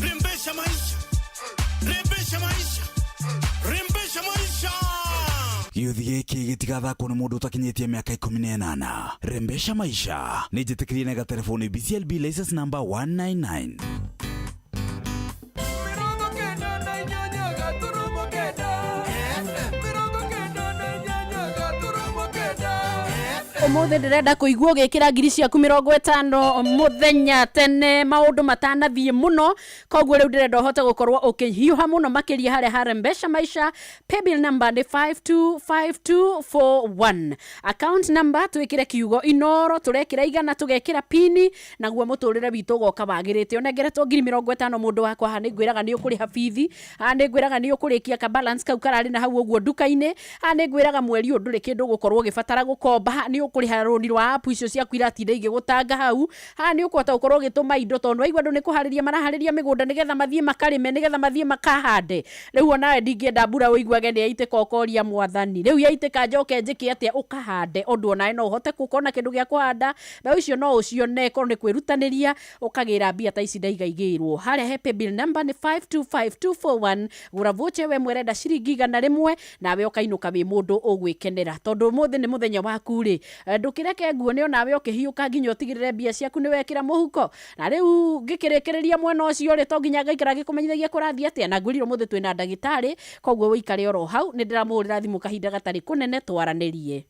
rembesha maisha, rembesha maisha, rembesha maisha. Gĩũthi gĩkĩ gĩtigathakwo nĩ mũndũ ũtakinyĩtie mĩaka 18. Rembesha maisha nĩ njĩtĩkĩrie na gatelefoni BCLB license number 199. Umuthi ndirenda kuigua ugikira ngiri ciaku 50 muthenya tene maundu matanathie muno, koguo riu ndirenda uhote gukorwo ukihiuha muno makiria haria harembesha maisha. Paybill number ni 525241, account number twikire kiugo Inoro, turekira 100 tugekira pini, naguo muturire witu ugoka wagirite. Unengeretwo ngiri 50 mundu wakwa haha ningwiraga ni ukuriha bithi, haha ningwiraga ni ukurikia ka balance kau karari na hau uguo nduka-ini, haha ningwiraga mweri uyu nduri kindu ugukorwo ugibatara gukomba, haha ni ukuriha rũni rwa app icio ciaku iratinda igĩgũtanga hau, haha nĩ ũkũhota gũkorwo ũgĩtũma indo tondũ waigua andũ nĩ kũharĩria maraharĩria mĩgũnda nĩgetha mathiĩ makarĩme, nĩgetha mathiĩ makahande. Rĩu onawe ndingĩenda mbura ũiguage nĩ yaitĩka ũkoria mwathani, rĩu yaitĩka njoke njĩke atĩa? Ũkahande ũndũ onawe no ũhote gũkorwo na kĩndũ gĩa kũhanda, mbeũ icio no ũcione korwo nĩ kwĩrutanĩria ũkagĩra mbia ta ici ndaiga igĩrwo harĩa he paybill number nĩ 525241. Gũra voucher we mwerenda ciringi 100 nawe ũkainũka wĩ mũndũ ũgwĩkenera, tondũ ũmũthĩ nĩ mũthenya waku rĩ, ndũkĩreke nguone onawe ũkĩhiũka nginya ũtigĩrĩre mbia ciaku nĩ wekĩra mũhuko. Na rĩu ngĩkĩrĩkĩrĩria mwena ũcio rĩ, to nginya ngaikara ngĩkũmenyithagia kũrathiĩ atĩa, na ngwĩrire ũmũthĩ twĩna ndagĩtarĩ, koguo wĩikare oro hau nĩ ndĩramũhũrĩra thimũ kahinda gatarĩ kũnene twaranĩrie.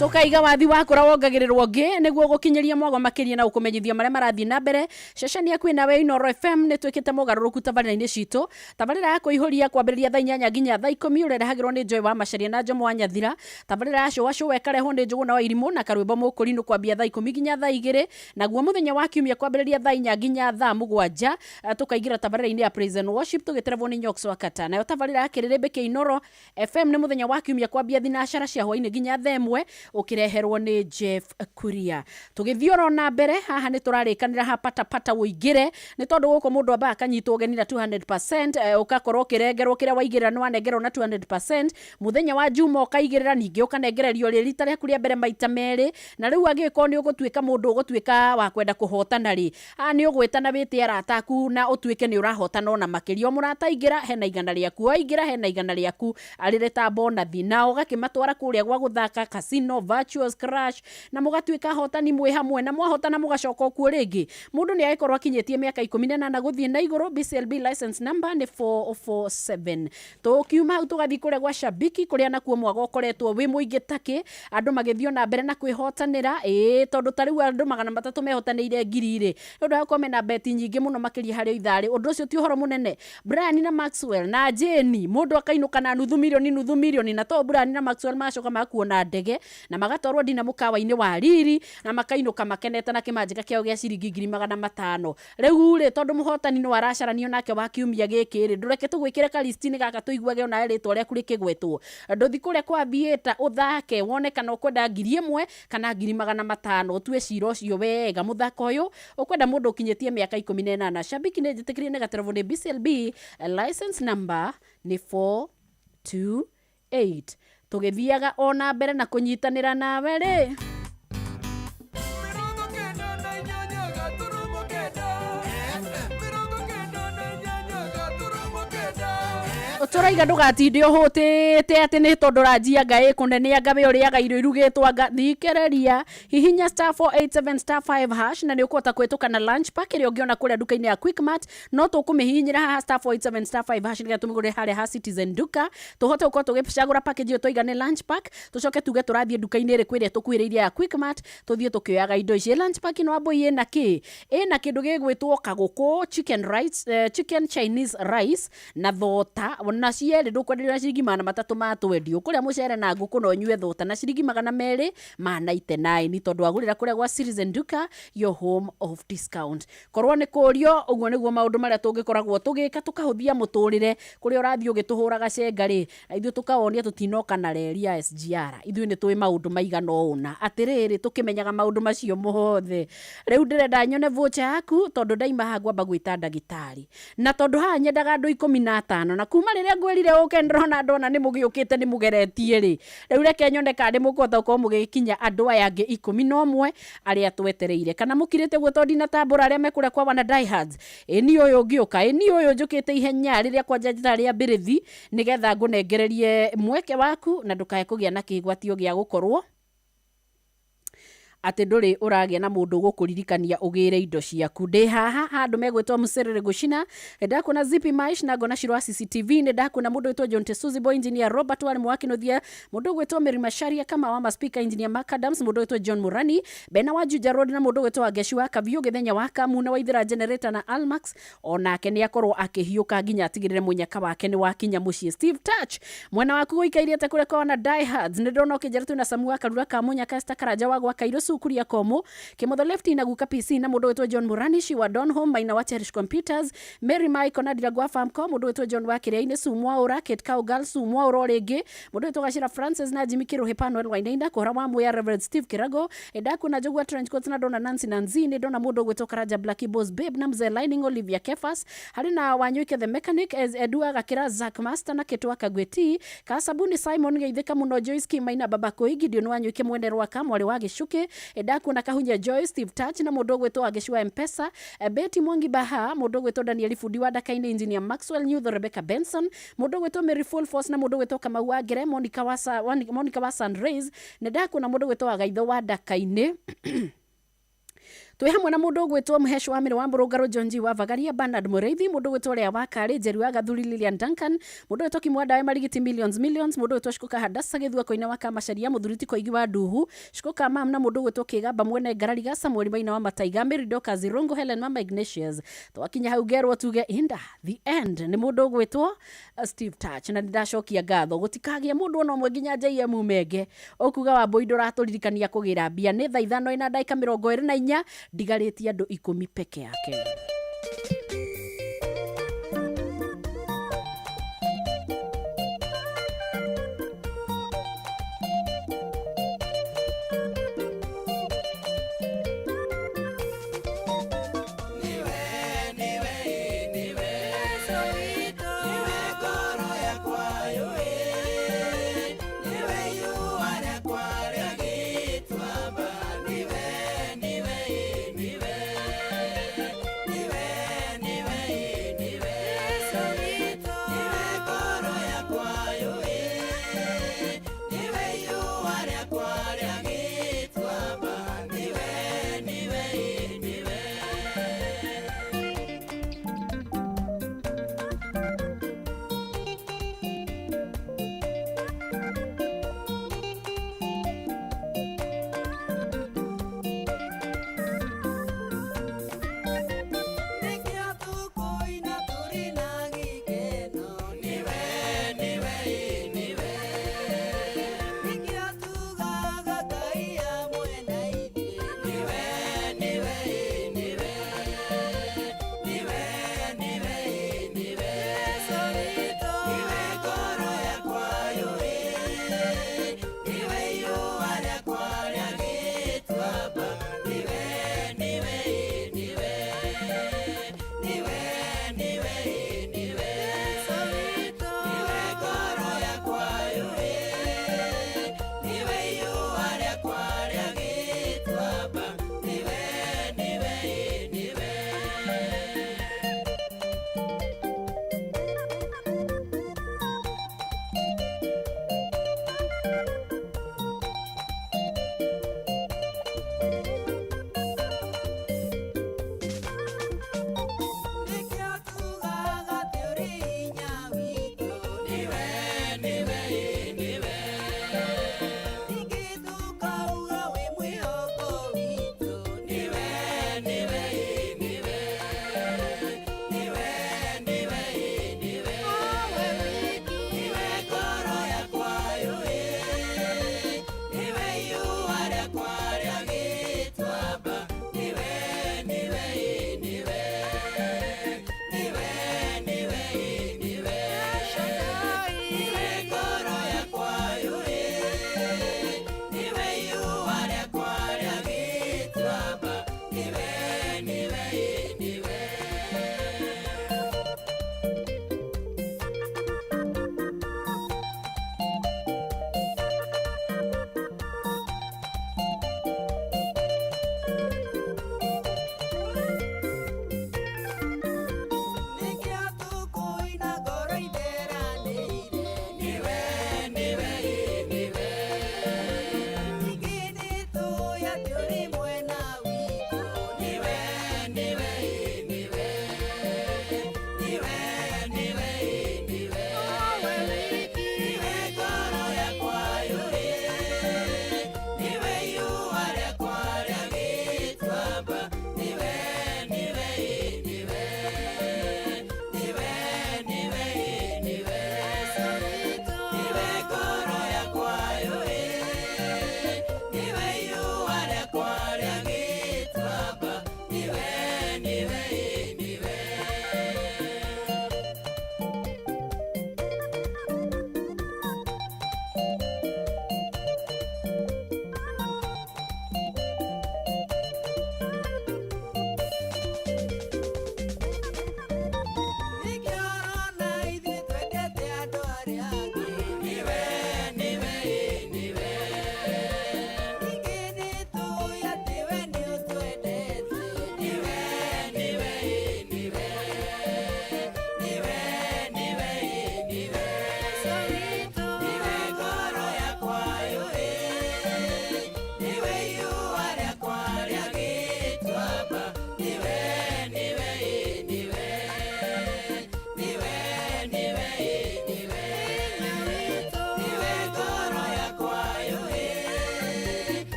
Tukaiga wathi wakura wongagĩrĩrwo ngĩ nĩguo gũkinyĩria mwago makĩria na gũkũmenyithia marĩa marathiĩ na mbere. Ceceni yaku ĩnawe Inoro FM nĩ twĩkĩte mogarũrũku tabarĩra-inĩ citũ. Tabarĩra ya kũihũria kwambĩrĩria thaa 8 nginya thaa 10 ũrerehagĩrwo nĩ Joy wa Macharia na Jomo wa Nyathira. Tabarĩra ya cũa cũa ĩkarehwo nĩ Njũgũna wa Irimũ na Karwĩmbo Mũkũrinũ kwambia thaa 10 nginya thaa 2, naguo mũthenya wa kiumia kwambĩrĩria thaa 4 nginya thaa 7 tũkaingĩra tabarĩra-inĩ ya Praise and Worship tũgĩterevwo nĩ Nyox wa Kata. Nayo tabarĩra ya kĩrĩrĩmbĩ kĩa Inoro FM nĩ mũthenya wa kiumia kwambia thinacara cia hwaĩ-inĩ nginya thaa 1 ũkĩreherwo nĩ Jeff Kuria. Tũgĩthiĩ oro na mbere haha nĩ tũrarĩkanĩra ha patapata ũingĩre, nĩ tondũ gũkũ mũndũ ambaga akanyitwo ũgeni na 200%, ũgakorwo ũkĩrengerwo kĩrĩa waigĩrĩra nĩ wanengerwo na 200%. Mũthenya wa Juma ũkaigĩrĩra ningĩ ũkanengererio rĩ rita rĩaku rĩa mbere maita merĩ, na rĩu angĩgĩkorwo nĩ ũgũtuĩka mũndũ ũgũtuĩka wa kwenda kũhotana rĩ, nĩ ũgwĩtana wĩte arata aku na ũtuĩke nĩ ũrahotana ona makĩria. O mũrata aingĩra hena 100 rĩaku, aingĩra hena 100 rĩaku arĩrĩ ta bonathi, na ũgakĩmatwara kũrĩa gwa gũthaka casino, virtuous crash, na mũgatuĩka ahotani mwĩ hamwe, na mwahotana mũgacoka okuo rĩngĩ. Mũndũ nĩ agĩkorwo akinyĩtie mĩaka 18 gũthiĩ na igũrũ. BCLB license number nĩ 447. Tũkiuma hau tũgathiĩ kũrĩa gwa Shabiki kũrĩa nakuo mwago ũkoretwo wĩ mũingĩ takĩ, andũ magĩthiĩ na mbere na kwĩhotanĩra, ĩĩ tondũ ta rĩu andũ 300 mehotanĩire ngiri rĩ, nĩ ũndũ wa gũkorwo mena beti nyingĩ mũno makĩria harĩ itharĩ. Ũndũ ũcio ti ũhoro mũnene. Brian na Maxwell na Jane, mũndũ akainũka na nuthu milioni na to Brian na Maxwell macoka makuona ndege Na magatwarwo ndina mũkawa-inĩ wa riri na makainũka makenete na kĩmanjĩka kĩao gĩa ciringi 500,000. Rĩu rĩ, tondũ mũhotani no aracaranio nake wa kiumia gĩkĩ rĩ, ndũreke tũgwĩkĩre kalisti-inĩ gaka tũiguage onawe rĩtwa rĩaku rĩkĩgwetwo. Ndũthi kũrĩa kwa Aviator ũthake wone kana ũkwenda 1,000 kana 500,000, ũtue cira ũcio wega. Mũthako ũyũ ũkwenda mũndũ ũkinyĩtie mĩaka 18. Shabiki nĩ njĩtĩkĩrie nĩ gaterebo nĩ BCLB license number nĩ 428. Tũgĩthiaga ona mbere na kũnyitanĩra nawe rĩ. Tũraiga ndũgatinde ũhũtĩte atĩ nĩ tondũ ranjia anga ĩ kũnene anga we ũrĩaga irio irugĩtwo anga thikĩrĩria. Hihinya star 487 star 5 hash na nĩ ũkũhota kũhĩtũka na lunch pack ĩrĩa ũngĩona kũrĩa nduka-inĩ ya Quickmart. No tũkũmĩhihinyĩra haha star 487 star 5 hash nĩgetha tũmĩgũre harĩa ha Citizen Duka, tũhote gũkorwo tũgĩcagũra package ĩyo twaiga nĩ lunch pack, tũcoke tuge tũrathiĩ nduka-inĩ ĩrĩkũ ĩrĩa tũkuhĩrĩirie ya Quickmart, tũthiĩ tũkĩoyaga indo ici. Lunch pack ĩno Wambũi ĩna kĩ? Ĩna kĩndũ gĩgwĩtwo kagũkũ, chicken rice, chicken Chinese rice na thota, na cierĩ ndũkwenderio na ciringi 300 ma twendio. Ũkũrĩa mũcere na ngũkũ na ũnyue thota na ciringi 299, tondũ wagũrĩra kũrĩa gwa Citizen Duka, your home of discount. Korwo nĩ kũrio ũguo nĩguo maũndũ marĩa tũngĩkoragwo tũgĩka tũkahũthia mũtũrĩre. Kũrĩa ũrathiĩ ũgĩtũhũraga cenga rĩ, ithuĩ tũkawonia tũtinoka na reri ya SGR. Ithuĩ nĩ tũĩ maũndũ maigana ũna, atĩrĩrĩ tũkĩmenyaga maũndũ macio mothe. Rĩu ndĩrenda nyone voucher yaku, tondũ ndaima haha ngwamba gwĩta ndagĩtarĩ, na tondũ haha nyendaga andũ 15, na kuma rĩrĩa ngwĩrire ũke ndĩrona andũ ona nĩ mũgĩũkĩte nĩ mũgeretie rĩ. Rĩu reke nyone kana nĩ mũkũhota gũkorwo mũgĩkinya andũ aya angĩ 11 arĩa twetereire, kana mũkirĩte ũguo tondũ ndinatambũra arĩa mekũrĩa kwa wana diehards. Ĩni ũyũ ũngĩũka, ĩni ũyũ njũkĩte ihenya rĩrĩa kwanja njĩta rĩa mbĩrĩthi, nĩgetha ngũnengererie mweke waku na ndũkae kũgĩa na kĩgwatio gĩa gũkorwo atĩ ndũrĩ ũragĩa na mũndũ ũgũkũririkania ũgĩre indo ciaku. Ndĩ haha handũ megwĩtwo Mũcerere Gũcina, nĩndakuona Zippy Maish na ngona Shiro wa CCTV, nĩndakuona mũndũ wĩtwo John Tesuzi Boy, Engineer Robert Warĩ Mwakinuthia, mũndũ ũgwĩtwo Mary Macharia Kama wa Maspika, Engineer Mark Adams, mũndũ ũgwĩtwo John Murani, Bena wa Juja Road na mũndũ ũgwĩtwo Wangeshi wa Kabiũ Gĩthenya wa Kamuna wa Ithira Generator na Almax, onake nĩ akorwo akĩhiũka nginya atigĩrĩre mũnyaka wake nĩ wakinya mũciĩ. Steve Touch mwena waku gũikaire atĩa kũrĩa kwa na Diehards? Nĩ ndĩrona ũkĩnjĩra twĩna Samu wa Karura ka Mũnyaka, Esther Karanja wa gwa Kairũ Cukuria Komu Kimotho Lefty na Guka PC na mũndũ wĩtwo John Murani wa Donholm Maina wa Cherish Computers, Mary Michael na Ndirangũ wa Famco, mũndũ wĩtwo John wa Kĩrĩa-inĩ Sumwaũra, Kate Cowgirl Sumwaũra o rĩngĩ, mũndũ wĩtwo Gacĩra Francis na Jimmy Kĩrũhĩ Panuel Wainaina Kũhora wa Mwea Reverend Steve Kĩrago. Ndakuona Njũgua Trench Coats na ndona Nancy Nanzi, nĩ ndona mũndũ ũgwĩtwo Karanja Blacky Boss Babe na Mzee Lining Olivia Kefas, harĩ na Wanyũike the Mechanic as Edu Agakĩra Zack Master na Kĩtwa Kagweti Kasabuni Simon Geithĩka mũno Joyce Kimaina Baba Koi Gideon Wanyũike mwene Rwaka mwarĩ wa Gĩcukĩ. Ndakuona Kahunya Joyce Steve Touch na mũndũ ũgwĩtwo Wangeci wa Mpesa, Betty Mwangi Baha, mũndũ ũgwĩtwo Daniel Fundi wa Ndaka-inĩ, Engineer Maxwell Nyutho, Rebecca Benson, mũndũ ũgwĩtwo Mary Full Force na mũndũ ũgwĩtwo Kamau wa Ngere, Monica wa Sunrays. Nĩ ndakuona mũndũ ũgwĩtwo Wagaitho wa Ndaka-inĩ. Twĩ hamwe na mũndũ ũgwĩtwo Mũhesh wa Mĩrĩ wa Mũrũngarũ, John G wa Vagaria, Bernard Mũrĩithi, mũndũ ũgwĩtwo Lea wa Karĩ, Njeri wa Gathuri, Lilian Duncan, mũndũ ũgwĩtwo Kimwandawe Marigiti Millions Millions, mũndũ ũgwĩtwo Shikuka Hadasa Gĩthua Koine wa Kamacharia, Mũthuri ti Koigi wa Nduhu, Shikuka Mam na mũndũ ũgwĩtwo Kĩgamba Mwene Ngarariga, Samuel Maina wa Mataiga, Mary Dorcas Irũngũ, Helen Mama Ignatius. Twakinya hau ngerwo tuge inda the end nĩ mũndũ ũgwĩtwo Steve Touch, na nĩndacokia ngatho gũtikagĩa mũndũ ona ũmwe nginya JM Menge ũkuga Wambũi ndũratũririkania kũgĩra mbia. Nĩ thaa 5:24, ndigarĩtie andũ 10 peke yake.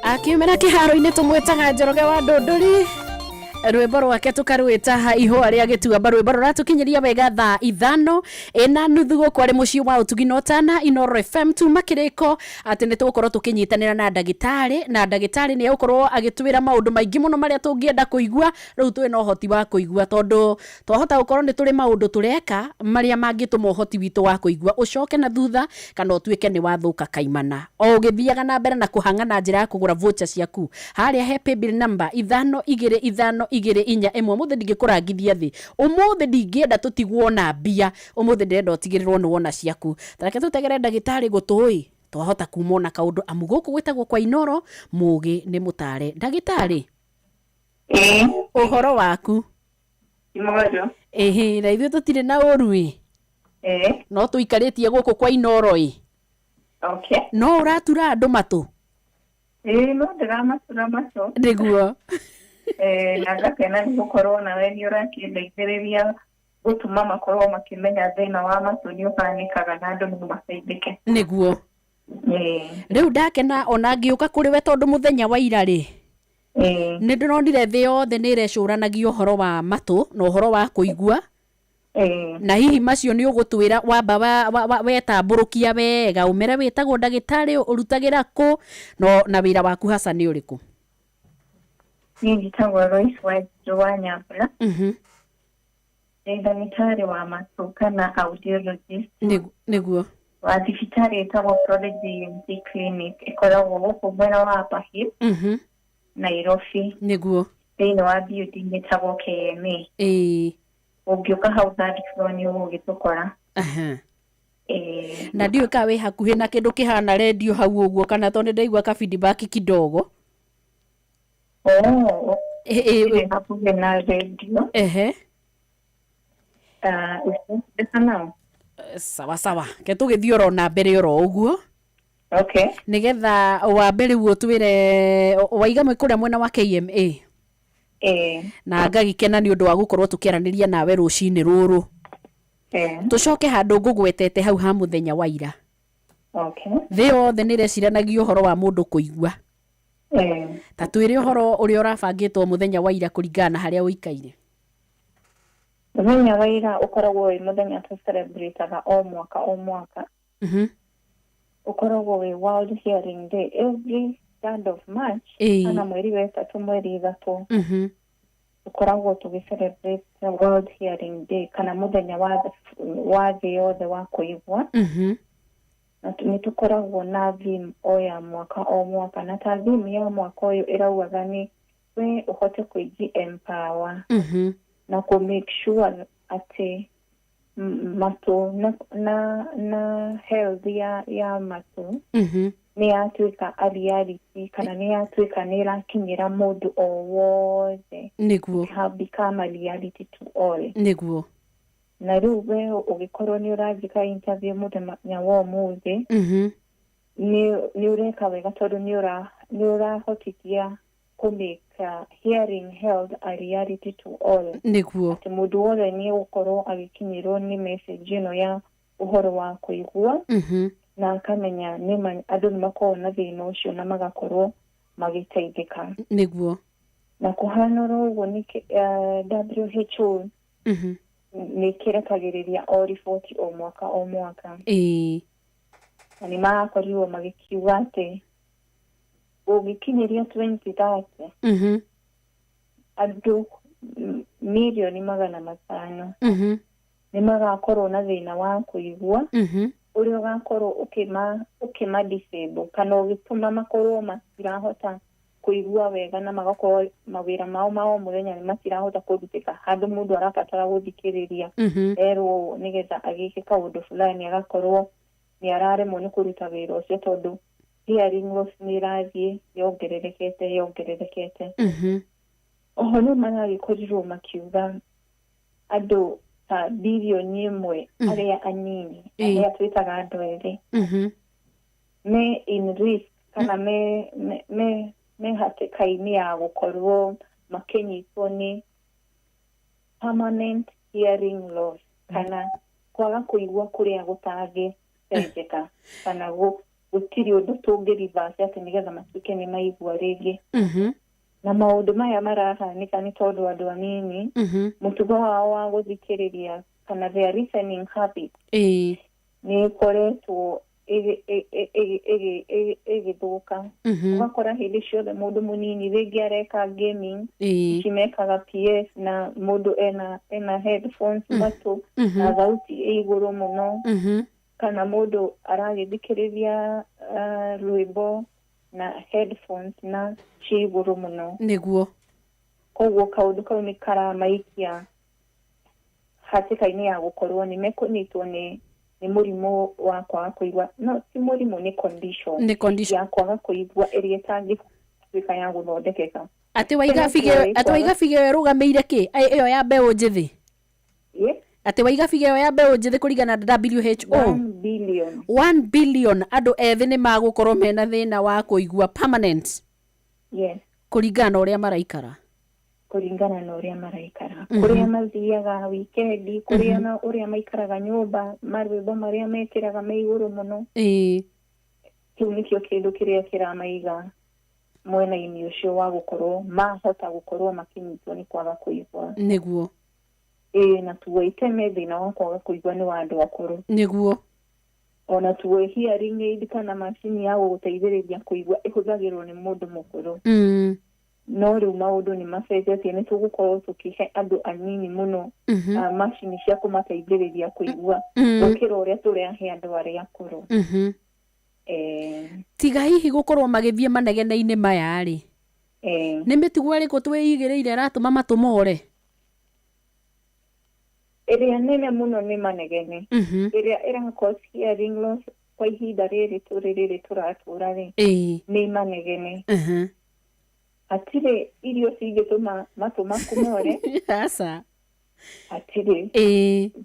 Akiumĩra kĩharo-inĩ tũmwĩtaga Njoroge wa Ndũndũri, rwĩmbo rwake tũkarwĩta Ihũa rĩa Gĩtuamba. Rwĩmbo rũratũkinyĩria wega thaa 5:30 gũkũ arĩ mũciĩ wa ũtugi na ũtana Inoro FM. Tuma kĩrĩko atĩ nĩ tũgũkorwo tũkĩnyitanĩra na ndagĩtarĩ, na ndagĩtarĩ nĩ egũkorwo agĩtwĩra maũndũ maingĩ mũno marĩa tũngĩenda kũigua. Rĩu twĩ na ũhoti wa kũigua, tondũ twahota gũkorwo nĩ tũrĩ maũndũ tũreka marĩa mangĩtũma ũhoti witũ wa kũigua ũcoke na thutha kana ũtuĩke nĩ wathũka kaimana. O ũgĩthiaga na mbere na kũhang'a na njĩra ya kũgũra voucher ciaku harĩa he paybill number 525241. Ũmũthĩ ndingĩkũrangithia thĩ, ũmũthĩ ndingĩenda tũtigwo na mbia, ũmũthĩ ndĩrenda ũtigĩrĩrwo nĩ wona ciaku. Tareke tũtegere ndagĩtarĩ gũtũĩ twahota kuma ona kaũndũ, amu gũkũ gwĩtagwo kwa Inoro, mũgĩ nĩ mũtare. Ndagĩtarĩ, ũhoro waku? Mũgoro. Ĩhĩ, na ithuĩ tũtirĩ na ũru ĩ, no tũikarĩtie gũkũ kwa Inoro ĩ. Okay. No ũratura andũ matũ? Ĩĩ, no ndĩramatura matũ. Nĩguo. Na ngakena nĩ gũkorwo nawe nĩ ũrakĩndeithĩrĩria gũtũma makorwo makĩmenya thĩna wa matũ nĩ ũhanĩkaga na andũ no mateithĩke. Nĩguo. Rĩu ndakena ona ngĩũka kũrĩ we, tondũ mũthenya wa ira rĩ, nĩ ndĩronire thĩ yothe nĩ ĩrecũranagia ũhoro wa matũ na ũhoro wa kũigua, na hihi macio nĩ ũgũtwĩra wamba wetambũrũkia wega ũmere wĩtagwo ndagĩtarĩ, ũrutagĩra kũ, no na wĩra waku hasa nĩ ũrĩkũ? Niĩ njĩtagwo Lois Wanjiru wa Nyambura. Ndĩ ndagĩtarĩ wa matũ kana audiologist. Nĩguo. Wa thibitarĩ ĩtagwo Prodigy ENT Clinic, ĩkoragwo gũkũ mwena wa Upper Hill, Nairobi. Nĩguo. Thĩinĩ wa building ĩtagwo KMA. Ũngĩũka hau third floor nĩ ũgũgĩtũkora. Na ndiũĩ kana wĩ hakuhĩ na kĩndũ kĩhana redio hau ũguo, kana tondũ nĩ ndaigua ka feedback kidogo. Oh, ndirĩ hakuhĩ na redio. Ũcio nao. Sawa sawa, ke tũgĩthiĩ oro na mbere oro ũguo. Okay. Nĩgetha wambe rĩu ũtwĩre waiga mwĩ kũrĩa mwena wa KMA. Na ngagĩkena nĩ ũndũ wa gũkorwo tũkĩaranĩria nawe rũcinĩ rũrũ. Tũcoke handũ ngũgwetete hau ha mũthenya wa ira. Okay. Thĩ yothe nĩ ĩreciranagia ũhoro wa mũndũ kũigua. Ta twĩre ũhoro ũrĩa ũrabangĩtwo mũthenya wa ira kũringana na harĩa ũikaire. Mũthenya wa ira ũkoragwo wĩ mũthenya tũ celebrate-aga o mwaka o mwaka. Ũkoragwo wĩ World Hearing Day every 3rd of March, kana mweri wa ĩtatũ mweri 3. Tũkoragwo tũgĩ celebrate World Hearing Day kana mũthenya wa thĩ yothe wa kũigua. Na nĩ tũkoragwo na theme o ya mwaka o mwaka, na ta theme ya mwaka ũyũ ĩraugaga nĩ we ũhote kwĩji empower na kũ make sure atĩ matũ na health ya matũ nĩ yatuĩka a reality, kana nĩ yatuĩka nĩ ĩrakinyĩra mũndũ o wothe. Nĩguo. It have become a reality to all. Nĩguo. Na rĩu we ũgĩkorwo nĩ ũranjĩka interview mũthenya wa ũmũthĩ, nĩ ũreka wega tondũ nĩ ũrahotithia kũ make hearing health a reality to all. Nĩguo. Atĩ mũndũ wothe nĩ egũkorwo agĩkinyĩrwo nĩ message ĩno ya ũhoro wa kũigua, na akamenya nĩma andũ nĩ makoragwo na thĩna ũcio na magakorwo magĩteithĩka. Nĩguo. Na kũhana oro ũguo nĩ WHO nĩ kĩrekagĩrĩria o riboti o mwaka o mwaka. Na nĩ marakorirwo magĩkiuga atĩ ũgĩkinyĩria 2030, andũ mirioni 500 nĩ magakorwo na thĩna wa kũigua, ũrĩa ũgakorwo ũkĩma disable kana ũgĩtũma makorwo matirahota kũigua wega, na magakorwo mawĩra mao ma o mũthenya nĩ matirahota kũrutĩka handũ mũndũ arabatara gũthikĩrĩria erwo nĩgetha agĩke kaũndũ fulani, agakorwo nĩ araremwo nĩ kũruta wĩra ũcio tondũ hearing loss nĩ ĩrathiĩ yongererekete. Oho nĩ maragĩkorirwo makiuga andũ ta birioni 1 arĩa anini, arĩa twĩtaga andũ ethĩ, me in risk kana me hatĩka-inĩ ya gũkorwo makĩnyitwo nĩ permanent hearing loss, kana kwaga kũigua kũrĩa gũtangĩcenjeka, kana Gũtirĩ ũndũ tũngĩ-reverse atĩ nĩgetha matuĩke nĩ maigua rĩngĩ. Na maũndũ maya marahanĩka nĩ tondũ andũ anini mũtugo wao wa gũthikĩrĩria kana their listening habit nĩ ĩkoretwo ĩgĩthũka. Ũgakora hĩndĩ ciothe mũndũ mũnini rĩngĩ areka gaming, ici mekaga PS, na mũndũ ena headphones matũ na thauti ĩ igũrũ mũno, kana mũndũ aragĩthikĩrĩria rwĩmbo na headphones na ci igũrũ mũno. Koguo kaũndũ kau nĩ karamaikia hatĩka-inĩ ya gũkorwo nĩ mekũnyitwo nĩ mũrimũ wa kwaga kũigua. No ti mũrimũ, nĩ condition. Nĩ condition. Ya kwaga kũigua ĩrĩa ĩtangĩtuĩka ya gũthondekeka. Atĩ waiga bige ĩyo ĩrũgamĩire kĩ ĩyo ya mbeũ njĩthĩ? Atĩ waiga bige ĩyo ya mbeũ njĩthĩ kũringana na WHO 1 billion. 1 billion andũ ethĩ nĩ magũkorwo mena thĩna wa kũigua permanent. Yes. Kũringana na ũrĩa maraikara. Kũringana na ũrĩa maraikara. Kũrĩa mathiaga wikendi, kũrĩa na ũrĩa maikaraga nyũmba, marwĩmbo marĩa mekĩraga me igũrũ mũno. Kĩu nĩkĩo kĩndũ kĩrĩa kĩramaiga mwena-inĩ ũcio wa gũkorwo mahota gũkorwo makĩnyitwo nĩ kwaga kũigua. Na tuo iteme thĩna wa kwaga kũigua nĩ wa andũ akũrũ. Ona tuo hearing aid kana macini ya gũgũteithĩrĩria kũigua ĩhũthagĩrwo nĩ mũndũ mũkũrũ. No rĩu maũndũ nĩ macenjetie, nĩ tũgũkorwo tũkĩhe andũ anini mũno macini cia kũmateithĩrĩria kũigua gũkĩra ũrĩa tũrahe andũ arĩa akũrũ. Tiga hihi gũkorwo magĩthiĩ manegene-inĩ maya rĩ, nĩ mĩtugo ĩrĩkũ twĩigĩrĩire ĩratũma matũ more? Ĩrĩa nene mũno nĩ manegene. Ĩrĩa ĩra cause hearing loss kwa ihinda rĩrĩ tũrĩ rĩrĩ tũratũra rĩ, nĩ manegene. Hatirĩ irio cingĩtũma matũ maku more. Aca. Hatirĩ.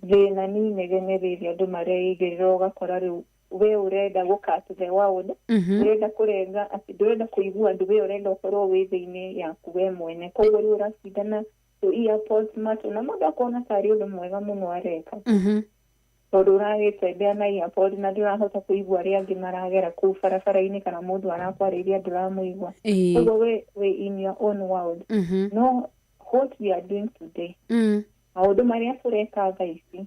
Thĩna nĩ inegene rĩrĩa andũ mareigĩrĩra, ũgakora rĩu we ũrenda gũka to the world, ũrenda kũrenga atĩ ndũrenda kũigua andũ, we ũrenda ũkorwo wĩ thĩinĩ yaku we mwene. Koguo rĩu ũracindana tũ earpods matũ, na mũndũ akona tarĩ ũndũ mwega mũno areka. Tondũ ũragĩtembea na earpod na ndũrahota kũigua arĩa angĩ maragera kũu barabara-inĩ, kana mũndũ arakwarĩria ndũramũigua. Koguo we wĩ in your own world. No what we are doing today, maũndũ marĩa tũreka thaa ici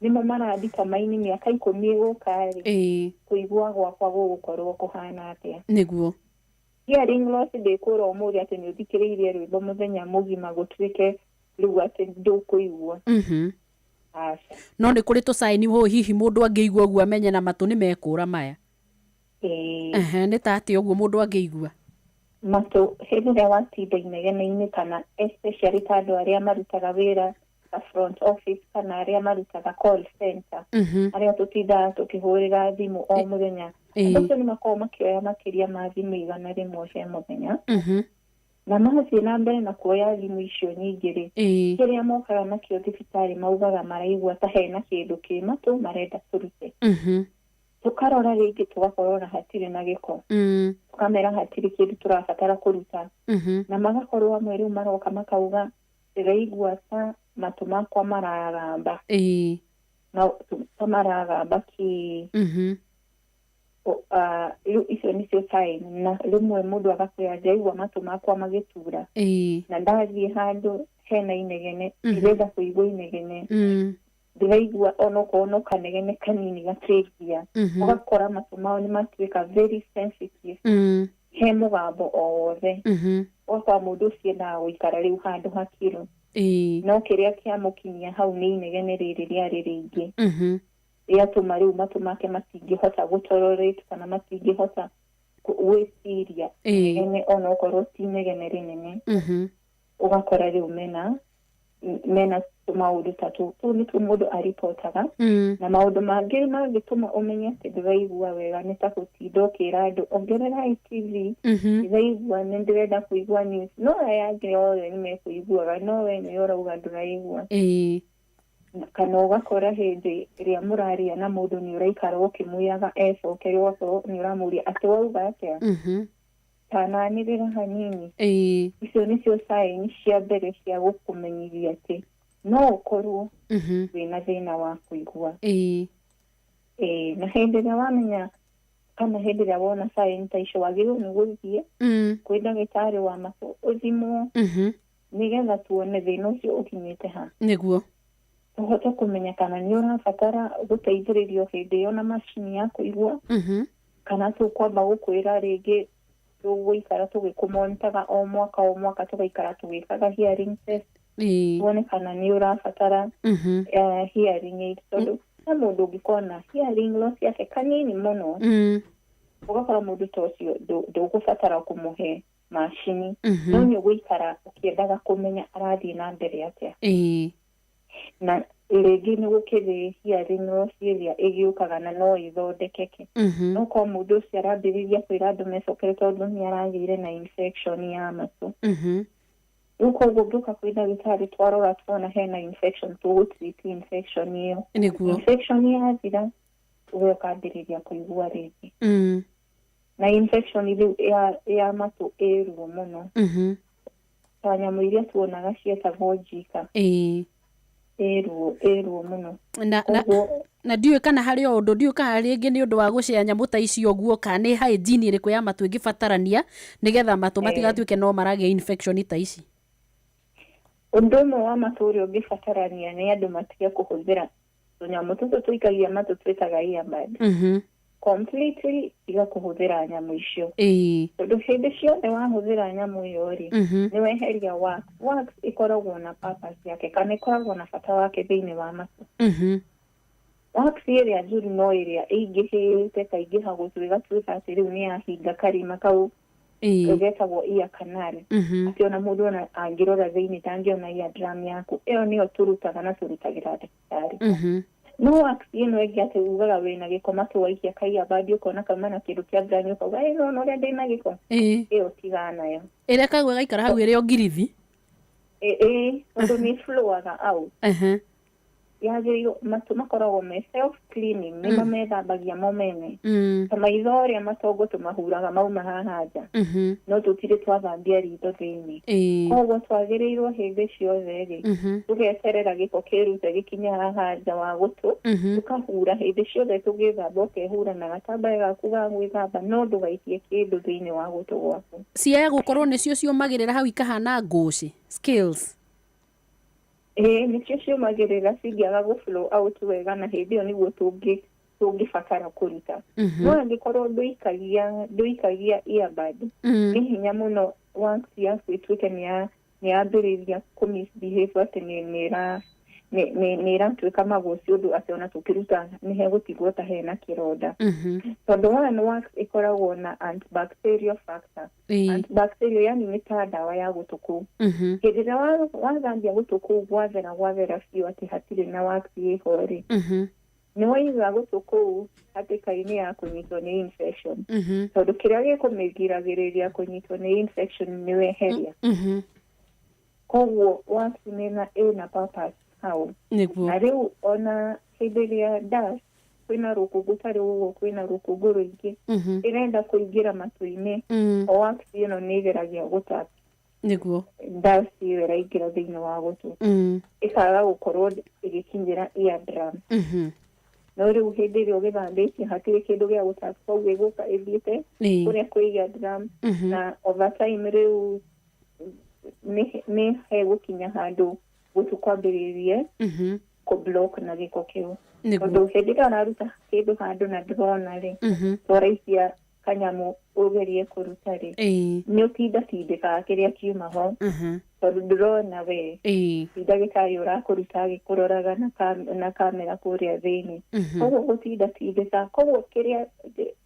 nĩmo marathikamaini mĩaka 10 ĩgũka rĩ, kũigua gwakwa gũgũkorwo kũhana atĩa. Hearing loss ndĩkũra ũmũthĩ atĩ nĩ ũthikĩrĩirie rwĩmbo mũthenya mũgima gũtuĩke rĩu atĩ ndũkũigua. Aca. No nĩ kũrĩ tũcaini hũ hihi mũndũ angĩigua ũguo amenye na matũ nĩ mekũra maya. Nĩ ta atĩa ũguo mũndũ angĩigua? Matũ hĩndĩ ĩrĩa watinda inegene-inĩ, kana especially ta andũ arĩa marutaga wĩra ta front office kana arĩa marutaga call center, arĩa tũtindaga tũkĩhũrĩra thimũ o mũthenya. Andũ acio nĩ makoragwo makĩoya makĩria ma thimũ 100 he mũthenya. Na mathiĩ na mbere na kuoya thimũ icio nyingĩ rĩ, kĩrĩa mokaga nakĩo thibitarĩ maugaga maraigua ta hena kĩndũ kĩ matũ marenda tũrute. Tũkarora rĩngĩ tũgakorwo na hatirĩ na gĩko. Tũkamera hatirĩ kĩndũ tũrabatara kũruta. Na magakorwo amwe rĩu maroka makauga ndĩraigua ta matũ makwa maragamba. Na ta maragamba kĩ. Rĩu icio nĩcio sign. Na rĩmwe mũndũ agakwĩra ndĩraigua matũ makwa magĩtura. Na ndathiĩ handũ hena inegene, ndĩrenda kũigua inegene. Ndĩraigua onokorwo no kanegene kanini gakĩngia. Ũgakora matũ mao nĩ matuĩka very sensitive. He mũgambo o wothe. Ũgakora mũndũ ũcio endaga gũikara rĩu handũ hakiru. No kĩrĩa kĩamũkinyia hau nĩ inegene rĩrĩ rĩarĩ rĩingĩ. Rĩatũma rĩu matũ make matingĩhota gũtolerate kana matingĩhota gwĩciria inegene onokorwo ti inegene rĩnene. Ũgakora rĩu mena tũmaũndũ ta tũu. Tũu nĩtuo mũndũ aripotaga. Na maũndũ mangĩ mangĩtũma ũmenye atĩ ndũraigua wega nĩ ta gũtinda ũkĩra andũ ongererai TV, ndĩraigua nĩ ndĩrenda kũigua news. No aya angĩ othe nĩ mekũiguaga, no we nĩwe ũrauga ndũraigua. Kana ũgakora hĩndĩ ĩrĩa mũraria na mũndũ nĩ ũraikara ũkĩmwĩraga ecokere, ũgakorwo nĩ ũramũria atĩ wauga atĩa. Tananĩrĩra hanini. Icio nĩcio sign cia mbere cia gũkũmenyithia atĩ no ũkorwo wĩna thĩna wa kũigua. Na hĩndĩ ĩrĩa wamenya Kana hĩndĩ ĩrĩa wona sign ta icio wagĩrĩirwo nĩ gũthiĩ kwĩ ndagĩtarĩ wa matũ ũthimwo, nĩgetha tuone thĩna ũcio ũkinyĩte ha, tũhote kũmenya kana nĩ ũrabatara gũteithĩrĩrio hĩndĩ ĩyo na macini ya kũigua, kana tũkwamba gũkwĩra rĩngĩ tũgũikara tũgĩkũmonitaga o mwaka o mwaka, tũgaikara tũgĩkaga hearing test, tuone kana nĩ ũrabatara hearing aid, tondũ he mũndũ ũngĩkorwo na hearing loss yake kanini mũno, ũgakora mũndũ ta ũcio ndũgũbatara kũmũhe macini, no nĩ ũgũikara ũkĩendaga kũmenya arathiĩ na mbere atĩa. Na rĩngĩ nĩ gũkĩrĩ hearing loss ĩrĩa ĩgĩũkaga na no ĩthondekeke, no korwo mũndũ ũcio arambĩrĩria kwĩra andũ mecokere tondũ nĩ aragĩire na infection ya matũ. Rĩu koguo ũngĩũka kwĩ ndagĩtarĩ, twarora tuona hena infection, tũgũtreat infection ĩyo. Infection yathira, we ũkambĩrĩria kũigua rĩngĩ. Na infection rĩu ya matũ ĩ ruo mũno, ta nyamũ iria tuonaga cietagwo njika, ĩ ruo mũno. Na ndiũĩ kana harĩ o ũndũ, ndiũĩ kana rĩngĩ nĩ ũndũ wa gũcea nyamũ ta icio ũguo, kana nĩ hygiene ĩrĩkũ ya matũ ĩngĩbatarania nĩgetha matũ matigatuĩke no maragĩa infection ta ici. Ũndũ ũmwe wa matũ ũrĩa ũngĩbatarania nĩ andũ matige kũhũthĩra tũnyamũ tũtũ tũikagia matũ twĩtaga earbud. Completely tiga kũhũthĩra nyamũ icio, tondũ hĩndĩ ciothe wahũthĩra nyamũ ĩyo rĩ, nĩ weheria wax. Wax ĩkoragwo na purpose yake, kana ĩkoragwo na bata wake thĩinĩ wa matũ. Wax ĩrĩa njũru no ĩrĩa ĩingĩhĩte kaingĩha gũtũ ĩgatuĩka atĩ rĩu nĩ yahinga karima kau getagwo ear canal, atĩ ona mũndũ ona angĩrora thĩinĩ ndangĩona ear drum yaku. Ĩyo nĩyo tũrutaga na tũrutagĩra ndagĩtarĩ. No wax ĩno ĩngĩ atĩ ugaga wĩna gĩko matũ, waikia ka earbud ũkona kauma na kĩndũ kĩa brand, ũkauga ĩ no ũrĩa ndĩna gĩko, ĩyo tigana nayo. Ĩrekagwo ĩgaikara hau ĩrĩ o ngirithi. Ĩ tondũ nĩ flowaga out. Yagĩrĩirwo matũ makoragwo me self cleaning, nĩmo methambagia mo mene, ta maitho ũrĩa matongo tũmahuraga mauma haha nja, no tũtirĩ twathambia ritho thĩinĩ. Koguo twagĩrĩirwo hĩndĩ ciothe rĩ, tũgeterera gĩko kĩrute gĩkinye haha nja wa gũtũ, tũkahura hĩndĩ ciothe tũgĩthamba, ũkehura na gatambaya gaku ga gwĩthamba, no ndũgaikie kĩndũ thĩinĩ wa gũtũ gwaku. Ciaya gũkorwo nĩcio ciũmagĩrĩra hau ikahana ngũcĩ scales. Ĩĩ, nĩcio ciũmagĩrĩra cingĩaga gũ flow out wega, na hĩndĩ ĩyo nĩguo tũngĩbatara kũruta. No angĩkorwo ndũikagia earbud, nĩ hinya mũno wax yaku ĩtuĩke nĩ yambĩrĩria kũ misbehave, atĩ nĩ ĩratuĩka magũci ũndũ atĩ ona tũkĩruta nĩ hegũtigwo ta hena kĩronda, tondũ one, wax ĩkoragwo na antibacterial factor. Antibacterial yani nĩ ta ndawa ya gũtũ kũu. Hĩndĩ ĩrĩa wathambia gũtũ kũu gwathera biũ atĩ hatirĩ na wax ĩho rĩ, nĩ waiga gũtũ kũu hatĩka-inĩ ya kũnyitwo nĩ infection, tondũ kĩrĩa gĩkũmĩgiragĩrĩria kũnyitwo nĩ infection nĩ weheria. Koguo wax ĩna purpose hau. Na rĩu ona hĩndĩ ĩrĩa dust, kwĩna rũkũngũ ta rĩu ũguo, kwĩna rũkũngũ rũingĩ, ĩrenda kũingĩra matũ-inĩ, o wax ĩno nĩ ĩgeragia gũtap dust ĩyo ĩraingĩra thĩinĩ wa gũtũ, ĩkaga gũkorwo ĩgĩkinyĩra ear drum. No rĩu hĩndĩ ĩrĩa ũgĩthambĩtie hatirĩ kĩndũ gĩa gũtap, koguo ĩgũka ĩthiĩte kũrĩa kwĩ ear drum, na over time rĩu nĩ hegũkinya handũ gũtũ kwambĩrĩrie kũ-block na gĩko kĩu, tondũ hĩndĩ ĩrĩa ũraruta kĩndũ handũ na ndũrona rĩ, twaraikia kanyamũ ũgerie kũruta rĩ, nĩ ũtindatindĩkaga kĩrĩa kiuma ho, tondũ ndũrona we, ti ndagĩtarĩ ũrakũruta agĩkũroraga na kamera kũrĩa thĩinĩ. Koguo gũtindatindĩka, koguo kĩrĩa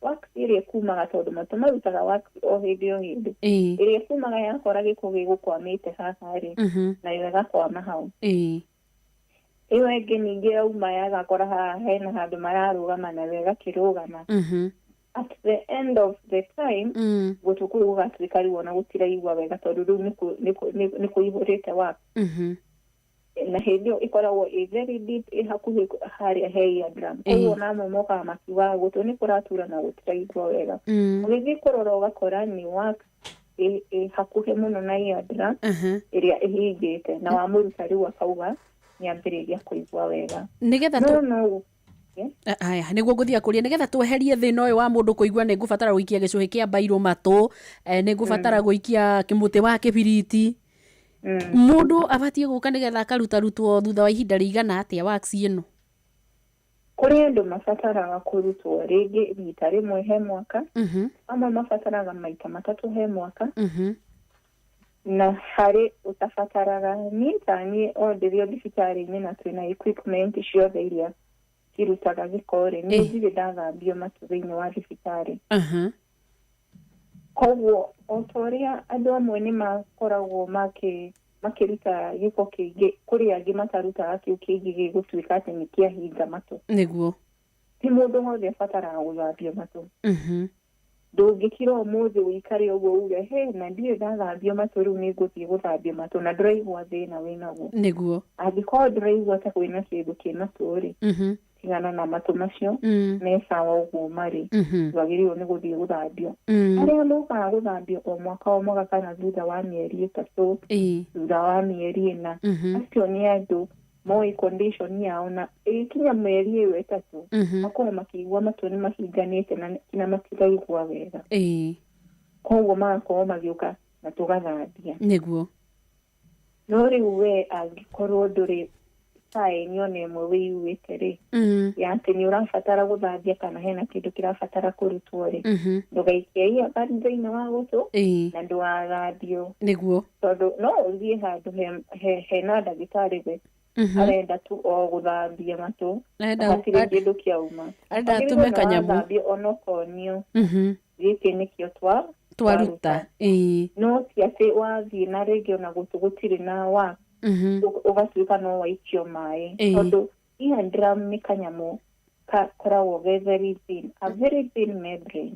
wax ĩrĩa ĩkumaga, tondũ matũ marutaga wax o hĩndĩ o hĩndĩ, ĩrĩa ĩkumaga yakora gĩko gĩgũkwamĩte haha rĩ, nayo ĩgakwama hau. Ĩyo ĩngĩ ningĩ yauma yagakora haha hena handũ mararũgama, nayo ĩgakĩrũgama. At the end of the time gũtũ kũu gũgatuĩka rĩu ona gũtiraigua wega, tondũ rĩu nĩ kũihũrĩte wax. Na hĩndĩ ĩyo ĩkoragwo ĩ very deep, ĩ hakuhĩ harĩa he eardrum. Koguo ona amwe mokaga makiugaga gũtũ nĩ kũratura na gũtiraigua wega. Ũgĩthiĩ kũrora ũgakora nĩ wax ĩ hakuhĩ mũno na eardrum ĩrĩa ĩhingĩte, na wamũruta rĩu akauga nĩ ambĩrĩria kũigua wega. Nĩgetha no Okay. Aya nĩguo ngũthia kũria nĩgetha tweherie thĩna ũyũ wa mũndũ kũigua nĩ ngũbatara gũikia gĩcũhĩ kĩa mbairũ matũ, nĩ ngũbatara gũikia kĩmũtĩ wa kĩbiriti. Mũndũ abatiĩ gũka nĩgetha akarutarutwo thutha wa ihinda rĩigana atĩa wax ĩno? Kũrĩ andũ mabataraga kũrutwo rĩngĩ rita rĩmwe he mwaka, amwe mabataraga maita 3 he mwaka, na harĩ ũtabataraga. Niĩ ta niĩ o ndĩrĩ o thibitarĩ-inĩ na twĩna equipment ciothe iria cirutaga gĩko rĩ, niĩ ndirĩ ndathambio matũ thĩinĩ wa thibitarĩ. Koguo o ta ũrĩa andũ amwe nĩ makoragwo makĩruta gĩko kĩingĩ, kũrĩ angĩ matarutaga kĩu kĩingĩ gĩgũtuĩka atĩ nĩ kĩahinga matũ. Nĩguo. Ti mũndũ wothe abataraga gũthambio matũ. Ndũngĩkira ũmũthĩ ũikare ũguo uge he na ndirĩ ndathambio matũ, rĩu nĩ ngũthiĩ gũthambio matũ na ndũraigua thĩna wĩnaguo. Nĩguo. Angĩkorwo ndũraigua ta kwĩna kĩndũ kĩ matũ rĩ, tigana na matũ macio, me sawa ũguo marĩ, ndwagĩrĩirwo nĩ gũthiĩ gũthambio. Arĩa mokaga gũthambio o mwaka o mwaka kana thutha wa mĩeri 3, thutha wa mĩeri 4, acio nĩ andũ moĩ condition yao, na ĩkinya mĩeri ĩyo 3 makorwo makĩigua matũ nĩ mahinganĩte na matiraigua wega. Koguo magakorwo magĩũka na tũgathambia. Nĩguo. No rĩu we angĩkorwo ndũrĩ sign ona ĩmwe wĩiguĩte rĩ, ya atĩ nĩ ũrabatara gũthambia kana hena kĩndũ kĩrabatara kũrutwo rĩ, ndũgaikie earbud thĩinĩ wa gũtũ na ndũgathambio. Nĩguo. Tondũ no ũthiĩ handũ hena ndagĩtarĩ we arenda tu o gũthambia matũ, hatirĩ kĩndũ kĩauma, arenda atume kanyamũ, wathambio onokonio gĩkĩ nĩkĩo twaruta. No ti atĩ wathiĩ na rĩngĩ ona gũtũ gũtirĩ na wax, ũgatuĩka no waikio maĩ, tondũ eardrum nĩ kanyamũ gakoragwo ge very thin, a very thin membrane.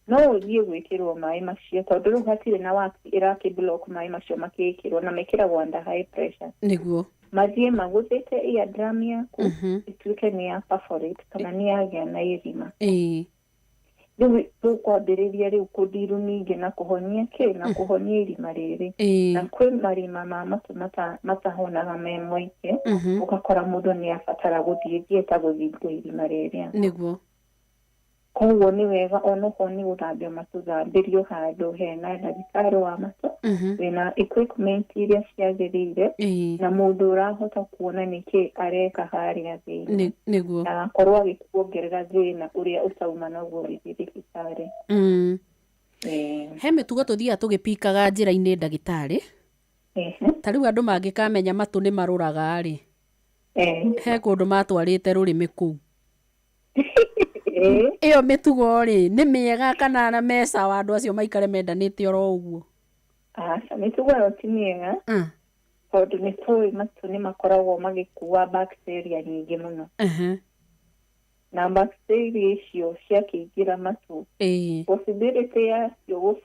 No ũthiĩ gwĩkĩrwo maĩ macio tondũ rĩu hatirĩ na wax ĩrakĩ block maĩ macio makĩĩkĩrwo, na mekĩragwo under high pressure. Nĩguo. Mathiĩ magũthĩte eardrum yaku ĩtuĩke nĩ ya perforate kana nĩ yagĩa na irima. Rĩu tũkwambĩrĩria rĩu kũndiru ningĩ na kũhonia kĩ na kũhonia irima rĩrĩ. Na kwĩ marima ma matũ matahonaga me moike, ũgakora mũndũ nĩ abatara gũthiĩ theatre gũthingwo irima rĩrĩa. Nĩguo. Koguo nĩ wega onokorwo nĩ gũthambio matũ, thambĩrio handũ hena ndagĩtarĩ wa matũ wĩna equipment iria ciagĩrĩire, na mũndũ ũrahota kuona nĩkĩ areka harĩa thĩinĩ. Nĩguo. Na agakorwo agĩkuongerera thĩna ũrĩa ũtauma naguo ũgĩthiĩ thibitarĩ. He mĩtugo tũthiaga tũgĩpikaga njĩra-inĩ ndagĩtarĩ. Ta rĩu andũ mangĩkamenya matũ nĩ marũraga rĩ, he kũndũ matwarĩte rũrĩmĩ kũu. Ĩyo mĩtugo rĩ nĩ mĩega kana na me sawa andũ acio maikare mendanĩte oro ũguo? Aca, mĩtugo ĩyo ti mĩega, tondũ nĩ tũĩ matũ nĩ makoragwo magĩkua bacteria nyingĩ mũno. Na bacteria icio ciakĩingĩra matũ, possibility yacio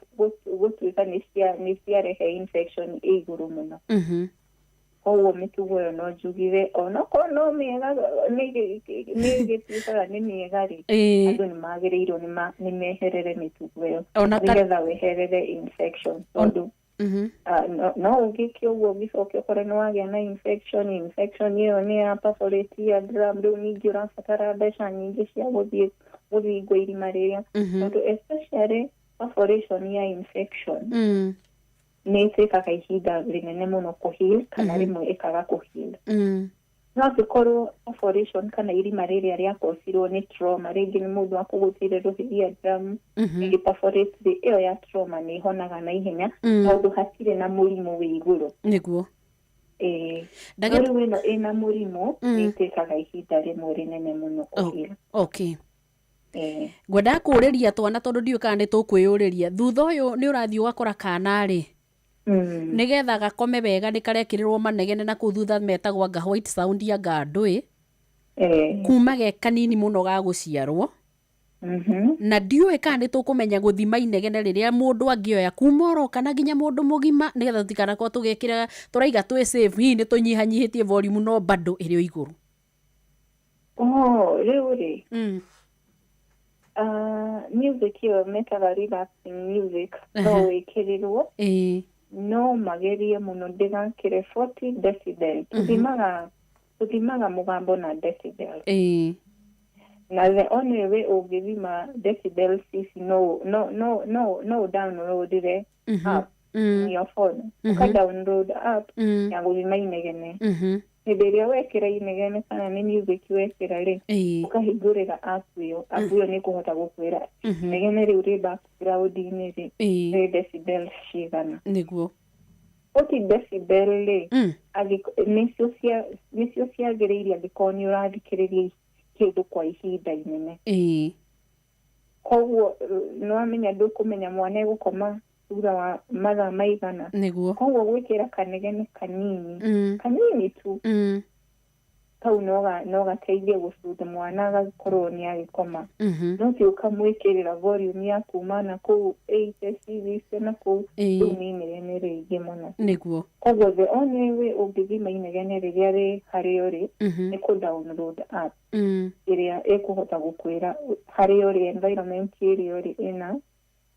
gũtuĩka nĩ ciarehe infection ĩ igũrũ mũno. Koguo mĩtugo ĩyo no njugire onokorwo no mĩega, nĩ ĩgĩtuĩkaga nĩ mĩega rĩ, andũ nĩ magĩrĩirwo nĩ meherere mĩtugo ĩyo nĩgetha weherere infection, tondũ no ũgĩke ũguo ũgĩcoke ũkore nĩ wagĩa na infection ĩyo nĩ ya perforate eardrum, rĩu ningĩ ũrabatara mbeca nyingĩ cia gũthiĩ gũthingwo irima rĩrĩa, tondũ especially perforation ya infection nĩ ĩtuĩkaga ihinda rĩnene mũno kũheal kana rĩmwe ĩkaga kũheal. No angĩkorwo perforation kana irima rĩrĩa rĩakocirwo nĩ trauma, rĩngĩ nĩ mũndũ akũgũthire rũhĩ eardrum ĩngĩ perforate, ĩyo ya trauma nĩ ĩhonaga na ihenya tondũ hatirĩ na mũrimũ wĩ igũrũ. Nĩguo. No rĩu ĩno ĩna mũrimũ nĩ ĩtuĩkaga ihinda rĩmwe rĩnene mũno kũheal. Okay. Ngwendaga kũũrĩria twana tondũ ndiũĩ kana nĩ tũkwĩyũrĩria. Thutha ũyũ nĩ ũrathiĩ ũgakora kana rĩ, nĩgetha gakome wega nĩ karekĩrĩrwo manegene na kũu thutha metagwo anga white sound anga ndũĩ, kuma ge kanini mũno ga gũciarwo. Na ndiũĩ kana nĩ tũkũmenya gũthima inegene rĩrĩa mũndũ angĩoya kuma oro kana nginya mũndũ mũgima, nĩgetha tũtikanakorwo tũgĩkĩra tũraiga twĩ safe, hihi nĩ tũnyihanyihĩtie volume no bado ĩrĩ o igũrũ. Rĩu rĩ, music ĩyo metaga relaxing music no wĩkĩrĩrwo, no magerie mũno ndĩgakĩre 40 decibel. Tũthimaga mũgambo na decibel. Na the only way ũngĩthima decibels ici, no download app in your phone, ũka download app ya gũthima inegene. Hĩndĩ ĩrĩa wekĩra inegene kana nĩ music wekĩra rĩ, ũkahingũrĩra app ĩyo. App ĩyo nĩ ĩkũhota gũkwĩra inegene rĩu rĩ background-inĩ rĩ, rĩ decibels cigana. 40 decibel rĩ, nĩcio ciagĩrĩire angĩkorwo nĩ ũrathikĩrĩria kĩndũ kwa ihinda inene. Koguo nĩwamenya ndũkũmenya mwana egũkoma thutha wa mathaa maigana. Koguo gwĩkĩra kanegene kanini, kanini tu, kau no gateithie gũcutha mwana agakorwo nĩ agĩkoma. No ti ũkamwĩkĩrĩra volume ya kuma na kũu 80 cithite na kũu, rĩu nĩ inegene rĩingĩ mũno. Koguo the only way ũngĩthima inegene rĩrĩa rĩ harĩa ũrĩ nĩ kũ download app ĩrĩa ĩkũhota gũkwĩra harĩa ũrĩ, environment ĩrĩa ũrĩ ĩna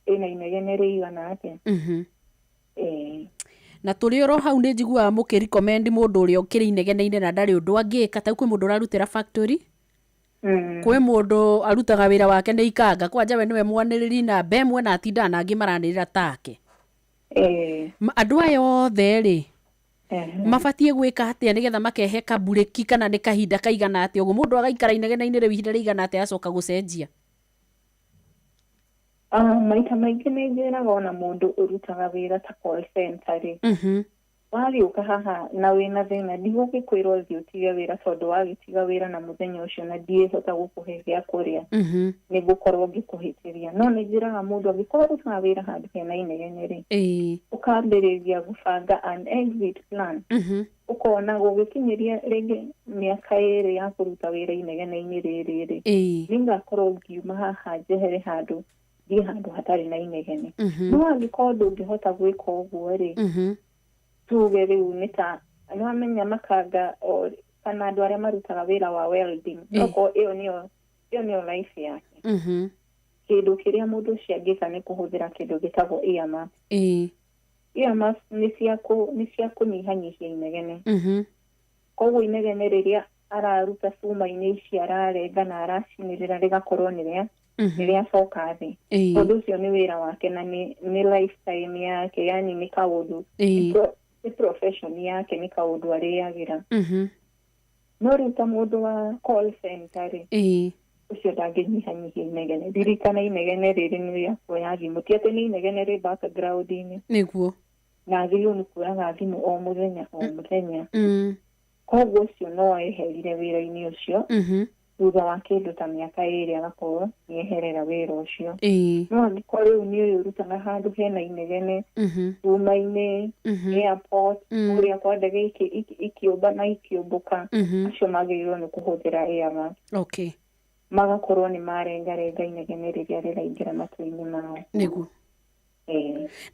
inegene rĩigana atĩa. Na tũrĩ oro hau nĩ njiguaga mũkĩ-recommend mũndũ ũrĩa ũkĩrĩ inegene-inĩ na ndarĩ ũndũ angĩka. Ta kwĩ mũndũ ũrarutĩra factory, kwĩ mũndũ arutaga wĩra wake nĩ ikanga, kwanja we nĩwe mwanĩrĩri namba ĩmwe na atindaga na angĩ maranĩrĩra take. Andũ aya othe rĩ, mabatiĩ gwĩka atĩa nĩgetha makehe kaburĩki, kana nĩ kahinda kaigana atĩa ũguo mũndũ agaikara inegene-inĩ rĩu ihinda rĩigana atĩa acoka gũcenjia? Maita maingĩ nĩ njĩraga ona mũndũ ũrutaga wĩra ta call center rĩ, wagĩũka haha na wĩna thĩna, ndigũgĩkwĩra ũthiĩ ũtige wĩra, tondũ wagĩtiga wĩra na mũthenya ũcio na ndiĩhota gũkũhe gĩa kũrĩa, nĩ ngũkorwo ngĩkũhĩtĩria. No nĩ njĩraga mũndũ angĩkorwo ũrutaga wĩra handũ hena inegene rĩ, ũkambĩrĩria gũbanga an exit plan. Ũkona gũgĩkinyĩria rĩngĩ mĩaka 2 ya kũruta wĩra inegene-inĩ rĩrĩ rĩ, nĩngakorwo ngiuma haha njehere handũ thiĩ handũ hatarĩ na inegene. No angĩkorwo ndũngĩhota gwĩka ũguo rĩ, tuge rĩu nĩ ta nĩwamenya makanga kana andũ arĩa marutaga wĩra wa welding, okorwo ĩyo nĩyo life yake, kĩndũ kĩrĩa mũndũ ũcio angĩka nĩ kũhũthĩra kĩndũ gĩtagwo earmuffs. Earmuffs nĩ cia kũnyihanyihia inegene. Koguo inegene rĩrĩa araruta cuma-inĩ ici ararenga na aracinĩrĩra rĩgakorwo nĩ rĩacoka thĩ. Tondũ ũcio nĩ wĩra wake na nĩ lifetime yake, yani nĩ kaũndũ, nĩ profession yake, nĩ kaũndũ arĩagĩra. No rĩu ta mũndũ wa call center rĩ, ũcio ndangĩnyihanyihia inegene. Ririkana inegene rĩrĩ nĩ rĩa kuoya thimũ, ti atĩ nĩ inegene rĩ background-inĩ. Na agĩrĩirwo nĩ kuoyaga thimũ o mũthenya o mũthenya. Koguo ũcio no eherire wĩra-inĩ ũcio thutha wa kĩndũ ta mĩaka 2 agakorwo nĩeherera wĩra ũcio. No angĩkorwo rĩu nĩ ũyũ ũrutaga handũ hena inegene, cuma-inĩ, airport, kũrĩa kwa ndege ikĩũmba na ikĩũmbũka, acio magĩrĩirwo nĩ kũhũthĩra earmuffs. Magakorwo nĩ marengarenga inegene rĩrĩa rĩraingĩra matũ-inĩ mao.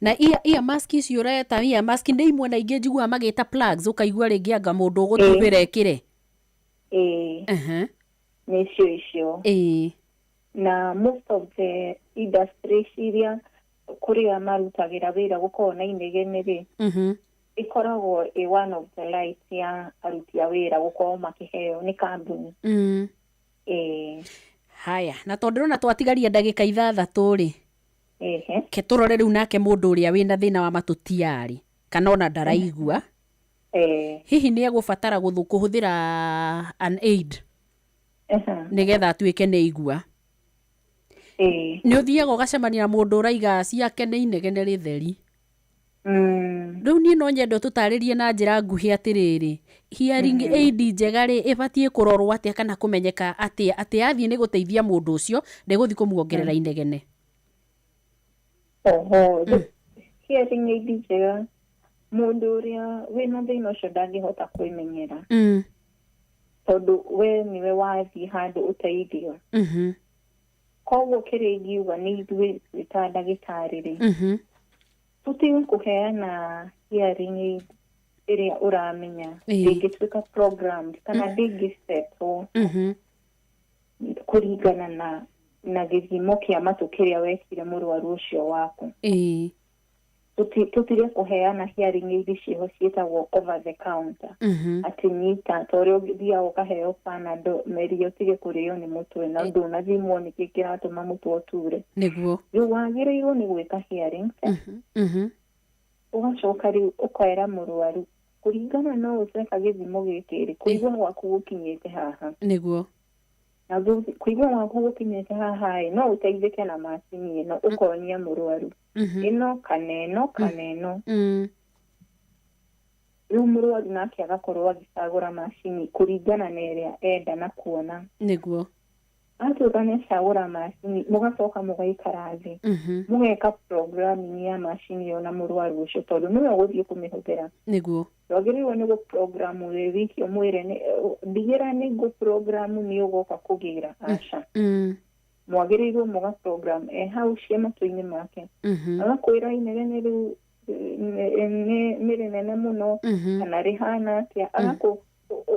Na ear mask icio ũreta ear mask nĩ imwe na ingĩ njiguaga magĩta plugs, ũkaigua rĩngĩ anga mũndũ ũgũtubĩra ĩkĩre. Nĩcio icio. Na most of the industries iria kũrĩa marutagĩra wĩra gũkorwo na inegene rĩ, ĩkoragwo ĩ one of the rights ya aruti a wĩra gũkorwo makĩheo nĩ kambuni. Haya, na tondũ ndĩrona twatigaria ndagĩka 6 rĩ, ke tũrore rĩu nake mũndũ ũrĩa wĩna thĩna wa matũ tiarĩ kana ona ndaraigua, hihi nĩ egũbatara kũhũthĩra an aid nĩgetha atuĩke nĩ aigua? Nĩ ũthiaga ũgacemania na mũndũ ũraiga ciake nĩ inegene rĩtheri. Rĩu niĩ no nyende ũtũtarĩrie na njĩra nguhĩ atĩrĩrĩ, hearing aid njega rĩ, ĩbatiĩ kũrorwo atĩa kana kũmenyeka atĩa atĩ yathiĩ nĩ gũteithia mũndũ ũcio, ndĩgũthiĩ kũmuongerera inegene? Oho, hearing aid njega, mũndũ ũrĩa wĩna thĩna ũcio ndangĩhota kwĩmenyera, tondũ we nĩwe wathiĩ handũ ũteithio. Koguo kĩrĩa ingiuga nĩ ithuĩ twĩ ta ndagĩtarĩ rĩ, tũtige kũheana hearing aid ĩrĩa ũramenya ndĩngĩtuĩka programmed kana ndĩngĩsetwo kũringana na gĩthimo kĩa matũ kĩrĩa wekire mũrwaru ũcio waku. Tũtige kũheana hearing aid ciĩho ciĩtagwo over the counter, atĩ nyita ta ũrĩa ũthiaga ũkaheo Panadol, meria ũtige kũrĩo nĩ mũtwe, na ndũnathimwo nĩkĩ kĩratũma mũtwe ũture. Rĩu wagĩrĩirwo nĩ gwĩka hearing test, ũgacoka rĩu ũkoera mũrwaru, kũringana na ũũ tweka gĩthimo gĩkĩ rĩ, kũigua gwaku gũkinyĩte haha. Na kũigua gwaku gũkinyĩte haha ĩ, no ũteithĩke na macini ĩno, ũkonia mũrwaru ĩno kana ĩno kana ĩno. Rĩu mũrwaru nake agakorwo agĩcagũra macini kũringana na ĩrĩa enda na kuona. Atuĩka nĩ acagũra macini, mũgacoka mũgaikara thĩ, mũgeka programming ya macini ĩyo na mũrwaru ũcio, tondũ nĩwe ũgũthiĩ kũmĩhũthĩra. Ndwagĩrĩirwo nĩ gũprogramu wĩ wiki, ũmwĩre ndigĩra nĩ ngũprogramu, nĩ ũgoka kũgĩra, aca. Mwagĩrĩirwo mũgaprogram e hau ciĩ matũ-inĩ make, agakwĩra inegene rĩu nĩ rĩnene mũno kana rĩhana atĩa, agakũ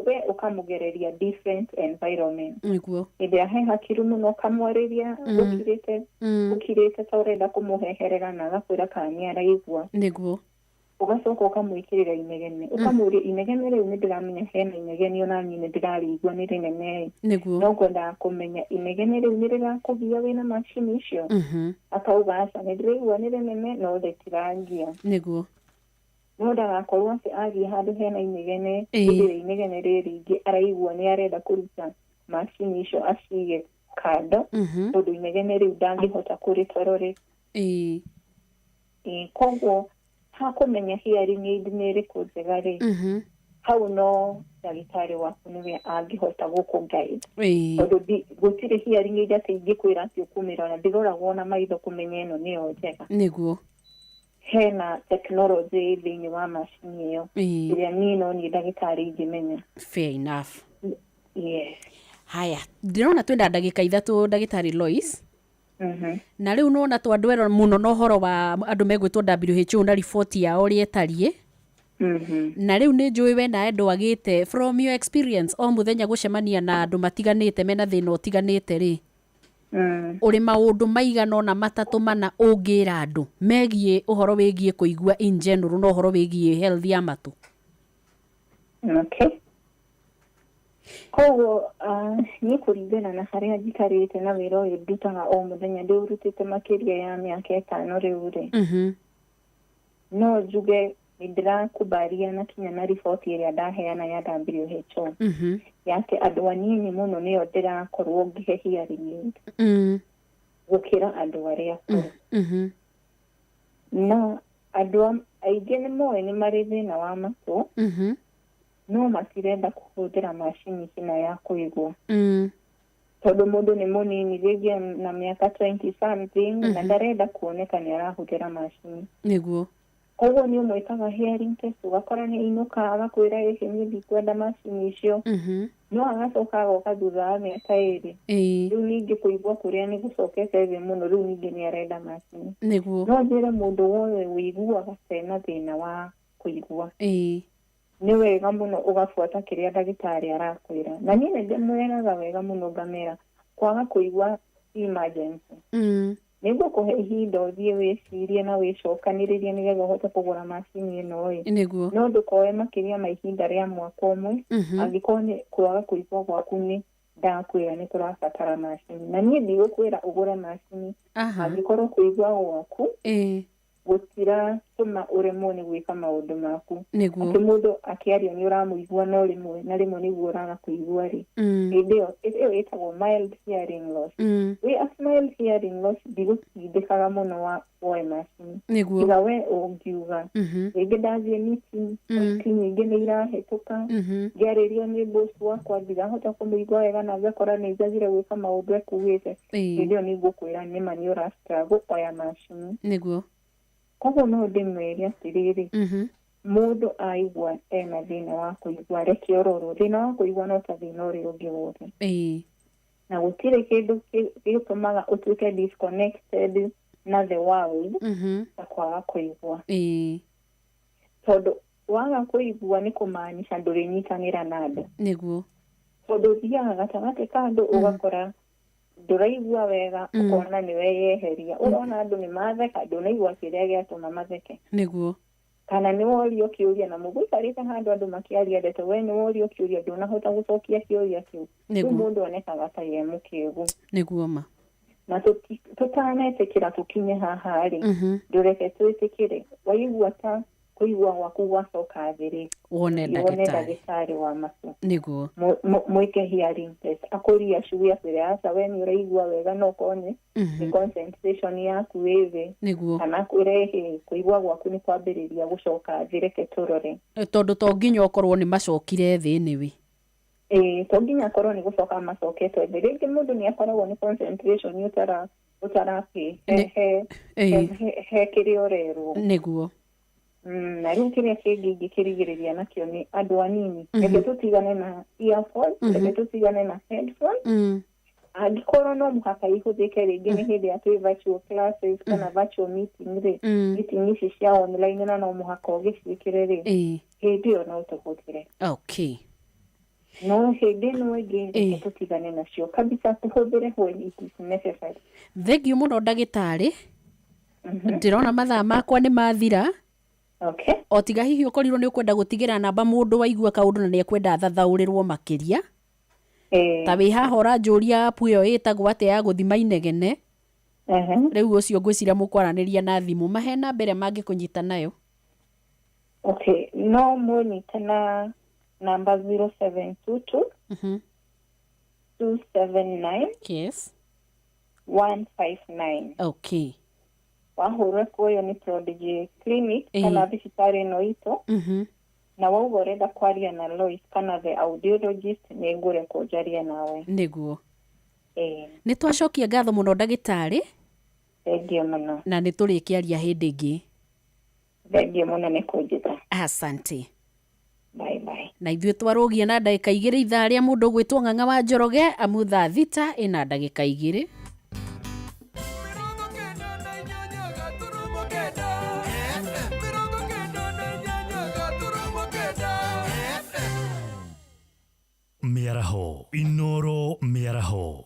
we ũkamũgereria different environment. Hĩndĩ ĩrĩa he hakiru mũno, ũkamwarĩria ũkirĩte, ũkirĩte ta ũrenda kũmũheherera, na agakwĩra kana nĩ araigua. Ũgacoka ũkamwĩkĩrĩra inegene, ũkamũria, inegene rĩu nĩ ndĩramenya hena inegene, ona niĩ nĩ ndĩrarĩigua nĩ rĩnene ĩ, no ngwendaga kũmenya inegene rĩu nĩ rĩrakũgia wĩna macini icio. Akauga, aca, nĩ ndĩraigua nĩ rĩnene no rĩtirangia. No ndagakorwo atĩ athiĩ handũ hena inegene, hĩndĩ ĩrĩa inegene rĩ rĩingĩ, araigua nĩ arenda kũruta macini icio acige kando, tondũ inegene rĩu ndangĩhota kũrĩtororate. Ĩĩ, koguo hakũmenya hearing aid nĩ ĩrĩkũ njega rĩ, hau no ndagĩtarĩ waku nĩwe angĩhota gũkũ guide, tondũ gũtirĩ hearing aid atĩ ingĩkwĩra atĩ ũkũmĩrora, ndĩroragwo na maitho kũmenya ĩno nĩyo njega. Hena tekinoronjĩ thĩinĩ wa macini ĩyo ĩrĩa niĩ no niĩ ndagĩtarĩ ingĩmenya. Fair enough. Yes. Haya, ndĩrona twĩna ndagĩka 3, ndagĩtarĩ Lois. Na rĩu nona twandwero mũno na ũhoro wa andũ megwĩtwo WHO na riboti yao ũrĩa ĩtariĩ. Na rĩu nĩ njũĩ we nawe ndwagĩte, from your experience, o mũthenya gũcemania na andũ matiganĩte mena thĩna ũtiganĩte rĩ, ũrĩ maũndũ maigana ũna, matatũ, mana ũngĩra andũ megiĩ ũhoro wĩgiĩ kũigua in general na ũhoro wĩgiĩ health ya matũ? Okay. Koguo niĩ kũringana na harĩa njikarĩte na wĩra ũyũ ndutaga o mũthenya, ndĩũrutĩte makĩria ya mĩaka 5 rĩu rĩ, no njuge nĩ ndĩrakubaria na kinya na riboti ĩrĩa ndaheana ya WHO, ya atĩ andũ anini mũno nĩo ndĩrakorwo ngĩhe hearing aid gũkĩra andũ arĩa akũrũ. Na andũ aingĩ nĩ moĩ nĩ marĩ thĩna wa matũ, no matirenda kũhũthĩra macini ĩno ya kũigua, tondũ mũndũ nĩ mũnini, rĩngĩ na mĩaka 20 something, na ndarenda kuoneka nĩ arahũthĩra macini. Koguo nĩ ũmwĩkaga hearing test, ũgakora nĩ ainũka agakwĩra, ĩhĩ, niĩ ndikwenda macini icio, no agacoka agoka thutha wa mĩaka 2, rĩu ningĩ kũigua kũrĩa nĩ gũcokete thĩ mũno, rĩu ningĩ nĩ arenda macini. No njĩre mũndũ wothe wĩiguaga tena thĩna wa kũigua, nĩ wega mũno ũgabuata kĩrĩa ndagĩtarĩ arakwĩra. Na niĩ nĩ ndĩmwĩraga wega mũno, ngamera kwaga kũigua ti emergency. Nĩguo kũhe ihinda ũthiĩ wĩcirie na wĩcokanĩrĩrie nĩgetha ũhote kũgũra macini ĩno ĩ, no ndũkoe makĩria ma ihinda rĩa mwaka ũmwe, angĩkorwo nĩ kwaga kũigua gwaku nĩ ndakwĩra nĩ kũrabatara macini. Na niĩ ndigũkwĩra ũgũre macini angĩkorwo kũigua gwaku gũtiratũma ũremwo nĩ gwĩka maũndũ maku, atĩ mũndũ akĩaria nĩ ũramũigua, no rĩmwe na rĩmwe nĩguo ũraga kũigua rĩ, hĩndĩ ĩyo ĩtagwo mild hearing loss. Wĩ at mild hearing loss, ndigũtindĩkaga mũno wa woe macini, tiga we ũngiuga, rĩngĩ ndathiĩ meeting, meeting nyingĩ nĩ irahĩtũka, ngĩarĩrio nĩ boss wakwa ndirahota kũmũigua wega, na ngakora nĩ njagire gwĩka maũndũ ekugĩte, hĩndĩ ĩyo nĩ ngũkwĩra nĩma nĩ ũra struggle, oya macini. Koguo no ndĩmwĩre atĩrĩrĩ, mũndũ aigua ena thĩna wa kũigua, reke ororwo. Thĩna wa kũigua no ta thĩna ũrĩa ũngĩ wothe, na gũtirĩ kĩndũ gĩtũmaga ũtuĩke disconnected na the world ta kwaga kũigua, tondũ waga kũigua nĩ kũmaanisha ndũrĩnyitanĩra na andũ, tondũ ũthiaga gatagatĩ ka andũ ũgakora Ndũraigua wega, ũkona nĩ weyeheria, ũrona andũ nĩ matheka, ndũnaigua kĩrĩa gĩatũma matheke. Kana nĩ worio kĩũria na mũgũikarĩte handũ andũ makĩaria ndeto, we nĩ worio kĩũria ndũnahota gũcokia kĩũria kĩu. Rĩu mũndũ onekaga ta ye mũkĩgu. Nĩguo ma. Na tũtanetĩkĩra tũkinye haha rĩ, ndũreke twĩtĩkĩre. Waigua ta kũigua gwaku gwacoka thĩ rĩ, wone ndagĩtarĩ wa matũ. Mwĩke hearing test, akũria cue akwĩre aca we nĩ ũraigua wega, no korwo nĩ concentration yaku ĩ thĩ. Kana akwĩre hĩ kũigua gwaku nĩ kwambĩrĩria gũcoka thĩ, reke tũrore. Tondũ to nginya ũkorwo nĩ macokire thĩ anyway. Ĩĩ, to nginya akorwo nĩ gũcoka macokete thĩ. Rĩngĩ mũndũ nĩ akoragwo nĩ concentration ũtarapĩ he kĩrĩa ũrerwo. Na rĩu kĩrĩa kĩngĩ ingĩkĩrigĩrĩria nakĩo nĩ andũ anini. Reke tũtigane na earphone, reke tũtigane na headphone. Angĩkorwo no mũhaka ihũthĩke rĩngĩ nĩ hĩndĩ ya twĩ virtual classes kana virtual meeting rĩ, meeting ici cia online na no mũhaka ũgĩciĩkĩre rĩ, hĩndĩ ĩyo no tũhũthĩre. No hĩndĩ ĩno ĩngĩ reke tũtigane nacio kabisa, tũhũthĩre when it is necessary. Thengiũ mũno ndagĩtarĩ. Ndĩrona mathaa makwa nĩ mathira. O tiga hihi ũkorirwo nĩ ũkwenda gũtigĩra namba mũndũ waigua kaũndũ na nĩ ekwenda athathaũrĩrwo makĩria. Ta wĩ haha ũranjũria app ĩyo ĩtagwo atĩa ya gũthima inegene. Rĩu ũcio ngwĩciria mũkwaranĩria na thimũ. Mahe namba ĩrĩa mangĩkũnyita nayo. Okay, no mũnyite na namba 0722 279 159. Wahũra kuoyo nĩ Prodigy Clinic kana thibitarĩ ĩno itũ. Na wauga ũrenda kwaria na Lois kana the audiologist, nĩ ngũrekwo njarie nawe. Nĩ twacokia ngatho mũno ndagĩtarĩ. Thengiũ mũno. Na nĩ tũrĩkĩaria hĩndĩ ĩngĩ. Thengiũ mũno nĩ kũnjĩta. Asante. Bye bye. Na ithuĩ twarũgia na ndagĩka 2 ithaa rĩa mũndũ ũgwĩtwo Ng'ang'a wa Njoroge, amu thaa 6 ĩna ndagĩka 2. Mĩaraho Inoro mĩaraho.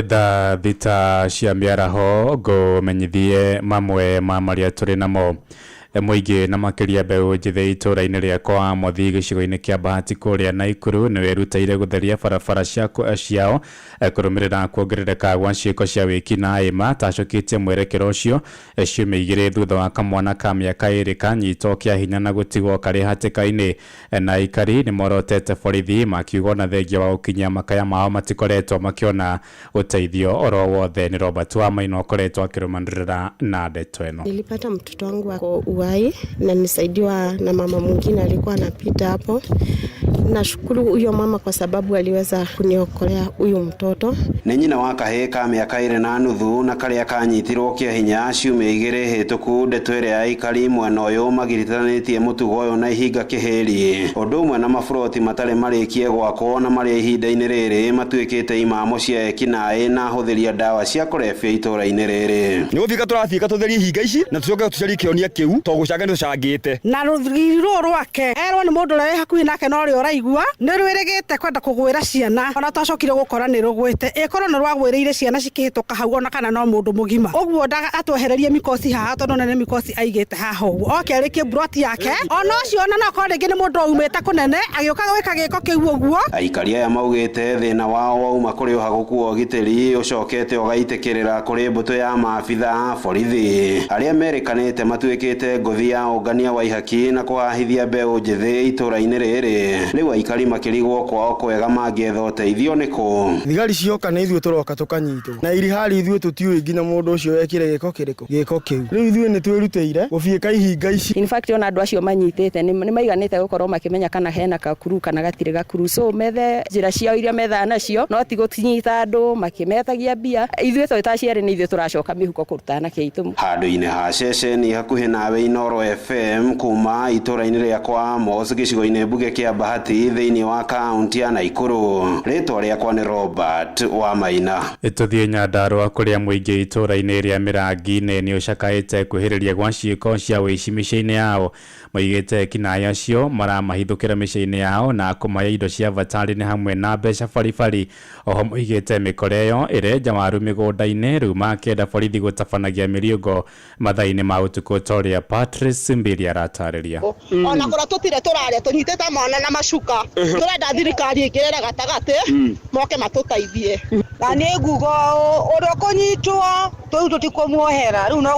Thaa 6 cia mĩaraho ngũmenyithie mamwe ma marĩa tũrĩ namo. Mũingĩ na makĩria mbeũ njĩthĩ itũũra-inĩ rĩa kwa Mothi gĩcigo-inĩ kĩa Bahati kũrĩa Naikuru nĩ wĩrutĩire gũtheria barabara ciao kũrũmĩrĩra kuongerereka gwa ciĩko cia wĩkinaĩ matacũkĩtie mwerekero ũcio ciumia 2 thutha wa kamwana ka mĩaka 2 kanyitwo kĩa hinya na gũtigwo karĩ hatĩka-inĩ. Na aikari nĩ morotete borithi makiuga ona thengia wa gũkinyia makaya mao matikoretwo makĩona ũteithio oro wothe. Nĩ Robert Wamaina ũkoretwo akĩrũmanĩrĩra na ndeto ĩno. Nilipata mtoto wangu ako uhai na nisaidiwa na mama mwingine alikuwa anapita hapo. Nashukuru huyo mama kwa sababu aliweza kuniokolea huyu mtoto. Nĩ nyina wa kahĩĩ ka mĩaka 2.5 na karĩa kanyitirwo kĩa hinya ciumia 2 hĩtũku. Ndeto ĩrĩa aikari mwena ũyũ magiritanĩtie mũtugo ũyũ na ihinga kĩhĩri, ũndũ ũmwe na maburoti matarĩ marĩkie gwakwo na marĩa ihinda-inĩ rĩrĩ matuĩkĩte imamo cia ekinaĩ na ahũthĩri a ndawa cia kũrebia itũũra-inĩ rĩrĩ. Nĩ gũthiĩka tũrathiĩka tũtherie ihinga ici na tũcoke tũcarie kĩhonia kĩu to gũcanga nĩ tũcangĩte. Na rũthiri rũrũ rwake erwo nĩ mũndũ ũrĩa wĩ hakuhĩ nake no ũrĩa ũraigua nĩ rwĩrĩgĩte kwenda kũgwĩra ciana, ona twacokire gũkora nĩ rũgwĩte, ĩkorwo nĩ rwagwĩrĩire ciana cikĩhĩtũka hau ona kana no mũndũ mũgima. Ũguo atwehererie mikosi haha tondũ nene mikosi aigĩte haha ũguo oke arĩkie mburoti yake, ona ũcio ona no akorwo rĩngĩ nĩ mũndũ aumĩte kũnene agĩũka gwĩka gĩko kĩu ũguo. Aikari aya maugĩte thĩna wao wauma kũrĩ ũhagũku wa ũgitĩri ũcokete ũgaitĩkĩrĩra kũrĩ mbũtũ ya maabitha a borithi arĩa merĩkanĩte matuĩkĩte ngũthi ya ũngania wa ihaki na kũhahithia mbeũ njĩthĩ itũũra-inĩ rĩrĩ. Rĩu aikari makĩrigwo kwao kwega mangĩetha ũteithio nĩ kũ. Thigari cioka nĩ ithuĩ tũroka tũkanyitwo na irihari ithuĩ tũtiũĩ nginya mũndũ ũcio wekire gĩko kĩrĩkũ gĩko kĩu. Rĩu ithuĩ nĩ twĩrutĩire gũbiĩka ihinga ici. In fact ona andũ acio manyitĩte nĩ maiganĩte gũkorwo makĩmenya kana hena gakuru kana gatirĩ gakuru, so methe njĩra ciao iria methaga nacio, no ti gũtinyita andũ makĩmetagia mbia. Ithuĩ twĩ ta aciari nĩ ithuĩ tũracoka mĩhuko kũruta anake aitũ. Handũ-inĩ ha ceceni hakuhĩ nawe Inoro FM kuma itũũra-inĩ rĩa kwa Amos gĩcigo-inĩ mbunge kĩa Bahati. Bahati thĩinĩ wa kaunti ya Naikuru. Rĩtwa rĩakwa nĩ Robert wa Maina. Tũthiĩ Nyandarũa kũrĩa mũingĩ itũũra-inĩ rĩa Mĩrangi-inĩ nĩ ũcakaĩte kwĩhĩrĩria gwa ciĩko cia ũici mĩciĩ-inĩ yao. Moigĩte ekinaĩ acio maramahithũkĩra mĩciĩ-inĩ yao na kũmaya indo cia bata nĩ hamwe na mbeca baribari. Oho moigĩte mĩkora ĩyo ĩrenja waru mĩgũnda-inĩ, rĩu makĩenda borithi gũtabanagia mĩriũngo mathaa-inĩ ma ũtukũ ta ũrĩa Patrice Mbiri aratarĩria. Ona kũrĩa tũtirĩ tũrarĩa tũnyitĩte mwana na macuka, tũrenda thirikari ĩngĩrĩre gatagatĩ moke matũteithie. Na nĩ nguga ũũ, ũrĩa ũkũnyitwo tũu tũtikũmuohera rĩu no.